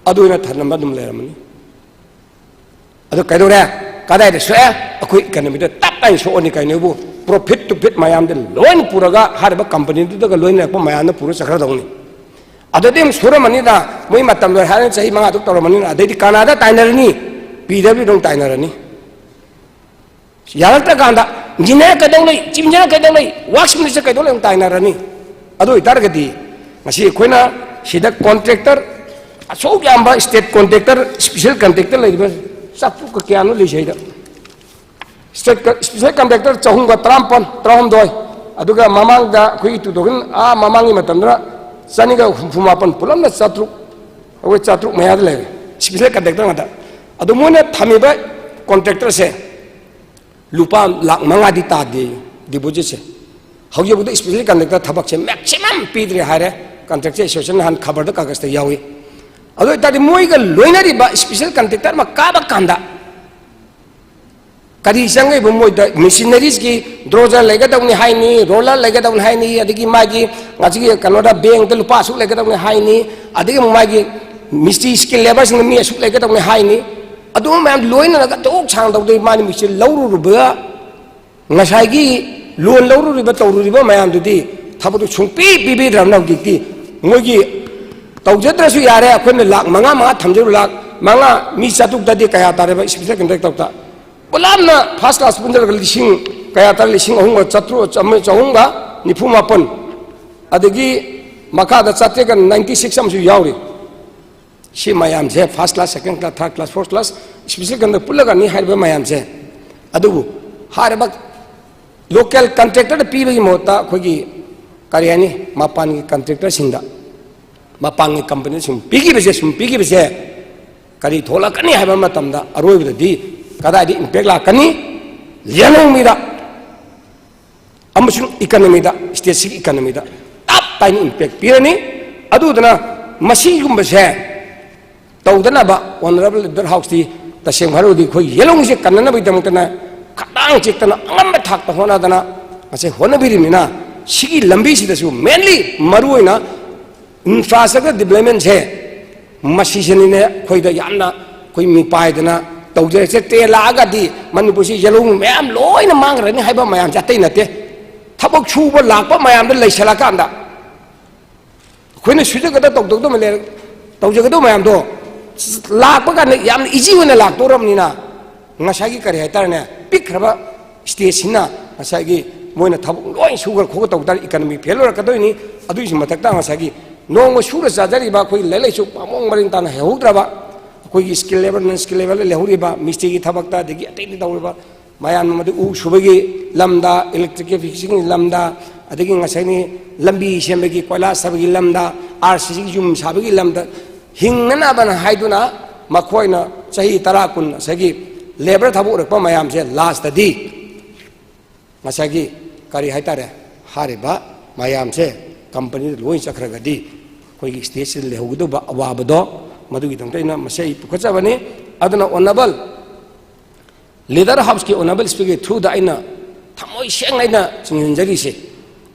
ꯑꯗꯨ ꯑꯣꯏꯅ ꯊꯅꯝꯕ ꯑꯗꯨꯝ ꯂꯩꯔꯝꯃꯅꯤ꯫ ꯑꯗꯨ ꯀꯩꯗꯧꯔꯦ? ꯀꯗꯥꯏꯗ ꯁꯣꯛꯑꯦ? ꯑꯩꯈꯣꯏ ꯏꯀꯅꯃꯤꯗ ꯇꯞ ꯇꯥꯏꯅ ꯁꯣꯛꯑꯅꯤ꯫ ꯀꯩꯅꯣꯕꯨ, ꯄ꯭ꯔꯣꯐꯤꯠ ꯇꯨꯐꯤꯠ ꯃꯌꯥꯝꯗ ꯂꯣꯏꯅ ꯄꯨꯔꯒ ꯍꯥꯏꯔꯤꯕ ꯀꯝꯄꯅꯤꯗꯨꯗꯒ ꯂꯣꯏꯅꯔꯛꯄ ꯃꯌꯥꯝꯅ ꯄꯨꯔ ꯆꯠꯈ꯭ꯔꯗꯧꯅꯤ꯫ ꯑꯗꯨꯗꯤ ꯑꯃꯨꯛ ꯁꯨꯔꯝꯃꯅꯤꯗ, ꯃꯣꯏ ꯃꯇꯝ ꯂꯣꯏ ꯍꯥꯏꯔꯅꯤ, ꯆꯍꯤ ꯃꯉꯥ ꯇꯔꯨꯛ ꯇꯧꯔꯝꯃꯅꯤꯅ, ꯑꯗꯩꯗꯤ ꯀꯅꯥꯗ ꯇꯥꯏꯅꯔꯅꯤ? ꯄꯤ ꯗꯕ꯭ꯂꯤꯎꯗ ꯑꯃꯨꯛ ꯇꯥꯏꯅꯔꯅꯤ꯫ ꯌꯥꯔꯛꯇ꯭ꯔꯀꯥꯟꯗ ꯏꯟꯖꯤꯅꯤꯌꯥꯔ ꯀꯩꯗꯧ ꯂꯩ, ꯆꯤꯞ ꯏꯟꯖꯤꯅꯤꯌꯥꯔ ꯀꯩꯗꯧ ꯂꯩ, ꯋꯥꯔꯛꯁ ꯃꯤꯅꯤꯁꯇꯔ ꯀꯩꯗꯧ ꯂꯩ ꯑꯃꯨꯛ ꯇꯥꯏꯅꯔꯅꯤ꯫ ꯑꯗꯨ ꯑꯣꯏꯇꯥꯔꯒꯗꯤ ꯉꯁꯤ ꯑꯩꯈꯣꯏꯅ ꯁꯤꯗ ꯀꯣꯟꯇ꯭ꯔꯦꯛꯇꯔ ꯑꯁꯨꯛ ꯌꯥꯝꯕ, ꯏꯁꯇꯦꯠ ꯀꯣꯟꯇ꯭ꯔꯦꯛꯇꯔ, ꯏꯁꯄꯤꯁꯦꯜ ꯀꯣꯟꯇ꯭ꯔꯦꯛꯇꯔ ꯂꯩꯔꯤꯕ ꯆꯥꯇ꯭ꯔꯨꯛꯀ ꯀꯌꯥꯅꯣ ꯂꯩꯁꯦ ꯑꯩꯗ? ꯏꯁꯇꯦꯠ ꯀ-, ꯏꯁꯄꯤꯁꯦꯜ ꯀꯟꯇ꯭ꯔꯦꯛꯇꯔ ꯆꯍꯨꯝꯒ ꯇꯔꯥꯃꯥꯄꯟ, ꯇꯔꯥꯍꯨꯝꯗꯣꯏ, ꯑꯗꯨꯒ ꯃꯃꯥꯡꯗ ꯑꯩꯈꯣꯏꯒꯤ ꯇꯨ ꯊꯥꯎꯖꯟ, ꯑꯥ, ꯃꯃꯥꯡꯒꯤ ꯃꯇꯝꯗꯅ ꯆꯅꯤꯒ ꯍꯨꯝꯐꯨ ꯃꯥꯄꯟ, ꯄꯨꯂꯞꯅ ꯆꯥꯇ꯭ꯔꯨꯛ, ꯑꯩꯈꯣꯏ ꯆꯥꯇ꯭ꯔꯨꯛ ꯃꯌꯥꯗ ꯂꯩꯔꯦ, ꯏꯁꯄꯤꯁꯦꯜ ꯀꯟꯇ꯭ꯔꯦꯛꯇꯔ ꯉꯥꯛꯇ꯫ ꯑꯗꯨ ꯃꯣꯏꯅ ꯊꯝꯃꯤꯕ ꯀꯣꯟꯇ꯭ꯔꯦꯛꯇꯔꯁꯦ ꯂꯨꯄꯥ ꯂꯥꯛ ꯃꯉꯥꯗꯤ ꯇꯥꯗꯦ ꯗꯤꯄꯣꯖꯤꯠꯁꯦ꯫ ꯍꯧꯖꯤꯛꯐꯥꯎꯗ ꯏꯁꯄꯤꯁꯦꯜ ꯀꯟꯗꯛꯇꯔ ꯊꯕꯛꯁꯦ ꯃꯦꯛꯁꯤꯃꯝ ꯄꯤꯗ꯭ꯔꯦ ꯍꯥꯏꯔꯦ꯫ ꯀꯟꯇ꯭ꯔꯦꯛꯆꯔ ꯑꯦꯁꯣꯁꯤꯌꯦꯁꯟ ꯅꯍꯥꯟ ꯈꯕꯔꯗ ꯀꯥꯒꯖꯇ ꯌꯥꯎꯏ꯫ ꯑꯗꯨ ꯑꯣꯏꯇꯥꯔꯗꯤ ꯃꯣꯏꯒ ꯂꯣꯏꯅꯔꯤꯕ ꯏꯁꯄꯤꯁꯦꯜ ꯀꯟꯇ꯭ꯔꯦꯛꯇꯔ ꯑꯃ ꯀꯥꯕ ꯀꯥꯟꯗ ꯀꯔꯤ ꯆꯪꯉꯛꯏꯕ? ꯃꯣꯏꯗ ꯃꯦꯁꯤꯅꯔꯤꯁꯀꯤ ꯗ꯭ꯔꯣꯖꯔ ꯂꯩꯒꯗꯧꯅꯤ ꯍꯥꯏꯅꯤ, ꯔꯣꯂꯔ ꯂꯩꯒꯗꯧꯅꯤ ꯍꯥꯏꯅꯤ, ꯑꯗꯒꯤ ꯃꯥꯒꯤ ꯉꯁꯤꯒꯤ ꯀꯩꯅꯣꯗ ꯕꯦꯡꯗ ꯂꯨꯄꯥ ꯑꯁꯨꯛ ꯂꯩꯒꯗꯧꯅꯤ ꯍꯥꯏꯅꯤ, ꯑꯗꯒꯤ ꯑꯃꯨꯛ ꯃꯥꯒꯤ ꯃꯤꯁꯇ꯭ꯔꯤ ꯁ꯭ꯀꯤꯜ ꯂꯦꯕꯔꯁꯤꯡꯅ ꯃꯤ ꯑꯁꯨꯛ ꯂꯩꯒꯗꯧꯅꯤ ꯍꯥꯏꯅꯤ꯫ ꯑꯗꯨꯝꯕ ꯃꯌꯥꯝ ꯂꯣꯏꯅꯔꯒ ꯑꯆꯧ ꯁꯥꯡꯗꯧꯗꯣꯏ ꯃꯥꯅ ꯃꯤꯁꯦ ꯂꯧꯔꯨꯔꯕ, ꯉꯁꯥꯏꯒꯤ ꯂꯣꯟ ꯂꯧꯔꯨꯔꯤꯕ ꯇꯧꯔꯨꯔꯤꯕ ꯃꯌꯥꯝꯗꯨꯗꯤ ꯊꯕꯛꯇꯨ ꯁꯨꯡꯄꯤ ꯄꯤꯕꯤꯗ꯭ꯔꯕꯅ ꯍꯧꯖꯤꯛꯇꯤ ꯃꯣꯏꯒꯤ ꯇꯧꯖꯗ꯭ꯔꯁꯨ ꯌꯥꯔꯦ, ꯑꯩꯈꯣꯏꯅ ꯂꯥꯛ ꯃꯉꯥ ꯃꯉꯥ ꯊꯝꯖꯔꯨ, ꯂꯥꯛ ꯃꯉꯥ ꯃꯤ ꯆꯥꯇ꯭ꯔꯨꯛꯇꯗꯤ ꯀꯌꯥ ꯇꯥꯔꯦꯕ ꯏꯁꯄꯤꯁꯦꯜ ꯀꯟꯇ꯭ꯔꯦꯛ ꯇꯧꯗ? ꯄꯨꯂꯞꯅ ꯐꯥꯔꯁ ꯀ꯭ꯂꯥꯁ ꯄꯨꯟꯁꯤꯜꯂꯒ ꯂꯤꯁꯤꯡ ꯀꯌꯥ ꯇꯥꯔꯦ? ꯂꯤꯁꯤꯡ ꯑꯍꯨꯝꯒ ꯆꯥꯇ꯭ꯔꯨꯛ, ꯆꯍꯨꯝꯒ ꯅꯤꯐꯨ ꯃꯥꯄꯟ꯫ ꯑꯗꯒꯤ ꯃꯈꯥꯗ ꯆꯥꯇ꯭ꯔꯦꯠꯀ ꯅꯥꯏꯟꯇꯤ ꯁꯤꯛꯁ ꯑꯃꯁꯨ ꯌꯥꯎꯔꯤ꯫ ꯁꯤ ꯃꯌꯥꯝꯁꯦ first class, second class, third class, fourth class, special contract ꯄꯨꯜꯂꯒꯅꯤ ꯍꯥꯏꯔꯤꯕ ꯃꯌꯥꯝꯁꯦ꯫ ꯑꯗꯨꯕꯨ ꯍꯥꯏꯔꯤꯕ ꯂꯣꯀꯦꯜ ꯀꯟꯇ꯭ꯔꯦꯛꯇꯔꯗ ꯄꯤꯕꯒꯤ ꯃꯍꯨꯠꯇ ꯑꯩꯈꯣꯏꯒꯤ ꯀꯔꯤ ꯍꯥꯏꯅꯤ, ꯃꯄꯥꯟꯒꯤ ꯀꯟꯇ꯭ꯔꯦꯛꯇꯔꯁꯤꯡꯗ, ꯃꯄꯥꯟꯒꯤ ꯀꯝꯄꯅꯤꯁꯤꯡ ꯄꯤꯈꯤꯕꯁꯦ, ꯁꯨꯝ ꯄꯤꯈꯤꯕꯁꯦ ꯀꯔꯤ ꯊꯣꯛꯂꯛꯀꯅꯤ ꯍꯥꯏꯕ ꯃꯇꯝꯗ ꯑꯔꯣꯏꯕꯗꯗꯤ ꯀꯗꯥꯏꯗ ꯏꯝꯄꯦꯛ ꯂꯥꯛꯀꯅꯤ? ꯌꯦꯜꯍꯧꯃꯤꯗ ꯑꯃꯁꯨꯡ ꯏꯀꯅꯃꯤꯗ, ꯁ꯭ꯇꯦꯠꯁꯤꯒꯤ ꯏꯀꯅꯃꯤꯗ ꯇꯞ ꯇꯥꯏꯅ ꯏꯝꯄꯦꯛ ꯄꯤꯔꯅꯤ꯫ ꯑꯗꯨꯗꯨꯅ ꯃꯁꯤꯒꯨꯝꯕꯁꯦ ꯇꯧꯗꯅꯕ ꯑꯣꯅꯔꯦꯕꯜ ꯂꯤꯗꯔ ꯍꯥꯎꯁꯇꯤ ꯇꯁꯦꯡꯕ ꯍꯥꯏꯔꯕꯗꯤ ꯑꯩꯈꯣꯏ ꯌꯦꯜꯍꯧꯃꯤꯁꯦ ꯀꯟꯅꯅꯕꯒꯤꯗꯃꯛꯇꯅ ꯈꯗꯥꯡ ꯆꯤꯛꯇꯅ ꯑꯉꯝꯕ ꯊꯥꯛꯇ ꯍꯣꯠꯅꯗꯅ ꯉꯁꯤ ꯍꯣꯠꯅꯕꯤꯔꯤꯕꯅꯤꯅ ꯁꯤꯒꯤ ꯂꯝꯕꯤꯁꯤꯗꯁꯨ ꯃꯦꯟꯂꯤ ꯃꯔꯨꯑꯣꯏꯅ ꯏꯟꯐ꯭ꯔꯥꯁ꯭ꯇ꯭ꯔꯛꯆꯔ ꯗꯤꯕ꯭ꯂꯞꯃꯦꯟꯁꯦ ꯃꯁꯤꯁꯤꯅꯤꯅꯦ ꯑꯩꯈꯣꯏꯗ ꯌꯥꯝꯅ ꯑꯩꯈꯣꯏ ꯃꯤꯄꯥꯏꯗꯅ ꯇꯧꯖꯔꯤꯁꯦ꯫ ꯇ꯭ꯔꯦꯟ ꯂꯥꯛꯑꯒꯗꯤ ꯃꯅꯤꯄꯨꯔꯁꯤ ꯌꯦꯜꯍꯧꯃꯤ ꯃꯌꯥꯝ ꯂꯣꯏꯅ ꯃꯥꯡꯈ꯭ꯔꯅꯤ ꯍꯥꯏꯕ ꯃꯌꯥꯝꯁꯦ ꯑꯇꯩ ꯅꯠꯇꯦ꯫ ꯊꯕꯛ ꯁꯨꯕ ꯂꯥꯛꯄ ꯃꯌꯥꯝꯗ ꯂꯩꯁꯜꯂꯀꯥꯟꯗ ꯑꯩꯈꯣꯏꯅ ꯁꯨꯖꯒꯗ ꯇꯧꯖꯒꯗꯕ ꯂꯩꯔ-, ꯇꯧꯖꯒꯗꯕ ꯃꯌꯥꯝꯗꯣ ꯂꯥꯛꯄ ꯀꯥꯟꯗ ꯌꯥꯝꯅ ꯏꯖꯤ ꯑꯣꯏꯅ ꯂꯥꯛꯇꯧꯔꯕꯅꯤꯅ ꯉꯁꯥꯏꯒꯤ ꯀꯔꯤ ꯍꯥꯏꯇꯥꯔꯦꯅꯦ, ꯄꯤꯛꯈ꯭ꯔꯕ ꯁ꯭ꯇꯦꯠꯁꯤꯅ ꯉꯁꯥꯏꯒꯤ ꯃꯣꯏꯅ ꯊꯕꯛ ꯂꯣꯏ ꯁꯨꯈ꯭ꯔ ꯈꯣꯠꯈ꯭ꯔ ꯇꯧ ꯇꯥꯔꯗꯤ ꯏꯀꯅꯃꯤ ꯐꯦꯜ ꯑꯣꯏꯔꯛꯀꯗꯣꯏꯅꯤ꯫ ꯑꯗꯨꯒꯤꯁꯨ ꯃꯊꯛꯇ ꯉꯁꯥꯏꯒꯤ ꯅꯣꯡꯃ ꯁꯨꯔ ꯆꯥꯖꯔꯤꯕ ꯑꯩꯈꯣꯏꯒꯤ ꯂꯥꯏꯔꯤꯛ ꯂꯥꯏꯁꯨ ꯄꯥꯃꯣꯡ ꯃꯔꯤꯟ ꯇꯥꯅ ꯍꯩꯍꯧꯗ꯭ꯔꯕ, ꯑꯩꯈꯣꯏꯒꯤ ꯁ꯭ꯀꯤꯜ ꯂꯦꯕꯔ, ꯅꯟ ꯁ꯭ꯀꯤꯜ ꯂꯦꯕꯔꯗ ꯂꯩꯍꯧꯔꯤꯕ, ꯃꯤꯁꯇ꯭ꯔꯤꯒꯤ ꯊꯕꯛꯇ, ꯑꯗꯒꯤ ꯑꯇꯩꯗ ꯇꯧꯔꯤꯕ ꯃꯌꯥꯝ, ꯃꯗꯨ ꯎ ꯁꯨꯕꯒꯤ ꯂꯝꯗ, ꯏꯂꯦꯛꯇ꯭ꯔꯤꯐꯤꯀꯦꯁꯟꯒꯤ ꯂꯝꯗ, ꯑꯗꯒꯤ ꯉꯁꯥꯏꯅꯤ ꯂꯝꯕꯤ ꯁꯦꯝꯕꯒꯤ, ꯀꯣꯏꯂꯥꯁ ꯊꯥꯕꯒꯤ ꯂꯝꯗ, ꯑꯥꯔ ꯁꯤ ꯁꯤꯒꯤ ꯌꯨꯝ ꯁꯥꯕꯒꯤ ꯂꯝꯗ ꯍꯤꯡꯅꯅꯕꯅ ꯍꯥꯏꯗꯨꯅ ꯃꯈꯣꯏꯅ ꯆꯍꯤ ꯇꯔꯥ, ꯀꯨꯟ ꯉꯁꯥꯏꯒꯤ ꯂꯦꯕꯔ ꯊꯕꯛ ꯑꯣꯏꯔꯛꯄ ꯃꯌꯥꯝꯁꯦ ꯂꯥꯁꯇꯗꯤ ꯉꯁꯥꯏꯒꯤ ꯀꯔꯤ ꯍꯥꯏꯇꯥꯔꯦ, ꯍꯥꯏꯔꯤꯕ ꯃꯌꯥꯝꯁꯦ ꯀꯝꯄꯅꯤꯗ ꯂꯣꯏ ꯆꯠꯈ꯭ꯔꯒꯗꯤ ꯑꯩꯈꯣꯏꯒꯤ ꯁ꯭ꯇꯦꯠꯁꯤꯗ ꯂꯩꯍꯧꯒꯗꯧꯕ ꯑꯋꯥꯕꯗꯣ, ꯃꯗꯨꯒꯤꯗꯃꯛꯇ ꯑꯩꯅ ꯃꯁꯤ ꯑꯩ ꯄꯨꯈꯠꯆꯕꯅꯤ꯫ ꯑꯗꯨꯅ ꯑꯣꯅꯔꯦꯕꯜ ꯂꯤꯗꯔ ꯍꯥꯎꯁꯀꯤ ꯑꯣꯅꯔꯦꯕꯜ ꯁ꯭ꯄꯤꯀꯔꯒꯤ ꯊ꯭ꯔꯨꯗ ꯑꯩꯅ ꯊꯃꯣꯏ ꯁꯦꯡꯅ ꯑꯩꯅ ꯆꯤꯡꯁꯤꯟꯖꯔꯤꯁꯦ,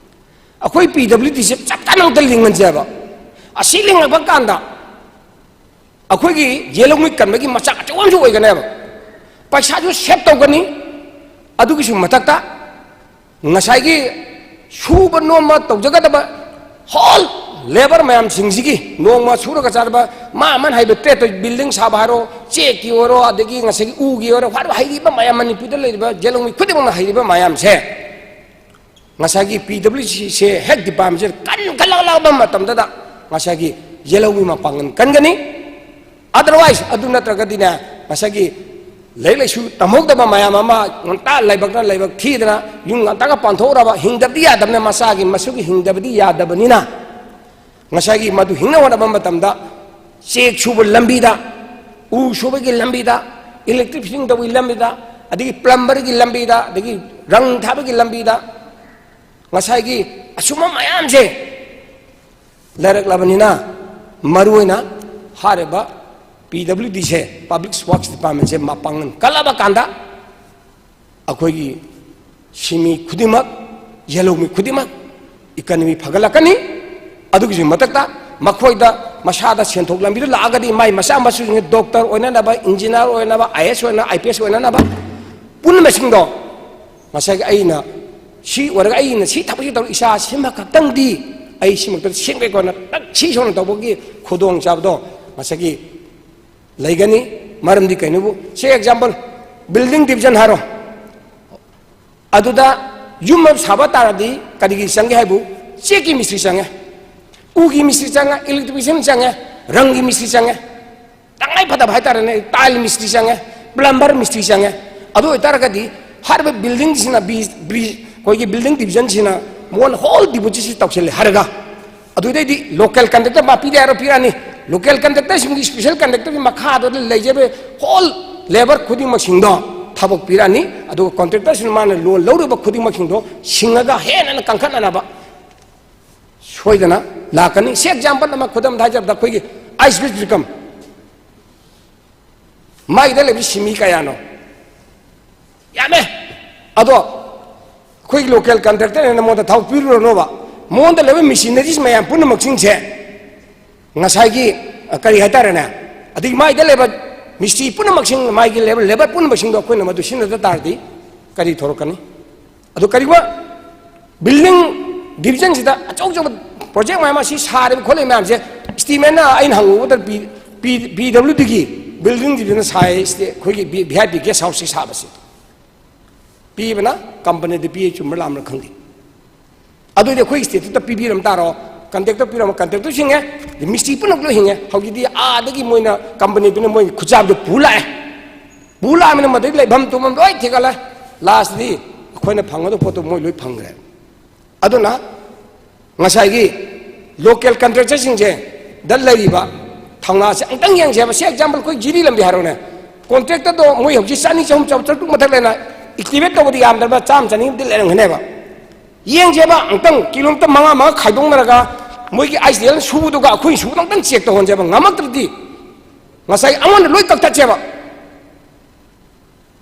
ꯑꯩꯈꯣꯏ ꯄꯤ ꯗꯕ꯭ꯂꯤꯎ ꯗꯤꯁꯦ ꯆꯞ ꯆꯥꯅ ꯑꯝꯇ ꯂꯤꯡꯍꯟꯁꯦꯕ꯫ ꯑꯁꯤ ꯂꯤꯡꯉꯛꯄ ꯀꯥꯟꯗ ꯑꯩꯈꯣꯏꯒꯤ ꯌꯦꯜꯍꯧꯃꯤ ꯀꯟꯕꯒꯤ ꯃꯆꯥꯛ ꯑꯆꯧꯕ ꯑꯃꯁꯨ ꯑꯣꯏꯒꯅꯦꯕ꯫ ꯄꯩꯁꯥꯁꯨ ꯁꯦꯞ ꯇꯧꯒꯅꯤ꯫ ꯑꯗꯨꯒꯤꯁꯨ ꯃꯊꯛꯇ ꯉꯁꯥꯏꯒꯤ ꯁꯨꯕ ꯅꯣꯝꯕ ꯇꯧꯖꯒꯗꯕ ꯍꯣꯜ ꯂꯦꯕꯔ ꯃꯌꯥꯝꯁꯤꯡꯁꯤꯒꯤ ꯅꯣꯡꯃ ꯁꯨꯔꯒ ꯆꯥꯔꯕ ꯃꯥ ꯑꯃꯅ ꯍꯩꯕ ꯇ꯭ꯔꯦꯠꯇ, ꯕꯤꯜꯗꯤꯡ ꯁꯥꯕ ꯍꯥꯏꯔꯣ, ꯆꯦꯛꯀꯤ ꯑꯣꯏꯔꯣ, ꯑꯗꯒꯤ ꯉꯁꯥꯏꯒꯤ ꯎꯒꯤ ꯑꯣꯏꯔꯣ, ꯍꯥꯏꯔꯤꯕ ꯍꯩꯔꯤꯕ ꯃꯌꯥꯝ, ꯃꯅꯤꯄꯨꯔꯗ ꯂꯩꯔꯤꯕ ꯌꯦꯜꯍꯧꯃꯤ ꯈꯨꯗꯤꯡꯃꯛꯅ ꯍꯩꯔꯤꯕ ꯃꯌꯥꯝꯁꯦ ꯉꯁꯥꯏꯒꯤ ꯄꯤ ꯗꯕ꯭ꯂꯤꯎ ꯗꯤꯁꯦ ꯍꯦꯛ ꯗꯤꯄꯥꯔꯠꯃꯦꯟꯁꯦ ꯀꯟꯈꯠꯂꯛꯂꯕ ꯃꯇꯝꯗꯗ ꯉꯁꯥꯏꯒꯤ ꯌꯦꯜꯍꯧꯃꯤ ꯃꯄꯥꯡꯒꯜ ꯀꯟꯒꯅꯤ꯫ ꯑꯗꯔꯋꯥꯏꯁ ꯑꯗꯨ ꯅꯠꯇ꯭ꯔꯒꯗꯤꯅꯦ, ꯉꯁꯥꯏꯒꯤ ꯂꯥꯏꯔꯤꯛ ꯂꯥꯏꯁꯨ ꯇꯝꯍꯧꯗꯕ ꯃꯌꯥꯝ ꯑꯃ ꯉꯟꯇꯥ ꯂꯥꯏꯕꯛꯅ ꯂꯥꯏꯕꯛ ꯊꯤꯗꯅ ꯌꯨꯝ ꯉꯟꯇꯥꯒ ꯄꯥꯟꯊꯣꯛꯎꯔꯕ, ꯍꯤꯡꯗꯕꯗꯤ ꯌꯥꯗꯕꯅꯤꯅ, ꯃꯆꯥꯒꯤ ꯃꯁꯨꯒꯤ ꯍꯤꯡꯗꯕꯗꯤ ꯌꯥꯗꯕꯅꯤꯅ, ꯉꯁꯥꯏꯒꯤ ꯃꯗꯨ ꯍꯤꯡꯅ ꯍꯣꯠꯅꯕ ꯃꯇꯝꯗ ꯆꯦꯛ ꯁꯨꯕ ꯂꯝꯕꯤꯗ, ꯎ ꯁꯨꯕꯒꯤ ꯂꯝꯕꯤꯗ, ꯏꯂꯦꯛꯇ꯭ꯔꯤꯛ ꯐꯤꯠꯇꯤꯡ ꯇꯧꯕꯒꯤ ꯂꯝꯕꯤꯗ, ꯑꯗꯒꯤ ꯄ꯭ꯂꯝꯕꯔꯒꯤ ꯂꯝꯕꯤꯗ, ꯑꯗꯒꯤ ꯔꯪ ꯊꯥꯕꯒꯤ ꯂꯝꯕꯤꯗ ꯉꯁꯥꯏꯒꯤ ꯑꯁꯨꯝꯕ ꯃꯌꯥꯝꯁꯦ ꯂꯩꯔꯛꯂꯕꯅꯤꯅ, ꯃꯔꯨꯑꯣꯏꯅ ꯍꯥꯏꯔꯤꯕ ꯄꯤ ꯗꯕ꯭ꯂꯤꯎ ꯗꯤꯁꯦ, ꯄꯕ꯭ꯂꯤꯛ ꯋꯥꯔꯛꯁ ꯗꯤꯄꯥꯔꯠꯃꯦꯟꯁꯦ ꯃꯄꯥꯡꯒꯜ ꯀꯜꯂꯕ ꯀꯥꯟꯗ ꯑꯩꯈꯣꯏꯒꯤ ꯁꯤꯃꯤ ꯈꯨꯗꯤꯡꯃꯛ, ꯌꯦꯜꯍꯧꯃꯤ ꯈꯨꯗꯤꯡꯃꯛ ꯏꯀꯅꯃꯤ ꯐꯒꯠꯂꯛꯀꯅꯤ꯫ ꯑꯗꯨꯒꯤꯁꯨ ꯃꯊꯛꯇ ꯃꯈꯣꯏꯗ ꯃꯁꯥꯗ ꯁꯦꯟꯊꯣꯛ ꯂꯝꯕꯤꯗꯨ ꯂꯥꯛꯑꯒꯗꯤ ꯃꯥꯏ ꯃꯆꯥ ꯃꯁꯨꯁꯤꯡꯁꯦ ꯗꯣꯛꯇꯔ ꯑꯣꯏꯅꯅꯕ, ꯏꯟꯖꯤꯅꯤꯌꯥꯔ ꯑꯣꯏꯅꯕ, ꯑꯥꯏ ꯑꯦꯁ ꯑꯣꯏꯅ, ꯑꯥꯏ ꯄꯤ ꯑꯦꯁ ꯑꯣꯏꯅꯅꯕ ꯄꯨꯝꯅꯃꯛꯁꯤꯡꯗꯣ ꯉꯁꯥꯏꯒꯤ ꯑꯩꯅ ꯁꯤ ꯑꯣꯏꯔꯒ ꯑꯩꯅ ꯁꯤ ꯊꯕꯛꯁꯤ ꯇꯧꯔ ꯏꯁꯥ ꯁꯤꯃ ꯈꯛꯇꯪꯗꯤ ꯑꯩ ꯁꯤꯃꯛꯇ ꯁꯦꯝꯒꯦ ꯀꯣꯟꯅ ꯇꯛ ꯁꯤ ꯁꯣꯟꯅ ꯇꯧꯕꯒꯤ ꯈꯨꯗꯣꯡꯆꯥꯕꯗꯣ ꯉꯁꯥꯏꯒꯤ ꯂꯩꯒꯅꯤ꯫ ꯃꯔꯝꯗꯤ ꯀꯩꯅꯣꯕꯨ, ꯁꯤ ꯑꯦꯛꯖꯥꯝꯄꯜ, ꯕꯤꯜꯗꯤꯡ ꯗꯤꯕꯤꯖꯟ ꯍꯥꯏꯔꯣ, ꯑꯗꯨꯗ ꯌꯨꯝ ꯑꯃ ꯁꯥꯕ ꯇꯥꯔꯗꯤ ꯀꯔꯤꯒꯤ ꯆꯪꯒꯦ ꯍꯥꯏꯕꯨ, ꯆꯦꯛꯀꯤ ꯃꯤꯁꯇ꯭ꯔꯤ ꯆꯪꯉꯦ, ꯎꯒꯤ ꯃꯤꯁꯇ꯭ꯔꯤ ꯆꯪꯉꯦ, ꯏꯂꯦꯛꯇ꯭ꯔꯤꯁꯤꯌꯟ ꯆꯪꯉꯦ, ꯔꯪꯒꯤ ꯃꯤꯁꯇ꯭ꯔꯤ ꯆꯪꯉꯦ, ꯇꯉꯥꯏ ꯐꯗꯕ ꯍꯥꯏꯇꯥꯔꯦꯅꯦ, ꯇꯥꯏꯜ ꯃꯤꯁꯇ꯭ꯔꯤ ꯆꯪꯉꯦ, ꯄ꯭ꯂꯝꯕꯔ ꯃꯤꯁꯇ꯭ꯔꯤ ꯆꯪꯉꯦ꯫ ꯑꯗꯨ ꯑꯣꯏꯇꯥꯔꯒꯗꯤ ꯍꯥꯏꯔꯤꯕ ꯕꯤꯜꯗꯤꯡꯁꯤꯅ ꯕꯤ-, ꯕ꯭ꯔꯤ-, ꯑꯩꯈꯣꯏꯒꯤ ꯕꯤꯜꯗꯤꯡ ꯗꯤꯕꯤꯖꯟꯁꯤꯅ ꯃꯉꯣꯟꯗ ꯍꯣꯜ ꯗꯤꯄꯣꯖꯤꯠꯁꯤ ꯇꯧꯁꯤꯜꯂꯦ ꯍꯥꯏꯔꯒ, ꯑꯗꯨꯗꯩꯗꯤ ꯂꯣꯀꯦꯜ ꯀꯟꯇ꯭ꯔꯦꯛꯇꯔ ꯃꯥ ꯄꯤꯔꯦ ꯍꯥꯏꯔꯣ, ꯄꯤꯔꯛꯑꯅꯤ, ꯂꯣꯀꯦꯜ ꯀꯟꯇ꯭ꯔꯦꯛꯇꯔꯁꯤꯡꯒꯤ ꯏꯁꯄꯤꯁꯦꯜ ꯀꯟꯇ꯭ꯔꯦꯛꯇꯔꯒꯤ ꯃꯈꯥꯗ ꯂꯩꯖꯕ ꯍꯣꯜ ꯂꯦꯕꯔ ꯈꯨꯗꯤꯡꯃꯛꯁꯤꯡꯗꯣ ꯊꯕꯛ ꯄꯤꯔꯛꯑꯅꯤ, ꯑꯗꯨꯒ ꯀꯣꯟꯇ꯭ꯔꯦꯛꯇꯔꯁꯤꯅ ꯃꯥꯅ ꯂꯣꯟ ꯂꯧꯔꯤꯕ ꯈꯨꯗꯤꯡꯃꯛꯁꯤꯡꯗꯣ ꯁꯤꯡꯉꯒ ꯍꯦꯟꯅ ꯀꯟꯈꯠꯅꯅꯕ ꯁꯣꯏꯗꯅ ꯂꯥꯛꯀꯅꯤ꯫ ꯁꯤ ꯑꯦꯛꯖꯥꯝꯄꯜ ꯑꯃ ꯈꯨꯗꯝꯗ ꯍꯥꯏꯖꯔꯕꯗ ꯑꯩꯈꯣꯏꯒꯤ ꯑꯥꯏꯁ ꯕꯤꯁ ꯕꯤꯀꯝ ꯃꯥꯒꯤꯗ ꯂꯩꯕ ꯁꯤꯃꯤ ꯀꯌꯥꯅꯣ? ꯌꯥꯝꯃꯦ꯫ ꯑꯗꯣ ꯑꯩꯈꯣꯏꯒꯤ ꯂꯣꯀꯦꯜ ꯀꯟꯇ꯭ꯔꯦꯛꯇꯔꯅ ꯃꯉꯣꯟꯗ ꯊꯕꯛ ꯄꯤꯔꯨꯔꯅꯣꯕ꯫ ꯃꯉꯣꯟꯗ ꯂꯩꯕ ꯃꯦꯁꯤꯅꯔꯤꯁ ꯃꯌꯥꯝ ꯄꯨꯝꯅꯃꯛꯁꯤꯡꯁꯦ ꯉꯁꯥꯏꯒꯤ, ꯑ, ꯀꯔꯤ ꯍꯥꯏꯇꯥꯔꯦꯅꯦ, ꯑꯗꯒꯤ ꯃꯥꯏꯗ ꯂꯩꯕ ꯃꯤꯁꯇ꯭ꯔꯤ ꯄꯨꯝꯅꯃꯛꯁꯤꯡ, ꯃꯥꯒꯤ ꯂꯦꯕꯔ, ꯂꯦꯕꯔ ꯄꯨꯝꯅꯃꯛꯁꯤꯡꯗꯣ ꯑꯩꯈꯣꯏꯅ ꯃꯗꯨ ꯁꯤꯖꯤꯟꯅꯗ ꯇꯥꯔꯗꯤ ꯀꯔꯤ ꯊꯣꯔꯛꯀꯅꯤ? ꯑꯗꯨ ꯀꯔꯤꯒꯨꯝꯕ ꯕꯤꯜꯗꯤꯡ ꯗꯤꯕꯤꯖꯟꯁꯤꯗ ꯑꯆꯧ ꯑꯆꯧꯕ ꯄ꯭ꯔꯣꯖꯦꯛ ꯃꯌꯥꯝ ꯑꯁꯤ ꯁꯥꯔꯤꯕ ꯈꯣꯠꯂꯤꯕ ꯃꯌꯥꯝꯁꯦ, ꯏꯁꯇꯤꯃꯦꯠꯅ ꯑꯩꯅ ꯍꯪꯉꯨꯕꯗ ꯄꯤ, ꯄꯤ, ꯄꯤ ꯗꯕ꯭ꯌꯨ ꯗꯤꯒꯤ ꯕꯤꯜꯗꯤꯡ ꯗꯤꯕꯤꯖꯟꯅ ꯁꯥꯏ, ꯏꯁꯇꯦ-, ꯑꯩꯈꯣꯏꯒꯤ V, V I P guest ꯍꯥꯎꯁꯁꯤ ꯁꯥꯕꯁꯦ꯫ ꯄꯤꯕꯅ ꯀꯝꯄꯅꯤꯗ ꯄꯤ, ꯆꯨꯝꯕ꯭ꯔꯥ ꯂꯥꯟꯕ꯭ꯔꯥ ꯈꯪꯗꯦ꯫ ꯑꯗꯨꯗꯤ ꯑꯩꯈꯣꯏ ꯁ꯭ꯇꯦꯠꯇꯨꯗ ꯄꯤꯕꯤꯔꯝ ꯇꯥꯔꯣ꯫ ꯀꯟꯇ꯭ꯔꯦꯛꯇꯔ ꯄꯤꯔꯝꯃ ꯀꯟꯇ꯭ꯔꯦꯛꯇꯔꯁꯨ ꯍꯤꯡꯉꯦ, ꯃꯤꯁꯇ꯭ꯔꯤ ꯄꯨꯝꯅꯃꯛ ꯂꯣꯏ ꯍꯤꯡꯉꯦ꯫ ꯍꯧꯖꯤꯛꯇꯤ ꯑꯥꯗꯒꯤ ꯃꯣꯏꯅ ꯀꯝꯄꯅꯤꯗꯨꯅ ꯃꯣꯏ ꯈꯨꯠꯆꯥꯝꯗꯣ ꯄꯨ ꯂꯥꯛꯑꯦ꯫ ꯄꯨ ꯂꯥꯛꯑꯃꯤꯅ ꯃꯗꯩ ꯂꯩꯐꯝ ꯇꯨꯝꯐꯝ ꯂꯣꯏ ꯊꯤꯒꯠꯂꯦ꯫ ꯂꯥꯁꯇꯗꯤ ꯑꯩꯈꯣꯏꯅ ꯐꯪꯒꯗꯕ ꯄꯣꯠꯇꯣ ꯃꯣꯏ ꯂꯣꯏ ꯐꯪꯈ꯭ꯔꯦ꯫ ꯑꯗꯨꯅ ꯉꯁꯥꯏꯒꯤ ꯂꯣꯀꯦꯜ ꯀꯟꯇ꯭ꯔꯦꯛꯇꯔꯁꯤꯡꯁꯦ ꯗ ꯂꯩꯔꯤꯕ ꯊꯧꯅꯥꯁꯦ ꯑꯃꯨꯛꯇꯪ ꯌꯦꯡꯁꯦꯕ꯫ ꯁꯤ ꯑꯦꯛꯖꯥꯝꯄꯜ ꯑꯩꯈꯣꯏ ꯖꯤꯔꯤ ꯂꯝꯕꯤ ꯍꯥꯏꯔꯣꯅꯦ, ꯀꯣꯟꯇ꯭ꯔꯦꯛꯇꯔꯗꯣ ꯃꯣꯏ ꯍꯧꯖꯤꯛ ꯆꯅꯤ, ꯆꯍꯨꯝ, ꯆꯥꯇ꯭ꯔꯨꯛ ꯃꯊꯛ ꯂꯩꯅ ꯑꯦꯛꯇꯤꯚꯦꯠ ꯇꯧꯕꯗꯤ ꯌꯥꯝꯗ꯭ꯔꯕ ꯆꯥꯝꯃ ꯆꯅꯤꯃꯨꯛꯇꯤ ꯂꯩꯔꯝꯒꯅꯦꯕ꯫ ꯌꯦꯡꯁꯦꯕ ꯑꯃꯨꯛꯇꯪ, ꯀꯤꯂꯣꯃꯤꯇꯔ ꯃꯉꯥ ꯃꯉꯥ ꯈꯥꯏꯗꯣꯛꯅꯔꯒ ꯃꯣꯏꯒꯤ ꯑꯥꯏ ꯁꯤ ꯑꯦꯜ ꯁꯨꯕꯗꯨꯒ ꯑꯩꯈꯣꯏ ꯁꯨꯕꯗ ꯑꯃꯨꯛꯇꯪ ꯆꯦꯛ ꯇꯧꯍꯟꯁꯦꯕ꯫ ꯉꯝꯃꯛꯇ꯭ꯔꯗꯤ ꯉꯁꯥꯏ ꯑꯃꯅ ꯂꯣꯏ ꯀꯛꯊꯠꯁꯦꯕ꯫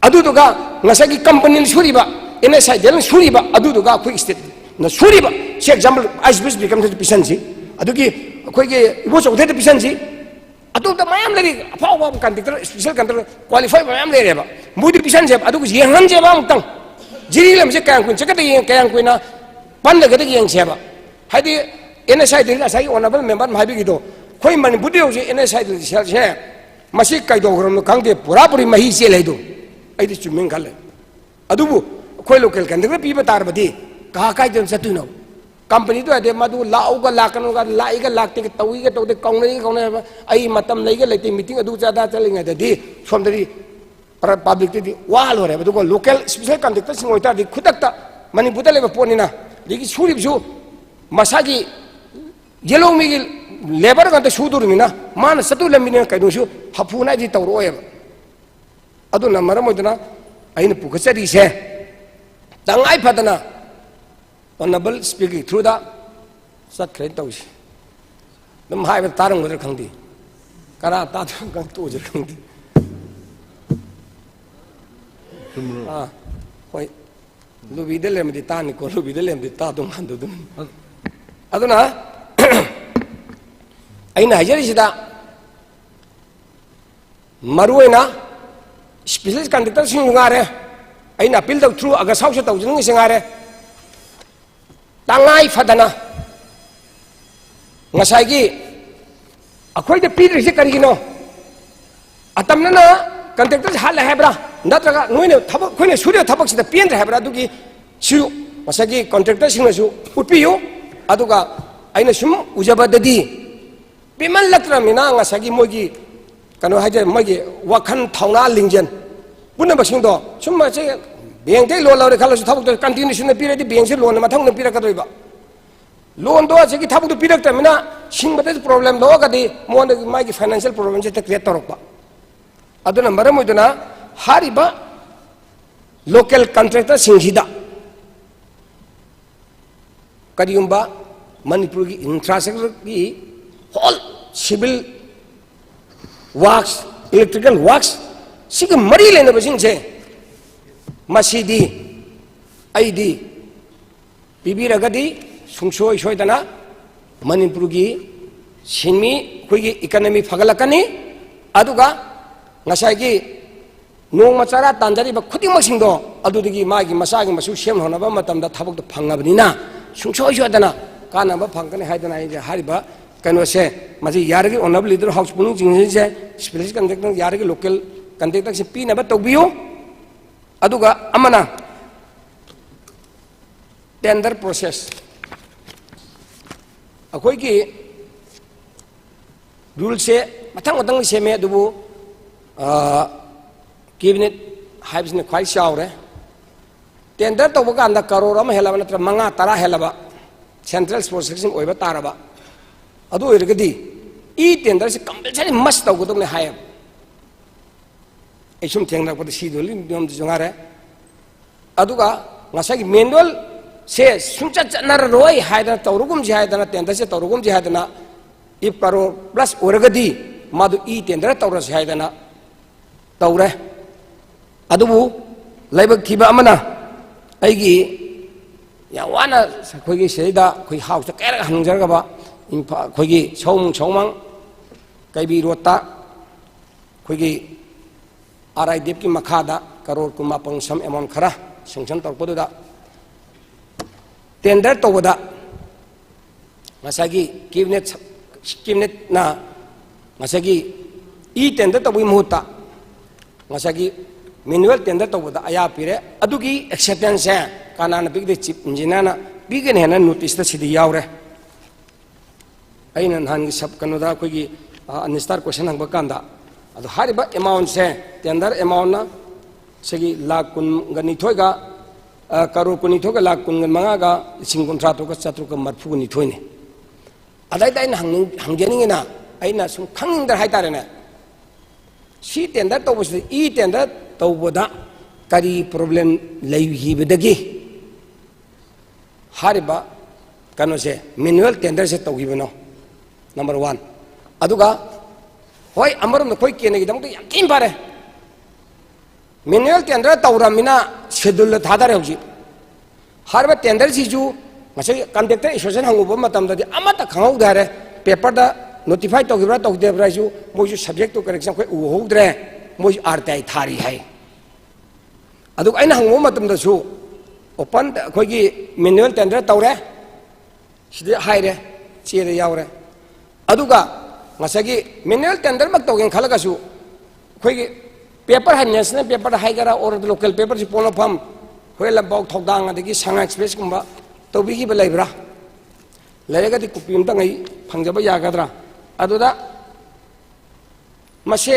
ꯑꯗꯨꯗꯨꯒ ꯉꯁꯥꯏꯒꯤ ꯀꯝꯄꯅꯤꯅ ꯁꯨꯔꯤꯕ, ꯑꯦꯟ ꯑꯦꯁ ꯑꯥꯏ ꯗꯤ ꯑꯦꯜꯅ ꯁꯨꯔꯤꯕ, ꯑꯗꯨꯗꯨꯒ ꯑꯩꯈꯣꯏ ꯁ꯭ꯇꯦꯠꯅ ꯁꯨꯔꯤꯕ, ꯁꯤ ꯑꯦꯛꯖꯥꯝꯄꯜ ꯑꯥꯏꯁ ꯕꯤꯁ ꯕꯤꯀꯝꯁꯤꯗ ꯄꯤꯁꯟꯁꯤ꯫ ꯑꯗꯨꯒꯤ ꯑꯩꯈꯣꯏꯒꯤ ꯏꯕꯣ ꯆꯧꯊꯦꯗ ꯄꯤꯁꯟꯁꯤ꯫ ꯑꯇꯣꯞꯄ ꯃꯌꯥꯝ ꯂꯩꯔꯤ, ꯑꯐꯥꯎ ꯑꯐꯥꯎꯕ ꯀꯟꯇ꯭ꯔꯦꯛꯇꯔ, ꯏꯁꯄꯤꯁꯦꯜ ꯀꯟꯇ꯭ꯔꯦꯛꯇꯔ, ꯀ꯭ꯋꯥꯂꯤꯐꯥꯏ ꯃꯌꯥꯝ ꯂꯩꯔꯦꯕ꯫ ꯃꯣꯏꯗꯤ ꯄꯤꯁꯟꯁꯦꯕ, ꯑꯗꯨꯒ ꯌꯦꯡꯍꯟꯁꯦꯕ ꯑꯃꯨꯛꯇꯪ꯫ ꯖꯤꯔꯤ ꯂꯝꯁꯦ ꯀꯌꯥꯝ ꯀꯨꯏꯅ ꯆꯠꯀꯗꯒꯦ, ꯀꯌꯥꯝ ꯀꯨꯏꯅ ꯄꯟꯗꯒꯗꯒꯦ ꯌꯦꯡꯁꯦꯕ꯫ ꯍꯥꯏꯗꯤ N S I D L, ꯉꯁꯥꯏꯒꯤ ꯑꯣꯅꯔꯦꯕꯜ ꯃꯦꯝꯕꯔꯅ ꯍꯥꯏꯕꯤꯈꯤꯗꯣ, ꯑꯩꯈꯣꯏ ꯃꯅꯤꯄꯨꯔꯗ ꯍꯧꯖꯤꯛ and S I D L ꯁꯦꯜꯁꯦ ꯃꯁꯤ ꯀꯩꯗꯧꯈ꯭ꯔꯕꯅꯣ ꯈꯪꯗꯦ, ꯄꯨꯔꯥ ꯄꯨꯔꯤ ꯃꯍꯤ ꯆꯦꯜꯂꯦ ꯍꯥꯏꯗꯣ꯫ ꯑꯩꯗꯤ ꯆꯨꯝꯃꯦꯅ ꯈꯜꯂꯦ꯫ ꯑꯗꯨꯕꯨ ꯑꯩꯈꯣꯏ ꯂꯣꯀꯦꯜ ꯀꯟꯇ꯭ꯔꯦꯛꯇꯔ ꯄꯤꯕ ꯇꯥꯔꯕꯗꯤ ꯀꯥ ꯀꯥꯏꯗꯅ ꯆꯠꯇꯣꯏꯅꯣ? ꯀꯝꯄꯅꯤꯗꯨ ꯌꯥꯗꯦ, ꯃꯗꯨ ꯂꯥꯛꯎꯒ ꯂꯥꯛꯀꯅꯨꯒ, ꯂꯥꯛꯏꯒ ꯂꯥꯛꯇꯦꯒ, ꯇꯧꯏꯒ ꯇꯧꯗꯦ, ꯀꯧꯅꯩꯒ ꯀꯧꯅꯩ ꯍꯥꯏꯕ, ꯑꯩ ꯃꯇꯝ ꯂꯩꯒ ꯂꯩꯇꯦ, ꯃꯤꯇꯤꯡ ꯑꯗꯨ ꯑꯗꯥ ꯆꯠꯂꯤꯉꯩꯗꯗꯤ ꯁꯣꯝꯗꯗꯤ ꯄꯨꯔꯥ ꯄꯕ꯭ꯂꯤꯛꯇꯗꯤ ꯋꯥ ꯂꯣꯏꯔꯦꯕ꯫ ꯑꯗꯨꯒ ꯂꯣꯀꯦꯜ ꯏꯁꯄꯤꯁꯦꯜ ꯀꯟꯇ꯭ꯔꯦꯛꯇꯔꯁꯤꯡ ꯑꯣꯏꯇꯥꯔꯗꯤ ꯈꯨꯗꯛꯇ ꯃꯅꯤꯄꯨꯔꯗ ꯂꯩꯕ ꯄꯣꯠꯅꯤꯅ, ꯑꯗꯒꯤ ꯁꯨꯔꯤꯕꯁꯨ ꯃꯁꯥꯒꯤ ꯌꯦꯜꯍꯧꯃꯤꯒꯤ ꯂꯦꯕꯔ ꯉꯥꯛꯇ ꯁꯨꯗꯣꯔꯤꯕꯅꯤꯅ, ꯃꯥꯅ ꯆꯠꯇꯣꯏ ꯂꯝꯕꯤꯅ ꯀꯩꯅꯣꯁꯨ ꯍꯥꯐꯨ ꯅꯥꯏꯗꯤ ꯇꯧꯔꯛꯑꯣꯏꯕ꯫ ꯑꯗꯨꯅ ꯃꯔꯝ ꯑꯣꯏꯗꯨꯅ ꯑꯩꯅ ꯄꯨꯈꯠꯆꯔꯤꯁꯦ, ꯇꯉꯥꯏ ꯐꯗꯅ ꯑꯣꯅꯔꯦꯕꯜ ꯁ꯭ꯄꯤꯀꯔꯒꯤ ꯊ꯭ꯔꯨꯗ ꯆꯠꯈ꯭ꯔꯦꯅ ꯇꯧꯔꯤꯁꯦ꯫ ꯑꯗꯨꯝ ꯍꯥꯏꯕ ꯇꯥꯔꯝꯒꯗ꯭ꯔꯥ ꯈꯪꯗꯦ, ꯀꯅꯥ ꯇꯥꯗꯕ ꯈꯪ ꯇꯣꯛꯑꯁꯤꯔ ꯈꯪꯗꯦ꯫ ꯑꯥ, ꯍꯣꯏ, ꯂꯨꯕꯤꯗ ꯂꯩꯔꯝꯃꯗꯤ ꯇꯥꯅꯤꯀꯣ, ꯂꯨꯕꯤꯗ ꯂꯩꯔꯝꯃꯗꯤ ꯇꯥꯗꯧ ꯃꯥꯟꯗꯕꯗꯨꯅ꯫ ꯑꯗꯨꯅ ꯑꯩꯅ ꯍꯥꯏꯖꯔꯤꯁꯤꯗ, ꯃꯔꯨꯑꯣꯏꯅ ꯁ꯭ꯄꯤꯁꯦꯂꯤꯁ ꯀꯟꯗꯛꯇꯔꯁꯤꯡꯁꯨ ꯉꯥꯏꯔꯦ, ꯑꯩꯅ ꯑꯄꯤꯜ ꯇꯧ ꯊ꯭ꯔꯨ ꯑꯒꯁ ꯍꯥꯎꯁꯇ ꯇꯧꯖꯅꯤꯡꯉꯤꯁꯦ ꯉꯥꯏꯔꯦ, ꯇꯉꯥꯏ ꯐꯗꯅ ꯉꯁꯥꯏꯒꯤ ꯑꯩꯈꯣꯏꯗ ꯄꯤꯗ꯭ꯔꯤꯁꯦ ꯀꯔꯤꯒꯤꯅꯣ? ꯑꯇꯝꯅꯅ ꯀꯟꯇ꯭ꯔꯦꯛꯇꯔꯁꯦ ꯍꯥꯠꯂꯦ ꯍꯥꯏꯕ꯭ꯔꯥ, ꯅꯠꯇ꯭ꯔꯒ ꯅꯣꯏꯅ ꯊꯕꯛ, ꯑꯩꯈꯣꯏꯅ ꯁꯨꯔꯤꯕ ꯊꯕꯛꯁꯤꯗ ꯄꯦꯟꯗ꯭ꯔꯦ ꯍꯥꯏꯕ꯭ꯔꯥ? ꯑꯗꯨꯒꯤ ꯁꯤꯁꯨ ꯉꯁꯥꯏꯒꯤ ꯀꯟꯇ꯭ꯔꯦꯛꯇꯔꯁꯤꯡꯅꯁꯨ ꯎꯠꯄꯤꯌꯨ꯫ ꯑꯗꯨꯒ ꯑꯩꯅ ꯁꯨꯝ ꯎꯖꯕꯗꯗꯤ, ꯄꯦꯟꯃꯜꯂꯛꯇ꯭ꯔꯕꯅꯤꯅ ꯉꯁꯥꯏꯒꯤ ꯃꯣꯏꯒꯤ ꯀꯩꯅꯣ ꯍꯥꯏꯇꯥꯔꯦ, ꯃꯣꯏꯒꯤ ꯋꯥꯈꯜ, ꯊꯧꯅꯥ, ꯂꯤꯡꯖꯦꯜ ꯄꯨꯝꯅꯃꯛꯁꯤꯡꯗꯣ, ꯁꯨꯝ ꯃꯁꯤ ꯕꯦꯡꯛꯇꯩ ꯂꯣꯟ ꯂꯧꯔꯦ ꯈꯜꯂꯁꯨ, ꯊꯕꯛꯇꯣ ꯀꯟꯇꯤꯅ꯭ꯌꯨꯁꯟꯗ ꯄꯤꯔꯗꯤ ꯕꯦꯡꯛꯁꯦ ꯂꯣꯟ ꯃꯊꯪ ꯃꯊꯪ ꯄꯤꯔꯛꯀꯗꯣꯏꯕ꯫ ꯂꯣꯟꯗꯣ ꯍꯧꯖꯤꯛꯀꯤ ꯊꯕꯛꯇꯣ ꯄꯤꯔꯛꯇ꯭ꯔꯕꯅꯤꯅ ꯁꯤꯡꯕꯗꯁꯨ ꯄ꯭ꯔꯣꯕ꯭ꯂꯦꯝ ꯊꯣꯛꯑꯒꯗꯤ ꯃꯉꯣꯟꯗꯒꯤ ꯃꯥꯒꯤ ꯐꯥꯏꯅꯥꯟꯁꯤꯌꯦꯜ ꯄ꯭ꯔꯣꯕ꯭ꯂꯦꯝꯁꯦ ꯍꯦꯛꯇ ꯀ꯭ꯔꯤꯌꯦꯠ ꯇꯧꯔꯛꯄ꯫ ꯑꯗꯨꯅ ꯃꯔꯝ ꯑꯣꯏꯗꯨꯅ ꯍꯥꯏꯔꯤꯕ ꯂꯣꯀꯦꯜ ꯀꯟꯇ꯭ꯔꯦꯛꯇꯔꯁꯤꯡꯁꯤꯗ ꯀꯔꯤꯒꯨꯝꯕ ꯃꯅꯤꯄꯨꯔꯒꯤ ꯏꯟꯐ꯭ꯔꯥꯁ꯭ꯇ꯭ꯔꯛꯆꯔꯒꯤ ꯍꯣꯜ ꯁꯤꯚꯤꯜ ꯋꯥꯔꯛꯁ, ꯏꯂꯦꯛꯇ꯭ꯔꯤꯀꯦꯜ ꯋꯥꯔꯛꯁ ꯁꯤꯒ ꯃꯔꯤ ꯂꯩꯅꯕꯁꯤꯡꯁꯦ, ꯃꯁꯤꯗꯤ ꯑꯩꯗꯤ ꯄꯤꯕꯤꯔꯒꯗꯤ ꯁꯨꯡꯁꯣꯏ ꯁꯣꯏꯗꯅ ꯃꯅꯤꯄꯨꯔꯒꯤ ꯁꯤꯟꯃꯤ, ꯑꯩꯈꯣꯏꯒꯤ ꯏꯀꯅꯃꯤ ꯐꯒꯠꯂꯛꯀꯅꯤ꯫ ꯑꯗꯨꯒ ꯉꯁꯥꯏꯒꯤ ꯅꯣꯡꯃ ꯆꯔꯥ ꯇꯥꯟꯖꯔꯤꯕ ꯈꯨꯗꯤꯡꯃꯛꯁꯤꯡꯗꯣ ꯑꯗꯨꯗꯒꯤ ꯃꯥꯒꯤ ꯃꯆꯥꯒꯤ ꯃꯁꯨ ꯁꯦꯝꯅꯅꯕ ꯃꯇꯝꯗ ꯊꯕꯛꯇꯣ ꯐꯪꯉꯕꯅꯤꯅ ꯁꯨꯡꯁꯣꯏ ꯁꯣꯏꯗꯅ ꯀꯥꯟꯅꯕ ꯐꯪꯒꯅꯤ ꯍꯥꯏꯗꯅ ꯑꯩꯁꯦ ꯍꯥꯏꯔꯤꯕ ꯀꯩꯅꯣꯁꯦ, ꯃꯁꯤ ꯌꯥꯔꯒꯗꯤ ꯑꯣꯅꯔꯦꯕꯜ ꯂꯤꯗꯔ ꯍꯥꯎꯁ ꯄꯨꯛꯅꯤꯡ ꯆꯤꯡꯁꯤꯟꯁꯦ, ꯁ꯭ꯄꯤꯁꯦꯂꯤꯁ ꯀꯟꯇ꯭ꯔꯦꯛꯇꯔ ꯌꯥꯔꯒꯗꯤ ꯂꯣꯀꯦꯜ ꯀꯟꯇ꯭ꯔꯦꯛꯇꯔꯁꯦ ꯄꯤꯅꯕ ꯇꯧꯕꯤꯌꯨ꯫ ꯑꯗꯨꯒ ꯑꯃꯅ ꯇꯦꯟꯗꯔ ꯄ꯭ꯔꯣꯁꯦꯁ꯫ ꯑꯩꯈꯣꯏꯒꯤ ꯔꯨꯜꯁꯦ ꯃꯊꯪ ꯃꯊꯪ ꯁꯦꯝꯃꯦ, ꯑꯗꯨꯕꯨ, ꯑ, ꯀꯦꯕꯤꯅꯦꯠ ꯍꯥꯏꯕꯁꯤꯅ ꯈ꯭ꯋꯥꯏ ꯆꯥꯎꯔꯦ꯫ ꯇꯦꯟꯗꯔ ꯇꯧꯕ ꯀꯥꯟꯗ ꯀꯔꯣꯔ ꯑꯃ ꯍꯦꯜꯂꯕ ꯅꯠꯇ꯭ꯔꯒ ꯃꯉꯥ ꯇꯔꯥ ꯍꯦꯜꯂꯕ ꯁꯦꯟꯇ꯭ꯔꯦꯜ ꯄ꯭ꯔꯣꯁꯦꯁꯤꯡ ꯑꯣꯏꯕ ꯇꯥꯔꯕ, ꯑꯗꯨ ꯑꯣꯏꯔꯒꯗꯤ ꯏ ꯇꯦꯟꯗꯔꯁꯤ ꯀꯝꯄꯜꯁꯔꯤ ꯃꯁ ꯇꯧꯒꯗꯕꯅꯤ ꯍꯥꯏꯌꯦꯕ꯫ ꯑꯩ ꯁꯨꯝ ꯊꯦꯡꯅꯔꯛꯄꯗ ꯁꯤꯗꯣ ꯂꯤꯡꯗꯣꯝꯗꯁꯨ ꯉꯥꯏꯔꯦ꯫ ꯑꯗꯨꯒ ꯉꯁꯥꯏꯒꯤ manual ꯁꯦ ꯁꯨꯡꯆꯠ ꯆꯠꯅꯔꯔꯣꯏ ꯍꯥꯏꯗꯅ, ꯇꯧꯔꯒꯨꯝꯁꯤ ꯍꯥꯏꯗꯅ, tender ꯁꯦ ꯇꯧꯔꯒꯨꯝꯁꯤ ꯍꯥꯏꯗꯅ if crore plus ꯑꯣꯏꯔꯒꯗꯤ ꯃꯥꯗꯨ e tender ꯇꯧꯔꯁꯤ ꯍꯥꯏꯗꯅ ꯇꯧꯔꯦ꯫ ꯑꯗꯨꯕꯨ ꯂꯥꯏꯕꯛ ꯊꯤꯕ ꯑꯃꯅ ꯑꯩꯒꯤ ꯌꯥꯝ ꯋꯥꯅ ꯑꯩꯈꯣꯏꯒꯤ ꯁꯤꯗꯩꯗ ꯑꯩꯈꯣꯏ ꯍꯥꯎꯁꯇ ꯀꯌꯥꯔꯛ ꯍꯪꯖꯔꯒꯕ ꯏꯝꯐꯥ-, ꯑꯩꯈꯣꯏꯒꯤ ꯁꯧꯃꯨꯡ ꯁꯧꯃꯥꯡ ꯀꯩꯕꯤ ꯔꯣꯗꯇ ꯑꯩꯈꯣꯏꯒꯤ R I D F ꯀꯤ ꯃꯈꯥꯗ ꯀꯔꯣꯔ ꯀꯨꯟꯃꯥꯄꯟ ꯁꯝ amount ꯈꯔ sanction ꯇꯧꯔꯛꯄꯗꯨꯗ tender ꯇꯧꯕꯗ ꯉꯁꯥꯏꯒꯤ cabinet, cabinet ꯅ ꯉꯁꯥꯏꯒꯤ e tender ꯇꯧꯕꯒꯤ ꯃꯍꯨꯠꯇ ꯉꯁꯥꯏꯒꯤ manual tender ꯇꯧꯕꯗ ꯑꯌꯥ ꯄꯤꯔꯦ꯫ ꯑꯗꯨꯒꯤ acceptance ꯁꯦ ꯀꯅꯥꯅ ꯄꯤꯒꯗꯦ? Chief Engineer ꯅ ꯄꯤꯒꯅꯤ ꯍꯥꯏꯅ notice ꯇ ꯁꯤꯗꯤ ꯌꯥꯎꯔꯦ꯫ ꯑꯩꯅ ꯅꯍꯥꯟꯒꯤ sub ꯀꯩꯅꯣꯗ ꯑꯩꯈꯣꯏꯒꯤ, ꯑ, unanswered question ꯍꯪꯕ ꯀꯥꯟꯗ, ꯑꯗꯣ ꯍꯥꯏꯔꯤꯕ amount ꯁꯦ, tender amount ꯅ ꯁꯤꯒꯤ ꯂꯥꯈ ꯀꯨꯟꯒ ꯅꯤꯊꯣꯏꯒ, ꯑ, ꯀꯔꯣꯔ ꯀꯨꯟꯅꯤꯊꯣꯏꯒ ꯂꯥꯈ ꯀꯨꯟꯒ ꯃꯉꯥꯒ ꯂꯤꯁꯤꯡ ꯀꯨꯟꯊ꯭ꯔꯥ ꯇꯔꯨꯛꯀ ꯆꯥꯇ꯭ꯔꯨꯛꯀ ꯃꯔꯤꯐꯨꯒ ꯅꯤꯊꯣꯏꯅꯤ꯫ ꯑꯗꯩꯗ ꯑꯩꯅ ꯍꯪꯅꯤꯡ-, ꯍꯪꯖꯅꯤꯡꯉꯤꯅ, ꯑꯩꯅ ꯁꯨꯝ ꯈꯪꯅꯤꯡꯗꯅ ꯍꯥꯏꯇꯥꯔꯦꯅꯦ, ꯁꯤ tender ꯇꯧꯕꯁꯤꯗ, e tender ꯇꯧꯕꯗ ꯀꯔꯤ problem ꯂꯩꯈꯤꯕꯗꯒꯤ ꯍꯥꯏꯔꯤꯕ ꯀꯩꯅꯣꯁꯦ, manual tender ꯁꯦ ꯇꯧꯈꯤꯕꯅꯣ? Number one꯫ ꯑꯗꯨꯒ, ꯍꯣꯏ, ꯑꯃꯔꯣꯝꯗ ꯑꯩꯈꯣꯏ ꯀꯦꯟꯅꯒꯤꯗꯃꯛꯇ ꯌꯥꯝ ꯊꯤꯅ ꯐꯔꯦ꯫ Manual tender ꯇꯧꯔꯝꯃꯤꯅ schedule ꯗ ꯊꯥꯗꯔꯦ ꯍꯧꯖꯤꯛ꯫ ꯍꯥꯏꯔꯤꯕ tender ꯁꯤꯁꯨ ꯉꯁꯥꯏ contractor association ꯍꯪꯉꯨꯕ ꯃꯇꯝꯗꯗꯤ ꯑꯃꯠꯇ ꯈꯪꯍꯧꯗꯦ ꯍꯥꯏꯔꯦ꯫ Paper ꯗ notify ꯇꯧꯈꯤꯕ꯭ꯔꯥ ꯇꯧꯗꯕ꯭ꯔꯥ ꯍꯥꯏꯁꯨ ꯃꯣꯏꯁꯨ subject to correction ꯑꯩꯈꯣꯏ ꯎꯍꯧꯗ꯭ꯔꯦ꯫ ꯃꯣꯏꯁꯨ R T I ꯊꯥꯔꯤ ꯍꯥꯏ꯫ ꯑꯗꯨꯒ ꯑꯩꯅ ꯍꯪꯉꯨꯕ ꯃꯇꯝꯗꯁꯨ open ꯗ ꯑꯩꯈꯣꯏꯒꯤ manual tender ꯇꯧꯔꯦ, ꯁꯤꯗ ꯍꯥꯏꯔꯦ, ꯆꯦꯗ ꯌꯥꯎꯔꯦ꯫ ꯑꯗꯨꯒ ꯉꯁꯥꯏꯒꯤ manual tender ꯃꯛ ꯇꯧꯒꯦꯅ ꯈꯜꯂꯒꯁꯨ ꯑꯩꯈꯣꯏꯒꯤ paper ꯍꯥꯏ, national paper ꯗ ꯍꯥꯏꯒꯦꯔꯥ, or local paper ꯁꯤ ꯄꯣꯛꯅꯐꯝ, ꯍꯣꯔꯦꯟ ꯂꯝꯄꯥꯎ ꯊꯧꯗꯥꯡ, ꯑꯗꯒꯤ ꯁꯉꯥꯏ Express ꯀꯨꯝꯕ ꯇꯧꯕꯤꯈꯤꯕ ꯂꯩꯕ꯭ꯔꯥ? ꯂꯩꯔꯒꯗꯤ copy ꯑꯝꯇꯪ ꯑꯩ ꯐꯪꯖꯕ ꯌꯥꯒꯗ꯭ꯔꯥ? ꯑꯗꯨꯗ ꯃꯁꯦ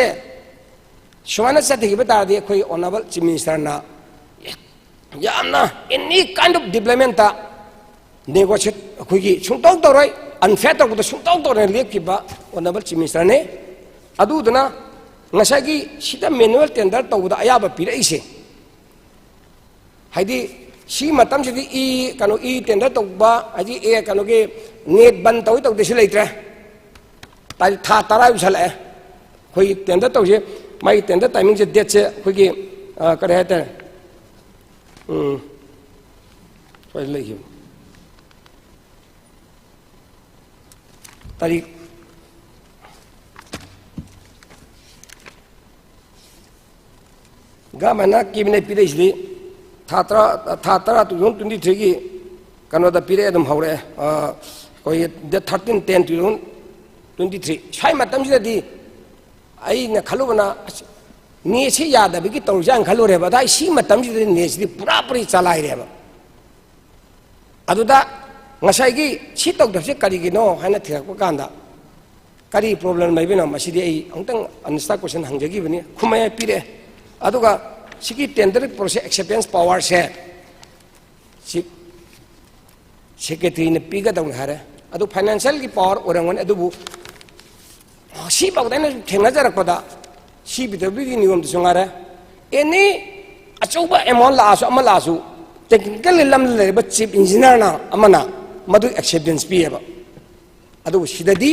ꯁꯨꯃꯥꯏꯅ ꯆꯠꯊꯈꯤꯕ ꯇꯥꯔꯗꯤ ꯑꯩꯈꯣꯏ honourable Chief Minister ꯅ ꯌꯥꯝꯅ any kind of development ꯇ negotiate ꯑꯩꯈꯣꯏꯒꯤ ꯁꯨꯡꯇꯧ ꯇꯧꯔꯣꯏ, unfair ꯇꯧꯕꯗ ꯁꯨꯡꯇꯧ ꯇꯧꯔꯣꯏ ꯂꯦꯞꯈꯤꯕ honourable Chief Minister ꯅꯤ꯫ ꯑꯗꯨꯗꯨꯅ ꯉꯁꯥꯏꯒꯤ ꯁꯤꯗ manual tender ꯇꯧꯕꯗ ꯑꯌꯥꯕ ꯄꯤꯔꯛꯏꯁꯦ, ꯍꯥꯏꯗꯤ ꯁꯤ ꯃꯇꯝꯁꯤꯗꯤ ꯏ, ꯀꯩꯅꯣ, ꯏ tender ꯇꯧꯕ ꯍꯥꯏꯗꯤ ꯑꯦ, ꯀꯩꯅꯣꯒꯤ net ꯕꯟ ꯇꯧꯏ ꯇꯧꯗꯦ ꯁꯤ ꯂꯩꯇ꯭ꯔꯦ꯫ ꯇꯥꯔꯤꯛ ꯊꯥ ꯇꯔꯥ ꯌꯧꯁꯜꯂꯛꯑꯦ꯫ ꯑꯩꯈꯣꯏꯒꯤ tender ꯇꯧꯁꯦ, ꯃꯥꯒꯤ tender timingꯁꯦ, dateꯁꯦ ꯑꯩꯈꯣꯏꯒꯤ, ꯑ, ꯀꯔꯤ ꯍꯥꯏꯇꯥꯔꯦ, ꯎꯝ, ꯁ꯭ꯋꯥꯏꯗ ꯂꯩꯈꯤꯕ ꯇꯥꯔꯤꯛ ꯒꯃꯅ ꯀꯦꯕꯤꯅꯦꯠ ꯄꯤꯔꯛꯏꯁꯤꯗꯤ ꯊꯥ ꯇꯔꯥ, ꯊꯥ ꯇꯔꯥ two thousand twenty threeꯒꯤ ꯀꯩꯅꯣꯗ ꯄꯤꯔꯛꯑꯦ, ꯑꯗꯨꯝ ꯍꯧꯔꯛꯑꯦ꯫ ꯑ, ꯑꯩꯈꯣꯏꯒꯤ date thirteen ten two thousand twenty three꯫ ꯁ꯭ꯋꯥꯏ ꯃꯇꯝꯁꯤꯗꯗꯤ ꯑꯩꯅ ꯈꯜꯂꯨꯕꯅ, ꯑꯁ, netꯁꯤ ꯌꯥꯗꯕꯒꯤ ꯇꯧꯔꯤꯖꯥꯠꯅ ꯈꯜꯂꯨꯔꯦꯕ꯫ ꯑꯗ ꯑꯩ ꯁꯤ ꯃꯇꯝꯁꯤꯗꯗꯤ netꯁꯤꯗꯤ ꯄꯨꯔꯥ ꯄꯨꯔꯤ ꯆꯂꯥꯏꯔꯦꯕ꯫ ꯑꯗꯨꯗ ꯉꯁꯥꯏꯒꯤ ꯁꯤ ꯇꯧꯗꯕꯁꯦ ꯀꯔꯤꯒꯤꯅꯣ ꯍꯥꯏꯅ ꯊꯤꯔꯛꯄ ꯀꯥꯟꯗ, ꯀꯔꯤ problem ꯂꯩꯕꯅꯣ? ꯃꯁꯤꯗꯤ ꯑꯩ ꯑꯃꯨꯛꯇꯪ unanswered question ꯍꯪꯖꯈꯤꯕꯅꯤ, ꯈꯨꯝꯃꯛꯑꯦ, ꯄꯤꯔꯛꯑꯦ꯫ ꯑꯗꯨꯒ ꯁꯤꯒꯤ tender process acceptance powerꯁꯦ chief secretaryꯅ ꯄꯤꯒꯗꯧꯅꯤ ꯍꯥꯏꯔꯦ꯫ ꯑꯗꯨ financialꯒꯤ power ꯑꯣꯏꯔꯝꯒꯅꯤ, ꯑꯗꯨꯕꯨ ꯁꯤꯐꯥꯎꯗ ꯑꯩꯅ ꯊꯦꯡꯅꯖꯔꯛꯄꯗ, ꯁꯤ ꯄꯤ ꯗꯕ꯭ꯂꯤꯎꯒꯤ ꯅꯤꯌꯣꯝꯗꯁꯨ ꯉꯥꯏꯔꯦ, any ꯑꯆꯧꯕ amount ꯂꯥꯛꯑꯁꯨ, ꯑꯃ ꯂꯥꯛꯑꯁꯨ, technically ꯂꯝꯗ ꯂꯩꯔꯤꯕ chief engineerꯅ ꯑꯃꯅ ꯃꯗꯨ acceptance ꯄꯤꯌꯦꯕ꯫ ꯑꯗꯨꯕꯨ ꯁꯤꯗꯗꯤ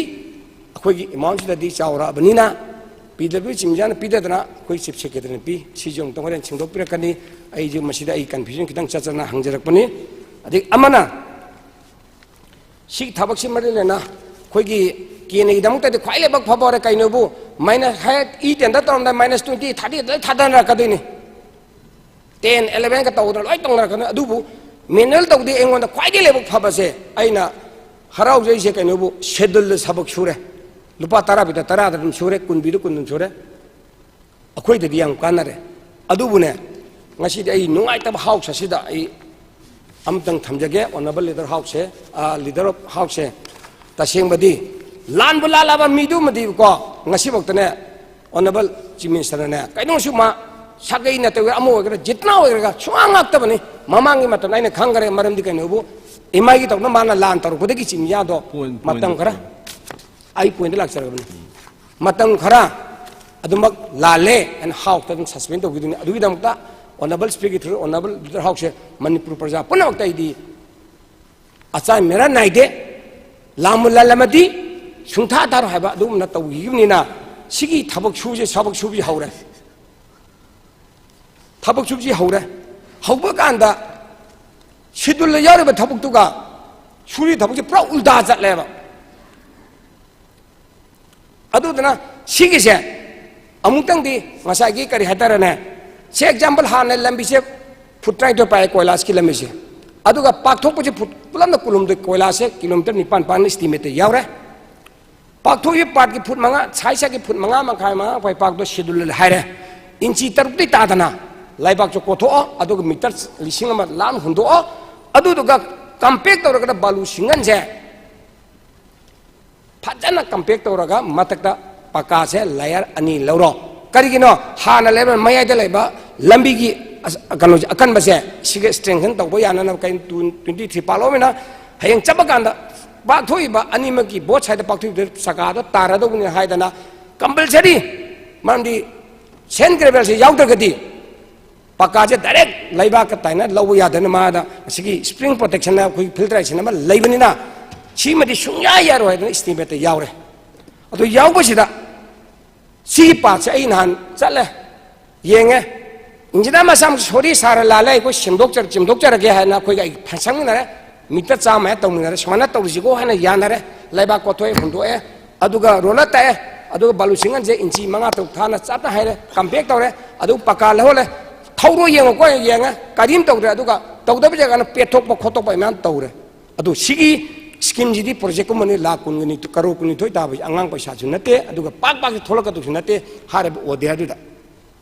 ꯑꯩꯈꯣꯏꯒꯤ amountꯁꯤꯗꯗꯤ ꯆꯥꯎꯔꯛꯑꯕꯅꯤꯅ, ꯄꯤ ꯗꯕ꯭ꯂꯤꯎ chief engineerꯅ ꯄꯤꯗꯗꯅ ꯑꯩꯈꯣꯏ chief secretaryꯅ ꯄꯤ꯫ ꯁꯤꯁꯨ ꯑꯃꯨꯛꯇꯪ ꯍꯣꯔꯦꯟ ꯁꯦꯡꯗꯣꯛꯄꯤꯔꯛꯀꯅꯤ꯫ ꯑꯩꯁꯨ ꯃꯁꯤꯗ ꯑꯩ confusion ꯈꯤꯇꯪ ꯆꯠꯆꯅ ꯍꯪꯖꯔꯛꯄꯅꯤ꯫ ꯑꯗꯒꯤ ꯑꯃꯅ ꯁꯤꯒꯤ ꯊꯕꯛꯁꯤ ꯃꯔꯤ ꯂꯩꯅ ꯑꯩꯈꯣꯏꯒꯤ ꯀꯦꯟꯅꯒꯤꯗꯃꯛꯇꯗꯤ ꯈ꯭ꯋꯥꯏ ꯂꯥꯏꯕꯛ ꯐꯕ ꯑꯣꯏꯔꯦ꯫ ꯀꯩꯅꯣꯕꯨ, ꯃꯥꯏꯅꯁ ꯍꯥꯏ, E tender ꯇꯧꯔꯝꯗꯥꯏ minus twenty, thirty ꯑꯗꯨꯗ ꯊꯥꯗꯅꯔꯛꯀꯗꯣꯏꯅꯤ꯫ Ten, elevenꯒ ꯇꯧꯗꯅ ꯂꯣꯏ ꯇꯧꯅꯔꯛꯀꯗꯣꯏꯅꯤ꯫ ꯑꯗꯨꯕꯨ manual ꯇꯧꯗꯦ꯫ ꯑꯩꯉꯣꯟꯗ ꯈ꯭ꯋꯥꯏꯗꯒꯤ ꯂꯥꯏꯕꯛ ꯐꯕꯁꯦ, ꯑꯩꯅ ꯍꯔꯥꯎꯖꯩꯁꯦ ꯀꯩꯅꯣꯕꯨ, scheduleꯗ ꯊꯕꯛ ꯁꯨꯔꯦ꯫ ꯂꯨꯄꯥ ꯇꯔꯥ ꯄꯤꯗ ꯇꯔꯥꯗ ꯑꯗꯨꯝ ꯁꯨꯔꯦ, ꯀꯨꯟ ꯄꯤꯗ ꯀꯨꯟ ꯑꯗꯨꯝ ꯁꯨꯔꯦ꯫ ꯑꯩꯈꯣꯏꯗꯗꯤ ꯌꯥꯝ ꯀꯥꯟꯅꯔꯦ꯫ ꯑꯗꯨꯕꯨꯅꯦ, ꯉꯁꯤꯗꯤ ꯑꯩ ꯅꯨꯡꯉꯥꯏꯇꯕ house ꯑꯁꯤꯗ ꯑꯩ ꯑꯃꯇꯪ ꯊꯝꯖꯒꯦ, honourable leader house ꯁꯦ, ꯑ, leader of house ꯁꯦ꯫ ꯇꯁꯦꯡꯕꯗꯤ ꯂꯥꯟꯕꯨ ꯂꯥꯜꯂꯕ ꯃꯤꯗꯨꯃꯗꯤꯀꯣ, ꯉꯁꯤꯐꯥꯎꯗꯅꯦ, honourable chief ministerꯅꯅꯦ, ꯀꯩꯅꯣꯁꯨ ꯃꯥ ꯁꯥꯒꯩ ꯅꯠꯇꯕ ꯑꯃ ꯑꯣꯏꯒꯦꯔꯥ, ꯖꯤꯠꯅ ꯑꯣꯏꯒꯦꯔꯥ ꯁꯨꯡꯉꯥꯡ ꯉꯥꯛꯇꯕꯅꯤ꯫ ꯃꯃꯥꯡꯒꯤ ꯃꯇꯝꯗ ꯑꯩꯅ ꯈꯪꯈ꯭ꯔꯦ, ꯃꯔꯝꯗꯤ ꯀꯩꯅꯣꯕꯨ, ꯏꯃꯥꯒꯤ ꯇꯧꯅ ꯃꯥꯅ ꯂꯥꯟ ꯇꯧꯔꯛꯄꯗꯒꯤ ꯆꯤꯡꯌꯥꯗꯣ point, ꯃꯇꯝ point, ꯈꯔ point꯫ ꯑꯩ pointꯗ ꯂꯥꯛꯆꯔꯕꯅꯤ꯫ ꯃꯇꯝ ꯈꯔ ꯑꯗꯨꯃꯛ ꯂꯥꯜꯂꯦ ꯍꯥꯏꯅ ꯍꯥꯎꯇ ꯑꯗꯨꯝ ꯁꯁꯄꯦꯟ ꯇꯧꯈꯤꯗꯣꯏꯅꯤ꯫ ꯑꯗꯨꯒꯤꯗꯃꯛꯇ ꯑꯣꯅꯔꯦꯕꯜ ꯁ꯭ꯄꯤꯀꯔꯒꯤ ꯊ꯭ꯔꯨ ꯑꯣꯅꯔꯦꯕꯜ ꯂꯤꯗꯔ ꯍꯥꯎꯁꯦ ꯃꯅꯤꯄꯨꯔ ꯄ꯭ꯔꯖꯥ ꯄꯨꯝꯅꯃꯛꯇ ꯑꯩꯗꯤ ꯑꯆꯥꯏ ꯃꯤꯔꯥ ꯅꯥꯏꯗꯦ, ꯂꯥꯟꯕꯨ ꯂꯥꯜꯂꯝꯃꯗꯤ ꯁꯨꯡꯊꯥ ꯊꯥꯔꯣꯏ ꯍꯥꯏꯕ ꯑꯗꯨꯒꯨꯝꯅ ꯇꯧꯈꯤꯕꯅꯤꯅ ꯁꯤꯒꯤ ꯊꯕꯛ ꯁꯨꯕꯁꯦ, ꯊꯕꯛ ꯁꯨꯕꯁꯤ ꯍꯧꯔꯦ꯫ ꯊꯕꯛ ꯁꯨꯕꯁꯤ ꯍꯧꯔꯦ꯫ ꯍꯧꯕ ꯀꯥꯟꯗ ꯁꯦꯗꯨꯜꯗ ꯌꯥꯎꯔꯤꯕ ꯊꯕꯛꯇꯨꯒ ꯁꯨꯔꯤ ꯊꯕꯛꯁꯤ ꯄꯨꯔꯥ ꯎꯜꯇꯥ ꯆꯠꯂꯦꯕ꯫ ꯑꯗꯨꯗꯨꯅ ꯁꯤꯒꯤꯁꯦ ꯑꯃꯨꯛꯇꯪꯗꯤ ꯉꯁꯥꯏꯒꯤ ꯀꯔꯤ ꯍꯥꯏꯇꯥꯔꯦꯅꯦ, ꯁꯦ ꯑꯦꯛꯖꯥꯝꯄꯜ ꯍꯥꯟꯅ ꯂꯝꯕꯤꯁꯦ ꯐꯨꯠ ꯇꯔꯥꯅꯤꯊꯣꯏ ꯄꯥꯛꯑꯦ ꯀꯣꯏꯂꯥꯁꯀꯤ ꯂꯝꯕꯤꯁꯦ, ꯑꯗꯨꯒ ꯄꯥꯛꯊꯣꯛꯄꯁꯦ ꯐꯨꯠ ꯄꯨꯂꯞꯅ ꯀꯨꯟꯍꯨꯝꯗꯣꯏ, ꯀꯣꯏꯂꯥꯁꯁꯦ ꯀꯤꯂꯣꯃꯤꯇꯔ ꯅꯤꯄꯥꯟ ꯄꯥꯛꯅ ꯏꯁꯇꯤꯃꯦꯠꯇ ꯌꯥꯎꯔꯦ꯫ ꯄꯥꯛꯊꯣꯛꯏꯕ ꯄꯥꯔꯠꯀꯤ ꯐꯨꯠ ꯃꯉꯥ, ꯁꯥꯏꯠ ꯁꯥꯏꯠꯀꯤ ꯐꯨꯠ ꯃꯉꯥ ꯃꯈꯥꯏ, ꯃꯉꯥ ꯃꯈꯥꯏ ꯄꯥꯛꯇꯣ ꯁꯦꯗꯨꯜ ꯍꯥꯏꯔꯦ꯫ ꯏꯟꯆꯤ ꯇꯔꯨꯛꯇꯤ ꯇꯥꯗꯅ ꯂꯩꯕꯥꯛꯁꯨ ꯀꯣꯊꯣꯛꯑꯣ, ꯑꯗꯨꯒ ꯃꯤꯇꯔ ꯂꯤꯁꯤꯡ ꯑꯃ ꯂꯥꯞꯅ ꯍꯨꯟꯗꯣꯛꯑꯣ꯫ ꯑꯗꯨꯗꯨꯒ ꯀꯝꯄꯦꯛ ꯇꯧꯔꯒꯅ ꯕꯥꯂꯨ ꯁꯤꯡꯒꯟꯁꯦ ꯐꯖꯅ ꯀꯝꯄꯦꯛ ꯇꯧꯔꯒ ꯃꯊꯛꯇ ꯄꯀꯥꯁꯦ ꯂꯦꯌꯔ ꯑꯅꯤ ꯂꯧꯔꯣ꯫ ꯀꯔꯤꯒꯤꯅꯣ? ꯍꯥꯟꯅ ꯂꯩꯕ ꯃꯌꯥꯏꯗ ꯂꯩꯕ ꯂꯝꯕꯤꯒꯤ ꯑꯁ-, ꯀꯩꯅꯣꯁꯦ, ꯑꯀꯟꯕꯁꯦ ꯁꯤꯒ ꯁ꯭ꯇꯔꯦꯡꯊꯟ ꯇꯧꯕ ꯌꯥꯅꯅꯕ ꯀꯩ ꯇꯨ-, ꯇ꯭ꯋꯦꯟꯇꯤ ꯊ꯭ꯔꯤ ꯄꯥꯜꯂꯣꯃꯤꯅ ꯍꯌꯦꯡ ꯆꯠꯄ ꯀꯥꯟꯗ ꯄꯥꯛꯊꯣꯛꯏꯕ ꯑꯅꯤꯃꯛꯀꯤ ꯕꯣꯠ ꯁꯥꯏꯗ ꯄꯥꯛꯊꯣꯛꯏꯕ ꯆꯀꯥꯗꯣ ꯇꯥꯔꯗꯧꯕꯅꯤ ꯍꯥꯏꯗꯅ ꯀꯝꯄꯜꯁꯔꯤ, ꯃꯔꯝꯗꯤ ꯁꯦꯟ ꯒ꯭ꯔꯦꯚꯦꯜꯁꯦ ꯌꯥꯎꯗ꯭ꯔꯒꯗꯤ ꯄꯀꯥꯁꯦ ꯗꯥꯏꯔꯦꯛ ꯂꯩꯕꯥꯛꯀ ꯇꯥꯏꯅ ꯂꯧꯕ ꯌꯥꯗꯅ ꯃꯥꯗ ꯑꯁꯤꯒꯤ ꯁ꯭ꯄ꯭ꯔꯤꯡ ꯄ꯭ꯔꯣꯇꯦꯛꯁꯟ ꯑꯩꯈꯣꯏꯒꯤ ꯐꯤꯜꯇꯔꯦꯁꯟ ꯑꯃ ꯂꯩꯕꯅꯤꯅ ꯁꯤꯃꯗꯤ ꯁꯨꯡꯌꯥ ꯌꯥꯔꯣꯏ ꯍꯥꯏꯗꯅ ꯏꯁꯇꯤꯃꯦꯠꯇ ꯌꯥꯎꯔꯦ꯫ ꯑꯗꯨ ꯌꯥꯎꯕꯁꯤꯗ ꯁꯤꯒꯤ ꯄꯥꯔꯠꯁꯦ ꯑꯩ ꯅꯍꯥꯟ ꯆꯠꯂꯦ, ꯌꯦꯡꯉꯦ꯫ ꯏꯟꯖꯤꯅꯤꯌꯥꯔ ꯃꯆꯥ ꯃꯆꯥ, "ꯁꯣꯔꯤ ꯁꯥꯔ, ꯂꯥꯜꯂꯦ, ꯑꯩꯈꯣꯏ ꯁꯦꯝꯗꯣꯛꯆꯔ-, ꯁꯦꯝꯗꯣꯛꯆꯔꯒꯦ" ꯍꯥꯏꯅ ꯑꯩꯈꯣꯏꯒ ꯑꯩ ꯐꯪꯁꯟꯃꯤꯟꯅꯔꯦ꯫ ꯃꯤꯇꯔ ꯆꯥꯝꯃ ꯍꯦꯛ ꯇꯧꯃꯤꯟꯅꯔꯦ, "ꯁꯨꯃꯥꯏꯅ ꯇꯧꯔꯤꯁꯤꯀꯣ" ꯍꯥꯏꯅ ꯌꯥꯅꯔꯦ꯫ ꯂꯩꯕꯥꯛ ꯀꯣꯊꯣꯛꯑꯦ, ꯍꯨꯟꯗꯣꯛꯑꯦ, ꯑꯗꯨꯒ ꯔꯣꯂꯔ ꯇꯥꯛꯑꯦ, ꯑꯗꯨꯒ ꯕꯥꯂꯨ ꯁꯤꯡꯒꯟꯁꯦ ꯏꯟꯆꯤ ꯃꯉꯥ ꯇꯔꯨꯛ ꯊꯥꯅ ꯆꯞꯅ ꯍꯥꯏꯔꯦ, ꯀꯝꯄꯦꯛ ꯇꯧꯔꯦ, ꯑꯗꯨ ꯄꯀꯥ ꯂꯧꯍꯜꯂꯦ꯫ ꯊꯧꯔꯣ ꯌꯦꯡꯉꯣꯀꯣ, ꯌꯦꯡꯉꯦ, ꯀꯔꯤꯝ ꯇꯧꯗ꯭ꯔꯦ꯫ ꯑꯗꯨꯒ ꯇꯧꯗꯕ ꯖꯒꯥꯅ ꯄꯦꯠꯊꯣꯛꯄ ꯈꯣꯠꯇꯣꯛꯄ ꯃꯌꯥꯝ ꯇꯧꯔꯦ꯫ ꯑꯗꯨ ꯁꯤꯒꯤ ꯁ꯭ꯀꯤꯝꯁꯤꯗꯤ ꯄ꯭ꯔꯣꯖꯦꯛꯀꯨꯝꯕꯅꯤ, ꯂꯥꯈ ꯀꯨꯟꯒ ꯅꯤꯊꯣꯏ, ꯀꯔꯣꯔ ꯀꯨꯟꯅꯤꯊꯣꯏ ꯇꯥꯕꯁꯤ ꯑꯉꯥꯡ ꯄꯩꯁꯥꯁꯨ ꯅꯠꯇꯦ, ꯑꯗꯨꯒ ꯄꯥꯛ ꯄꯥꯛꯁꯨ ꯊꯣꯛꯂꯛꯀꯗꯧꯁꯨ ꯅꯠꯇꯦ ꯍꯥꯏꯔꯤꯕ ꯑꯣꯔꯗꯔꯗꯨꯗ꯫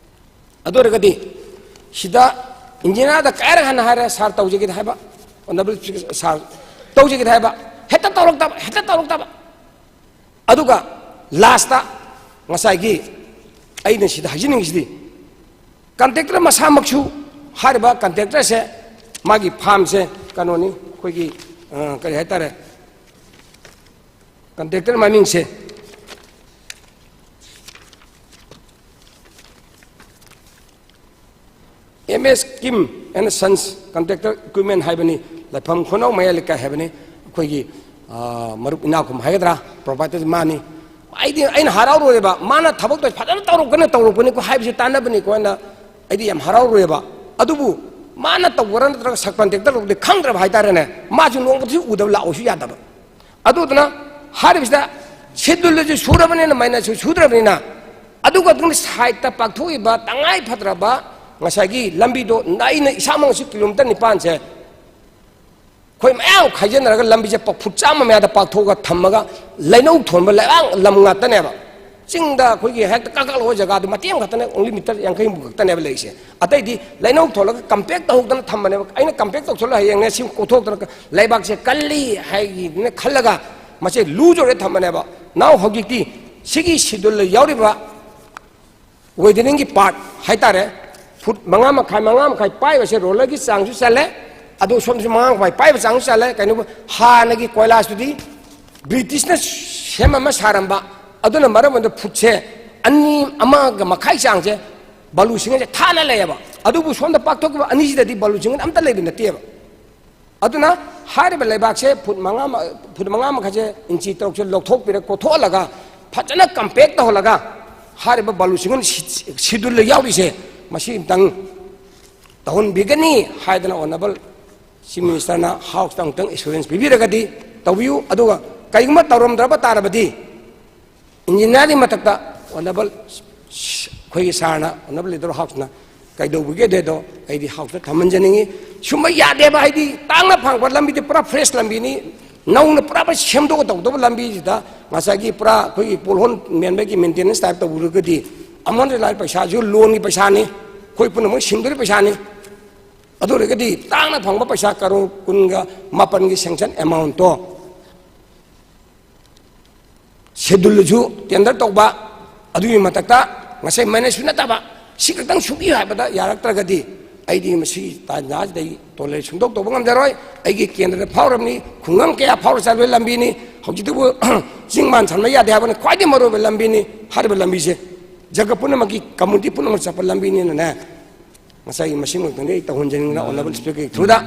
ꯑꯗꯨ ꯑꯣꯏꯔꯒꯗꯤ ꯁꯤꯗ ꯏꯟꯖꯤꯅꯤꯌꯥꯔꯗ ꯀꯌꯥꯔꯛ ꯍꯟꯅ ꯍꯥꯏꯔꯦ, "ꯁꯥꯔ, ꯇꯧꯖꯒꯦꯗꯤ" ꯍꯥꯏꯕ, "ꯑꯣꯅꯔꯦꯕꯜ ꯁꯥꯔ, ꯇꯧꯖꯒꯦꯗꯤ" ꯍꯥꯏꯕ, ꯍꯦꯛꯇ ꯇꯧꯔꯛꯇꯕ, ꯍꯦꯛꯇ ꯇꯧꯔꯛꯇꯕ꯫ ꯑꯗꯨꯒ ꯂꯥꯁꯇ ꯉꯁꯥꯏꯒꯤ ꯑꯩꯅ ꯁꯤꯗ ꯍꯥꯏꯖꯅꯤꯡꯉꯤꯁꯤꯗꯤ, ꯀꯟꯇ꯭ꯔꯦꯛꯇꯔ ꯃꯁꯥꯃꯛꯁꯨ, ꯍꯥꯏꯔꯤꯕ ꯀꯟꯇ꯭ꯔꯦꯛꯇꯔꯁꯦ, ꯃꯥꯒꯤ ꯐꯥꯝꯁꯦ ꯀꯩꯅꯣꯅꯤ, ꯑꯩꯈꯣꯏꯒꯤ, ꯑ, ꯀꯔꯤ ꯍꯥꯏꯇꯥꯔꯦ, ꯀꯟꯇ꯭ꯔꯦꯛꯇꯔ ꯃꯃꯤꯡꯁꯦ ꯑꯦꯁ ꯀꯤꯝ ꯑꯦꯟ ꯁꯟꯁ ꯀꯟꯇ꯭ꯔꯦꯛꯇꯔ ꯏꯀ꯭ꯋꯤꯞꯃꯦꯟ ꯍꯥꯏꯕꯅꯤ, ꯂꯩꯐꯝ ꯈꯨꯅꯧ ꯃꯌꯥꯏ ꯂꯩꯀꯥꯏ ꯍꯥꯏꯕꯅꯤ, ꯑꯩꯈꯣꯏꯒꯤ, ꯑ, ꯃꯔꯨꯞ ꯏꯅꯥꯎꯈꯨꯝ ꯍꯥꯏꯒꯗ꯭ꯔꯥ, ꯄ꯭ꯔꯣꯄꯥꯏꯇꯔ ꯃꯥꯅꯤ꯫ ꯑꯩꯗꯤ, ꯑꯩꯅ ꯍꯔꯥꯎꯔꯣꯏꯕ, ꯃꯥꯅ ꯊꯕꯛꯇꯣ ꯐꯖꯅ ꯇꯧꯔꯛꯀꯅꯤ, ꯇꯧꯔꯛꯄꯅꯤꯀꯣ ꯍꯥꯏꯕꯁꯤ ꯇꯥꯟꯅꯕꯅꯤꯀꯣ ꯍꯥꯏꯅ ꯑꯩꯗꯤ ꯌꯥꯝ ꯍꯔꯥꯎꯔꯣꯏꯕ꯫ ꯑꯗꯨꯕꯨ ꯃꯥꯅ ꯇꯧꯕ꯭ꯔꯥ ꯅꯠꯇ꯭ꯔꯒ ꯁꯕ ꯀꯟꯇ꯭ꯔꯦꯛꯇꯔ ꯇꯧꯕꯗꯤ ꯈꯪꯗ꯭ꯔꯕ ꯍꯥꯏꯇꯥꯔꯦꯅꯦ, ꯃꯥꯁꯨ ꯅꯣꯡꯃꯇꯁꯨ ꯎꯗꯕ, ꯂꯥꯛꯎꯁꯨ ꯌꯥꯗꯕ꯫ ꯑꯗꯨꯗꯨꯅ ꯍꯥꯏꯔꯤꯕꯁꯤꯗ ꯁꯦꯗꯨꯜꯗꯁꯨ ꯁꯨꯔꯕꯅꯤꯅ, ꯃꯥꯏꯅꯁꯁꯨ ꯁꯨꯗ꯭ꯔꯕꯅꯤꯅ, ꯑꯗꯨꯒ ꯑꯗꯨꯝ ꯁꯥꯏꯠꯇ ꯄꯥꯛꯊꯣꯛꯏꯕ ꯇꯉꯥꯏ ꯐꯗ꯭ꯔꯕ ꯉꯁꯥꯏꯒꯤ ꯂꯝꯕꯤꯗꯣ ꯑꯩꯅ ꯏꯁꯥꯃꯛꯁꯨ ꯀꯤꯂꯣꯃꯤꯇꯔ ꯅꯤꯄꯥꯟꯁꯦ ꯑꯩꯈꯣꯏ ꯃꯌꯥꯝ ꯈꯥꯏꯖꯤꯟꯅꯔꯒ ꯂꯝꯕꯤꯁꯦ ꯄ-, ꯐꯨꯠ ꯆꯥꯝꯃ ꯃꯌꯥꯗ ꯄꯥꯛꯊꯣꯛꯑꯒ ꯊꯝꯃꯒ ꯂꯩꯅꯧ ꯊꯣꯟꯕ ꯂꯩꯕꯥꯛ ꯂꯝ ꯉꯥꯛꯇꯅꯦꯕ꯫ ꯆꯤꯡꯗ ꯑꯩꯈꯣꯏꯒꯤ ꯍꯦꯛꯇ ꯀꯥꯈꯠꯂꯛꯄ ꯖꯒꯥꯗꯨ ꯃꯇꯦꯛ ꯑꯃꯈꯛꯇꯅꯦ, only ꯃꯤꯇꯔ ꯌꯥꯡꯈꯩ ꯃꯨꯛ ꯈꯛꯇꯅꯦꯕ ꯂꯩꯔꯤꯁꯦ꯫ ꯑꯇꯩꯗꯤ ꯂꯩꯅꯧ ꯊꯣꯜꯂꯒ ꯀꯝꯄꯦꯛ ꯇꯧꯍꯧꯗꯅ ꯊꯝꯕꯅꯦꯕ꯫ ꯑꯩꯅ ꯀꯝꯄꯦꯛ ꯇꯧꯊꯣꯛꯂꯒ ꯍꯌꯦꯡꯅꯦ ꯁꯤ ꯀꯣꯊꯣꯛꯇꯅ ꯂꯩꯕꯥꯛꯁꯦ ꯀꯜꯂꯤ ꯍꯥꯏꯒꯤꯅ ꯈꯜꯂꯒ ꯃꯁꯦ ꯂꯨꯖ ꯑꯣꯏꯔ ꯊꯝꯕꯅꯦꯕ꯫ ꯅꯥꯎ ꯍꯧꯖꯤꯛꯇꯤ ꯁꯤꯒꯤ ꯁꯦꯗꯨꯜꯗ ꯌꯥꯎꯔꯤꯕ ꯋꯦꯗꯅꯤꯡꯒꯤ ꯄꯥꯔꯠ ꯍꯥꯏꯇꯥꯔꯦ, ꯐꯨꯠ ꯃꯉꯥ ꯃꯈꯥꯏ, ꯃꯉꯥ ꯃꯈꯥꯏ ꯄꯥꯏꯕꯁꯦ ꯔꯣꯂꯔꯒꯤ ꯆꯥꯡꯁꯨ ꯆꯜꯂꯦ, ꯑꯗꯨ ꯁꯣꯝꯗꯁꯨ ꯃꯉꯥ ꯃꯈꯥꯏ ꯄꯥꯏꯕ ꯆꯥꯡꯁꯨ ꯆꯜꯂꯦ꯫ ꯀꯩꯅꯣ, ꯍꯥꯟꯅꯒꯤ ꯀꯣꯏꯂꯥꯁꯇꯨꯗꯤ ꯕ꯭ꯔꯤꯇꯤꯁꯅ ꯁꯦꯝ ꯑꯃ ꯁꯥꯔꯝꯕ, ꯑꯗꯨꯅ ꯃꯔꯝ ꯑꯣꯏꯔꯒ ꯐꯨꯠꯁꯦ ꯑꯅꯤ, ꯑꯃꯒ ꯃꯈꯥꯏ ꯆꯥꯡꯁꯦ ꯕꯥꯂꯨ ꯁꯤꯡꯒꯜꯁꯦ ꯊꯥꯅ ꯂꯩꯌꯦꯕ꯫ ꯑꯗꯨꯕꯨ ꯁꯣꯝꯗ ꯄꯥꯛꯊꯣꯛꯈꯤꯕ ꯑꯅꯤꯁꯤꯗꯗꯤ ꯕꯥꯂꯨ ꯁꯤꯡꯒꯜ ꯑꯝꯇ ꯂꯩꯕ ꯅꯠꯇꯦꯕ꯫ ꯑꯗꯨꯅ ꯍꯥꯏꯔꯤꯕ ꯂꯩꯕꯥꯛꯁꯦ ꯐꯨꯠ ꯃꯉꯥ ꯃ-, ꯐꯨꯠ ꯃꯉꯥ ꯃꯈꯥꯏꯁꯦ, ꯏꯟꯆꯤ ꯇꯔꯨꯛꯁꯦ ꯂꯧꯊꯣꯛꯄꯤꯔ ꯀꯣꯊꯣꯛꯍꯜꯂꯒ ꯐꯖꯅ ꯀꯝꯄꯦꯛ ꯇꯧꯍꯜꯂꯒ ꯍꯥꯏꯔꯤꯕ ꯕꯥꯂꯨ ꯁꯤꯡꯒꯜ ꯁꯤ-, ꯁꯦꯗꯨꯜꯗ ꯌꯥꯎꯔꯤꯁꯦ ꯃꯁꯤ ꯑꯝꯇꯪ ꯇꯧꯍꯟꯕꯤꯒꯅꯤ ꯍꯥꯏꯗꯅ ꯑꯣꯅꯔꯦꯕꯜ ꯆꯤꯐ ꯃꯤꯅꯤꯁꯇꯔꯅ ꯍꯥꯎꯁꯇ ꯑꯃꯨꯛꯇꯪ ꯑꯦꯁꯨꯔꯦꯟꯁ ꯄꯤꯕꯤꯔꯒꯗꯤ ꯇꯧꯕꯤꯌꯨ꯫ ꯑꯗꯨꯒ ꯀꯩꯒꯨꯝꯕ ꯇꯧꯔꯝꯗ꯭ꯔꯕ ꯇꯥꯔꯕꯗꯤ ꯏꯟꯖꯤꯅꯤꯌꯥꯔꯒꯤ ꯃꯊꯛꯇ ꯑꯣꯅꯔꯦꯕꯜ ꯑꯩꯈꯣꯏꯒꯤ ꯁꯥꯔꯅ, ꯑꯣꯅꯔꯦꯕꯜ ꯂꯤꯗꯔ ꯑꯣꯐ ꯍꯥꯎꯁꯅ ꯀꯩꯗꯧꯕꯒꯦ ꯑꯗꯨꯗꯣ ꯑꯩꯗꯤ ꯍꯥꯎꯁꯇ ꯊꯝꯍꯟꯖꯅꯤꯡꯉꯤ꯫ ꯁꯨꯝꯕ ꯌꯥꯗꯦꯕ, ꯍꯥꯏꯗꯤ ꯇꯥꯡꯅ ꯐꯪꯕ ꯂꯝꯕꯤꯗꯤ ꯄꯨꯔꯥ ꯐ꯭ꯔꯦꯁ ꯂꯝꯕꯤꯅꯤ, ꯅꯧꯅ ꯄꯨꯔꯥ ꯁꯦꯝꯗꯣꯛꯑ ꯇꯧꯗꯧꯕ ꯂꯝꯕꯤꯁꯤꯗ ꯉꯁꯥꯏꯒꯤ ꯄꯨꯔꯥ ꯑꯩꯈꯣꯏꯒꯤ ꯄꯣꯠꯍꯣꯜ ꯃꯦꯟꯕꯒꯤ ꯃꯦꯟꯇꯦꯅꯦꯟꯁ ꯇꯥꯏꯞ ꯇꯧꯔꯒꯗꯤ ꯑꯃꯣꯟ ꯂꯥꯏ ꯄꯩꯁꯥꯁꯨ, ꯂꯣꯟꯒꯤ ꯄꯩꯁꯥꯅꯤ, ꯑꯩꯈꯣꯏ ꯄꯨꯝꯅꯃꯛ ꯁꯤꯡꯗꯣꯔꯤꯕ ꯄꯩꯁꯥꯅꯤ꯫ ꯑꯗꯨ ꯑꯣꯏꯔꯒꯗꯤ ꯇꯥꯡꯅ ꯐꯪꯕ ꯄꯩꯁꯥ ꯀꯔꯣꯔ ꯀꯨꯟꯒ ꯃꯥꯄꯟꯒꯤ ꯁꯦꯡꯁꯟ ꯑꯦꯃꯥꯎꯟꯠꯇꯣ ꯁꯦꯗꯨꯜꯗꯁꯨ ꯇꯦꯟꯗꯔ ꯇꯧꯕ, ꯑꯗꯨꯒꯤ ꯃꯊꯛꯇ ꯉꯁꯥꯏ ꯃꯥꯏꯅꯁꯁꯨ ꯅꯠꯇꯕ, ꯁꯤ ꯈꯛꯇꯪ ꯁꯨꯕꯤꯌꯨ ꯍꯥꯏꯕꯗ ꯌꯥꯔꯛꯇ꯭ꯔꯒꯗꯤ ꯑꯩꯗꯤ ꯃꯁꯤ ꯇꯥꯟꯖꯥꯁꯤꯗ ꯑꯩ ꯇꯣꯂꯔꯦꯠ ꯁꯨꯡꯇꯧ ꯇꯧꯕ ꯉꯝꯖꯔꯣꯏ꯫ ꯑꯩꯒꯤ ꯀꯦꯟꯗ꯭ꯔꯗ ꯐꯥꯎꯔꯕꯅꯤ, ꯈꯨꯡꯒꯪ ꯀꯌꯥ ꯐꯥꯎꯔ ꯆꯠꯄꯒꯤ ꯂꯝꯕꯤꯅꯤ꯫ ꯍꯧꯖꯤꯛꯇꯕꯨ ꯆꯤꯡ ꯃꯥꯟ ꯁꯝꯕ ꯌꯥꯗꯦ ꯍꯥꯏꯕꯅ ꯈ꯭ꯋꯥꯏꯗꯒꯤ ꯃꯔꯨꯑꯣꯏꯕ ꯂꯝꯕꯤꯅꯤ꯫ ꯍꯥꯏꯔꯤꯕ ꯂꯝꯕꯤꯁꯦ ꯖꯒ ꯄꯨꯝꯅꯃꯛꯀꯤ, ꯀꯝꯃꯨꯅꯤꯇꯤ ꯄꯨꯝꯅꯃꯛ ꯆꯠꯄ ꯂꯝꯕꯤꯅꯤꯅꯅꯦ, ꯉꯁꯥꯏꯒꯤ ꯃꯁꯤꯃꯛꯇꯪꯗꯤ ꯑꯩ ꯇꯧꯍꯟꯖꯅꯤꯡꯗꯅ Honourable Speaker ꯒꯤ through ꯗ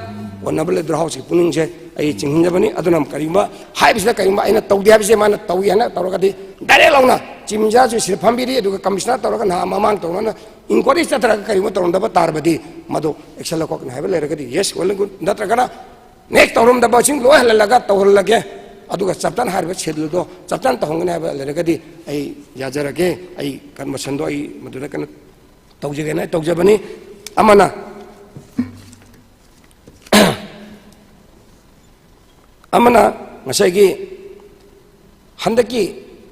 Honourable Leader House ꯀꯤ ꯄꯨꯛꯅꯤꯡꯁꯦ ꯑꯩ ꯆꯤꯡꯍꯟꯖꯕꯅꯤ꯫ ꯑꯗꯨꯅ ꯀꯔꯤꯒꯨꯝꯕ ꯍꯥꯏꯕꯁꯤꯗ ꯀꯔꯤꯒꯨꯝꯕ ꯑꯩꯅ ꯇꯧꯗꯦ ꯍꯥꯏꯕꯁꯦ ꯃꯥꯅ ꯇꯧꯏ ꯍꯥꯏꯅ ꯇꯧꯔꯒꯗꯤ direct ꯂꯥꯎꯅ Chief Minister ꯁꯨ ꯁꯤꯗ ꯐꯝꯕꯤꯔꯤ, ꯑꯗꯨꯒ Commissioner ꯇꯧꯔꯒ ꯅꯍꯥꯟ ꯃꯃꯥꯡ ꯇꯧꯅꯅ inquiry ꯆꯠꯊꯔꯒ ꯀꯔꯤꯒꯨꯝꯕ ꯇꯧꯔꯝꯗꯕ ꯇꯥꯔꯕꯗꯤ ꯃꯗꯨ action ꯂꯧꯈꯠꯀꯅꯤ ꯍꯥꯏꯕ ꯂꯩꯔꯒꯗꯤ yes, well and good, ꯅꯠꯇ꯭ꯔꯒꯅ next ꯇꯧꯔꯝꯗꯕꯁꯤꯡ ꯂꯣꯏ ꯍꯜꯍꯜꯂꯒ ꯇꯧꯍꯜꯂꯒꯦ, ꯑꯗꯨꯒ ꯆꯞ ꯆꯥꯅ ꯍꯥꯏꯔꯤꯕ schedule ꯗꯣ ꯆꯞ ꯆꯥꯅ ꯇꯧꯍꯟꯒꯅꯤ ꯍꯥꯏꯕ ꯂꯩꯔꯒꯗꯤ ꯑꯩ ꯌꯥꯖꯔꯒꯦ, ꯑꯩ conversion ꯗꯣ ꯑꯩ ꯃꯗꯨꯗ ꯀꯩꯅꯣ ꯇꯧꯖꯒꯦꯅ ꯇꯧꯖꯕꯅꯤ꯫ ꯑꯃꯅ ꯑꯃꯅ ꯉꯁꯥꯏꯒꯤ ꯍꯟꯗꯛꯀꯤ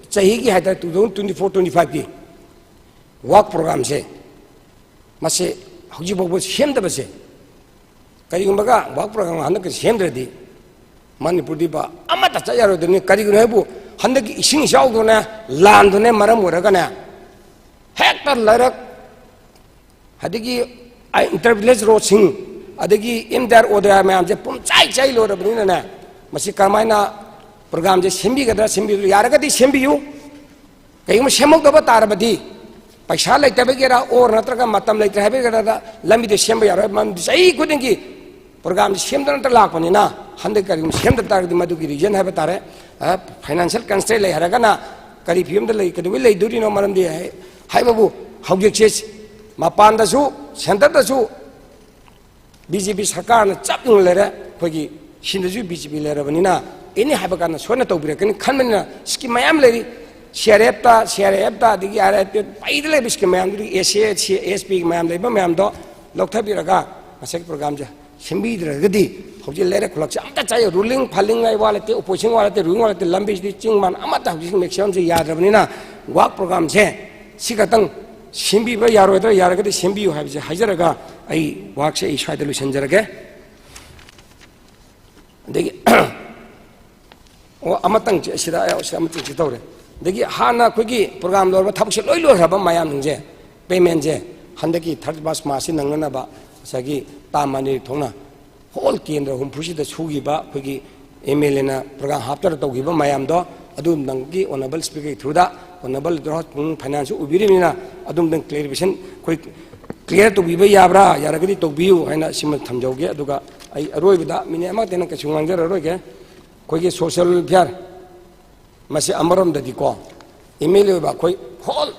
ꯆꯍꯤꯒꯤ ꯍꯥꯏꯇꯥꯔꯦ, two thousand twenty four twenty five ꯀꯤ work program ꯁꯦ, ꯃꯁꯤ ꯍꯧꯖꯤꯛ ꯐꯥꯎꯕ ꯁꯦꯝꯗꯕꯁꯦ, ꯀꯔꯤꯒꯨꯝꯕꯒ work program ꯍꯟꯗꯛꯀꯤ ꯁꯦꯝꯗ꯭ꯔꯗꯤ ꯃꯅꯤꯄꯨꯔꯗꯤ ꯕ ꯑꯃꯠꯇ ꯆꯠ ꯌꯥꯔꯣꯏꯗꯕꯅꯤ꯫ ꯀꯔꯤꯒꯤꯅꯣ ꯍꯥꯏꯕꯨ ꯍꯟꯗꯛꯀꯤ ꯏꯁꯤꯡ ꯏꯆꯥꯎꯗꯨꯅ, ꯂꯥꯟꯗꯨꯅ ꯃꯔꯝ ꯑꯣꯏꯔꯒꯅꯦ, ꯍꯦꯛꯇ ꯂꯩꯔꯛ ꯑꯗꯒꯤ inter village road ꯁꯤꯡ, ꯑꯗꯒꯤ M D R O D R ꯃꯌꯥꯝꯁꯦ ꯄꯨꯝꯆꯥꯏ ꯆꯥꯏ ꯂꯣꯏꯔꯕꯅꯤꯅꯅꯦ, ꯃꯁꯤ ꯀꯔꯝꯍꯥꯏꯅ program ꯁꯦ ꯁꯦꯝꯕꯤꯒꯗ꯭ꯔꯥ, ꯁꯦꯝꯕꯤꯔꯣꯏ, ꯌꯥꯔꯒꯗꯤ ꯁꯦꯝꯕꯤꯌꯨ꯫ ꯀꯩꯒꯨꯝꯕ ꯁꯦꯝꯍꯧꯗꯕ ꯇꯥꯔꯕꯗꯤ, ꯄꯩꯁꯥ ꯂꯩꯇꯕꯒꯤꯔ or ꯅꯠꯇ꯭ꯔꯒ ꯃꯇꯝ ꯂꯩꯇ꯭ꯔꯦ ꯍꯥꯏꯕꯒꯤꯔ, ꯂꯝꯕꯤꯗ ꯁꯦꯝꯕ ꯌꯥꯔꯣꯏ꯫ ꯃꯔꯝꯗꯤ ꯆꯍꯤ ꯈꯨꯗꯤꯡꯒꯤ program ꯁꯦ ꯁꯦꯝꯗꯅꯇ ꯂꯥꯛꯄꯅꯤꯅ, ꯍꯟꯗꯛ ꯀꯔꯤꯒꯨꯝꯕ ꯁꯦꯝꯗ ꯇꯥꯔꯒꯗꯤ ꯃꯗꯨꯒꯤ reason ꯍꯥꯏꯕ ꯇꯥꯔꯦ꯫ ꯑ, financial constraint ꯂꯩ ꯍꯥꯏꯔꯒꯅ ꯀꯔꯤ ꯐꯤꯕꯝꯗ ꯂꯩ, ꯀꯩꯗꯧꯕꯩ ꯂꯩꯗꯣꯔꯤꯅꯣ? ꯃꯔꯝꯗꯤ ꯍꯥꯏ-, ꯍꯥꯏꯕꯕꯨ ꯍꯧꯖꯤꯛꯁꯦ ꯃꯄꯥꯟꯗꯁꯨ, centre ꯗꯁꯨ B J P ꯁꯔꯀꯥꯔꯅ ꯆꯞ ꯌꯨꯡꯅ ꯂꯩꯔꯦ꯫ ꯑꯩꯈꯣꯏꯒꯤ ꯁꯤꯗꯁꯨ B J P ꯂꯩꯔꯕꯅꯤꯅ, any ꯍꯥꯏꯕ ꯀꯥꯟꯗ ꯁꯣꯏꯅ ꯇꯧꯕꯤꯔꯛꯀꯅꯤ ꯈꯟꯕꯅꯤꯅ, scheme ꯃꯌꯥꯝ ꯂꯩꯔꯤ꯫ C R F ꯇ, C R F ꯇ, ꯑꯗꯒꯤ R R F ꯄꯩꯗ ꯂꯩꯕ scheme ꯃꯌꯥꯝꯗꯨꯗꯤ, S C, S P ꯃꯌꯥꯝ ꯂꯩꯕ ꯃꯌꯥꯝꯗꯣ ꯂꯧꯊꯕꯤꯔꯒ ꯉꯁꯥꯏꯒꯤ program ꯁꯦ ꯁꯦꯝꯕꯤꯗ꯭ꯔꯒꯗꯤ, ꯍꯧꯖꯤꯛ ꯂꯩꯔꯛ ꯈꯨꯂꯛꯁꯦ ꯑꯝꯇ ꯆꯥꯏ, ruling ꯐꯥꯂꯤꯡ ꯍꯥꯏ ꯋꯥ ꯂꯩꯇꯦ, opposition ꯋꯥ ꯂꯩꯇꯦ, ruling ꯋꯥ ꯂꯩꯇꯦ, ꯂꯝꯕꯤꯁꯤꯗꯤ ꯆꯤꯡ ꯃꯥꯟ ꯑꯃꯠꯇ ꯍꯧꯖꯤꯛ maximum ꯁꯦ ꯌꯥꯗ꯭ꯔꯕꯅꯤꯅ, work program ꯁꯦ ꯁꯤ ꯈꯛꯇꯪ ꯁꯦꯝꯕꯤꯕ ꯌꯥꯔꯣꯏꯗ꯭ꯔꯥ? ꯌꯥꯔꯒꯗꯤ ꯁꯦꯝꯕꯤꯌꯨ ꯍꯥꯏꯕꯁꯦ ꯍꯥꯏꯖꯔꯒ, ꯑꯩ ꯋꯥꯍꯩꯁꯦ ꯑꯩ ꯁ꯭ꯋꯥꯏꯗ ꯂꯣꯏꯁꯤꯟꯖꯔꯒꯦ꯫ ꯑꯗꯒꯤ, ꯑꯣ, ꯑꯃꯇꯪ ꯁꯤꯗ, ꯁꯤꯗ ꯑꯃꯇꯪ ꯇꯧꯔꯦ꯫ ꯑꯗꯒꯤ ꯍꯥꯟꯅ ꯑꯩꯈꯣꯏꯒꯤ program ꯂꯣꯏꯔꯕ, ꯊꯕꯛꯁꯦ ꯂꯣꯏ ꯂꯣꯏꯈ꯭ꯔꯕ ꯃꯌꯥꯝꯁꯤꯡꯁꯦ, payment ꯁꯦ ꯍꯟꯗꯛꯀꯤ thirty first March ꯁꯤ ꯅꯪꯅꯅꯕ ꯉꯁꯥꯏꯒꯤ ꯇꯥ ꯃꯅꯤꯔꯛ ꯊꯣꯛꯅ whole ꯀꯦꯟꯗ꯭ꯔ ꯍꯨꯝꯐꯨꯁꯤꯗ ꯁꯨꯈꯤꯕ ꯑꯩꯈꯣꯏꯒꯤ M L A ꯅ program ꯍꯥꯞꯇꯅ ꯇꯧꯈꯤꯕ ꯃꯌꯥꯝꯗꯣ, ꯑꯗꯨ ꯅꯪꯒꯤ Honourable Speaker ꯒꯤ through ꯗ, Honourable Leader House finance ꯎꯕꯤꯔꯤꯕꯅꯤꯅ, ꯑꯗꯨꯝꯇꯪ clarification ꯑꯩꯈꯣꯏ ꯀ꯭ꯂꯤꯌꯥꯔ ꯇꯧꯕꯤꯕ ꯌꯥꯕ꯭ꯔꯥ? ꯌꯥꯔꯒꯗꯤ ꯇꯧꯕꯤꯌꯨ ꯍꯥꯏꯅ ꯁꯤꯃ ꯊꯝꯖꯍꯧꯒꯦ꯫ ꯑꯗꯨꯒ ꯑꯩ ꯑꯔꯣꯏꯕꯗ ꯃꯤꯅꯤꯠ ꯑꯃꯈꯛꯇ ꯍꯦꯟꯅ ꯀꯩꯁꯨ ꯉꯥꯡꯖꯔꯔꯣꯏꯒꯦ꯫ ꯑꯩꯈꯣꯏꯒꯤ ꯁꯣꯁꯤꯌꯦꯜ ꯋꯦꯜꯐꯤꯌꯥꯔ, ꯃꯁꯤ ꯑꯃꯔꯣꯝꯗꯗꯤꯀꯣ, ꯑꯦꯝ ꯑꯦꯜ ꯑꯦ ꯑꯣꯏꯕ ꯑꯩꯈꯣꯏ ꯍꯣꯜ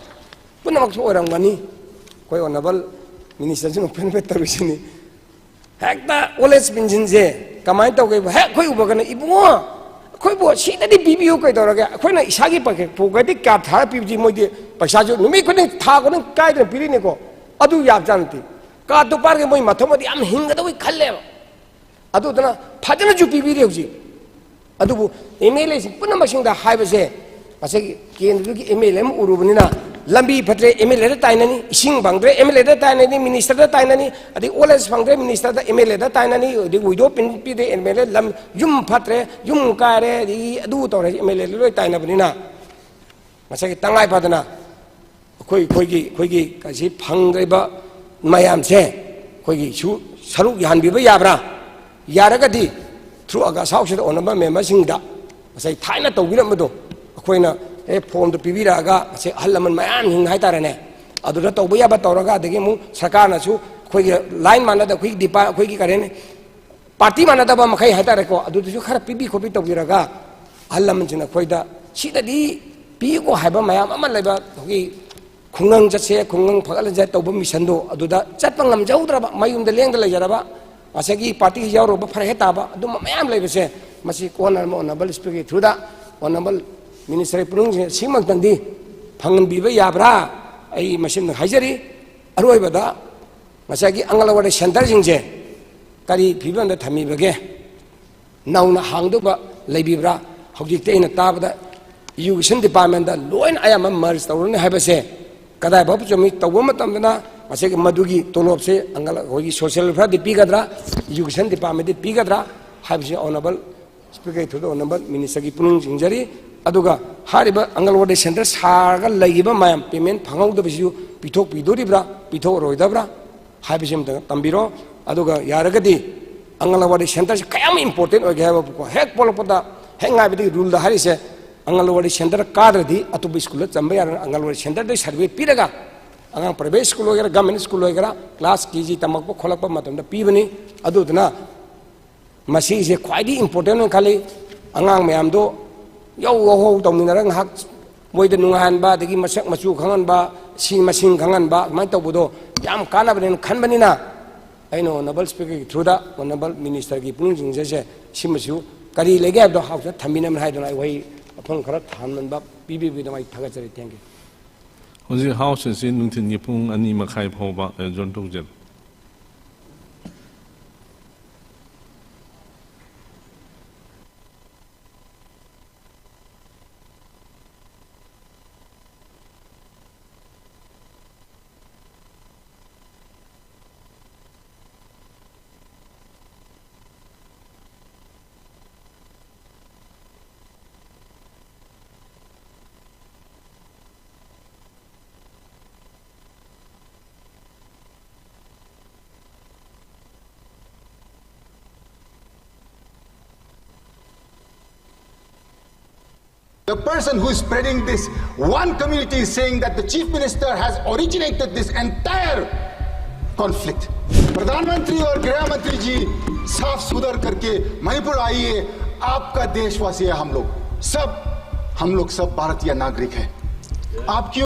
ꯄꯨꯝꯅꯃꯛꯁꯨ ꯑꯣꯏꯔꯝꯒꯅꯤ꯫ ꯑꯩꯈꯣꯏ ꯑꯣꯅꯔꯦꯕꯜ ꯃꯤꯅꯤꯁꯇꯔꯁꯤꯅ ꯑꯣꯄꯦꯟ ꯇꯧꯔꯤꯁꯤꯅꯤ꯫ ꯍꯦꯛꯇ ꯑꯣꯜ ꯑꯦꯖ ꯄꯦꯟꯁꯤꯟꯁꯦ ꯀꯃꯥꯏꯅ ꯇꯧꯒꯦꯕ? ꯍꯦꯛ ꯑꯩꯈꯣꯏ ꯎꯕꯒꯅ, "ꯏꯕꯨꯡꯉꯣ, ꯑꯩꯈꯣꯏꯕꯨ ꯁꯤꯗꯗꯤ ꯄꯤꯕꯤꯌꯨ, ꯀꯩꯗꯧꯔꯒꯦ?" ꯑꯩꯈꯣꯏꯅ ꯏꯁꯥꯒꯤ ꯄꯣꯀꯦꯠ, ꯄꯣꯀꯦꯠꯇꯒꯤ ꯀꯥꯔꯗ ꯊꯥꯔ ꯄꯤꯕꯗꯤ ꯃꯣꯏꯗꯤ ꯄꯩꯁꯥꯁꯨ ꯅꯨꯃꯤꯠ ꯈꯨꯗꯤꯡ, ꯊꯥ ꯈꯨꯗꯤꯡ ꯀꯥꯏꯗꯅ ꯄꯤꯔꯤꯅꯤꯀꯣ꯫ ꯑꯗꯨ ꯌꯥꯕꯖꯥꯠ ꯅꯠꯇꯦ꯫ ꯀꯥꯔꯗꯇꯨ ꯄꯥꯏꯔꯒ ꯃꯣꯏ ꯃꯊꯧꯃꯗꯤ ꯌꯥꯝ ꯍꯤꯡꯒꯗꯧꯏ ꯈꯜꯂꯦꯕ꯫ ꯑꯗꯨꯗꯨꯅ ꯐꯖꯅꯁꯨ ꯄꯤꯕꯤꯔꯦ ꯍꯧꯖꯤꯛ꯫ ꯑꯗꯨꯕꯨ ꯑꯦꯝ ꯑꯦꯜ ꯑꯦꯁꯤꯡ ꯄꯨꯝꯅꯃꯛꯁꯤꯡꯗ ꯍꯥꯏꯕꯁꯦ, ꯉꯁꯥꯏꯒꯤ ꯀꯦꯟꯗ꯭ꯔꯗꯨꯒꯤ ꯑꯦꯝ ꯑꯦꯜ ꯑꯦ ꯑꯃ ꯎꯔꯨꯕꯅꯤꯅ, ꯂꯝꯕꯤ ꯐꯠꯇ꯭ꯔꯦ, ꯑꯦꯝ ꯑꯦꯜ ꯑꯦꯗ ꯇꯥꯏꯅꯅꯤ, ꯏꯁꯤꯡ ꯐꯪꯗ꯭ꯔꯦ, ꯑꯦꯝ ꯑꯦꯜ ꯑꯦꯗ ꯇꯥꯏꯅꯅꯤ, ꯃꯤꯅꯤꯁꯇꯔꯗ ꯇꯥꯏꯅꯅꯤ, ꯑꯗꯩ ꯑꯣꯜ ꯑꯦꯖ ꯐꯪꯗ꯭ꯔꯦ, ꯃꯤꯅꯤꯁꯇꯔꯗ, ꯑꯦꯝ ꯑꯦꯜ ꯑꯦꯗ ꯇꯥꯏꯅꯅꯤ, ꯑꯗꯩ ꯋꯤꯗꯣ ꯄꯤꯟ ꯄꯤꯗꯦ, ꯑꯦꯝ ꯑꯦꯜ ꯑꯦ ꯂꯝ, ꯌꯨꯝ ꯐꯠꯇ꯭ꯔꯦ, ꯌꯨꯝ ꯀꯥꯏꯔꯦ, ꯑꯗꯒꯤ ꯑꯗꯨ ꯇꯧꯔꯦ, ꯑꯦꯝ ꯑꯦꯜ ꯑꯦꯗ ꯂꯣꯏ ꯇꯥꯏꯅꯕꯅꯤꯅ, ꯉꯁꯥꯏꯒꯤ ꯇꯉꯥꯏ ꯐꯗꯅ ꯑꯩꯈꯣꯏ, ꯑꯩꯈꯣꯏꯒꯤ, ꯑꯩꯈꯣꯏꯒꯤ ꯀꯁꯤ ꯐꯪꯗ꯭ꯔꯤꯕ ꯃꯌꯥꯝꯁꯦ ꯑꯩꯈꯣꯏꯒꯤ ꯁꯨ ꯁꯔꯨꯛ ꯌꯥꯍꯟꯕꯤꯕ ꯌꯥꯕ꯭ꯔꯥ? ꯌꯥꯔꯒꯗꯤ ꯊ꯭ꯔꯨ ꯑꯒꯁ ꯍꯥꯎꯁꯁꯤꯗ ꯑꯣꯅꯔꯦꯕꯜ ꯃꯦꯝꯕꯔꯁꯤꯡꯗ ꯉꯁꯥꯏ ꯊꯥꯏꯅ ꯇꯧꯕꯤꯔꯝꯕꯗꯣ, ꯑꯩꯈꯣꯏꯅ, ꯑꯦ, ꯐꯣꯝꯗꯣ ꯄꯤꯕꯤꯔꯛꯑꯒ, ꯉꯁꯥꯏ ꯑꯍꯜ ꯂꯃꯟ ꯃꯌꯥꯝꯁꯤꯡ ꯍꯥꯏꯇꯥꯔꯦꯅꯦ, ꯑꯗꯨꯗ ꯇꯧꯕ ꯌꯥꯕ ꯇꯧꯔꯒ, ꯑꯗꯒꯤ ꯑꯃꯨꯛ ꯁꯔꯀꯥꯔꯅꯁꯨ ꯑꯩꯈꯣꯏꯒꯤ ꯂꯥꯏꯟ ꯃꯥꯟꯅꯗ, ꯑꯩꯈꯣꯏꯒꯤ ꯗꯤꯄꯥ-, ꯑꯩꯈꯣꯏꯒꯤ ꯀꯔꯤ ꯍꯥꯏꯅꯤ, ꯄꯥꯔꯇꯤ ꯃꯥꯟꯅꯗꯕ ꯃꯈꯩ ꯍꯥꯏꯇꯥꯔꯦꯀꯣ, ꯑꯗꯨꯗꯁꯨ ꯈꯔ ꯄꯤꯕꯤ ꯈꯣꯠꯄꯤ ꯇꯧꯕꯤꯔꯒ, ꯑꯍꯜ ꯂꯃꯟꯁꯤꯡꯅ ꯑꯩꯈꯣꯏꯗ ꯁꯤꯗꯗꯤ ꯄꯤꯌꯨꯀꯣ ꯍꯥꯏꯕ ꯃꯌꯥꯝ ꯑꯃ ꯂꯩꯕ, ꯑꯩꯈꯣꯏꯒꯤ ꯈꯨꯡꯒꯪ ꯆꯠꯁꯦ, ꯈꯨꯡꯒꯪ ꯐꯒꯠꯍꯟꯁꯦ ꯇꯧꯕ ꯃꯤꯁꯟꯗꯣ, ꯑꯗꯨꯗ ꯆꯠꯄ ꯉꯝꯖꯍꯧꯗ꯭ꯔꯕ, ꯃꯌꯨꯝꯗ ꯂꯦꯡꯗ ꯂꯩꯖꯔꯕ, ꯉꯁꯥꯏꯒꯤ ꯄꯥꯔꯇꯤ ꯌꯥꯎꯔꯨꯕ ꯐꯔꯛ ꯍꯦꯛ ꯇꯥꯕ, ꯑꯗꯨꯝꯕ ꯃꯌꯥꯝ ꯂꯩꯕꯁꯦ, ꯃꯁꯤ ꯀꯣꯟꯅ ꯑꯣꯅꯔꯦꯕꯜ ꯁ꯭ꯄꯤꯀꯔꯒꯤ ꯊ꯭ꯔꯨꯗ ꯑꯣꯅꯔꯦꯕꯜ ꯃꯤꯅꯤꯁꯇꯔꯒꯤ ꯄꯨꯛꯅꯤꯡꯁꯤꯡ ꯁꯤꯃꯛꯇꯪꯗꯤ ꯐꯪꯍꯟꯕꯤꯕ ꯌꯥꯕ꯭ꯔꯥ? ꯑꯩ ꯃꯁꯤꯃ ꯍꯥꯏꯖꯔꯤ꯫ ꯑꯔꯣꯏꯕꯗ, ꯉꯁꯥꯏꯒꯤ ꯑꯪꯒꯜꯋꯥꯗꯤ ꯁꯦꯟꯇꯔꯁꯤꯡꯁꯦ ꯀꯔꯤ ꯐꯤꯕꯝꯗ ꯊꯝꯃꯤꯕꯒꯦ? ꯅꯧꯅ ꯍꯥꯡꯗꯧꯕ ꯂꯩꯕꯤꯕ꯭ꯔꯥ? ꯍꯧꯖꯤꯛꯇꯤ ꯑꯩꯅ ꯇꯥꯕꯗ ꯏꯖꯨꯀꯦꯁꯟ ꯗꯤꯄꯥꯔꯠꯃꯦꯟꯗ ꯂꯣꯏꯅ ꯑꯌꯥꯝꯕ ꯃꯔꯖ ꯇꯧꯔꯅꯤ ꯍꯥꯏꯕꯁꯦ ꯀꯗꯥꯏ ꯐꯥꯎꯕ ꯆꯨꯝꯃꯤ? ꯇꯧꯕ ꯃꯇꯝꯗꯅ ꯉꯁꯥꯏꯒꯤ ꯃꯗꯨꯒꯤ ꯇꯣꯂꯣꯞꯁꯦ ꯑꯪꯒꯜ-, ꯑꯩꯈꯣꯏꯒꯤ ꯁꯣꯁꯤꯌꯦꯜ ꯋꯦꯜꯐꯤꯌꯥꯔꯗꯤ ꯄꯤꯒꯗ꯭ꯔꯥ, ꯏꯖꯨꯀꯦꯁꯟ ꯗꯤꯄꯥꯔꯠꯃꯦꯟꯗꯤ ꯄꯤꯒꯗ꯭ꯔꯥ ꯍꯥꯏꯕꯁꯤ ꯑꯣꯅꯔꯦꯕꯜ ꯁ꯭ꯄꯤꯀꯔꯒꯤ ꯊ꯭ꯔꯨꯗ ꯑꯣꯅꯔꯦꯕꯜ ꯃꯤꯅꯤꯁꯇꯔꯒꯤ ꯄꯨꯛꯅꯤꯡ ꯆꯤꯡꯖꯔꯤ꯫ ꯑꯗꯨꯒ ꯍꯥꯏꯔꯤꯕ ꯑꯪꯒꯜꯋꯥꯗꯤ ꯁꯦꯟꯇꯔ ꯁꯥꯔꯒ ꯂꯩꯈꯤꯕ ꯃꯌꯥꯝ ꯄꯦꯃꯦꯟ ꯐꯪꯍꯧꯗꯕꯁꯤꯁꯨ ꯄꯤꯊꯣꯛꯄꯤꯗꯣꯔꯤꯕ꯭ꯔꯥ, ꯄꯤꯊꯣꯛꯑꯔꯣꯏꯗꯕ꯭ꯔꯥ ꯍꯥꯏꯕꯁꯤ ꯑꯝꯇ ꯇꯝꯕꯤꯔꯣ꯫ ꯑꯗꯨꯒ ꯌꯥꯔꯒꯗꯤ ꯑꯪꯒꯜꯋꯥꯗꯤ ꯁꯦꯟꯇꯔꯁꯤ ꯀꯌꯥꯝ ꯏꯝꯄꯣꯔꯇꯦꯟ ꯑꯣꯏꯒꯦ ꯍꯥꯏꯕꯕꯨꯀꯣ, ꯍꯦꯛ ꯄꯣꯛꯂꯛꯄꯗ ꯍꯦꯛ ꯉꯥꯏꯕꯗꯒꯤ ꯔꯨꯜꯗ ꯍꯥꯏꯔꯤꯁꯦ, ꯑꯪꯒꯜꯋꯥꯗꯤ ꯁꯦꯟꯇꯔ ꯀꯥꯗ꯭ꯔꯗꯤ ꯑꯇꯣꯞꯄ ꯁ꯭ꯀꯨꯜꯗ ꯆꯟꯕ ꯌꯥꯔꯣꯏ꯫ ꯑꯪꯒꯜꯋꯥꯗꯤ ꯁꯦꯟꯇꯔꯗꯒꯤ ꯁꯥꯔꯇꯤꯐꯤꯀꯦꯠ ꯄꯤꯔꯒ ꯑꯉꯥꯡ private school ꯑꯣꯏꯒꯦꯔꯥ, government school ꯑꯣꯏꯒꯦꯔꯥ, class K G ꯇꯝꯃꯛꯄ ꯈꯣꯠꯂꯛꯄ ꯃꯇꯝꯗ ꯄꯤꯕꯅꯤ꯫ ꯑꯗꯨꯗꯨꯅ ꯃꯁꯤꯁꯦ ꯈ꯭ꯋꯥꯏꯗꯒꯤ important ꯑꯣꯏꯅ ꯈꯜꯂꯤ꯫ ꯑꯉꯥꯡ ꯃꯌꯥꯝꯗꯣ ꯌꯧ ꯍꯧ ꯍꯧ ꯇꯧꯃꯤꯟꯅꯔꯒ ꯉꯥꯏꯍꯥꯛ ꯃꯣꯏꯗ ꯅꯨꯡꯉꯥꯏꯍꯟꯕ, ꯑꯗꯒꯤ ꯃꯁꯛ ꯃꯆꯨ ꯈꯪꯍꯟꯕ, ꯁꯤ ꯃꯁꯤꯡ ꯈꯪꯍꯟꯕ, ꯑꯗꯨꯃꯥꯏꯅ ꯇꯧꯕꯗꯣ ꯌꯥꯝ ꯀꯥꯟꯅꯕꯅꯦꯅ ꯈꯟꯕꯅꯤꯅ, ꯑꯩꯅ honourable speakerꯒꯤ throughꯗ honourable ministerꯒꯤ ꯄꯨꯛꯅꯤꯡ ꯆꯤꯡꯖꯁꯦ, ꯁꯤꯃꯁꯨ ꯀꯔꯤ ꯂꯩꯒꯦ ꯍꯥꯏꯕꯗꯣ ꯍꯧꯖꯤꯛ ꯊꯝꯕꯤꯅꯕꯅꯤ ꯍꯥꯏꯗꯨꯅ ꯑꯩ ꯋꯥꯍꯩ ꯃꯐꯝ ꯈꯔ ꯊꯝꯅꯕ ꯄꯤꯕꯤꯕꯒꯤꯗꯃꯛ ꯑꯩ ꯊꯥꯒꯠꯆꯔꯤ꯫ Thank you꯫ ꯍꯧꯖꯤꯛ House ꯑꯁꯤ ꯅꯨꯡꯊꯤꯟꯒꯤ ꯄꯨꯡ ꯑꯅꯤ ꯃꯈꯥꯏ ꯐꯥꯎꯕ adjourn ꯇꯧꯖꯔꯤ꯫ The person who is spreading this, one community is saying that the chief minister has originated this entire conflict. प्रधानमंत्री और गृह मंत्री जी, साफ सुधर करके मणिपुर आइए। आपका देशवासी है हम लोग सब, हम लोग सब भारतीय नागरिक हैं। आपकी